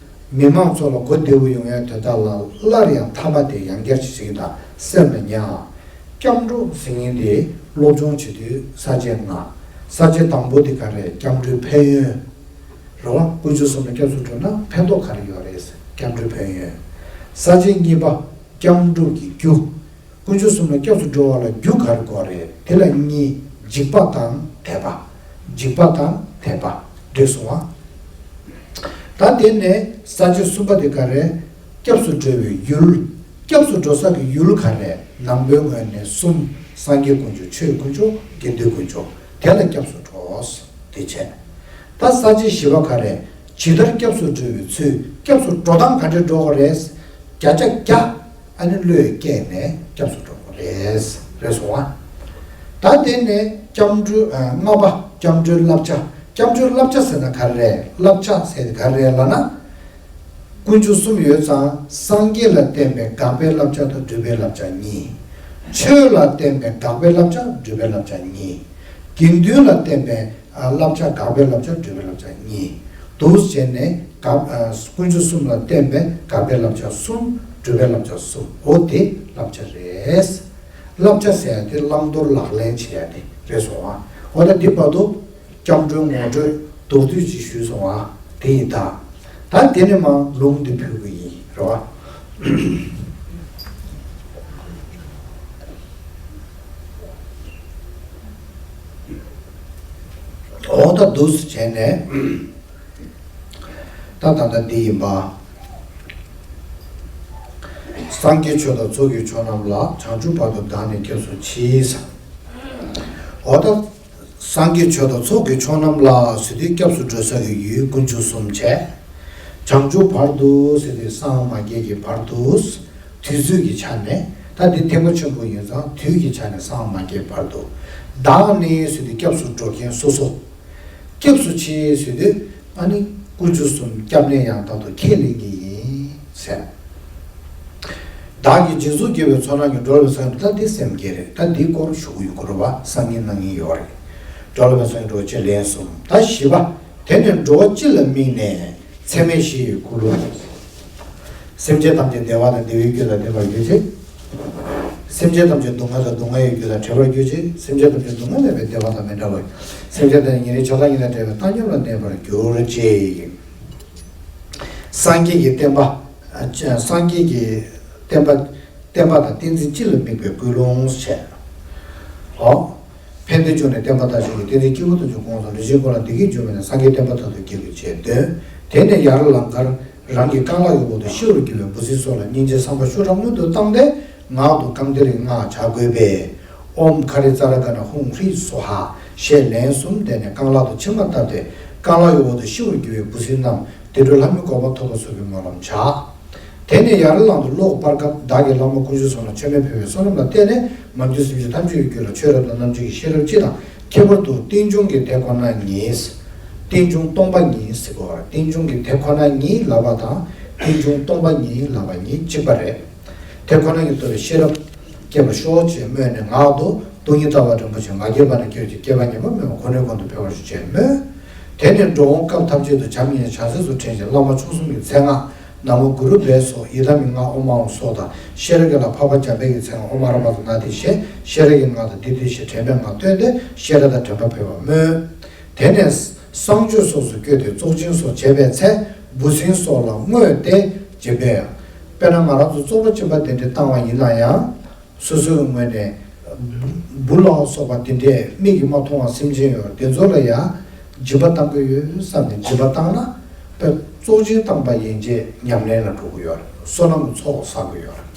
མི་མང་ཚོ་ལ་གོ་བདེ་བོ་ཡོང་ཡའི་དོན་དག་ལ་སླར་ཡང་ཐ་མ་དེ་ཡང་བསྐྱར་ཅིག་ཞུ་གི་དང་སེམས་ལ་ཉར། སྐྱབས་འགྲོ་ཟེར་མཁན་དེ་སློབ་སྦྱོང་བྱེད་དུས་ས་བཅད་ལྔ། ས་བཅད་དང་པོ་དེ་ག་རེ། སྐྱབས་འགྲོའི་ཕན་ཡོན། རེད་བ། དཀོན་མཆོག་གསུམ་ལ་སྐྱབས་སུ་འགྲོ་ན་ཕན་ཐོགས་ག་རེ་ཡོད་རེད། སྐྱབས་འགྲོའི་ཕན་ཡོན། ས་བཅད་གཉིས་པ། སྐྱབས་འགྲོ་གི་རྒྱུ། དཀོན་མཆོག་གསུམ་ལ་སྐྱབས་སུ་འགྲོ་བ་ལ་རྒྱུ་ག་རེ་དགོས་རེད། དེ་ལ་གཉིས། འཇིགས་པ་དང་དད་པ། འཇིགས་པ་དང་དད་པ། འགྲིག་སོང་ང་། ད་དེ་ནས་ས་བཅད་གསུམ་པ་དེ་ག་རེ། སྐྱབས་སུ་འགྲོ་བའི་ཡུལ། སྐྱབས་སུ་འགྲོ་ས་གི་ཡུལ་ག་རེ། ནང་པའི་ངོས་ནས་གསུམ། སངས་རྒྱས་དཀོན་མཆོག་ཆོས་དཀོན་མཆོག་དགེ་འདུན་དཀོན་མཆོག་དེ་ལ་སྐྱབས་སུ་འགྲོ། དེ་བྱས། ད་ས་བཅད་བཞི་པ་ག་རེ། ཇི་ལྟར་སྐྱབས་སུ་འགྲོ་བའི་ཚུལ། སྐྱབས་སུ་འགྲོ་སྟངས་ག་འདྲ་འགྲོ་དགོས་རེད། བརྒྱ་ཆ་བརྒྱ་ཨ་ནི་བློས་བཀལ་ནས་སྐྱབས་སུ་འགྲོ་དགོས་རེད། རེད་སོང་ང་། ད་དེ་ནས་ སྐྱབས་འགྲོའི་ཨ། ལྔ་པ་སྐྱབས་འགྲོའི་བསླབ་བྱ། སྐྱབས་འགྲོའི་བསླབ་བྱ་ཟེར་ན་ག་རེ་རེད། བསླབ་བྱ་ཟེར་དེ་ག་རེ་རེད་ལབ་ན། དཀོན་མཆོག་གསུམ་ཡོད་ཙང་སངས་རྒྱས་ལ་བརྟེན་པའི་དགག་པའི་བསླབ་བྱ་དང་སྒྲུབ་པའི་བསླབ་བྱ་གཉིས། ཆོས་ལ་བརྟེན་པའི་དགག་པའི་བསླབ་བྱ་སྒྲུབ་པའི་བསླབ་བྱ་གཉིས། དགེ་འདུན་ལ་བརྟེན་པའི་ཨ། བསླབ་བྱ་དགག་པའི་བསླབ་བྱ་སྒྲུབ་པའི་བསླབ་བྱ་གཉིས། འདུག་བྱས་ནས་དགག་ཨ། དཀོན་མཆོག་གསུམ་ལ་བརྟེན་པའི་དགག་པའི་བསླབ་བྱ་གསུམ། སྒྲུབ་པའི་བསླབ་བྱ་གསུམ། འོ་དེ་བསླབ་བྱ་རེད། བསླབ་བྱ་ཟེར་ཡ་དེ་བླང་དོར་ལག་ལེན་བྱེད་ཡ་དེ་རེད་སོང་ཨ། འོ་ན་འདི་བར་དུ་སྐྱབས་འགྲོའི་ངོ་སྤྲོད་མདོར་བསྡུས་ཅིག་ཞུས་སོང་ཨ། དེ་ཡིན་ད། ད་དེ་ནས་མར་ལུང་འདི་ཕུལ་གི་ཡིན་རེད་བ། འོ་ད་འདུག་སེ་བྱས་ནས། ད་ད་ལྟ་འདི་ཡིན་པ། སངས་རྒྱས་ཆོས་དང་ཚོགས་ཀྱི་མཆོག་རྣམས་ལ། བྱང་ཆུབ་བར་དུ་བདག་ནི་སྐྱབས་སུ་མཆི། འོ་ད། སངས་རྒྱས་ཆོས་དང་ཚོགས་ཀྱི་མཆོག་རྣམས་ལ་ཟེར་དུས་སྐྱབས་སུ་འགྲོ་ས་གི་ཡུལ་དཀོན་མཆོག་གསུམ་བྱས། བྱང་ཆུབ་བར་དུ་ཟེར་དུས་སངས་མ་རྒྱས་ཀྱི་བར་དུ། དུས་ཚོད་ཀྱི་ཆ་ནས་ད་འདི་ཐེག་པ་ཆེན་པོ་ཡིན་ཙང་དུས་ཀྱི་ཆ་ནས་སངས་མ་རྒྱས་བར་དུ། བདག་ནི་ཟེར་དུས་སྐྱབས་སུ་འགྲོ་མཁན་སོ་སོ། སྐྱབས་སུ་མཆི་ཟེར་དུས་ཨ་ནི་དཀོན་མཆོག་གསུམ་སྐྱབས་གནས་ཡང་དག་ཏུ་ཁས་ལེན་གྱི་ཡིན་ཟེར། བདག་གིས་སྦྱིན་སོགས་བགྱིས་པའི་ཚོགས་རྣམས་ཀྱིས། འགྲོ་ལ་ཕན་ཟེར་ད་འདི་སེམས་བསྐྱེད་རེད། ད་འདིའི་སྐོར་ཞུ་གི་ཡོད་ཀྱི་རེད་བ། སང་ཉིན་གནངས་ཉིན་ཡོད་རེད། འགྲོ་ལ་ཕན་ཟེར་འགྲོ་བྱེད་ལན་གསུམ། ད་བཞི་པ། དེ་ནི་འགྲོ་བ་སྤྱི་ལ་དམིགས་ནས། ཚད་མེད་བཞི་ཡི་འཁོར་ལོ། སེམས་ཅན་ཐམས་ཅད་བདེ་བ་དང་བདེ་བའི་རྒྱུ་དང་ལྡན་པར་གྱུར་ཅིག་སེམས་ཅན་ཐམས་ཅད་སྡུག་བསྔལ་དང་སྡུག་བསྔལ་གྱི་རྒྱུ་དང་བྲལ་བར་གྱུར་ཅིག་སེམས་ཅན་ཐམས་ཅད་སྡུག་བསྔལ་མེད་པའི་བདེ་བ་དང་མི་འབྲལ་བར། སེམས་ཅན་ཐམས་ཅད་ཉེ་རིང་ཆགས་སྡང་གཉིས་དང་བྲལ་བའི་བཏང་སྙོམས་ལ་གནས་པར་གྱུར་ཅིག་སངས་རྒྱས་ཀྱི་བསྟན་པ། སངས་རྒྱས་ཀྱི་བསྟན་པ། བསྟན་པ་དང་བསྟན་འཛིན་སྤྱི་ལ་དམིགས་པའི་ཀུན་སློང་བྱས། འོ། ཕན་བདེ་འབྱུང་གནས་བསྟན་པ་དར་ཞིང་གི། བསྟན་འཛིན་སྐྱེས་བུ་དུད་འགྲོ་ཀུན་སློང་ལུས་ཅན་ཀུན་ལ་བདེ་སྐྱིད་འབྱུང་བའི་གནས། སངས་རྒྱས་བསྟན་པ་དར་དུ་སྐྱེད་དགོས་ཅེས་འདོན། དེ་ནས་ཡར་ལང་ཀར་རང་གི་རྐང་ལག་གི་འོག་ཏུ་ཤི་བར་གྱུར་པའི་འབུ་སྲིན་སོགས་ལ་སྙིང་རྗེའི་བསམ་པ་ཤུགས་དྲག་སྔོན་དུ་བཏང་སྟེ་ངག་ཏུ་རྐང་མཐིལ་གྱི་སྔགས་བྱ་དགོས་པས། ཨོཾ་ཁ་རི་ཙ་ར་ག་ན་ཧཱུྃ་ཧྲཱིཿ་སྭཱ་ཧཱ་ཞེས་ལན་གསུམ་བཟླས་ནས་རྐང་ལག་ཏུ་མཆིལ་མ་བཏབ་སྟེ་རྐང་ལག་གི་འོག་ཏུ་ཤི་བར་གྱུར་པའི་འབུ་སྲིན་རྣམས་བདེ་འགྲོའི་ལྷ་མིའི་གོ་འཕང་ཐོབ་པ་སོགས་ཀྱི་སྨོན་ལམ་བྱ། དེ་ནས་ཡར་ལངས་ཏེ་ལོག་པར་སྐབས་བདག་གིས་བླ་མ་དཀོན་མཆོག་གསུམ་ལ་མཆོད་མེ་ཕུལ་བའི་བསོད་ནམས་ལ་བརྟེན་ནས་མ་གྱུར་སེམས་ཅན་ཐམས་ཅད་ཀྱི་རྒྱུད་ལ་ཆོས་རབ་དང་རྣམ་འབྱེད་ཀྱི་ཤེས་རབ་སྤྱི་དང་ཁྱད་པར་དུ་རྟེན་འབྱུང་གི་དེ་ཁོ་ན་ཉིད། རྟེན་འབྱུང་སྟོང་པ་ཉིད་ཟེར་གོ། རྟེན་འབྱུང་གི་དེ་ཁོ་ན་ཉིད་ལབ་པ་དང་རྟེན་འབྱུང་སྟོང་པ་ཉིད་ལབ་པ་གཉིས་གཅིག་པ་རེད། དེ་ཁོ་ན་ཉིད་རྟོགས་པའི་ཤེས་རབ་སྐྱེ་བར་ཤོག་ཅེས་སྨོན་ནས་ངག་ཏུ་སྟོང་ཉིད་ལྟ་བ་རིན་པོ་ཆེ་མ་སྐྱེས་པ་ནས་སྐྱེ་བར་བྱེད། སྐྱེས་པ་ཉིད་པ་སྨོན་པ་ཁོ་ནའི་གོང་དུ་འཕེལ་བར་ཤོག་ཅེས་སྨོན། དེ་ནས་འགྲོ་འོང་སྐབས་ཐམས་ཅད་དུ་བྱམས་སྙིང་རྗེ་བྱང་སེམས་སུ་དྲན་ཞིང་བླ་མ་མཆོག་གསུམ་གྱི་མཚན་སྔགས་ན་མོ་གུ་རུ་བྷཻ་སྭཱ་ཧཱ། ཡི་དམ་གྱི་སྔགས་ཨོཾ་ཨཱཿཧཱུྃ་སྭཱ་ཧཱ་དང་ཤེས་རབ་ཀྱི་སྔགས་འཕགས་པ་འཇམ་དཔལ་གྱི་མཚན་སྔགས་ཨོཾ་ཨ་ར་ཧ་ཏ་ནཱ་ཏེ་ཞེས་ཤེས་རབ་ཀྱི་སྔགས་དང་ཏདྱ་ཐཱ་ཞེས་དྲན་པའི་སྔགས་བཏོན་ཏེ་ཤེས་རབ་དང་དྲན་པ་འཕེལ་བར་སྨོན། དེ་ནས་གསང་སྤྱོད་སོགས་སུ་བཀོད་དེ་བཙོག་སྦྱིན་སོགས་བྱས་པའི་ཚེ་འབུ་སྲིན་སོགས་ལ་བསྔོས་ཏེ་སྦྱིན་པས། དཔེར་ན་ང་རང་ཚོ་བཙོག་པ་སྦྱིན་པ་དེ་འདྲ་བཏང་བ་ཡིན་ན་ཡང་། སོ་སོའི་ངོས་ནས་འབུ་ལ་སོགས་པ་དེ་འདྲས་མིག་གིས་མ་མཐོང་བ་སེམས་ཅན་ཡོད་དེ་ཚོ་ལ་ཡང་སྦྱིན་པ་བཏང་གི་ཡོད་བསམ་ནས་སྦྱིན་པ་བཏང་ན་དཔེ་བཙོག་སྦྱིན་བཏང་པ་ཡན་ཆད་ཉམས་ལེན་ལ་འགྲོ་གི་ཡོད་རེད། བསོད་ནམས་ཀྱི་ཚོགས་བསགས་གི་ཡོད་རེད།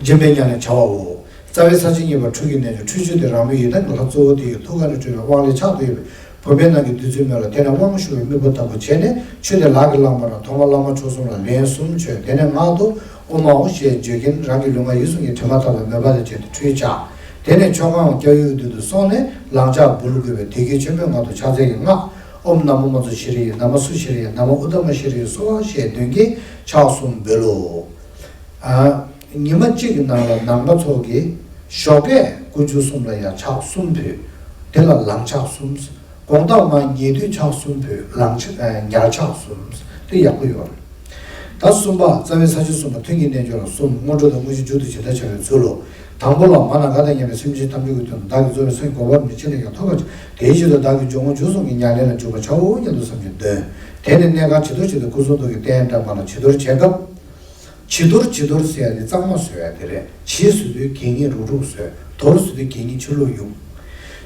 སྦྱིན་པའི་ཉམས་ལེན་བྱ་བའོ། རྩ་བའི་ས་བཅད་གཉིས་པ་འཕྲུལ་གྱི་རྣལ་འབྱོར། འཕྲུལ་ཆོས་དེ་རང་མོས་ཡི་དམ་གྱི་ལྷ་གཙོ་བོ་དེ་ཡི་ཐུགས་ཀ་ནས་འཕྲོས་པའི་དབང་ལས་ཕྱག་ཏུ་ཡོད་པའི་བུམ་པའི་ནང་གི་བདུད་རྩིའི་མེ་ལ་དེ་ནས་དབང་ཞུ་བའི་དམིགས་པ་ལྟ་བུ་བྱས་ནས་ཆོས་དེ་ལག་གིས་བླངས་པ་ན་ཐོག་མར་བླ་མ་མཆོག་གསུམ་ལ་ལན་གསུམ་བྱོན། དེ་ནས་ངག་ཏུ་ཨོཾ་ཨཱཿཧཱུྃ་ཞེས་བརྗོད་ཀྱིན་རང་གི་ལུས་ངག་ཡིད་གསུམ་གྱི་དྲི་མ་དག་པའི་མོས་པ་དང་བཅས་ཏེ་ཁྲུས་བྱ། དེ་ནས་མཆོད་ཁང་སྐྱབས་ཡུལ་མདུན་དུ་སོང་ནས་ལག་ཕྱག་འབུལ་དགོས་པས་དེ་གའི་མཆོད་མེ་ངག་ཏུ་ཕྱག་འཚལ་གྱི་སྔགས་ཨོཾ་ན་མོ་མ་ཛུ་ཤྲཱི་ཡེ། ན་མ་སུ་ཤྲཱི་ཡེ། ན་མ་ཨུ་ཏ་མ་ཤྲཱི་ཡེ་སྭཱ་ཧཱ་ཞེས་འདོན་གྱིན་ཕྱག་གསུམ་འབུལ་ལོ། ཨ། ཉི་མ་གཅིག་གི་ནང་ལ་ནང་པ་ཚོ་གིས་ཞོགས་ཀས་དཀོན་མཆོག་གསུམ་ལ་ཡང་ཕྱག་གསུམ་ཕུལ། དེ་ལ་ལང་ཕྱག་གསུམ། དགོང་དག་མར་ཉལ་དུས་ཕྱག་གསུམ་ཕུལ། ལང་ཕྱག་ཨ། ཉལ་ཕྱག་གསུམ། དེ་ཡག་པོ་ཡོད་རེད། ད་གསུམ་པ་རྩ་བའི་ས་བཅད་གསུམ་པ་ཐུན་གྱི་རྣལ་འབྱོར་ལ་གསུམ། སྔོན་འགྲོ་དང་དངོས་གཞི་མཇུག་ཏུ་ཇི་ལྟར་བྱ་བའི་ཚུལ་ལོ། དང་པོ་ལ་མ་ན་ག་དང་མཉམ་པའི་སེམས་ཅན་ཐམས་ཅད་ཀྱི་དོན་དུ་བདག་གིས་རྫོགས་པའི་སངས་རྒྱས་གོ་འཕང་རིན་པོ་ཆེ་ལ་ཡང་ཐོབ་པར་བྱ། དེའི་ཕྱིར་དུ་བདག་གིས་སྦྱོར་དངོས་རྗེས་གསུམ་གྱི་ཉམས་ལེན་ལ་འཇུག་པར་བྱའོ་སྙམ་དུ་བསམ་གྱིས་འདོན། དེ་ནས་གནས་ཁང་བྱི་དོར་བྱེད་དུས་སྐུ་གསུང་ཐུགས་ཀྱི་རྟེན་བཀྲམ་པ་ལ་བྱི་དོར་བྱེད་སྐབས། བྱི་དོར་བྱི་དོར་ཟེར་ཡ་དེ་གཙང་མ་བཟོ་ཡ་དེ་རེད། བྱི་ཟེར་དུས་གད་སྙིགས་རུག་རུག་བཟོས། དོར་ཟེར་དུས་གད་སྙིགས་ཕྱི་ལོགས་གཡུག་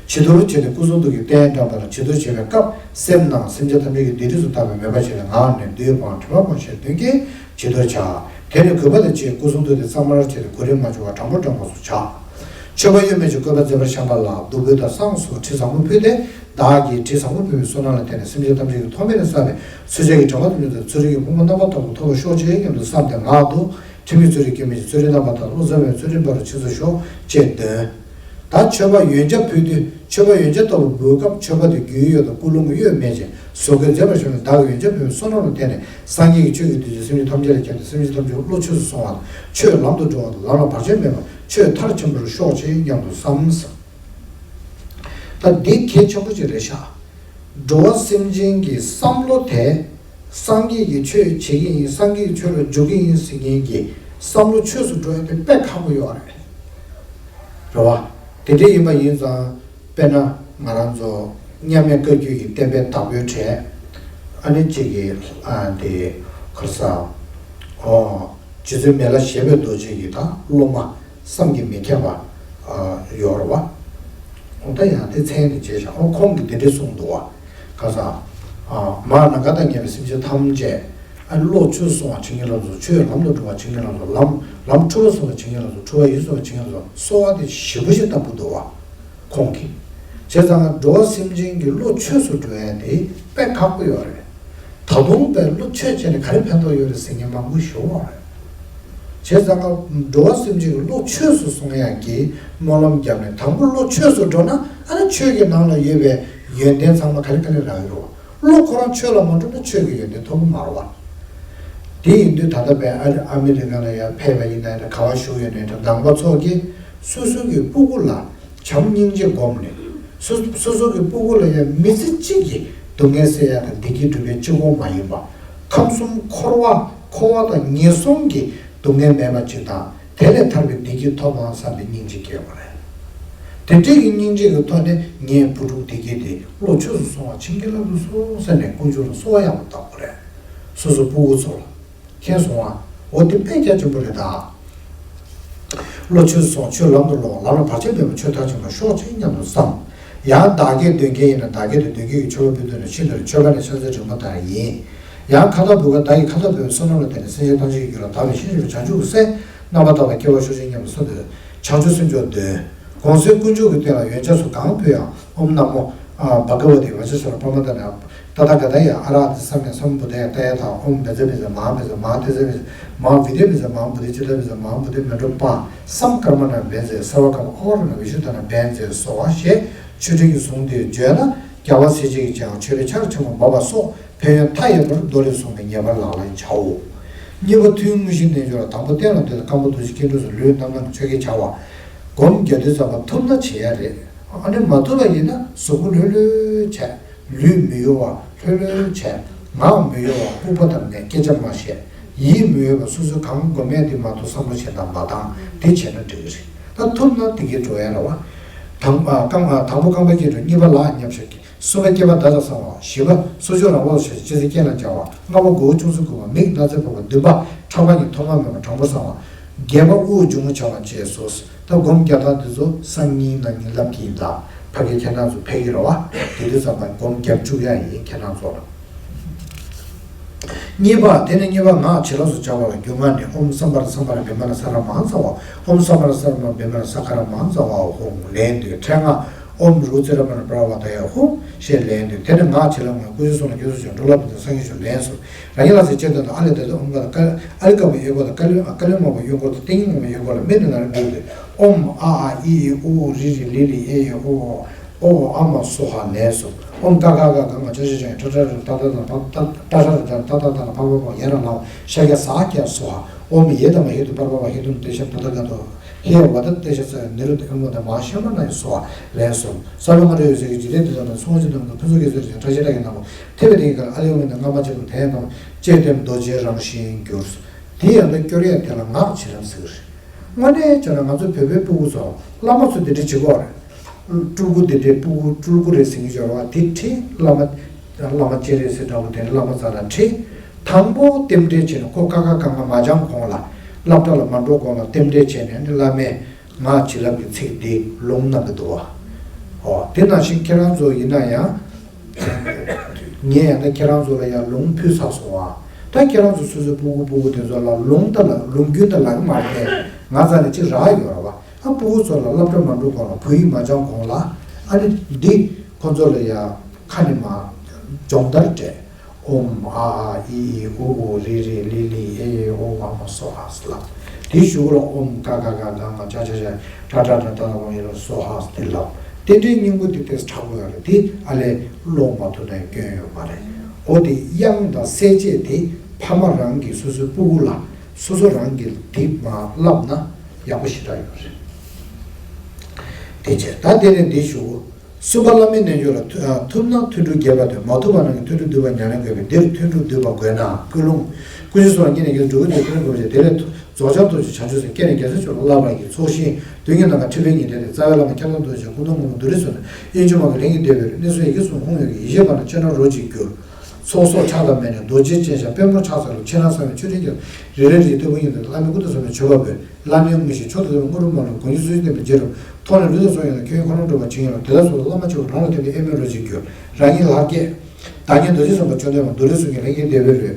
བྱི་དོར་བྱས་ཏེ་སྐུ་གསུང་ཐུགས་ཀྱི་རྟེན་བཀྲམ་པ་ལ་བྱི་དོར་བྱེད་པའི་སྐབས་སེམས་ནང་སེམས་ཅན་ཐམས་ཅད་ཀྱི་སྡིག་སྒྲིབ་སུ་བཏགས་པའི་མོས་པ་བྱས་ནས་ངག་ནས་མདུན་དཔང་དྲི་མ་དཔང་ཞེས་འདོན་གྱིན་བྱི་དོར་བྱ། དེ་ནས་གུས་པ་དང་བཅས་སྐུ་གསུང་ཐུགས་དེ་གཙང་མར་བྱས་ཏེ་གོ་རིམ་མ་འཆུག་པར་དྲང་པོ་དྲང་པོ་སུ་བྱ། མཆོད་པ་གཡོན་མས་ཀྱི་བཀོད་པ་མཛེས་པར་བཤམས་པ་ལ་བདུག་སྤོས་དང་བསང་སོགས་དྲི་བཟང་པོ་ཕུལ་ཏེ། བདག་གིས་དྲི་བཟང་པོ་ཕུལ་བའི་བསོད་ནམས་ལ་བརྟེན་ནས་སེམས་ཅན་ཐམས་ཅད་ཀྱི་ཐོག་མེད་ནས་བསགས་པའི་ཚུལ་འཆལ་གྱི་དྲི་མ་ཐམས་ཅད་དང་ཚུལ་རིག་གི་ཕུང་པོ་རྣམ་པར་དག་པ་ཐོབ་པར་ཤོག་ཅེས་སྙམ་དུ་བསམས་ཏེ་ངག་ཏུ། ཁྲི་མེད་ཚུལ་རིག་སྐྱེ་མེད་ཀྱི་ཚུལ་ཁྲིམས་རྣམ་པར་དག་བློ་བཟང་བའི་ཚུལ་ཁྲིམས་འབར་བར་མཆིས་སུ་ཤོག་ཅེས་འདོན། ད་མཆོད་པ་ཡོན་ཆབ་ཕུལ་དུས་མཆོད་པ་ཡོན་ཆབ་ལྟ་བུ་འབུལ་སྐབས་མཆོད་པ་དེ་རྒྱུན་ཡོད་དང་ཀུན་སློང་གི་གཡོ་མེད་ཅིང་བཟོད་དཀའི་མཛད་པར་ཤོག་ནས། བདག་གིས་ཡོན་ཆབ་ཕུལ་བའི་བསོད་ནམས་ལ་བརྟེན་ནས་སངས་རྒྱས་ཀྱིས་ཆོས་ཀྱི་བདུད་རྩི་སེམས་ཅན་ཐམས་ཅད་ལ་ཁྱབ་སྟེ་སེམས་ཅན་ཐམས་ཅད་བློ་ཆོས་སུ་སོང་བ་དང་ཆོས་ལམ་དུ་འགྲོ་བ་དང་ལམ་ལ་བར་ཆད་མེད་པར་ཆོས་མཐར་ཕྱིན་པར་ཤོག་ཅིག་སྙམ་དུ་བསམ། ད་འདི་གལ་ཆེན་པོ་ཅིག་རེད་ཤག་འགྲོ་བ་སེམས་ཅན་གྱི་བསམ་བློ་དེ་སངས་རྒྱས་ཀྱི་ཆོས་བྱེད་ཀྱི་ཡིན། སངས་རྒྱས་ཀྱི་ཆོས་ལ་འཇུག་གི་ཡིན་ཟེར་མཁན་གྱི་བསམ་བློ་ཆོས་སུ་འགྲོ་ཡ་དེ་དཔེ་ཁག་པོ་ཡོད་རེད། རེད་བ། དེ་འདྲ་ཡིན་པ་ཡིན་ཙང་དཔེར་ན་ང་རང་ཚོ་མཉམ་མེད་བཀའ་བརྒྱུད་ཀྱི་བསྟན་པའི་བདག་པོའི་གྲས་ཨ་ནི་གཅིག་གི་ཨ་དེ་ཁར་ས་ཨོ་རྗེ་བཙུན་མི་ལ་བཞད་པའི་རྡོ་རྗེ་གི་ད་སློབ་མ་བསམ་གྱིས་མི་ཁྱབ་པ་ཨ་ཡོད་རེད་བ། འོ་ད་ཡང་དེ་མཚན་ནས་བྱས་ཤག་འོ་ཁོང་གིས་འདི་འདྲ་གསུངས་འདུག་བ། ཁ་སང་། མར་ནམ་མཁའ་དང་མཉམ་པའི་སེམས་ཅན་ཐམས་ཅད། ཨ་བློ་ཆོས་སུ་སོང་བ་བྱེད་མཁན་ལ་སོགས། ཆོས་ལམ་དུ་འགྲོ་བ་བྱེད་མཁན་ལ་སོགས། ལམ་ལམ་འཁྲུལ་པ་སོང་བ་བྱེད་མཁན་ལ་སོགས། འཁྲུལ་པ་ཡིད་སོང་བ་བྱེད་མཁན་ལ་སོགས། གསོལ་བ་དེ་ཞེ་པོ་ཞིག་བཏབ་པོ་འདུག་བ། ཁོང་གིས། བྱས་ཙང་འགྲོ་བ་སེམས་ཅན་གྱི་བློ་ཆོས་སུ་འགྲོ་ཡ་དེ་དཔེ་ཁག་པོ་ཡོད་རེད། ད་དུང་དཔེ་བློ་ཆོས་བྱས་ནས་ག་རེ་ཕན་ཐོགས་ཡོད་རེད་ཟེར་མཁན་མང་པོ་ཞིག་ཡོད་རེད། བྱས་ཙང་ཀ་འགྲོ་བ་སེམས་ཅན་གྱི་བློ་ཆོས་སུ་སོང་ཡག་གི་སྨོན་ལམ་བརྒྱབ་ནས་དང་པོ་བློ་ཆོས་སུ་འགྲོ་ན་ཨ་ནི་ཆོས་ཀྱི་ནང་ལ་ཡོད་པའི་ཡོན་ཏན་ཚང་མ་ག་ལེ་ག་ལེ་རག་གི་རེད། བློ་ཁོ་རང་ཆོས་ལ་མ་འགྲོ་ན་ཆོས་ཀྱི་ཡོན་ཏན་ཐོབ་ཀྱི་མ་རེད་བ། དེ་ཡིན་དུས་ད་ལྟ་བའི་ཨ་ཨ་མི་རི་ཀ་ལ་ཡང་ཕེབས་པ་ཡིན་ན་ཡང་ག་བ་བཞུགས་ཡོད་ན་ཡང་ནང་པ་ཚོ་གིས་སོ་སོ་གི་སྤུ་གུ་ལ་བྱམས་སྙིང་རྗེ་བསྒོམས་ནས། སོ་སོ་སོ་གི་སྤུ་གུ་ལ་ཡང་མི་ཚེ་གཅིག་གི་སྡུག་བསྔལ་སེལ་ཡག་དང་བདེ་སྐྱིད་སྒྲུབ་པའི་གཅིག་པོ་མ་ཡིན་པ། ཁམས་གསུམ་འཁོར་བ་འཁོར་བ་དང་ངན་སོང་གི་སྡུག་བསྔལ་མེད་པ་ཅིག་དང་། དེ་ལས་ཐར་པའི་བདེ་སྐྱིད་ཐོབ་པའང་བསམ་པའི་སྙིང་རྗེ་སྐྱེ་དགོས་རེད། དེ་འདྲའི་གི་སྙིང་རྗེ་གི་ཐོག་ནས་ངའི་བུ་ཕྲུག་དེ་གས་དེ་བློ་ཆོས་སུ་སོང་བ་བྱིན་གྱིས་བརླབ་ཏུ་གསོལ་ཟེར་ནས་དཀོན་མཆོག་ལ་གསོལ་བ་ཡག་པོ་བཏབ་དགོས་རེད། སོ་སོ་སྤུ་གུ་ཚོ་ལ། མཁྱེན་སོང་ང་། འོ་དེ་དཔེ་རྒྱ་ཆེན་པོ་རེད་ད། བློ་ཆོས་སུ་སོང་ཆོས་ལམ་དུ་སློང་། ལམ་ལ་བར་ཆད་མེད་པར་ཆོས་མཐར་ཕྱིན་པར་ཤོག་ཅིག་སྙམ་དུ་བསམ། ཡང་བདག་བསྐྱེད་འདོན་མཁན་ཡིན་ན་བདག་བསྐྱེད་དེ་འདོན་མཁན་གྱི་མཆོད་པ་ཕུལ་དུས་ནི་ཤིན་ཏུ་མཆོད་པ་ནི་ཕྱག་འཚལ་རིམ་པ་ལྟར་ཡིན། ཡང་ཁ་ཏ་བུ་ག་བདག་གིས་ཁ་ཏ་བུའི་བསོད་ནམས་ལ་བརྟེན་ནས་སེམས་ཅན་ཐམས་ཅད་ཀྱི་རྒྱུད་ལ་དག་པའི་ཤེས་བྱ་བྱང་ཆུབ་ཀྱི་སེམས་རྣམ་པར་དག་པ་སྐྱེ་བར་ཤོག་ཅིག་སྙམ་དུ་བསམ་སྟེ། བྱང་ཆུབ་སེམས་མཆོག་འདོན། གོང་གསལ་དཀོན་མཆོག་གི་རྟེན་ལ་ཡོན་ཆབ་སོགས་གང་ཕུལ་ཡང་ཨོཾ་ན་མོ་བྷ་ག་ཝ་ཏི་བཛྲ་སུ་ར་པྲ་མ་ད་ན་ཏ་ཐཱ་ག་ཏཱ་ཡ་ཨ་ར་ཧ་ཏི་སམ་ཡཀ་སཾ་བུདྡྷཱ་ཡ་ཏདྱ་ཐཱ། ཨོཾ་བཛྲ་བཛྲ་མ་ཧཱ་བཛྲ་མ་ཧཱ་ཏེ་ཛ་བཛྲ་མ་ཧཱ་བི་དྷེ་བཛྲ་མ་ཧཱ་བོ་དྷི་ཙིཏྟ་བཛྲ་མ་ཧཱ་བོ་དྷི་མཻ་ཌཱུརྱ་པ་སཾ་ཀརྨ་ཎ་བཛྲ་སརྦ་ཀརྨ་ཨོ་ར་ཎ་བི་ཤུདྡྷ་ཎ་བཛྲ་སོགས་པ་ཞེས་མཆོད་སྤྲིན་གྱིས་བཟུང་སྟེ་བརྗོད་ལ། རྒྱལ་བ་སྲས་བཅས་ཀྱི་རྗེས་འཇུག་མཆོད་པའི་ཕྱག་ཆེན་པོ་འབབ་པ་སོགས་ཕན་ཡོན་མཐའ་ཡས་པར་མདོ་ལས་གསུངས་པའི་ངེས་པར་ལག་ལེན་བྱའོ། གཉིས་པ་ཐུན་དངོས་གཞིའི་རྣལ་འབྱོར་ལ། དང་པོ་སྟན་ལ་འདུས་ཏེ་རྐང་པ་རྡོ་རྗེ་སྐྱིལ་ཀྲུང་གསུམ་ལུས་རྣམ་སྣང་གི་ཆོ་གས་བྱ་བ། སྒོམ་རྒྱག་དུས་ཙམ་པ་ཐུབ་ན་བྱེད་ཡ་རེད། ཨ་ནི་མ་ཐུབ་པ་ཡིན་ན་གཟུགས་པོ་ལྷོད་ལྷོད་བྱས། ལུས་མི་གཡོ་བ་ལྷོད་ལྷོད་བྱས། ངག་མི་གཡོ་བ་ལྐུགས་པ་དང་ནས་སྐད་ཆ་མ་བཤད། ཡིད་མི་གཡོ་བ་སོ་སོའི་གང་སྒོམ་ཡ་དེ་མ་གཏོགས་བསམ་བློ་གཞན་དག་མ་བཏང་། དེ་བྱས་ན་འགྲིག་གི་རེད། ད་ཐུབ་ན་དེ་གའི་འགྲོ་ཡ་རེད་བ། དང་པོ་རྐང་པ་སྐྱིལ་ཀྲུང་། གཉིས་པ་ལག་བརྙབ་བཞག་གསུམ་པ་སྐེད་པ་བརྡ་དང་གསང་བ། བཞི་པ་སོར་ཕྱོགས་རང་བབས་སུ་བཞག་ཅི་ཟེར་སྐེ་ལ་སྦྱར་བ། ལྔ་པ་མགོ་བོ་ཅུང་ཟད་གུག་པ། མིག་སྣ་རྩེར་ཕབ་པ། བདུན་པ་ཕྲག་པ་གཉིས་ཐོག་མ་མེད་པ་དྲང་པོར་གསང་བ། བརྒྱད་པ་དབུགས་འབྱུང་བ་བྱ་བ་བཅས་སོ། ད་སྒོམ་རྒྱག་སྟངས་འདི་ཚོ་སང་ཉིན་གནངས་ཉིན་ལབ་ཀྱི་ཡིན་ད། ཕ་གི་ཁྱེད་རང་ཚོ་ཕེབས་ཀྱི་རེད་བ། དེ་དུས་ཙམ་པ་སྒོམ་རྒྱབ་བཅུག་ཡ་ཡིན་ཁྱེད་རང་ཚོ་ལ། གཉིས་པ། དེ་ནས་གཉིས་པ་ངག་བྱིན་རླབས་སུ་སྦྱར་བ་ལ་རྒྱུད་ལྔ་ནི། ཨོཾ་སཾ་བྷ་ར་སཾ་བྷ་ར་བི་མ་ལ་ས་ར་མ་ཛ་ཝ། ཨོཾ་སཾ་བྷ་ར་སཾ་བྷ་ར་བི་མ་ལ་ས་ཀ་ར་མ་ཛ་ཝ་ཧཱུྃ། ལན་བདུན། ཕྲེང་ལྔ། ཨོཾ་རུ་ཙི་ར་མ་ན་པྲ་ཝ་ཏ་ཡ་ཧཱུྃ་ཞེས་ལན་བདུན། དེ་ནས་ངག་བྱིན་རླབས་ལྔ་ཡིས་སྐུ་གསུང་ཐུགས་ལ་བསྐྱེད་རྫོགས་ཆེན་པོ། འགྲོ་ལ་ཕན་ཕྱིར་སངས་རྒྱས་ཆོས་ལན་གསུམ། རང་ཉིད་ལ་ཟེར་བཅས་དོན་དུ་ཨཱ་ལི་ཏ་ཏ་ཨོཾ་ཀ་ཏ་ཀ་ཨཱ་ལི་ཀ་པ་གཡས་སྐོར་དང་ཀ་ལི་ཀ་ལི་མ་པ་གཡོན་སྐོར་དང་ཏིང་ངེ་འཛིན་མ་པ་གཡོན་སྐོར་ལ་སྨིན་ནས་ནང་རེ་འདུག་སྟེ། ཨོཾ་ཨ་ཨཱ་ཨི་ཨི་ཨུ་ཨུ་རི་རི་ལི་ལི་ཨེ་ཨེ་ཨོ་ཨོ་ཨ་མ་སྭཱ་ཧཱ་ལན་གསུམ། ཨོཾ་ཀ་ཁ་ག་ག་ང་ཅ་ཆ་ཇ་ཡ་ཏ་ཏ་ཏ་ཏ་ཏ་ཏ་ཏ་ཏ་ཏ་ཏ་ཏ་ཏ་ཏ་ཏ་ཏ་ཕ་བ་བ་ཡ་ར་ལ་བ་ཤ་ཀྱ་ས་ཀྱ་སྭཱ་ཧཱ། ཨོཾ་ཡེ་དྷརྨཱ་ཧེ་ཏུ་པར་བ་བ་ཧེ་ཏུ་ཏེ་ཤ་ཏ་ཏ་ག་ཏོ། ཧེ་ཝ་ད་ཏེ་ཤ་ས་ནི་རུ་ཏེ་ཨེ་མོ་ད་མ་ཤ་མ་ན་ཡི་སྭཱ་ཧཱ་ལན་གསུམ། ས་ལོ་ང་རེ་ཡོད་ཟེར་གྱི་འཇིག་རྟེན་འདི་དག་ན་མཚུངས་ཅི་དང་ཕུན་ཚོགས་ཀྱི་ཟེར་ཞིང་བཀྲ་ཤིས་ལྷ་ཡི་སྣང་བ་ཐེབས་པའི་དེ་ཡི་གར་ཨ་ལེ་ཨོ་མེ་ན་སྔ་མ་ཅི་དང་དེ་ཡང་དང་བཅས་ཏེ་རྡོ་རྗེའི་རང་བཞིན་གྱུར། དེ་ཡང་དང་སྐྱོར་ཡས་དེ་ལ་ངག་བྱིན་རླབས་ཟེར་གྱི་རེད། དངོས་གནས་བྱས་ན་ང་ཚོ་བོད་པའི་སྤུ་གུ་ཚོ་བླ་མ་ཚོ་དེ་འདྲ་བྱེད་ཀྱི་ཡོད་རེད། སྤྲུལ་སྐུ་དེ་འདྲའི་སྤུ་གུ་སྤྲུལ་སྐུ་རེད་ཟེར་གྱི་ཡོད་རེད་བ། དེ་ཁྲིད་བླ་མ། བླ་མ་སྤྱན་རས་གཟིགས་འདྲ་བོ་དེ་འདྲ་བླ་མ་རྩ་ལ་ཁྲིད། དང་པོ་རྟེན་འབྲེལ་བྱས་ནས་ཁོ་ཀ་ཁ་ག་ང་མ་སྦྱང་གོང་ལ། སློབ་གྲྭ་ལ་མ་འགྲོ་གོང་ལ་རྟེན་འབྲེལ་བྱས་ནས་ནི་བླ་མས་ངག་བྱིན་རླབས་ཀྱི་ཚིག་འདི་ལུང་གནང་གི་འདུག་བ། ཨོ་དེ་ནང་བཞིན་ཁྱེད་རང་ཚོ་ཡིན་ན་ཡང་། ངས་ཡང་ད་ཁྱེད་རང་ཚོ་ལ་ཡང་ལུང་ཕུལ་ཚར་སོང་བ། ད་ཁྱེད་རང་ཚོ་སོ་སོའི་སྤུ་གུ་སྤུ་གུ་དེ་ཚོ་ལ་ལུང་ད་ལ་ལུང་རྒྱུན་ད་ལག་མ་རེད། ང་རྩ་ནས་ཅིག་རག་ཡོད་ར་བ། ཨ་སྤུ་གུ་ཚོ་ལ་སློབ་གྲྭ་མ་འགྲོ་གོང་ལ་བོད་ཡིག་མ་སྦྱང་གོང་ལ་ཨ་ནི་འདི་ཁོ་ཚོ་ལ་ཡ་ཁ་ནས་མ་སྦྱོང་བརྡར་སྤྲད། ཨོཾ་ཨ་ཨཱ་ཨི་ཨི་ཨུ་ཨུ་རི་རི་ལི་ལི་ཨེ་ཨེ་ཨོ་ཨ་མ་སྭཱ་ཧཱ་ལབ། དེའི་གཞུག་ལ་ཨོཾ་ཀ་ཁ་ག་ག་ང་ཅ་ཆ་ཇ་ ཏྲ་ཏྲ་ཏྲ་ཏྲ་ལ་བང་ཡིན་ལ་སོ་ཧ་དེ་ལབ། རྟེན་འབྲེལ་སྙིང་པོ་དེ་ཏེས་དྲག་པོ་ཡོད་རེད། དེ་ཨ་ལས་ཀློག་མ་ཐུབ་ན་སྐྱོན་ཡོད་མ་རེད། འོ་དེ་དབྱངས་དང་གསལ་བྱེད་དེ་ཕ་མ་རང་གིས་སོ་སོའི་སྤུ་གུ་ལ་སོ་སོ་རང་གིས་དེ་མ་བསླབ་ན་ཡག་པོ་ཞེ་དྲག་ཡོད་རེད། དེ་བྱས་ད་དེ་ནས་འདི་ཞུ། གསུམ་པ་བླ་མའི་རྣལ་འབྱོར་ལ་ཐུ- ཨ་ཐུབ་ན་ཐུན་དྲུག་རྒྱས་པ་སྟོན། མ་ཐུབ་པ་རྣམས་ཀྱིས་ཐུན་དྲུག་བསྡུས་པ་ཉམས་ལེན་དགོས་པས། འདིར་ཐུན་དྲུག་བསྡུས་པ་དགོས་ན། ཀུན་སློང་། ཀུན་གཞི་སོགས་ལ་བསྙེན་ནས་རྒྱས་སུ་འགྲོ་ཀུན་ནས་ཐུན་དྲུག་དགོས་པ་བྱས། དེ་ལས་ཐུ- རྫོགས་བྱང་ཐུགས་ཀྱི་བྱང་ཆུབ་སེམས། སྐྱེས་ནས་རྒྱལ་སྲས་མཆོག་ལ་བསླབ་པར་བགྱི། ཚོགས་ཞིང་དོན་གྱི་ནམ་མཁའ་འཁྲིགས་པའི་ཉི་ཟླ་ལྟར། རྩ་བའི་བླ་མ་ཁྱབ་བདག་རྡོ་རྗེ་འཆང་། སྐུ་གདུང་དངོས་པོ་མདོ་རིགས་སུ་ནི། དབྱིངས་ཆུ་མང་གི་ལྷན་སྐྱེས་བདེ་བའི་རོས། གནས་གསུམ་ཡི་གེ་གསུམ་ཧཱུྃ་ཡོད་ཀྱི། ཡེ་ཤེས་པ་རྣམས་ཕྱི་ནང་རོ་གཅིག་གྱུར། ཚོགས་གསོག་ཕྱག་དང་སྨན་ནི་རྡོ་རྗེ་ཅན་ཞབས། པདྨོ་ཕྱག་འཚལ་ལོ། ཕྱི་ནང་གསང་བའི་མཆོད་སྤྲིན་རྒྱས། རེ་རེ་རེའི་ལྟ་བུ་ཡིན་ཏེ། བླ་མའི་སྐུ་དང་འཚམས་པའི་མཆོད་པ་འབུལ། བླ་མའི་དངོས་གཞི་མཆོག་ཏུ་བདག་པོའི་དངོས་གྲུབ་མ་ལུས། དགོངས་ཀྱི་སུ་ཞིག་བསྟན་པའི་རྗེས་སུ། མཐོང་ནས་ལུས་དང་གཟུགས་ཡོད་ན། ཁྱོད་ཡིན་ཁོ་ན་འགྲུབ་པར་བྱིན་གྱིས་རློབས། དེ་དག་སོགས་ལ་བླ་མ་མཆོད་པ་རང་ལ་བརྟེན་པའི་དབྱེར་མེད་རོ་གཅིག་གྱུར། རང་ཉིད་ལྷར་བསྐྱེད། བདག་ཉིད་རྡོ་རྗེ་སེམས་དཔའ་བཅོམ་ལྡན་འདས། མདོ་རིགས་གསུམ་གྱི་ལྷན་སྐྱེས་བདེ་བའི་རོས།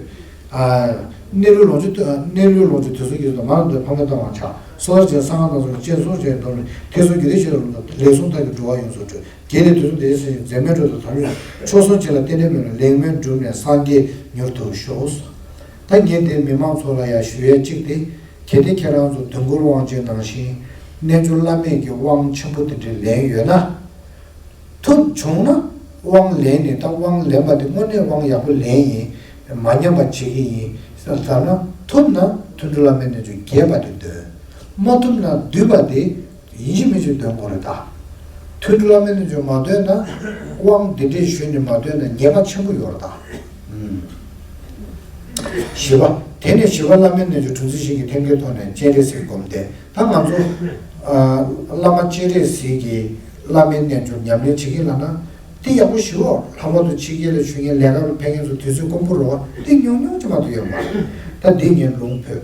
ཨ། གནས་ལུས་ལོངས་སྤྱོད་དུ་གནས་ལུས་ལོངས་སྤྱོད་དུས་གསུམ་གྱི་ཟོལ་མ་ལ་འདོད་ཕ་མའི་ལྟ་བ་བྱ། སོ་ཐར་བྱེད་གསང་སྔགས་རྣམ་གསུམ་གྱི་སྤྱན་ཟུང་བཅས་མདོར་ན་ཐེག་གསུམ་རྒྱུད་སྡེ་བཞི་ལ་ལུང་དང་ལས་གསུམ་ཐར་གྱི་འགྲོ་བ་ཡོངས་སུ་གྲོལ། དགེ་ལས་དུས་གསུམ་བདེ་གཤེགས་སེམས་ཀྱི་འཛད་མེད་འགྲོ་དང་དམ་ཆོས་མཆོག་གསུམ་བྱིན་རླབས་རྟེན་འབྲེལ་མེད་ལ་ལེགས་སྨོན་གྲུབ་ནས་སངས་རྒྱས་མྱུར་ཐོབ་ཤོག། ད་ངས་འདིར་མི་མང་ཚོ་ལ་ཡང་ཞུ་ཡས་གཅིག་སྟེ། གལ་ཏེ་ཁྱེད་རང་ཚོ་དུས་འཁོར་དབང་ཆེན་ནང་བཞིན་རྣལ་འབྱོར་བླ་མེད་ཀྱི་དབང་ཆེན་པོ་དེ་འདྲ་ལེན་ཡོད་ན། ཐུབ་བྱུང་ན་དབང་ལེན་ནས། ད་དབང་ལེན་པ་དེ་དངོས་གནས་དབང་ཡག་པོ་ལེན་ཡིན། མ་ཉམས་པ་བྱེད་ཀྱི་ཡིན་ཟེར་ལབ་ན། ཐུབ་ན་ཐུན་དྲུག་བླ་མའི་རྣལ་འབྱོར་རྒྱས་པ་དེ་འདོན། མ་ཐུབ་ན་བསྡུས་པ་དེ་ཡིན་གཅིག་མིན་གཅིག་འདོན་དགོས་རེད་ད། ཐུན་དྲུག་བླ་མའི་རྣལ་འབྱོར་མ་འདོན་ན། དབང་འདི་འདྲས་ཞུས་ནས་མ་འདོན་ན་ཉེས་པ་ཆེན་པོ་ཡོད་རེད་ད། ཨུམ། བཞི་པ། དེ་ནས་བཞི་པ་བླ་མའི་རྣལ་འབྱོར་གྲུ་འཛིན་ཞིག་གི་ཐེམ་སྐས་ཐོག་ནས་སྤྱན་རས་གཟིགས་སྒོམ་བཟླས། ད་ང་ཚོ་ཨ་བླ་མ་སྤྱན་རས་གཟིགས་ཀྱི་བླ་མའི་རྣལ་འབྱོར་ཉམས་ལེན་བྱེད་ཀྱི་ལབ་ན། དེ་ཡག་པོ་ཞེ་པོ། ལྷག་པར་དུ་ཕྱི་རྒྱལ་ལ་བཞུགས་མཁན་ལས་ཀ་ལ་ཕེབས་མཁན་ཚོ་དུས་ཚོད་དཀོན་པོ་རེད་བ། དེ་ཉུང་ཉུང་ཅིག་མ་གཏོགས་ཡོད་མ་རེད། ད་འདི་ངས་ལུང་ཕུལ།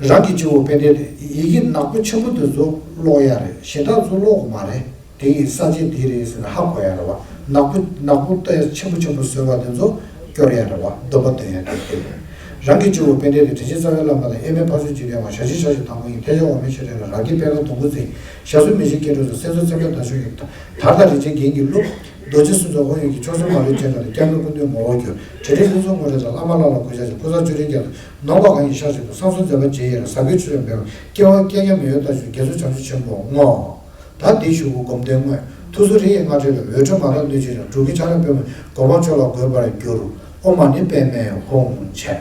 རང་གི་སྤྱི་བོ་པད་ཟླའི་ཡི་གེ་ནག་པོ་ཆེན་པོ་དེ་ཚོ་ཀློག་ཡ་རེད། གཞན་དག་ཚོ་ཀློག་དགོས་མ་རེད། དེ་ཡི་ས་བཅད་འདི་རེད་ཟེར་ནས་ཧ་གོ་ཡ་རེད་བ། ནག་པོ་ནག་པོ་ཏོག་ཙམ་ཆེན་པོ་ཆེན་པོ་བཟོས་པ་དེ་ཚོ་སྐྱོར་ཡ་རེད་བ། འདོན་པ་འདོན་ཡ་དེ་དེ་རེད། རང་གི་སྤྱི་བོ་པད་ཟླའི་དེ། དྲིན་ཅན་རྩ་བའི་བླ་མ་ལ། དབྱེར་མེད་ཕ་ཚུལ་འཇིག་རྟེན་དབང་། ཞལ་བཞི་ཕྱག་བཞི་དང་པོ་ཡིན། ཐལ་བྱེད་འོག་མིན་ཤེས་བྱ་ལ། རབ་དགྱེས་པད་དཀར་སྡོང་པོའི་རྩེ། ཞབས་སུ་མི་ཤིགས་སྐྱེ་འགྲོའི་མཚོ། སྲིད་མཚོ་ཚེ་འཕེལ་དར་ཤོག་གི། དར་དང་རིན་ཆེན་རྒྱན་གྱིས་བཀླུབས། རྡོ་རྗེ་གསུམ་མཚོན་དབང་ཡོད་ཀྱིས། མཆོག་གསུམ་མ་ལུས་སྤྱན་དྲངས་ཏེ། སྐྱབས་མགོན་སྐུ་མདུན་ངོ་བོར་གྱུར། བྲལ་འབྲས་ཀུན་རྫོབ་ངོ་སྤྲད་དང་། བླ་མ་བླ་ལ་གུས་ཕྱག་བྱ། ཕུན་ཚོགས་མཆོད་སྤྲིན་རྒྱས་ཏེ། ནོངས་པ་གང་ཡིན་བཤགས་བཞིན་དུ། བསམ་གསུམ་མཛད་པ་རྗེས་ཡི་རང་། ཟབ་རྒྱས་ཆོས་ལ་འབད་པ། སྐྱེ་བ་སྐྱེ་རྒྱ་མེད་པའི་ལྟ་ཞིག་རྒྱ་མཚོ་བྱང་ཆུབ་ཆེན་པོའི་ངོ་། ད་འདི་ཞུ་སྒོམ་དོན་དངོས། ཐུགས་གསོ་རིགས་དབྱེ་སྔགས་ཕྲེང་ལ། འོད་འཕྲོས་མ་དག་སྣོད་ཆེན་ཞིང་། སྒྲུབ་ཀྱི་ཕྱག་ལེན་པད་མོ། གོ་འཕང་མཆོག་ལ་འགོད་པར་འགྱུར། ཨོཾ་མ་ཎི་པདྨེ་ཧཱུྃ་བྱས།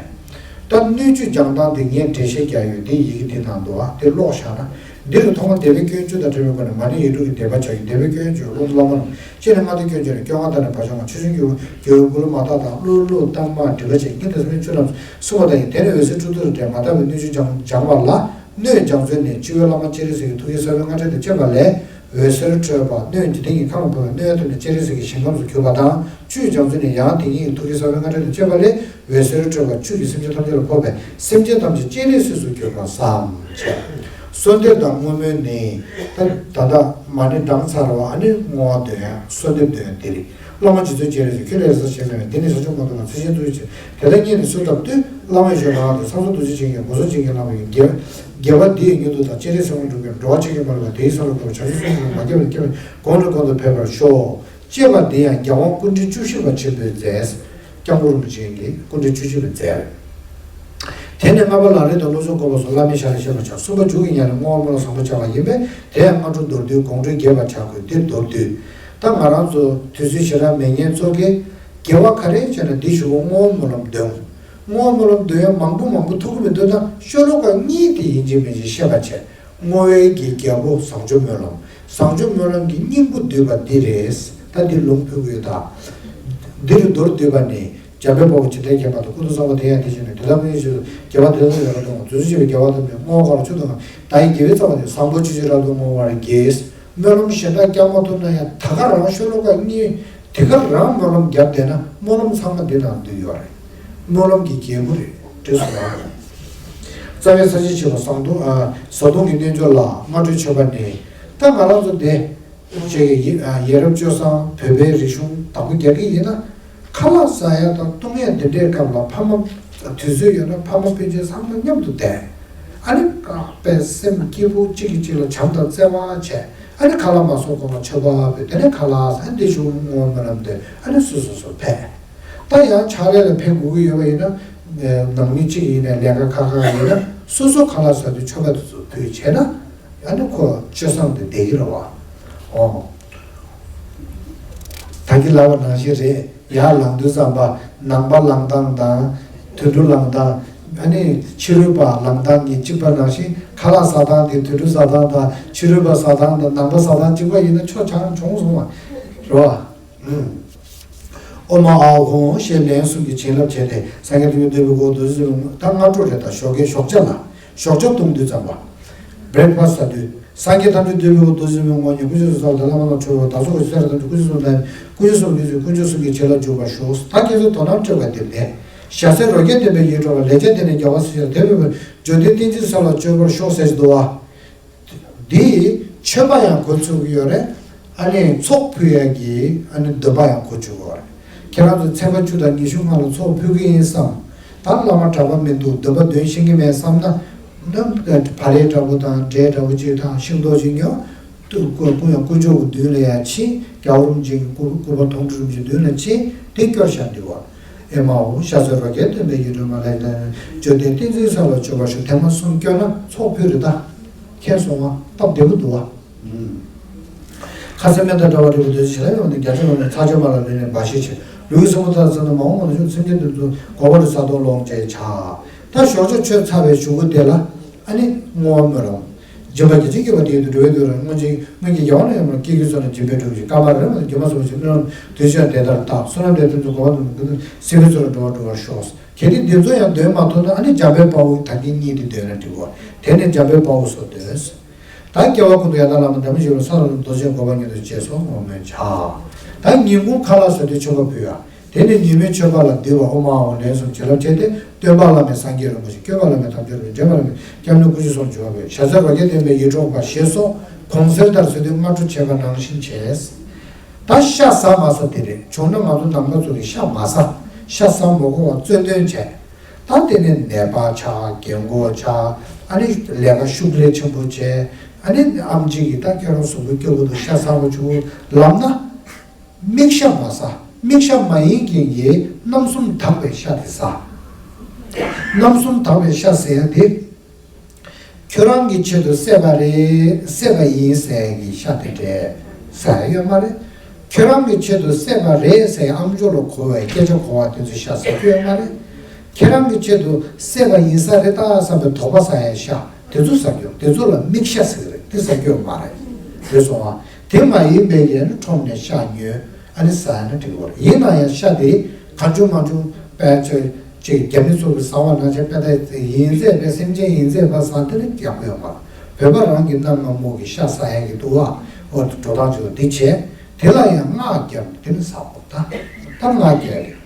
ད་སྣོད་བཅུད་སྦྱང་སྟངས་དེ་ངས་འགྲེལ་བཤད་རྒྱག་ཡོད། དེ་ཡི་གེ་དེ་ནང་འདུག་ཨ། དེ་ཀློག་བཞག་ན། འདི་རུ་ཐོག་མར་བཟླས་པའི་སྐྱོན་བཅུ་དང་བྲལ་བའི་སྒོ་ནས་མ་ཎི་ཡིག་དྲུག་གི་བཟླས་པ་བྱ་རྒྱུ། བཟླས་པའི་སྐྱོན་བཅུ། ཀློང་དུ་བླ་མ་རྣམས། སྤྱན་ནི་ལྔ་སྡེ་སྐྱོན་བཅས་ནས། སྐྱོ་སྔགས་ལྟར་ནི་བག་ཆགས་ངོ་། ཆོས་སྐྱོང་སྐྱེ་བོ་སྐྱེ་བོའི་བུ་ལོན་མ་དག་དང་། གླུ་ལུགས་གཏོར་མ་སྒྲིབ་པ་ཆེ། ཉི་ཟླ་ཟེར་མའི་བཅུ་རྣམས་སུ། གསུངས་པ་ལྟར་ཡིན། དེ་ནས་འོད་ཟེར་འཕྲོ་མཐུད་དུ་བྲལ། མ་དག་པའི་སྣོད་བཅུད་སྦྱང་སྦྱང་བ་ལ། སྣོད་སྦྱང་ཚུལ་ནི། སྤྱི་བོའི་བླ་མ་སྤྱན་རས་གཟིགས་ཀྱི་ཐུགས་ཀྱི་ས་བོན་ལྔ་སྒྲིལ་དང་བཅས་པ་ལས། འོད་ཟེར་འཕྲོས་པ། སྣོད་འཇིག་རྟེན་གྱི་ཁམས་ལ་ཕོག་པས། སྣོད་ཐོབ་ནས་སྤྱན་རས་གཟིགས་ཀྱི་ཞིང་ཁམས་སུ་གྱུར་པ་དང་། བཅུད་སྦྱང་ཚུལ་ནི། ཡང་དེ་ཉིད་ཀྱི་ཐུགས་ཀྱི་ས་བོན་ལྔ་སྒྲིལ་དང་བཅས་པ་ལས། འོད་ཟེར་འཕྲོས་པ། བཅུད་ཀྱིས་སེམས་ཅན་ཐམས་ཅད་ལ་ཕོག་པས། སེམས་ཅན་ཐམས་ཅད་སྤྱན་རས་གཟིགས་སུ་གྱུར་པར་བསམ་བྱས། གསོལ་འདེབས་དང་བསྔོ་སྨོན་ནི། ད་ད་ལྟ་མ་ཎི་བགྲངས་ཚར་བ། ཨ་ནི་བསྔོ་བ་འདོན་ཡ། གསོལ་འདེབས་འདོན་ཡ་དེ་རེད། བླ་མ་རྗེ་བཙུན་སྤྱན་རས་གཟིགས། ཁྱོད་ལས་ལྷག་ས་གཞན་མེད་པས། འདི་ནི་བྱང་ཆུབ་མ་ཐོབ་ན། ཚུལ་གཞན་ཐུགས་རྗེ་ཆེ། དེ་ལྟར་བསྙེན་ནས་གསོལ་བཏབ་དུས། བླ་མ་ཡི་ཆོས་ལའང་དེ། ཚངས་པ་རྡོ་རྗེ་འཆང་གིས་ངོ་སྲུང་བྱིན་གྱིས་བརླབས་པ་ཡིན། དགེ་དགེ་བ་འདི་ཡི་མྱུར་དུ་བདག་སྤྱན་རས་གཟིགས་དབང་སྒྲུབ་ཀྱིས། འགྲོ་བ་ཇི་སྙེད་པ་ལ། དེ་ཡི་ས་ལ་འགོད་པ། བྱང་ཆུབ་སེམས་ཀྱི་མ་སྐྱེས་པ་ལས། སྐྱེས་པ་གོང་ནས་གོང་དུ་འཕེལ་བར་ཤོག། ཅེས་པ་འདི་ཡང་རྒྱལ་དབང་སྐུ་ཕྲེང་བཅུ་བཞི་པ་ཆེན་པོས་མཛད། སྐྱབས་མགོན་རིན་པོ་ཆེ་གིས་སྐུ་ཕྲེང་བཅུ་བཞི་པས་མཛད། དེ་ནས་ལྔ་པ་ལམ་རིམ་དང་བློ་སྦྱོང་བསྒོམ་པ་སོགས་བླ་མའི་ཞལ་ལས་ཤེས་པར་བྱ། གསུམ་པ་མཇུག་གི་ཉམས་ལེན་བསྔོ་བ་སྨོན་ལམ་བཟང་པོ་བྱ་བ་ཡིན་པས། དེ་ཡང་སྔ་དྲོ་མདོར་བསྡུས། དགོང་དྲོ་རྒྱས་པར་བྱ་དགོས། འདིར་མདོར་བསྡུས། ད་ང་རང་ཚོ་དུས་ཚོད་ཞེ་དྲག་མེད་མཁན་ཚོ་གིས་དགེ་བ་ག་རེ་བྱས་ན་འདི་ཞུ་བ། བསྔོ་བ་སྨོན་ལམ་འདོན། བསྔོ་བ་སྨོན་ལམ་འདོན་ཡ་མང་པོ་མང་པོ་ཐུག་གི་མི་འདུག་ན་ཤོ་ལོ་ཀ་གཉིས་དེ་ཡིན་གཅིག་མིན་གཅིག་ཤེས་པ་བྱས། བསྔོ་བའི་གི་རྒྱལ་པོ་བཟང་སྤྱོད་སྨོན་ལམ། བཟང་སྤྱོད་སྨོན་ལམ་གྱི་སྙིང་པོ་བསྡུས་པ་འདི་རེད། ད་འདི་ལུང་ཕུལ་གྱི་ཡོད་ད། འདི་རུ་མདོར་བསྡུས་པ་ནི། འཇམ་དཔལ་དཔའ་བོས་ཇི་ལྟར་མཁྱེན་པ་དང་། ཀུན་ཏུ་བཟང་པོ་དེ་ཡང་དེ་བཞིན་ནོ། དེ་ལྟར་སྨོན་ལམ་ཞིག་དགེ་བ་དེ་དག་ཡོངས་བསྔོ། དུས་གསུམ་གཤེགས་པའི་རྒྱལ་བ་ཐམས་ཅད་བསྔོ་བ་གང་ལ་མཆོག་ཏུ་བསྔགས། བདག་ཡིད་དགེ་བའི་རྩ་བ་ནི། བཟང་པོ་ཅི་མཆིས་རབ་ཏུ་བསྔོ་བར་བགྱི། སྨོན་ལམ་གཞན་དག་རྒྱག་མ་ཐུབ་ན་ཡང་ད་ག་རང་ཤོ་ལོ་ཀ་གཉིས་དེ་ག་རང་སྨོན་ལམ་བརྒྱབ་བསྡད་ན་སྨོན་ལམ་ཚང་མ་འདི་ནང་འདུས་ཡོད་རེད། སྨོན་ལམ་གྱི་རྒྱལ་པོ་རེད། འགྲིག་སོང་ང་། རྩ་བའི་ས་བཅད་ཆེ་བ་བཟང་སྡོང་ཨ་བཟའ་བཏུང་གི་རྣལ་འབྱོར་ལ་སྔ་དྲོའི་མཆོད་པ་ནི། ད་ང་རང་ཚོ་འདི་ཅིག་ཡི་ཨ་ཡ་རབས་སྤྱོད་བཟང་བོད་པའི་རིག་གཞུང་བདག་པོ་རྒྱག་གི་ཡིན་ན། ཁ་ལག་ཟ་ཡ་དང་བཏུང་ཡ་འདི་འདྲའི་སྐབས་ལ་ཕ་མ་དུས་ཚོད་ཡོད་ན་ཕ་མ་སྤུན་མཆེད་ཚང་མ་མཉམ་དུ་བསྡད། ཨ་ནི་དཔེ་སེམས་སྐྱིད་པོ་གཅིག་གིས་གཅིག་ལ་བྱམས་དང་བརྩེ་བ་བྱས། ཨ་ནི་ཁ་ལག་མ་བཟོ་གོང་ལ་མཆོད་པ་ཕུལ། དེ་ནས་ཁ་ལག་ཟ། ཨ་ནི་དེ་ཞུ་བ་བསྔོ་བ་སྨོན་ལམ་འདོན། ཨ་ནི་སོ་སོ་སོ་ཕེབས། ད་ཡང་ཕྱག་ལས་ལ་ཕེབས་དགོས་ཀྱི་ཡོད་པ་ཡིན་ན། ནང་མི་གཅིག་ཡིན་ནའི་ལས་ཀ་ཁག་ཁག་ཡིན་ན་སོ་སོ་ཁ་ལག་ཟ་དུས་མཆོད་པ་དེ་ཚོ་ཕུལ་བྱས་ན། ཨ་ནི་ཁོ་སྤྱོད་བཟང་དུ་བསྡད་ཀྱི་རེད་བ། ཨོ། ད་གིན་ལབ་པ་ནང་བཞིན་རེད། ཡར་ལངས་དུས་ཙམ་པ་ནང་པ་ལངས་སྟངས་དང་། དུད་འགྲོ་ལངས་སྟངས། ཨ་ནི་ཕྱི་རོལ་པ་ལངས་སྟངས་གཉིས་གཅིག་པ་ནང་བཞིན། ཁ་ལག་ཟ་སྟངས་དེ་དུད་འགྲོ་ཟ་སྟངས་དང་ཕྱི་རོལ་པ་ཟ་སྟངས་དང་ནང་པ་ཟ་སྟངས་གཅིག་པ་ཡིན་ན་ཆོག་ཆང་བྱུང་སོང་བ་རེད་བ། ཨོཾ་ཨཱཿཧཱུྃ་ཞེས་ལན་གསུམ་གྱིས་བྱིན་རླབས་བྱས་ཏེ། སངས་རྒྱས་ཐམས་ཅད་འདུས་པའི་སྐུ་འདུ་ཟེར། ད་སྔ་དྲོ་རེད། ད་ཞོགས་ཀའི་ཞོགས་ཇ་ལ་ཞོགས་ཇ་བཏུང་དུས་ཙམ་པ། བྷྲེག་ཕ་སི་ཟ་དུས། སངས་རྒྱས་ཐམས་ཅད་འདུས་པའི་སྐུ་འདུ་ཟེར་བའི་ངོ་བོ་ཉིད། སྐུ་ཕྱོགས་སུ་གསལ་བ་དང་བླ་མ་རྣམས་འཁྲུལ་པ་དག་སོགས་ཀྱི་སེམས་ཐམས་ཅད་སྐུ་ཕྱོགས་སུ་བསྣམས། སྐུ་ཕྱོགས་སུ་གསལ་བ་ཐམས་ཅད་སྐུ་ཕྱོགས་སུ་གསལ་བའི་ཕྱིར་ལ་འཇུག་པར་ཤོག་ད་ཁྱེད་ཚོས་དོ་སྣང་སྤྲད་པ་དེ་ལས། ཞྭ་སེར་རོ་བརྒྱས་ལྡན་པའི་ཡིད་འཕྲོག་པ། ལེགས་བྱས་དེ་ནི་རྒྱལ་བ་སྲས་ཀྱི་ཞབས། དེ་འབད་པས་འབྱོར་ལྡན་ཏིང་འཛིན་ས་ལ་སྤྱོད་པར་ཤོག་ཟེར་གྱི་འདུག་བ། འདི་མཆོད་པ་ཡང་འགོ་ཚུགས་ཀྱི་ཡོད་རེད། ཨ་ནི་ཚོགས་ཕུལ་ཡག་གི་ཨ་ནི་འདོན་པ་ཡང་འགོ་བཙུགས་ཀྱི་ཡོད་རེད། ཁྱེད་རང་ཚོ་ཚེས་པ་བཅུ་དང་ཉི་ཤུ་སྔ་ལ་ཚོགས་ཕུལ་གྱི་ཡིན་བསམ། ད་བླ་མ་གྲྭ་པ་མི་འདུག་འདོན་པ་འདོན་ཤེས་ཀྱི་མེད་བསམ་ན། འདི་བག་ལེབ་འདྲ་པོ་དང་འབྲས་འདྲ་པོ་གཅིག་དང་ཤིང་ཏོག་ཅིག་ཉོ། སྐུ་ཡང་སྐུ་མཆོག་གི་མདུན་ལ་ཡང་ཕྱིན། རྒྱལ་བ་རིན་པོ་ཆེ་གི་སྐུ་སྐུ་པར་མཐོང་གྲོལ་རིན་པོ་ཆེའི་མདུན་ལ་ཕྱིན། དེ་སྐྱོར་བཞག་འདི་བ། ཨེ་མ་ཧོ། ཞྭ་སེར་རོ་བརྒྱས་ལྡན་པའི་ཡིད་འཕྲོག་པ། ལེགས་བྱས་དེ་ནི་འབྱོར་ལྡན་ཏིང་འཛིན་ས་ལ་སྤྱོད་པར་ཤོག་དེ་མ་གསུམ་སྐྱོར་ན་ཚོགས་ཕུལ་རེད་ད། མཁྱེན་སོང་ང་། སྟབས་བདེ་པོ་འདུག་བ། ཁ་ཟས་མེ་ཏོག་འདྲ་བ་རིལ་བུ་བདུད་རྩི་ཞལ་ལ་ཡོད་ནས། རྒྱ་ཆེན་པོ་ནི་ཚར་གཅོད་མ་ལ་ལུས་ནས་འབའ་ཞིག་བྱེད། ལུས་ཀྱི་སྲིན་པོ་ཐར་ཚར་ན་མ་འོངས་པ་ན་ཆུང་སེམས་ཅན་དེ་ཚོ་འགོག་པར་ས་དོང་ལོངས་སྤྱད་བྱ། ད་ཞོགས་ཇ་མཆོད་ཚར་བའི་གཞུག་གུ་དེ་ལ་ཨ་ནི་བསྔོ་བ་སྨོན་ལམ། སྦྱིན་པ་གྱི་ཅི་སྐྱེ་བ་དེའི་དུ་འགྲོ་བའི་དུས་ལ་སྔོན་ཆད་སྔོན་གྱི་རྒྱལ་བ་ན་ཡོད་མ་སྐྱེ་དགུའི་ཚོགས་ལ་སྦྱིན་པའི་གྲུབ་ཀྱི་བཀའ་མ་རེ་མ་དང་སྒྱུ་མ་ཟེར་བ་ཞིག་སྨོན་ལམ་དུས་ཆེན་དེ་ལྟར་བཏབ། བསོད་ནམས་དེ་ཐམས་ཅད་གོ་བ་དང་སྲིད་པའི་ཚོགས་ལ་འགྲོ་བར་འགྲོ་བར་ཤོག་གལ་ཏེ་འདི་ཚོ་ཡང་འདོན་མ་ཐུབ་ན་ཨ་ནི་འཇམ་དཔལ་དཔའ་བོ་ད་གིན་གཉིས་དེ་འདོན་ན་འགྲིག་གོ་དེ་ནས་འཇམ་དཔལ་དཔའ་བོ་སོགས་འདོན། ད་སྐྱེ་བ་ཀུན་ཏུ་ཡང་དག་བླ་མ་འདྲ་མི་ཞིག་ལ་ས་ལ་རྡོ་རྗེ་གོ་འཕང་མྱུར་དུ་རྗེས་སུ་བསྔོ་སྨོན་བྱ། ད་ཉིན་གུང་ཁ་ལག་ཟ་དུས་མཆོད་པ་ཕུལ་ཡ། དེ་ནས་ཉིན་མོའི་མཆོད་པ་ལ་འདུས་པ་ཨོཾ་ཨཱཿཧཱུྃ་ལན་གསུམ་བྱིན་རླབས་བྱས་ཏེ། སྟོན་པ་བླ་མེད་སངས་རྒྱས་རིན་པོ་ཆེ། སྐྱོབ་པ་བླ་མེད་དམ་ཆོས་རིན་པོ་ཆེ། འདྲེན་པ་བླ་མེད་སྐྱབས་གནས་སྐུ་མཆེད་གསུམ་འབྱོར་བ་ཕུལ། ཞྭ་སེར་རོ་བརྒྱས་ལྡན་པའི་ཡིད་འཕྲོག་པ་ཞེས་སོགས་གོང་གསལ་ལྟར་ཟེར་དུས་སྔ་དྲོ་བྱས་པ་ནང་བཞིན་བྱས། ད་ཤ་ཟ་མ་ཟ་དེ་རེད། བྱུང་ན་ང་ཚོ་ནང་པ་ཚོ་གིས་ཤ་མ་ཟ། ཤ་ཟ་མ་དགོས་པ་རྩོད་འདོན་བྱས། ད་དེ་ནས་ནད་པ་ཆགས། རྒན་གོག་ཆགས། ཨ་ནི་ལས་ཀ་ཤུགས་ལས་ཆེན་པོ་བྱས། ཨ་ནི་ཨམ་ཆི་གིས་ད་ཁྱོད་རང་གཟུགས་པོ་སྐྱོ་པོ་འདུག་ཤ་ཟ་དགོས་བྱུང་ལབ་ན། མིག་ཤ་མ་ཟ། མིག་ཤ་མ་ཡིན་མཁན་གྱི་རྣམ་གསུམ་དག་པའི་ཤ་དེ་ཟ། རྣམ་གསུམ་དག་པའི་ཤ་ཟེར་ཡ་དེ། ཁྱོད་རང་གི་ཆེད་དུ་བསད་པ་རེད། བསད་པ་ཡིན་ཟེར་གྱི་ཤ་དེ་འདྲས་ཟ་ཡ་ཡོད་མ་རེད། ཁྱོད་རང་གི་ཆེད་དུ་བསད་པ་རེད་ཟེར་ཨམ་ཅོག་ལ་གོ་བའི་སྐད་ཆ་གོ་བ་དེ་ཚོ་ཤ་ཟ་རྒྱུ་ཡོད་མ་རེད། ཁྱེད་རང་གི་ཆེད་དུ་བསད་པ་ཡིན་ས་རེད་ད་བསམ་པའི་དོགས་པ་ཟ་ཡ་ཤ་དེ་ཚོ་ཟ་རྒྱུ། དེ་ཚོ་ལ་མིག་ཤ་ཟེར་གི་རེད། དེ་ཟ་རྒྱུ་ཡོད་མ་རེད། རེད་སོང་ཨ། དེ་མ་ཡིན་པའི་ཡན་ཁྲོམ་ནས་ཤ་ཉོས། ཨ་ནི་ཟ་ཡ་ན་འགྲིག་གི་རེད། ཡིན་ན་ཡང་ཤ་དེ་གང་བྱུང་མང་བྱུང་དཔེ་ཆ་ཅིག་རྒྱ་མི་ཚོ་གི་ཟ་བ་ནང་བཞིན་དཔེ་ད་ཡིན་ཟས་དཔེ་སེམས་ཅན་ཡིན་ཟས་པ་ཟ་དེ་ནི་ཡག་པོ་ཡོད་མ་རེད། བོད་པ་རང་གི་གནའ་སྔ་མོ་གི་ཤ་ཟ་ཡ་གི་འདུག་བ། འོ་འགྲོ་སྟངས་ཅིག་འདི་བྱས། དེ་ལ་ཡང་སྔགས་བརྒྱབ་དེ་ནི་ཟ་དགོས། ད་ད་སྔགས་བརྒྱབ་རེད།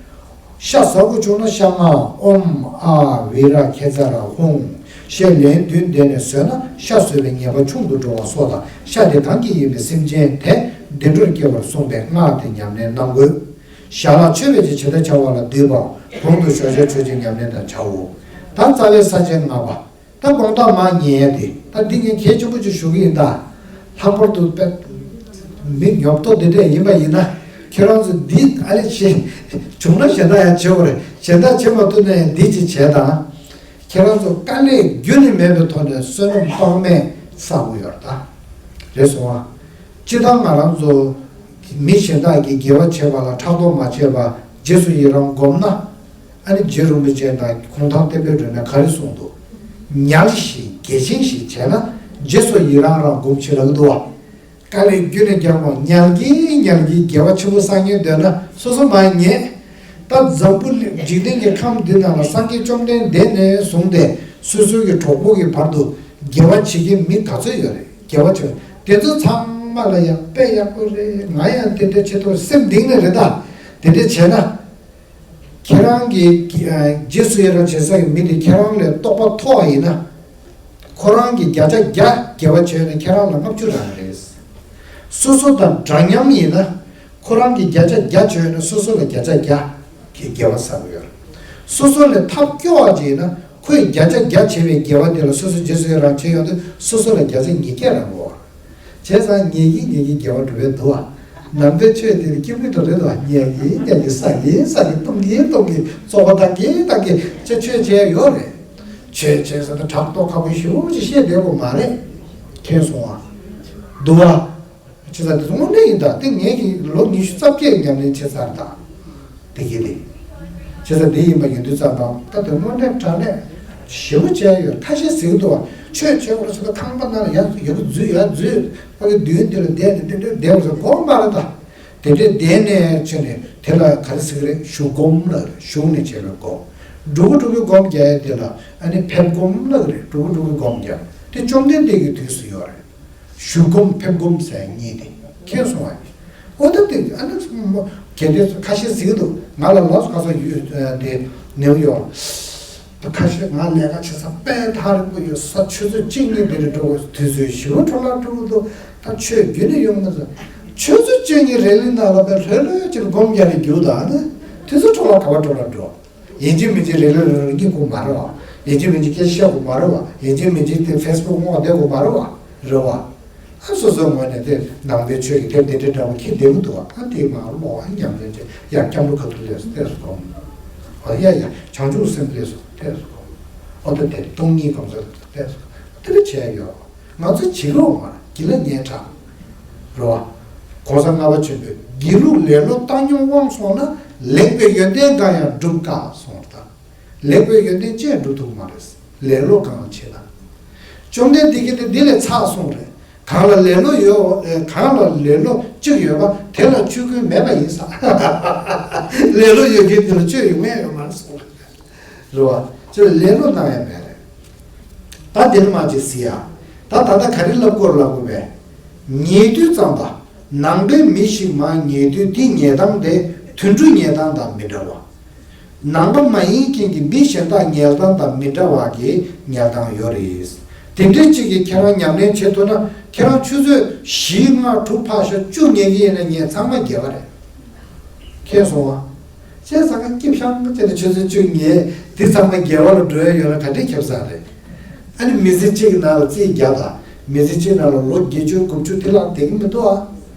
ཤ་ཟ་དགོས་བྱུང་ན་ཤ་སྔགས་ཨོཾ་ཨཱཿཧཱུྃ་ཁྱེད་ཚ་ར་ཧཱུྃ་ཞེས་ལན་བདུན་བཟླས་ནས་ཟོས་ན་ཤ་ཟོས་པའི་ཉེས་པ་ཆུང་དུ་འགྲོ་བ་སོགས་དང་། ཤ་དེ་གང་གིས་ཡིན་པའི་སེམས་ཅན་དེ་བདེ་འགྲོར་སྐྱེ་བར་གསུངས་པས་སྔགས་དེ་ཉམས་ལེན་གནང་དགོས། ཞལ་ལག་མཆོད་པའི་ཕྱིར་ཇི་ལྟར་བྱ་བ་ལ་འདུས་པའམ། གོང་དུ་ཞོགས་ཇ་མཆོད་ཅིང་ཉམས་ལེན་དང་བྱའོ། ད་རྩ་བའི་ས་བཅད་ལྔ་པ། ད་དགོང་དག་མར་ཉལ་ཡ་དེ། ད་འདི་ངས་གལ་ཆེན་པོ་ཅིག་ཞུ་གི་ཡིན་ད། ལྷག་པར་དུ་དཔེ་མི་ཉོབ་ཏོ་འདི་འདྲས་ཡིན་པ་ཡིན་ན། ཁྱེད་རང་ཚོ་འདི་ཨ་ལེ་ཤེས་བྱུང་ན་གཞན་དག་ཡང་བྱེད་དགོས་རེད། གཞན་དག་བྱེད་མ་ཐུབ་ན་ཡང་འདི་ཅིག་བྱེད་དང་། ཁྱེད་རང་ཚོ་དཀའ་ལས་རྒྱུན་ནས་མེད་པའི་ཐོག་ནས་བསོད་ནམས་དཔག་མེད་བསགས་དགོས་ཡོད་རེད་ད། རེད་སོང་ཨ། སྤྱིར་བཏང་ང་རང་ཚོ་མི་གཞན་དག་གིས་དགེ་བ་བྱེད་པ་ལ་ཕྲག་དོག་མ་བྱེད་པར་རྗེས་སུ་ཡི་རང་སྒོམ་ན། ཨ་ནི་རྗེ་རིན་པོ་ཆེ་དང་གུང་ཐང་བསྟན་པའི་སྒྲོན་མེས་ག་རེ་གསུངས་འདུག་ཉག་ཞིག་དགེ་ཆེན་ཞིག་བྱས་ན་རྗེས་སུ་ཡི་རང་རང་སྒོམ་བྱེད་ལབ་འདུག་བ། དཀའ་ལས་རྒྱུན་ནས་རྒྱག་དགོས། ཉལ་གིན་ཉལ་གིན་དགེ་བ་ཆེན་པོ་བསགས་སྙིང་འདོད་ན་སོ་སོ་མར་ཉལ། ད་འཛམ་བུ་གླིང་འཇིག་རྟེན་གྱི་ཁམས་འདི་ནང་ལ་སངས་རྒྱས་བཅོམ་ལྡན་འདས་ནས་བཟུང་སྟེ་སོ་སོའི་གི་གྲོགས་པོ་གི་བར་དུ་དགེ་བ་བྱེད་མཁན་མི་ག་ཚོད་ཡོད་རེད། དགེ་བ་བྱེད་དེ་ཚོ་ཚང་མ་ལ་ཡང་དཔེ་ཡག་པོ་རེད། ང་ཡང་དེ་འདྲ་བྱེད་ཐུབ་སེམས་གཏིང་ནས་རེད་ད། དེ་འདྲ་བྱས་ན། ཁྱེད་རང་གི་རྗེས་སུ་ཡི་རང་བྱེད་ས་ཡི་མི་དེ་ཁྱེད་རང་ལས་རྟོགས་པ་མཐོ་བ་ཡིན་ན། ཁོ་རང་གིས་བརྒྱ་ཆ་བརྒྱ་དགེ་བ་བྱས་ན་ཁྱེད་རང་ལ་ལྔ་བཅུ་རང་རེད། སོ་སོ་དང་འདྲ་མཉམ་ཡིན་ན། ཁོ་རང་གིས་བརྒྱ་ཆ་བརྒྱ་བྱས་ན་སོ་སོ་ལ་བརྒྱ་ཆ་བརྒྱ་གི་དགེ་བ་བསགས་ཡོད། སོ་སོ་ལས་ཐབས་སྐྱོ་བ་ཅིག་ཡིན་ན་ཁོས་བརྒྱ་ཆ་བརྒྱ་བྱས་པའི་དགེ་བ་དེ་ལ་སོ་སོ་རྗེས་སུ་ཡི་རང་བྱས་ཡོང་དུས་སོ་སོ་ལ་བརྒྱ་ཆ་ཉིས་བརྒྱ་རང་གོ། བྱས་ཙང་ཉལ་གིན་ཉལ་གིན་དགེ་བ་སྒྲུབ་པའི་འདུག་བ། ནང་པའི་ཆོས་དེ་ནི་ཀྱི་མི་འགྲོ་རེད་དོ། ཉལ་གིན་ཉལ་གིན་ཟ་གིན་ཟ་གིན་བཏུང་གིན་བཏུང་གིན་བཙོག་པ་བཏང་གིན་བཏང་གིན་ཅེས་ཆོས་བྱས་ཡོད་རེད། ཆོས་བྱས་ཟེར་ན་ཕྲག་དོག་ཁ་པོ་ཞེ་པོ་ཅིག་བཤད་བསྡད་དགོས་མ་རེད། མཁྱེན་སོང་ཨ། འདུག་ཨ། བྱས་ཙང་དེ་ཚོ་དངོས་གནས་ཡིན་ད། དེ་ངས་ཀྱི་ལོ་ཉི་ཤུ་རྩ་བརྒྱད་ཉམས་ལེན་བྱས་ཚར་ད། དེ་གི་རེད། བྱས་ཙང་དེ་ཡིན་པ་ཡིན་དུས་ཙམ་པ་ད་དེ་དངོས་གནས་དྲང་གནས་ཞེ་པོ་བྱས་ཡོད། ཁ་ཤས་ཟེར་གི་འདུག་བ། ཆོས་བྱེད་དགོས་ཟེར་ན་ཁང་པ་ནང་ལ་ཡར་ཡོད་གི་འཛུལ་ཡར་འཛུལ་ཕ་གི་མདུན་དེ་ལ་བསྡད་དེ་དེ་འདྲ་བསྡད་དགོས་ཟེར་དགོས་མ་རེད་ད། དེ་འདྲའི་བསྡད་ནས་བྱས་ནས་དེ་ལ་ག་རེ་ཟེར་གི་རེད། བཞུགས་སྒོམ་ལ་རེད། བཞུགས་ནས་བྱས་པའི་སྒོམ། འགྲོ་གི་འགྲོ་གི་སྒོམ་རྒྱག་ཡས་དེ་ལ་ཨ་ནི་ཕེབས་སྒོམ་ལ་གི་རེད། འགྲོ་གི་འགྲོ་གི་སྒོམ་རྒྱག་དེ་བཅོམ་ལྡན་འདས་ཀྱི་དུས་སུ་ཡོད་རེད། བཞུགས་སྒོམ་ཕེབས་སྒོམ་ཟེར་གཉིས་དེ་མཁྱེན་སོང་བ་ཡིན། ཨོ་ད་དེ་ཨ་ནི་གལ་ཏེ་ཁ་ཤས་ཟེར་གི་འདུག་ང་ལ་ལགས་སོ་ཁ་སང་ཡུལ་དེ་ནེའུ་ཡོག་ད་ཁ་ཤས་ང་ལས་ཀ་བྱེད་ས་དཔེ་ཐག་རིང་པོ་ཡོད་ས། ཆུ་ཚོད་གཅིག་གཉིས་དེ་རིང་འགྲོ་དགོས། དུས་ཚོད་ཞེ་པོ་འཕྲོ་བརླག་འགྲོ་གི་འདུག་ད་ཆོས་རྒྱུན་ནས་ཡོང་མི་ཚར། ཆུ་ཚོད་གཅིག་གཉིས་རེ་ལི་ནང་ལ་དཔེ་ལྷོད་ལྷོད་ཅིག་སྒོམ་རྒྱག་ནས་རྒྱུགས་དང་ནི་དུས་ཚོད་འཕྲོ་བརླག་ག་པར་འགྲོ་ལ་འགྲོ། ཡིན་གཅིག་མིན་གཅིག་རེ་ལི་རེ་ལི་སྙིང་དགོས་མ་རེད་བ། ཡིན་གཅིག་མིན་གཅིག་སྐད་ཆ་བཤད་དགོས་མ་རེད་བ། ཡིན་གཅིག་མིན་གཅིག་དེ་ཕེ་སི་བུག་སྔོག་བསྡད་དགོས་མ་རེད་བ། རེད་བ། ཨ་སོ་སོའི་ངོས་ནས་དེ་ནང་པའི་ཆོས་ཀྱི་དེབ་དེ་འདྲ་འདྲ་བོ་ཁྱེར་བསྡད་ཀྱི་འདུག་བ། ཨ་དེ་མ་ཀློག་ཨ་ཉམས་ལེན་བྱེད་ཡང་སྐྱབས་འགྲོ་ཁ་ཐུག་ལས་སུ་ལྟས་སུ་སྒོམ། ཨ་ཡ་ཡ་བྱང་ཆུབ་སེམས་ལས་སུ་ལྟས་སུ་སྒོམ། ཨོ་ད་དེ་སྟོང་ཉིད་གོམས་སོ་ལས་སུ་ལྟས་སུ་སྒོམ། དེ་འདྲ་བྱས་ཡོད། ང་ཚོ་བྱེད་རོགས་མ་གྱི་ལ་ཉན་དྲག་རོ། གོང་ས་ལྔ་པ་ཆེན་པོས་སྒྱིད་ལུག་ལེ་ལོ་བཏང་སྙོམས་དབང་སོང་ན་ལེགས་པའི་ཡོན་ཏན་གང་ཡང་སྒྲུབ་དཀའ་གསུངས་པ་དང་། ལེགས་པའི་ཡོན་ཏན་ཅི་ཡང་སྒྲུབ་ཐུབ་མ་རེད། ལེ་ལོ་གང་ལ་བྱེད་ལ། བཅོམ་ལྡན་འདས་ཀྱིས་དེ་འདི་ལས་ཚགས་གསུངས་རེད། གང་ལ་ལེ་ལོ་ཡོད་གང་ལ་ལེ་ལོ་གཅིག་ཡོད་པ་དེ་ལ་ཆོས་ཀུན་མེད་པ་ཡིན་ས། ལེ་ལོ་ཡོད་མཁན་དེ་ལ་ཆོས་ཡོང་ཡ་ཡོད་མ་རེད་གསུངས་རེད། རེད་བ། ཅི་ལས་ལོ་གནང་ཡ་མེད་རེད། ད་དེ་ནི་མ་ཅིག་ཟེར་ཡ། ད་ད་ལྟ་ག་རེ་ལབ་དགོས་ལབ་དགོས་པས། ཉལ་དུས་ཙམ་པ། ནང་པའི་མི་ཞིག་མར་ཉལ་དུས་དེའི་ཉལ་སྟངས་དེ་དུད་འགྲོའི་ཉལ་སྟངས་དང་མི་འདྲ་བ། ནང་པ་མ་ཡིན་མཁན་གྱི་མི་གཞན་དག་ཉལ་སྟངས་དང་མི་འདྲ་བ་གི་ཉལ་སྟངས་ཡོད་རེད། དེ་འདྲའི་གཅིག་གིས་ཁྱེད་རང་ཉམས་ལེན་བྱེད་ཐུབ་ན་ཁྱེད་རང་ཆུ་ཚོད་བཞི་ལྔ་དྲུག་ཕར་ཞོག་བཅུ་ཉལ་གྱི་ཡིན་ན་ཉལ་ཚང་མ་རྒྱལ་བ་རེད། མཁྱེན་སོང་བ། བྱས་ཙང་ཀ་སྐྱིད་ཤང་བྱས་ནས་ཆུ་ཚོད་བཅུ་ཉལ་འདི་ཚང་མ་རྒྱལ་བ་ལ་འགྲོ་ཡ་ཡོད་ན་ག་འདྲས་ཁེབས་ས་རེད། ཨ་ནི་མི་ཚེ་གཅིག་གི་ནང་ལ་རྩིས་རྒྱག་དང་མི་ཚེ་གཅིག་ནང་ལ་ལོ་བརྒྱད་ཅུ་དགུ་བཅུ་དེ་ལའང་བསྡད་ཀྱི་མི་འདུག་ཨ།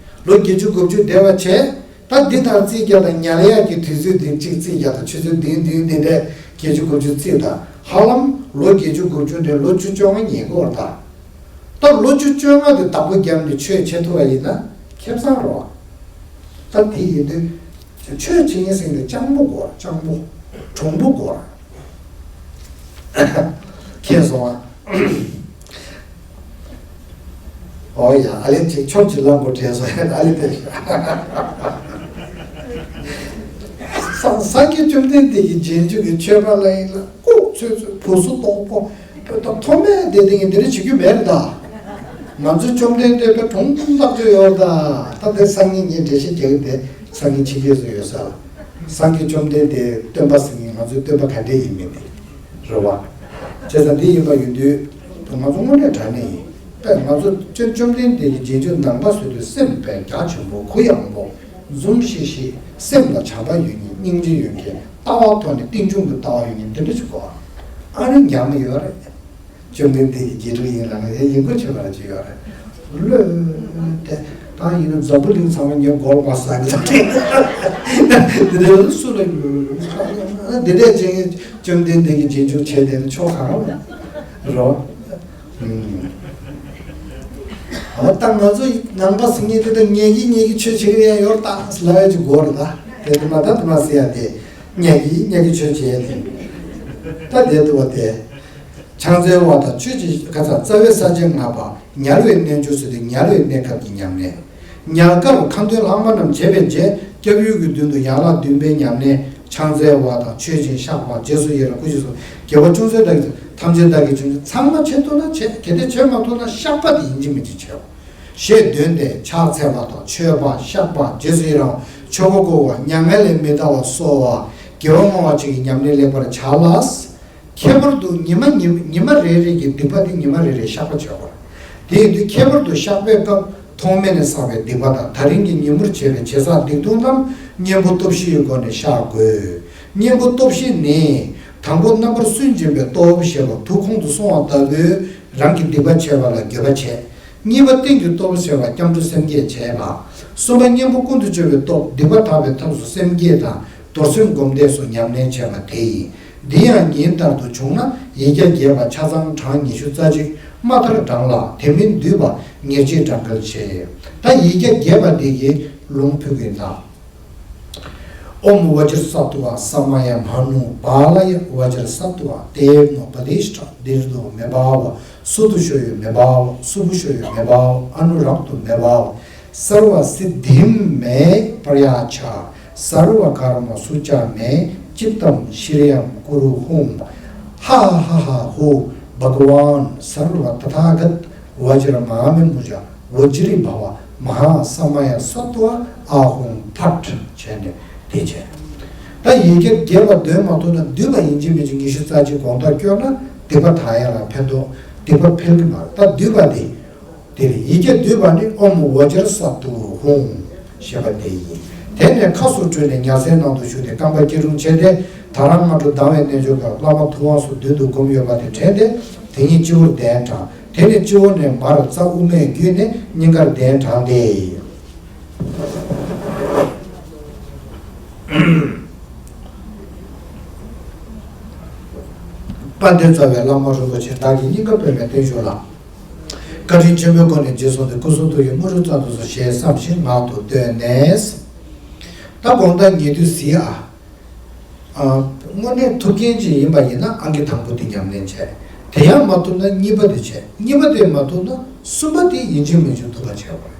ལོ་བརྒྱད་ཅུ་དགུ་བཅུ་བསྡད་པ་བྱས་ད་འདི་ལྟར་རྩིས་རྒྱག་དང་ཉལ་ཡག་གི་དུས་ཚོད་འདི་གཅིག་རྩིས་རྒྱག་དང་ཆུ་ཚོད་བདུན་བདུན་འདི་འདྲས་བརྒྱད་ཅུ་དགུ་བཅུ་རྩིས་དང་ཧ་ལམ་ལོ་བརྒྱད་ཅུ་དགུ་བཅུ་འདྲས་ལོ་བཅུ་བཅོ་ལྔ་ཉལ་གི་ཡོད་རེད་ད། ད་ལོ་བཅུ་བཅོ་ལྔ་དེ་བདག་པོ་བརྒྱབ་ནས་ཆོས་བྱེད་ཐུབ་པ་ཡིན་ན་ཁེ་བཟང་རེད་བ། ད་དེ་ཡིན་དུས་ཆོས་བྱེད་མཁན་ཟེར་མཁན་དེ་སྤྱང་པོ་དགོས་རེད། སྤྱང་པོ། གྲུང་པོ་དགོས་རེད། མཁྱེན་སོང་ཨ། ཨོ་ཡ་ཨ་ལེ་ཅིག་ཕྱོགས་ཅིག་ལ་མགོ་དྲན་སོང་ཡ། ཨ་ལེ་དེ་སངས་རྒྱས་བཅོམ་ལྡན་འདས་ཀྱི་རྗེས་འཇུག་གི་ཆོས་པ་ལ་ཡིན་ལ་ལྐོག་ཚོད་ཚོད་བུ་སུ་དོག་པོ། ད་ཐོག་མའི་དེ་དེ་ངས་འདི་འདྲ་བྱེད་རྒྱུ་མེད་རེད་ད། ང་ཚོ་བཅོམ་ལྡན་འདས་པའི་གྲོང་ལྟག་ཅོ་ཡོད་ད། ད་དེ་སང་ཉིན་ངས་འགྲེལ་བཤད་རྒྱག་གི་དེ་སང་ཉིན་ཕྱི་རྒྱལ་སུ་ཡོད་ས་ལ། སངས་རྒྱས་བཅོམ་ལྡན་འདས་སྟོན་པ་ཟེར་མཁན་ང་ཚོའི་སྟོན་པ་ག་འདྲས་ཡིན་མིན་དེ་རེད་བ། བྱས་ཙང་འདི་ཡིན་པ་ཡིན་དུས་ང་ཚོ་དངོས་གནས་དྲང་གནས་ཡིན་པས་ང་ཚོ་བཅོམ་ལྡན་འདས་ཀྱི་རྗེས་འཇུག་ནང་པ་ཟེར་དུས་སེམས་དཔའ་རྒྱ་ཆེན་པོ་གུ་ཡངས་པོ། འཛུམ་ཤིག་ཤིག་སེམས་ལ་བྱམས་པ་ཡོད་མཁན་སྙིང་རྗེ་ཡོད་མཁན་ལྟ་བ་ཐོག་ནས་རྟེན་འབྱུང་གི་ལྟ་བ་ཡོད་མཁན་དེ་འདྲ་ཞིག་དགོས། ཨ་ནི་ཉམས་ཡོད་རེད། བཅོམ་ལྡན་འདས་ཀྱི་རྗེས་འཇུག་ཡིན་ལ་ང་ཡང་ཡིན་དགོས་ཆེ་བ་ཅིག་ཡོད་རེད། བློས་དེ་ད་ཡིན་ན་འཛམ་བུ་གླིང་ཚང་མ་ངས་མགོ་ལ་མ་ཟ་གི་འདུག་དེ་འདྲ་སུ་ལ་འདི་འདྲས་ཅན་བཅོམ་ལྡན་འདས་ཀྱི་རྗེས་འཇུག་བྱས་ཏེ་ཆོག་ག་རེད། ཨ་ད་ང་ཚོ་ནང་པ་ཟེར་མཁན་དེ་ད་ཉལ་གི་ཉལ་གི་ཆོས་བྱེད་ཀྱི་ཡང་ཡོད་ད་ལབ་ཡ་ཅིག་དགོས་རེད་ད། དེ་དེ་མ་ད་དེ་མ་ཟེར་ཡ་དེ་ཉལ་གི་ཉལ་གི་ཆོས་བྱེད་ཡ་དེ་ད་དེ་འདུག་བ་དེ། ཕྱག་འཚལ་བ་དང་ཆོས་ཀྱི་ཁ་ཚ་རྩ་བའི་ས་བཅད་ལྔ་པ་ཉལ་བའི་རྣལ་འབྱོར་ཟེར་དུས་ཉལ་བའི་གནས་སྐབས་ཀྱི་ཉམས་ལེན། ཉལ་སྐབས་ཁ་འདོན་ལྷག་མ་རྣམས་བྱས་པའི་རྗེས་སྐྱབས་ཡུལ་གྱི་མདུན་དུ་ཡན་ལག་བདུན་པའི་ཉམས་ལེན། ཕྱག་འཚལ་བ་དང་མཆོད་ཅིང་བཤགས་པ་རྗེས་སུ་ཡི་རང་སྐུ་ཞིག་གསོ། དགེ་བ་ཅུང་ཟད་བདག་གིས་ཐམས་ཅད་བདག་གིས་ཅུང་ཟད་ཚང་མ་བྱེད་ཐུབ་ན་བྱེད། གལ་ཏེ་བྱེད་མ་ཐུབ་ན་བཤགས་པ་དེ་ཡིན་གཅིག་མིན་གཅིག་བྱེད། ཞེས་འདོན་ཏེ་ཕྱག་འཚལ་བ་དང་མཆོད་པ་བཤགས་པ་རྗེས་སུ་ཡི་རང་ཆོ་ག་བགོ་བ་མྱ་ངན་ལས་མི་འདའ་བ་གསོལ་བ་དགེ་བ་བསྔོ་བ་བཅས་ཀྱི་ཉམས་ལེན་ལེགས་པར་བྱ་ལ། ཁྱད་པར་དུ་ཉི་མ་ཉི་ཉི་མ་རེ་རེ་གི་སྡིག་པ་དེ་ཉི་མ་རེ་རེ་བཤགས་པ་བྱེད་དགོས། དེ་ཡིན་དུས་ཁྱད་པར་དུ་བཤགས་པའི་སྐབས་ཐོག་མེད་ནས་བསགས་པའི་སྡིག་པ་དང་ད་རིང་གི་ཉིན་མོར་བྱས་པའི་བྱས་བསགས་སྡིག་ལྟུང་རྣམས་གཉེན་པོ་སྟོབས་བཞི་ཡི་སྒོ་ནས་བཤགས་དགོས། གཉེན་པོ་སྟོབས་བཞི་ནི། དང་པོ་རྣམ་པར་སུན་འབྱིན་པའི་སྟོབས་ཞེས་པ་དུག་ཁོང་དུ་སོང་བ་ལྟ་བུའི་རང་གི་སྡིག་པ་བྱས་པ་ལ་འགྱོད་པ་བྱེད། གཉིས་པ་རྟེན་གྱི་སྟོབས་ཟེར་བ་སྐྱབས་འགྲོ་སེམས་བསྐྱེད་བྱས་པ། གསུམ་པ་གཉེན་པོ་ཀུན་ཏུ་སྤྱོད་པའི་སྟོབས་སྡིག་པ་དག་པའི་ཐབས་སུ་སེམས་བསྐྱེད་དང་རྡོར་སེམས་སྒོམ་བཟླས་སོགས་ཉམས་ལེན་བྱས་པ་དེ་ཡིན། འདི་ཡང་ཉིན་ལྟར་དུ་བྱུང་ན་ཡིག་བརྒྱ་རྒྱས་པ་ཆ་ཚང་གྲངས་ཉི་ཤུ་རྩ་གཅིག་མ་མཐར་བགྲངས་ལ། དེ་མིན་འདུས་པ་ཉེར་གཅིག་བགྲང་གལ་ཆེ། ད་ཡི་གེ་བརྒྱད་པ་འདི་གི་ལུང་ཕུལ་གྱི་ཡིན་ད། ཨོཾ་བཛྲ་སཏྭ་ས་མ་ཡ་མ་ནུ་པཱ་ལ་ཡ། བཛྲ་སཏྭ་དེ་ནོ་པ་དིཥྛ། དིརྻོ་མེ་བྷ་ཝ། སུ་ཏུ་ཤོ་ཡོ་མེ་བྷ་ཝ། སུ་བྷུ་ཤོ་ཡོ་མེ་བྷ་ཝ། ཨ་ནུ་རཀྟོ་མེ་བྷ་ཝ། སརྦ་སིདྡྷིཾ་མེ་པྲ་ཡ་ཙྪ། སརྦ་ཀརྨ་སུ་ཅ་མེ། ཅིཏྟཾ་ཤྲཱི་ཡཾ་ཀུ་རུ་ཧཱུྃ། ཧ་ཧ་ཧ་ཧ་ཧོ། བྷ་ག་ཝཱན་སརྦ་ཏ་ཐཱ་གཏ། བཛྲ་མ་ཧཱ་མེ་མུ་ཙྪ། བཛྲི་བྷ་ཝ་མ་ཧཱ་ས་མ་ཡ་སཏྭ་ཨཱཿཧཱུྃ་ཕཊ་བྱས་ནས་དེ་བྱས། ད་ཡི་གེ་བརྒྱད་པ་འདོན་མ་ཐུབ་ན། བསྡུས་པ་ཡིན་གཅིག་མིན་གཅིག་ཉི་ཤུ་རྩ་གཅིག་དགོང་དག་སྐྱོར་ན་སྡིག་པ་དག་ཡ་ལ་ཕན་ཐོགས། སྡིག་པ་འཕེལ་གྱི་མ་རེད། ད་བསྡུས་པ་དེ། དེ་ཡི་གེ་བསྡུས་པ་ནི་ཨོཾ་བཛྲ་སཏྭ་ཧཱུྃ་ཞེས་པ་དེ་ཡིན། དེ་ནས་ཁ་སོར་བྲོས་ནས་ཉ་ཟླའི་ནང་དུ་ཞུགས་ཏེ་རྐང་པ་སྐྱིལ་ཀྲུང་བྱས་ཏེ། ད་རང་སྔ་དྲོ་ལྡང་བའི་རྣལ་འབྱོར་པས་བླ་མ་ཐུབ་དབང་སོགས་མདུན་དུ་བསྒོམས་ཡོད་པ་དེ་དྲན་ཏེ། དེ་ཉིད་སྤྱི་བོར་གདན་དྲངས། དེ་ནས་སྤྱི་བོ་ནས་མར་རྩ་དབུ་མས་བརྒྱུད་ནས་སྙིང་གར་གདན་དྲངས་ཏེ། དཔལ་ལྡན་རྩ་བའི་བླ་མ་རིན་པོ་ཆེ་བདག་གི་སྙིང་ག་པདྨའི་སྟེང་བཞུགས་ལ། བཀའ་དྲིན་ཆེན་པོའི་སྒོ་ནས་རྗེས་བཟུང་སྟེ་སྐུ་གསུང་ཐུགས་ཀྱི་དངོས་གྲུབ་སྩལ་དུ་གསོལ་ཞེས་བསམ་ཞིང་ངག་ཏུ་བཏོན་ནས། ད་དགོང་དག་ཉལ་དུས་གཟིགས་ཨ། ཨ། དངོས་གནས་ཐུབ་མཁན་ཅིག་ཡིན་པ་ཡིན་ན་ཨང་ཀི་དང་པོ་དེ་ཉམས་ལེན་བྱས། དེ་ཡང་མ་ཐུབ་ན་གཉིས་པ་དེ་བྱས། གཉིས་པ་དེ་མ་ཐུབ་ན་གསུམ་པ་དེ་ཡིན་གཅིག་མིན་གཅིག་ཐུབ་པ་བྱས་པ་རེད།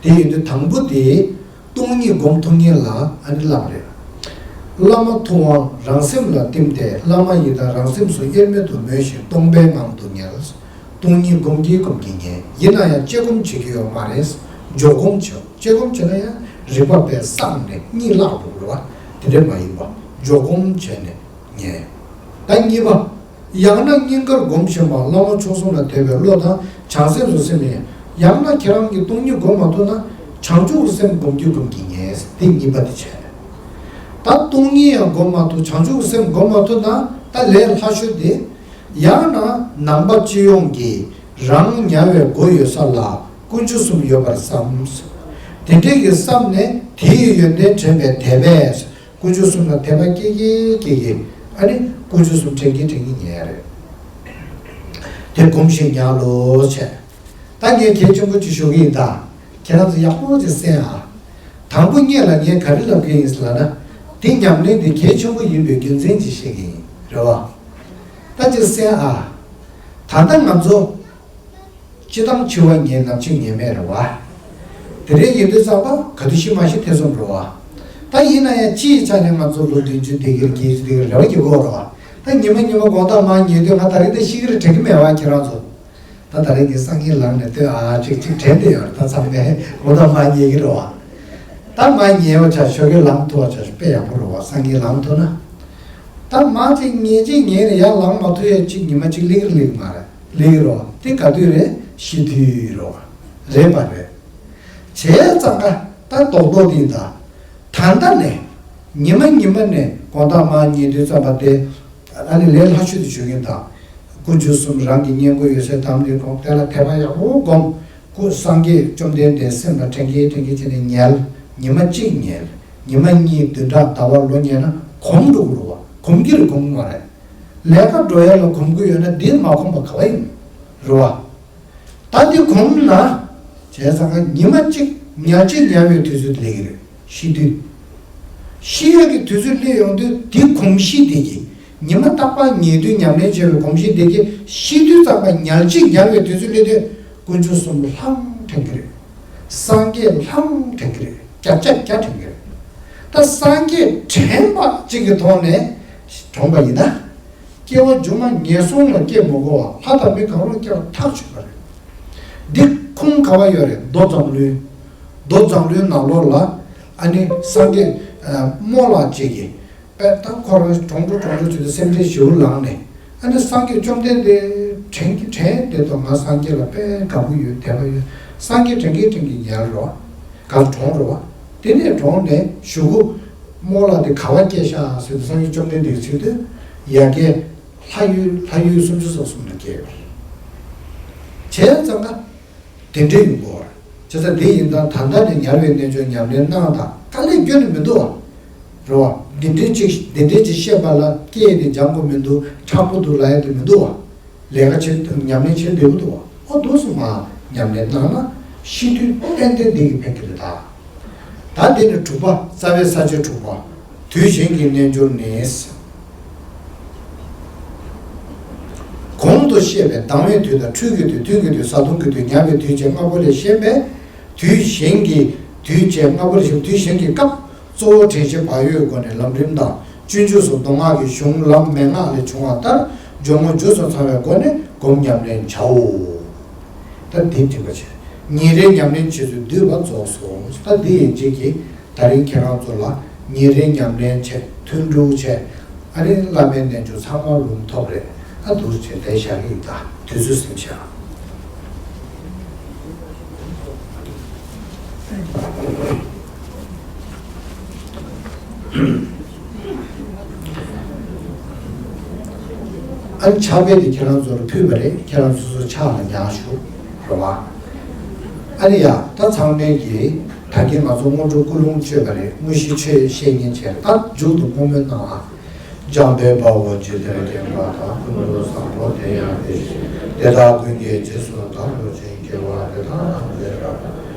དེ་ཡིན་དུས་དང་པོ་དེ། སྟོང་ཉིད་སྒོམ་ཐུབ་མཁན་ལ་ཨ་ནི་བསླབ་རེད། བླ་མ་ཐུབ་དབང་རང་སེམས་ལ་བསྟིམ་སྟེ། བླ་མ་ཡི་དམ་རང་སེམས་སུ་དབྱེར་མེད་དུ་མོས་ཤིང་སྟོང་པའི་ངང་དུ་ཉལ། སྟོང་ཉིད་སྒོམ་གྱིན་སྒོམ་གྱིན་ཉལ། ཡིན་ན་ཡང་དཔྱད་སྒོམ་བྱེད་ཀྱི་ཡོད་མ་རེད། འཇོག་སྒོམ་བྱེད། དཔྱད་སྒོམ་བྱེད་ན་ཡང་རིག་པ་པས་བསྲངས་ནས་གཉིད་བརླག་འགྲོ་གི་རེད་བ། དེ་འདྲ་མ་ཡིན་པ་འཇོག་སྒོམ་བྱས་ནས་ཉལ། ད་གཉིས་པ། ཡང་ན་སྙིང་གར་སྒོམ་བཞིན་པ་བླ་མ་མཆོག་གསུམ་ལ་དད་པའི་བློ་དང་བྱང་སེམས་སུ་སེམས་ཡིན། ཡང་ན་ཁྱེད་རང་གིས་སྟོང་ཉིད་སྒོམ་མ་ཐུབ་ན་བྱང་ཆུབ་ཀྱི་སེམས་སྒོམ་གྱིན་སྒོམ་གྱིན་ཉལ། དེ་གཉིས་པ་དེ་བྱས། ད་སྟོང་ཉིད་ཡང་སྒོམ་མ་ཐུབ། བྱང་ཆུབ་ཀྱི་སེམས་སྒོམ་མ་ཐུབ་ན་ད་ལས་སླ་ཤོས་དེ། ཡང་ན་ནང་པ་སྤྱི་ཡོངས་ཀྱིས་རང་ཉལ་བའི་སྒོ་ཡོད་ས་ལ་དཀོན་མཆོག་གསུམ་ཡོད་པར་བསམ། དེ་འདྲའི་གི་བསམ་ནས་དེ་ཡི་ཡོན་ཏན་དྲན་པའི་དད་པས། དཀོན་མཆོག་གསུམ་ལ་དད་པ་སྐྱེ་གི་སྐྱེ་གི། ཨ་ནི་དཀོན་མཆོག་གསུམ་དྲན་གྱིན་དྲན་གྱིན་ཉལ་རེད། དེ་སྒོམ་བཞིན་ཉལ་ལོ་བྱས། ད་ངས་གལ་ཆེན་པོ་ཅིག་ཞུ་གི་ཡིན་ད། ཁྱེད་རང་ཚོ་ཡག་པོ་ཅིག་གསན་ཨ། དང་པོ་ཉིད་ལ་ངས་ག་རེ་ལབ་ཀྱི་ཡིན་ལབ་ན། དེ་ཉམས་ལེན་དེ་གལ་ཆེན་པོ་ཡིན་པའི་རྒྱུ་མཚན་ཅིག་བཤད་ཀྱི་ཡིན། རེད་བ། ད་ཅིག་གསན་ཨ། ད་ལྟ་ང་ཚོ། སྤྱི་བཏང་འཆི་བ་ཉིད་ནམ་འཆི་ངེས་མེད་རེད་བ། དེ་འདྲའི་ཡིན་དུས་ཙམ་པ་ག་དུས་ཤི་མ་ཤི་ཐེ་ཚོམ་རེད་བ། ད་ཡིན་ན་ཡང་སྤྱིའི་ཆ་ནས་ང་ཚོ་ལོ་བདུན་ཅུ་བསྡད་ཀྱི་རེད། བརྒྱད་ཅུ་བསྡད་ཀྱི་རེད། རེ་བ་རྒྱག་གི་ཡོད་རེད་བ། ད་ཉི་མ་ཉི་མ་དགོང་དག་མར་ཉལ་དུས་ང་ད་རེས་ད་ཤི་གི་རེད་དྲན་གྱི་མེད་བ། ཁྱེད་རང་ཚོ། ད་ད་རེས་ངས་སང་ཉིན་ལངས་ནས་ལྟོས་ཨ། ཅིག་ཅིག་དྲན་བསྡད་ཡོད་རེད། ད་ཚང་མས་དགོང་དག་མར་ཉལ་གྱི་རེད་བ། ད་མར་ཉལ་བ་ཆ་ཞོགས་ཀས་ལངས་ཐུབ་པ་ཆ་དཔེ་ཡག་པོ་རེད་བ། སང་ཉིན་ལངས་ཐུབ་ན། ད་མར་ཅིག་ཉལ་ཅིག་ཉལ་ནས་ཡར་ལངས་མ་ཐུབ་ཡས་ཅིག་ཉི་མ་གཅིག་སླེབས་ཀྱི་རེད། སླེབས་ཀྱི་མ་རེད། ལེགས་རོ། དེ་ག་དུས་རེད། ཤི་དུས་རོ། རེད་པ་རེད། བྱས་ཙང་ཀ་ད་རྡོག་རྡོག་དེ་ད། ད་ལྟ་ནས། ཉི་མ་ཉི་མ་ནས་དགོང་དག་མར་ཉལ་དུས་ཙམ་པ་དེ། ཨ་ནི་ལས་སླ་ཤོས་དེ་ཞུ་གི་ཡིན་ད། དཀོན་མཆོག་གསུམ་རང་གི་བསྙེན་བཀུར་ཡོད་ཚད་དམ་ལུས་སྒོམ། དེ་ལ་དད་པ་ཡག་པོ་སྒོམ། སྐུ་སངས་རྒྱས་བཅོམ་ལྡན་འདས་སེམས་ལ་དྲན་གྱིན་དྲན་གྱིན་བྱས་ནས་ཉལ། ཉི་མ་གཅིག་ཉལ། ཉི་མ་གཉིས་བདུན་ཕྲག་ཟླ་བ་ལོ་ཉལ་ན་གོམས་འགྲོ་གི་རེད་བ། གོམས་ཀྱི་རེད། གོམས་གི་མ་རེད། ལས་ཀ་འགྲོ་ཡ་ལ་གོམས་གི་ཡོད་ན་འདི་མ་གོམས་པ་ག་བ་ཡིན། རེད་བ། ད་འདི་གོམས་ན། བྱས་ཙང་ཀ་ཉི་མ་གཅིག་ཉལ་གཅིག་ཉལ་བའི་དུས་ཚོད་སླེབས་ཀྱི་རེད། ཤི་དུས། ཤི་ཡ་གི་དུས་ཚོད་སླེབས་ཡོང་དུས་འདི་གོམས་གཤིས་དེ་གིས། ཉི་མ་རྟག་པར་ཉལ་དུས་ཉམས་ལེན་བྱས་པའི་གོམས་གཤིས་དེ་གིས་ཤི་དུས་ཙམ་པ་ཉལ་གཅིག་ཉལ་བའི་དུས་ཚོད་སླེབས་དུས་དཀོན་མཆོག་གསུམ་ལྷང་དྲན་གྱི་རེད། སངས་རྒྱས་ལྷང་དྲན་གྱི་རེད། བརྒྱ་ཆ་བརྒྱ་དྲན་གྱི་རེད། ད་སངས་རྒྱས་དྲན་པ་གཅིག་གི་ཐོག་ནས་གྲོངས་པ་ཡིན་ན། སྐྱེ་བ་མཇུག་མ་ངན་སོང་ལ་སྐྱེ་མི་དགོས་པ། ལྷ་དང་མི་གང་རུང་སྐྱེ་བ་ཐག་ཆོད་པ་རེད། འདི་ཁུངས་ག་བ་ཡོད་རེད། མདོ་མཛངས་བླུན། མདོ་མཛངས་བླུན་ནང་ལོགས་ལ། ཨ་ནི་སངས་རྒྱས་རྨོ་ལགས་གཅིག་གིས། པས་ད་ཁོ་རང་གྲོངས་འགྲོ་གྲོངས་འགྲོ་བྱེད་དུས་སེམས་ཁྲལ་ཞེ་པོ་ལངས་ནས། ཨ་ནི་སངས་རྒྱས་བཅོམ་ལྡན་འདས་དྲན་གྱིན་དྲན་བསྡད་དོ། ང་སངས་རྒྱས་ལ་དཔེ་དགའ་པོ་ཡོད། དད་པ་ཡོད། སངས་རྒྱས་དྲན་གྱིན་དྲན་གྱིན་ཉལ་རོ། ག་ལ་གྲོངས་རོ། དེ་ནས་གྲོངས་ནས་གཞུག་གུ་རྨོ་ལགས་དེ་ག་བ་སྐྱེས་ཤག་ཟེར་དུས་སངས་རྒྱས་བཅོམ་ལྡན་འདས་ཚུལ་དུ་ཡ་གི་ལྷ་ཡུལ། ལྷ་ཡུལ་སུམ་ཅུ་སོ་གསུམ་ལ་སྐྱེས་ཡོད་རེད། བྱས་ཙང་ན། དེ་འདྲའི་ཡོང་གི་ཡོད་རེད། བྱས་ཙང་དེ་ཡིན་ཙང་ད་ལྟ་ནས་ཉལ་བའི་རྣལ་འབྱོར་ཉམས་ལེན་གནང་དང་། དཀའ་ལས་ཁྱོན་ནས་མི་འདུག་བ། རེད་བ། འདི་འདྲའི་ཅིག་འདི་འདྲའི་ཅིག་བཤད་པ་ལ་སྐད་དེ་འཇམ་པོ་མི་འདུག །མཁྲེགས་པོ་འདུག་ལབ་ཡ་དེ་མི་འདུག་བ། ལས་ཀ་བྱེད་ཉམས་ལེན་བྱེད་འདོད་པོ་འདུག་བ། ཨོ་འདུག་སེ་མར་ཉམས་ལེན་གནང་ན་ཤི་དུས་ཏན་ཏན་འདི་གི་ཕན་གྱི་རེད་ད། ད་འདི་ནི་དྲུག་པ། རྩ་བའི་ས་བཅད་དྲུག་པ། དུས་གཞན་གྱི་རྣལ་འབྱོར་ནི། གོང་དུ་བཤད་པའི་ལྡང་བའི་དུས་དང་འཁྲུལ་གྱི་དུས་ཐུང་གི་དུས་བཟའ་བཏུང་གི་དུས་ཉལ་བའི་དུས་བཅས་ལྔ་པོ་ལས་གཞན་པའི་དུས་གཞན་གྱི་དུས་བཅས་ལྔ་པོ་ལས་གཞན་དུས་གཞན་གྱི་སྐབས་གཙོ་བོ་དྲན་ཤེས་བག་ཡོད་སྒོ་ནས་ལམ་རིམ་དང་སྤྱོད་འཇུག་སོགས་མདོ་སྔགས་ཀྱི་གཞུང་ལམ་མན་ངག་ལས་བྱུང་བ་ལྟར་སྦྱོར་དངོས་རྗེས་སུ་ཚང་བའི་སྒོ་ནས་སྒོམ་ཉམས་ལེན་བྱའོ། ད་འདི་འགྲིག་པ་བྱས། ཉིན་རེའི་ཉམས་ལེན་བྱེད་ཚུལ་བསྡུས་པ་རྫོགས་སོ། ད་འདི་ཡིན་གཅིག་གིས་ད་རིང་ཁྱེད་རང་ཚོ་ལ་ཉིན་རེའི་ཉམས་ལེན་བྱས། ཐུན་དྲུག་བྱས། ཨ་རི་བླ་མའི་རྣལ་འབྱོར་ཚང་མ་ལུང་ཐོབ་རེད། ཨ་འདུག་བྱས་བསྡད་བཞག་གི་ཡིན། ད་དུས་ཚོད་ཟིན་བྱས། ཨ་ནི་ཕྱག་དཔེ་དེ་ཁྱེད་རང་ཚོར་ཕུལ་བ་རེད། ཁྱེད་རང་ཚོ་ཚོ་ཕྱག་ལ་ཉར་ཞུ་རོགས་པ། ཨ་ནི་ཡ། ད་ཚང་མས་ཀྱིས་ད་གིན་ང་ཚོ་སྔོན་འགྲོ་ཀུན་སློང་བཅོས་པ་རེད། དངོས་གཞི་ཆོས་བཤད་ཉན་བྱས། ད་མཇུག་ཏུ་བསྔོ་སྨོན་གནང་ཨ། འཇམ་དཔལ་དཔའ་བོས་ཇི་ལྟར་མཁྱེན་པ་དང་། ཀུན་ཏུ་བཟང་པོ་དེ་ཡང་དེ་བཞིན་ཏེ། དེ་དག་ཀུན་གྱི་རྗེས་སུ་བདག་སློབ་ཅིང་། དགེ་བ་འདི་དག་ཐམས་ཅད་རབ་ཏུ།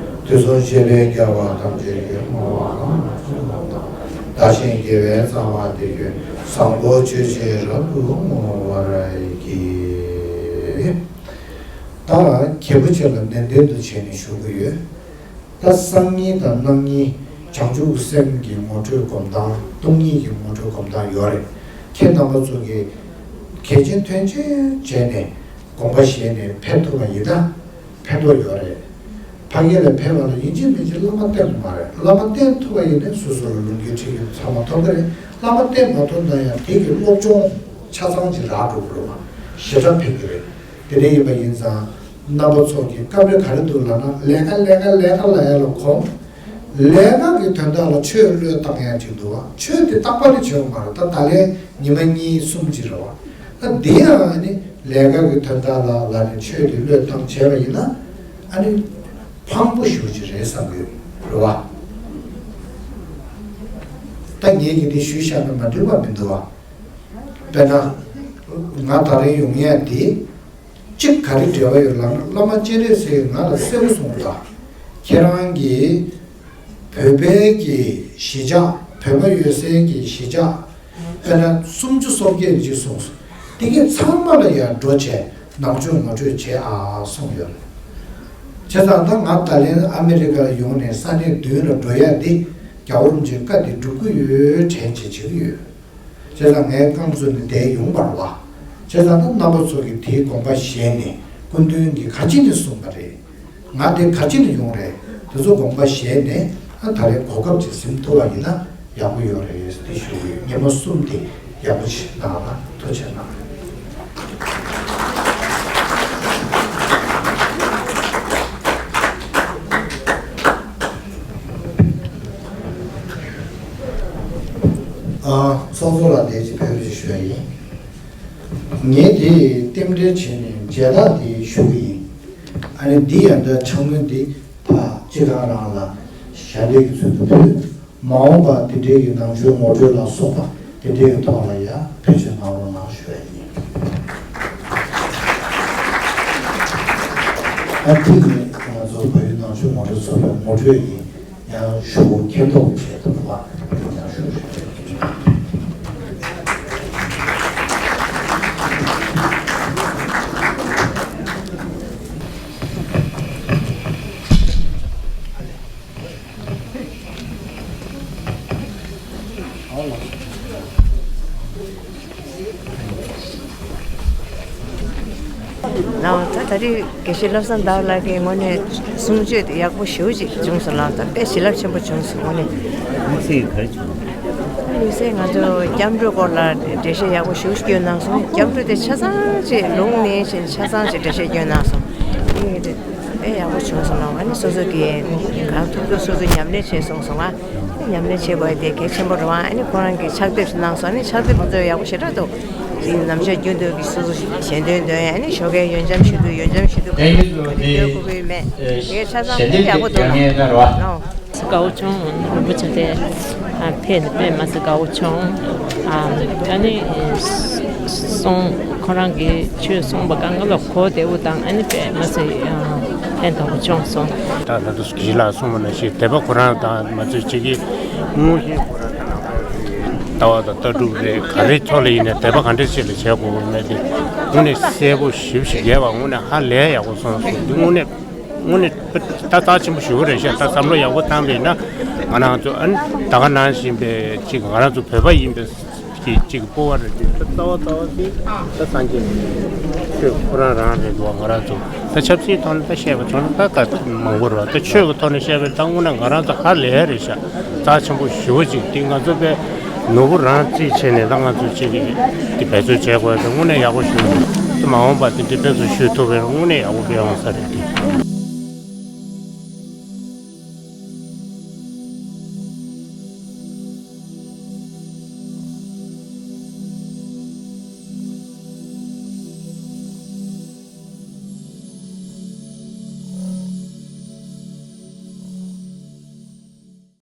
དུས་གསུམ་གཤེགས་པའི་རྒྱལ་བ་ཐམས་ཅད་ཀྱིས། བསྔོ་བ་གང་ལ་འཇུག་པ་དང་། བདག་གཞན་དགེ་བའི་རྩ་བ་འདི་ཀུན། བཟང་པོ་སྤྱོད་ཕྱིར་རབ་ཏུ་བསྔོ་བར་བགྱི། ད་རྒྱས་པོ་ཆེ་ལ་ནན་ཏན་དུ་བྱས་ནས་ཞུ་གི་ཡོད། ད་སང་ཉིན་དང་གནངས་ཉིན་བྱང་ཆུབ་སེམས་ཀྱི་ངོ་སྤྲོད་སྒོམ་སྟངས། སྟོང་ཉིད་ཀྱི་ངོ་སྤྲོད་སྒོམ་སྟངས་ཡོད་རེད། ཁྱེད་རྣམ་པ་ཚོ་གིས་གལ་ཆེན་དོན་ཆེན་བྱས་ནས་དགོངས་པ་བཞེས་ནས་ཕེབས་ཐུབ་པ་ཡིན་ན་ཕན་ཐོགས་ཡོད་རེད། ཕ་གི་ལ་ཕེབས་པ་ལ་ཡིན་གཅིག་མིན་གཅིག་བླ་མ་བསྟེན་དགོས་མ་རེད། བླ་མ་བསྟེན་ཐུབ་པ་ཡིན་ན་སོ་སོ་ལ་ལུང་གི་ཁྲིད་ཀྱི་ཚང་མ་ཐོབ་ཀྱི་རེད། བླ་མ་བསྟེན་མ་ཐུབ་ན་ཡང་དེ་གི་སློབ་སྦྱོང་ཆ་ཚང་ཅིག་རག་འགྲོ་གི་རེད་བ། ཞེ་དྲག་ཕན་གྱི་རེད། དེ་འདྲ་ཡིན་པ་ཡིན་ཙང་། རྣམ་པ་ཚོ་གི་སྐབས་རེ་ག་རེ་འདུག་ལབ་ན། ལས་ཀ་ལས་ཀ་ལས་ཀ་ལབ་ཡ་ལ་གོམས། ལས་ཀ་གི་དོན་དག་ལ་ཆོས་བློས་བཏང་ཡ་ཅིག་འདུག་བ། ཆོས་དེ་རྟག་པར་ནི་བྱེད་དགོས་མ་རེད། ད་ད་ལན་ཉི་མ་གཉིས་གསུམ་ཅིག་རེད་བ། ད་འདི་ཡང་ཨ་ནི་ལས་ཀ་གི་དོན་དག་ལ་ལ་ནི་ཆོས་དེ་བློས་བཏང་བྱས་པ་ཡིན་ན། ཨ་ནི་ཕངས་པོ་ཞེ་པོ་ཅིག་རེད་བསམ་གྱི་ཡོད་རེད་བ། ད་ངས་ཀྱི་འདི་ཞུས་བཞག་ན་མ་འགྲིག་པ་མི་འདུག་བ། དཔེར་ན། ང་ད་རིང་ཡོང་ཡ་འདི། གཅིག་ག་རེ་འབྲེལ་བ་ཡོད་ལབ་ན། བླ་མ་སྤྱན་རས་གཟིགས་ང་ལ་གསལ་པོ་གསུངས་པ་དང་། ཁྱེད་རང་གིས་བོད་པའི་གི་གཞིས་ཆགས། བོད་པ་ཡོད་སའི་གི་གཞིས་ཆགས། དཔེར་ན་སུམ་ཅུ་སོ་བརྒྱད་ཅིག་གསུངས་སོང་། དེ་གའི་ཚང་མ་ལ་ཡང་འགྲོ་བྱས་ནང་ཆོས་ངོ་སྤྲོད་བྱེད་ཨ་གསུངས་ཡོད་རེད། བྱས་ཙང་ད་ང་ད་ལན་ཨ་མི་རི་ཀ་ལ་ཡོང་ནས་ས་གནས་མདུན་ལ་འགྲོ་ཡ་འདི་རྒྱལ་བ་རིན་པོ་ཆེའི་བཀའ་འདི་སྒྲུབ་ཀྱི་ཡོད་དྲན་བྱེད་བྱེད་ཀྱི་ཡོད། བྱས་ཙང་ངའི་རྐང་བཙུགས་ནས་བསྡད་ཡོང་བར་བ། བྱས་ཙང་ད་རྣམ་པ་ཚོ་གིས་དེའི་དགོངས་པ་བཞེས་ནས། སྐུ་མདུན་གྱིས་ག་ཅི་ནས་གསུངས་པ་རེད། ང་དེ་ག་ཅི་ནས་ཡོང་རེད། དེ་ཚོ་དགོངས་པ་བཞེས་ནས། ཨ་ད་རེས་གོ་སྐབས་ཅིག་ཟིན་ཐུབ་པ་ཡིན་ན་ཡག་པོ་ཡོད་རེད་དེ་ཞུ་གི་ཡོད། ཉི་མ་གསུམ་དེ་ཡག་པོ་ཞིག་གནང་ན་ཐུགས་རྗེ་གནང་། ཨ། ཚོགས་གཙོ་ལགས་འདིར་ཅིག་ཕེབས་རོགས་ཞུ་ཡ་ཡིན། ངས་དེ་རྟེན་འབྲེལ་བྱས་ནས་མཇལ་དར་དེ་ཞུ་གི་ཡིན། ཨ་ནི་འདི་ཡང་འདྲ་ཕྱག་དངུལ་འདི་ཕར་སྤྱི་ཁང་རང་ལ་ཞལ་འདེབས་ཀྱི་ཚུལ་དུ་ཕུལ། མ་འོངས་པར་འདི་འདྲའི་གི་ནང་ཆོས་ངོ་སྤྲོད་ལ་སོགས་པ་འདི་འདྲའི་གི་ཐོག་ལ་ཡང་བེད་སྤྱོད་གནང་རོགས་གནང་ཞུ་ཡ་ཡིན། ཨ་འདི་ནི་ང་ཚོ་བལ་ཡུལ་ནང་ཆོས་ངོ་སྤྲོད་ཚོགས་པའི་ངོ་སྤྲོད་ཡིན། ཡང་ཞུ་མཁྱེན་རྟོགས་བྱས་ཐུབ་པ་ཡང་ཞུ་ཞུ། ལགས། ད་ད་རེས་དགེ་བཤེས་བློ་བཟང་ཟླ་བ་ལགས་ཀྱི་ངོས་ནས་གསུང་ཆོས་དེ་ཡག་པོ་ཞེ་པོ་ཅིག་བྱུང་སོང་ལགས། ད་དཔེ་བྱིན་རླབས་ཆེན་པོ་བྱུང་སོང་། དངོས་གནས། དམིགས་བསལ་ག་རེ་བྱུང་། དམིགས་བསལ་ང་ཚོ་སྐྱབས་འགྲོའི་སྐོར་ལ་འགྲེལ་བཤད་ཡག་པོ་ཞེ་པོ་ཅིག་སྐྱོན་གནང་སོང་། སྐྱབས་འགྲོ་དེ་ཆ་ཚང་ཅིག་ལུང་ནས་བྱས་ཆ་ཚང་ཅིག་འགྲེལ་བཤད་སྐྱོན་གནང་སོང་། དེ་དཔེ་ཡག་པོ་བྱུང་སོང་ལགས། ཨ་ནི་སོ་སོ་གི་གང་ཐུབ་ཐུབ་སོ་སོ་ཉམས་ལེན་བྱས་སོང་སོང་ང་། ཉམས་ལེན་བྱེད་དགོས་དེ་གལ་ཆེན་པོ་རེད་བ། ཨ་ནི་ཁོ་རང་གིས་ཕྱག་དེབ་ཞིག་གནང་སོང་། ཨ་ནི་ཕྱག་དེབ་དེ་ཚོ་ཡག་པོ་ཞེ་དྲག་འདུག་དེ་ནམ་ཞག་རྒྱུན་དུ་གི་སོ་སོ་ཞལ་འདོན་འདོན་ཡ། ཨ་ནི་ཞོགས་ཀའི་ཡོན་འབྱམས་ཞུ་དུས་ཡོན་འབྱམས་ཞུ་དུས་ག་དུས་ཡོད་དགོས་ཀྱི་མེད། དེ་ཆ་ཚང་དཔེ་ཡག་པོ་འདུག་ལགས། དགའ་བོ་བྱུང་། རིན་པོ་ཆེ་དེ་ཨ་ཕེབས་ནས་དཔེ་མ་སྲིད་དགའ་བོ་བྱུང་། ཨ་ཨ་ནི་གསུང་ཁོ་རང་གིས་ཆོས་གསུངས་པ་གང་ག་ལ་གོ་བདེ་བོ་དང་ཨ་ནི་དཔེ་མ་སྲིད་ཨ་ཕན་ཐོགས་པོ་བྱུང་སོང་། ད་ད་དུ་གཞི་ལ་གསུངས་པ་ནང་བཞིན་དད་པ་ཁོ་རང་དང་མ་ཚོད་ཅིག་གིས་དངོས་གཞི་ཁོ་རང་དང་ནང་པའི་ལྟ་བ་དང་ལྟ་གྲུབ་རེད། ག་རེ་ཐོག་ལ་ཡིན་ནའི་དད་པ་ག་འདྲ་ཅིག་ལ་བྱེད་དགོས་མེད་དེ་དངོས་གནས་གསལ་པོ་ཞིབ་ཞིག་རྒྱས་པ་དངོས་གནས་ཧ་ལས་ཡག་པོ་སོང་སོང་། འདི་དངོས་གནས་དངོས་གནས་ད་རྩ་ཆེན་པོ་ཞེ་པོ་རེད་ཤག་ད་བསམ་བློ་ཡག་པོ་བཏང་པས་ན་ང་རང་ཚོ་ཨ་ནི་ད་ག་ནང་བཞིན་པའི་ཅིག་ང་རང་ཚོ་བོད་པ་ཡིན་པའི་གི་ཅིག་སྤོབས་པ་རེད་དེ། ད་རྩ་བ་རྩ་བ་དེ་ད་སངས་རྒྱས་ཆོས་ཁོ་རང་རང་རེད་འདུག་ང་རང་ཚོ་ད་ཆབ་སྲིད་ཐོག་ནས་ད་བཤད་པ་ཚོ་ནི་ད་ག་མང་པོ་རེད། ད་ཆོས་ཀྱི་ཐོག་ནས་བཤད་པའི་ད་དངོས་གནས་ང་རང་ཚོ་ཧ་ལས་རེད་ཤག་རྩ་ཆེན་པོ་ཞེ་པོ་ཅིག་དེ་ང་ཚོ་པའི་ནོར་བུ་རང་རྩིས་བྱས་ནས་ད་ང་ཚོ་ཅིག་གི་དེ་འབད་རྩོལ་བྱས་དགོས་ད་དངོས་གནས་ཡག་པོ་ཞིག་རེད། ད་མ་འོངས་པ་དེ་འདྲའི་དཔེ་ཚོ་ཞུ་ཐུབ་པའི་དངོས་གནས་ཡག་པོ་སྤེལ་འོང་ས་རེད་དེ།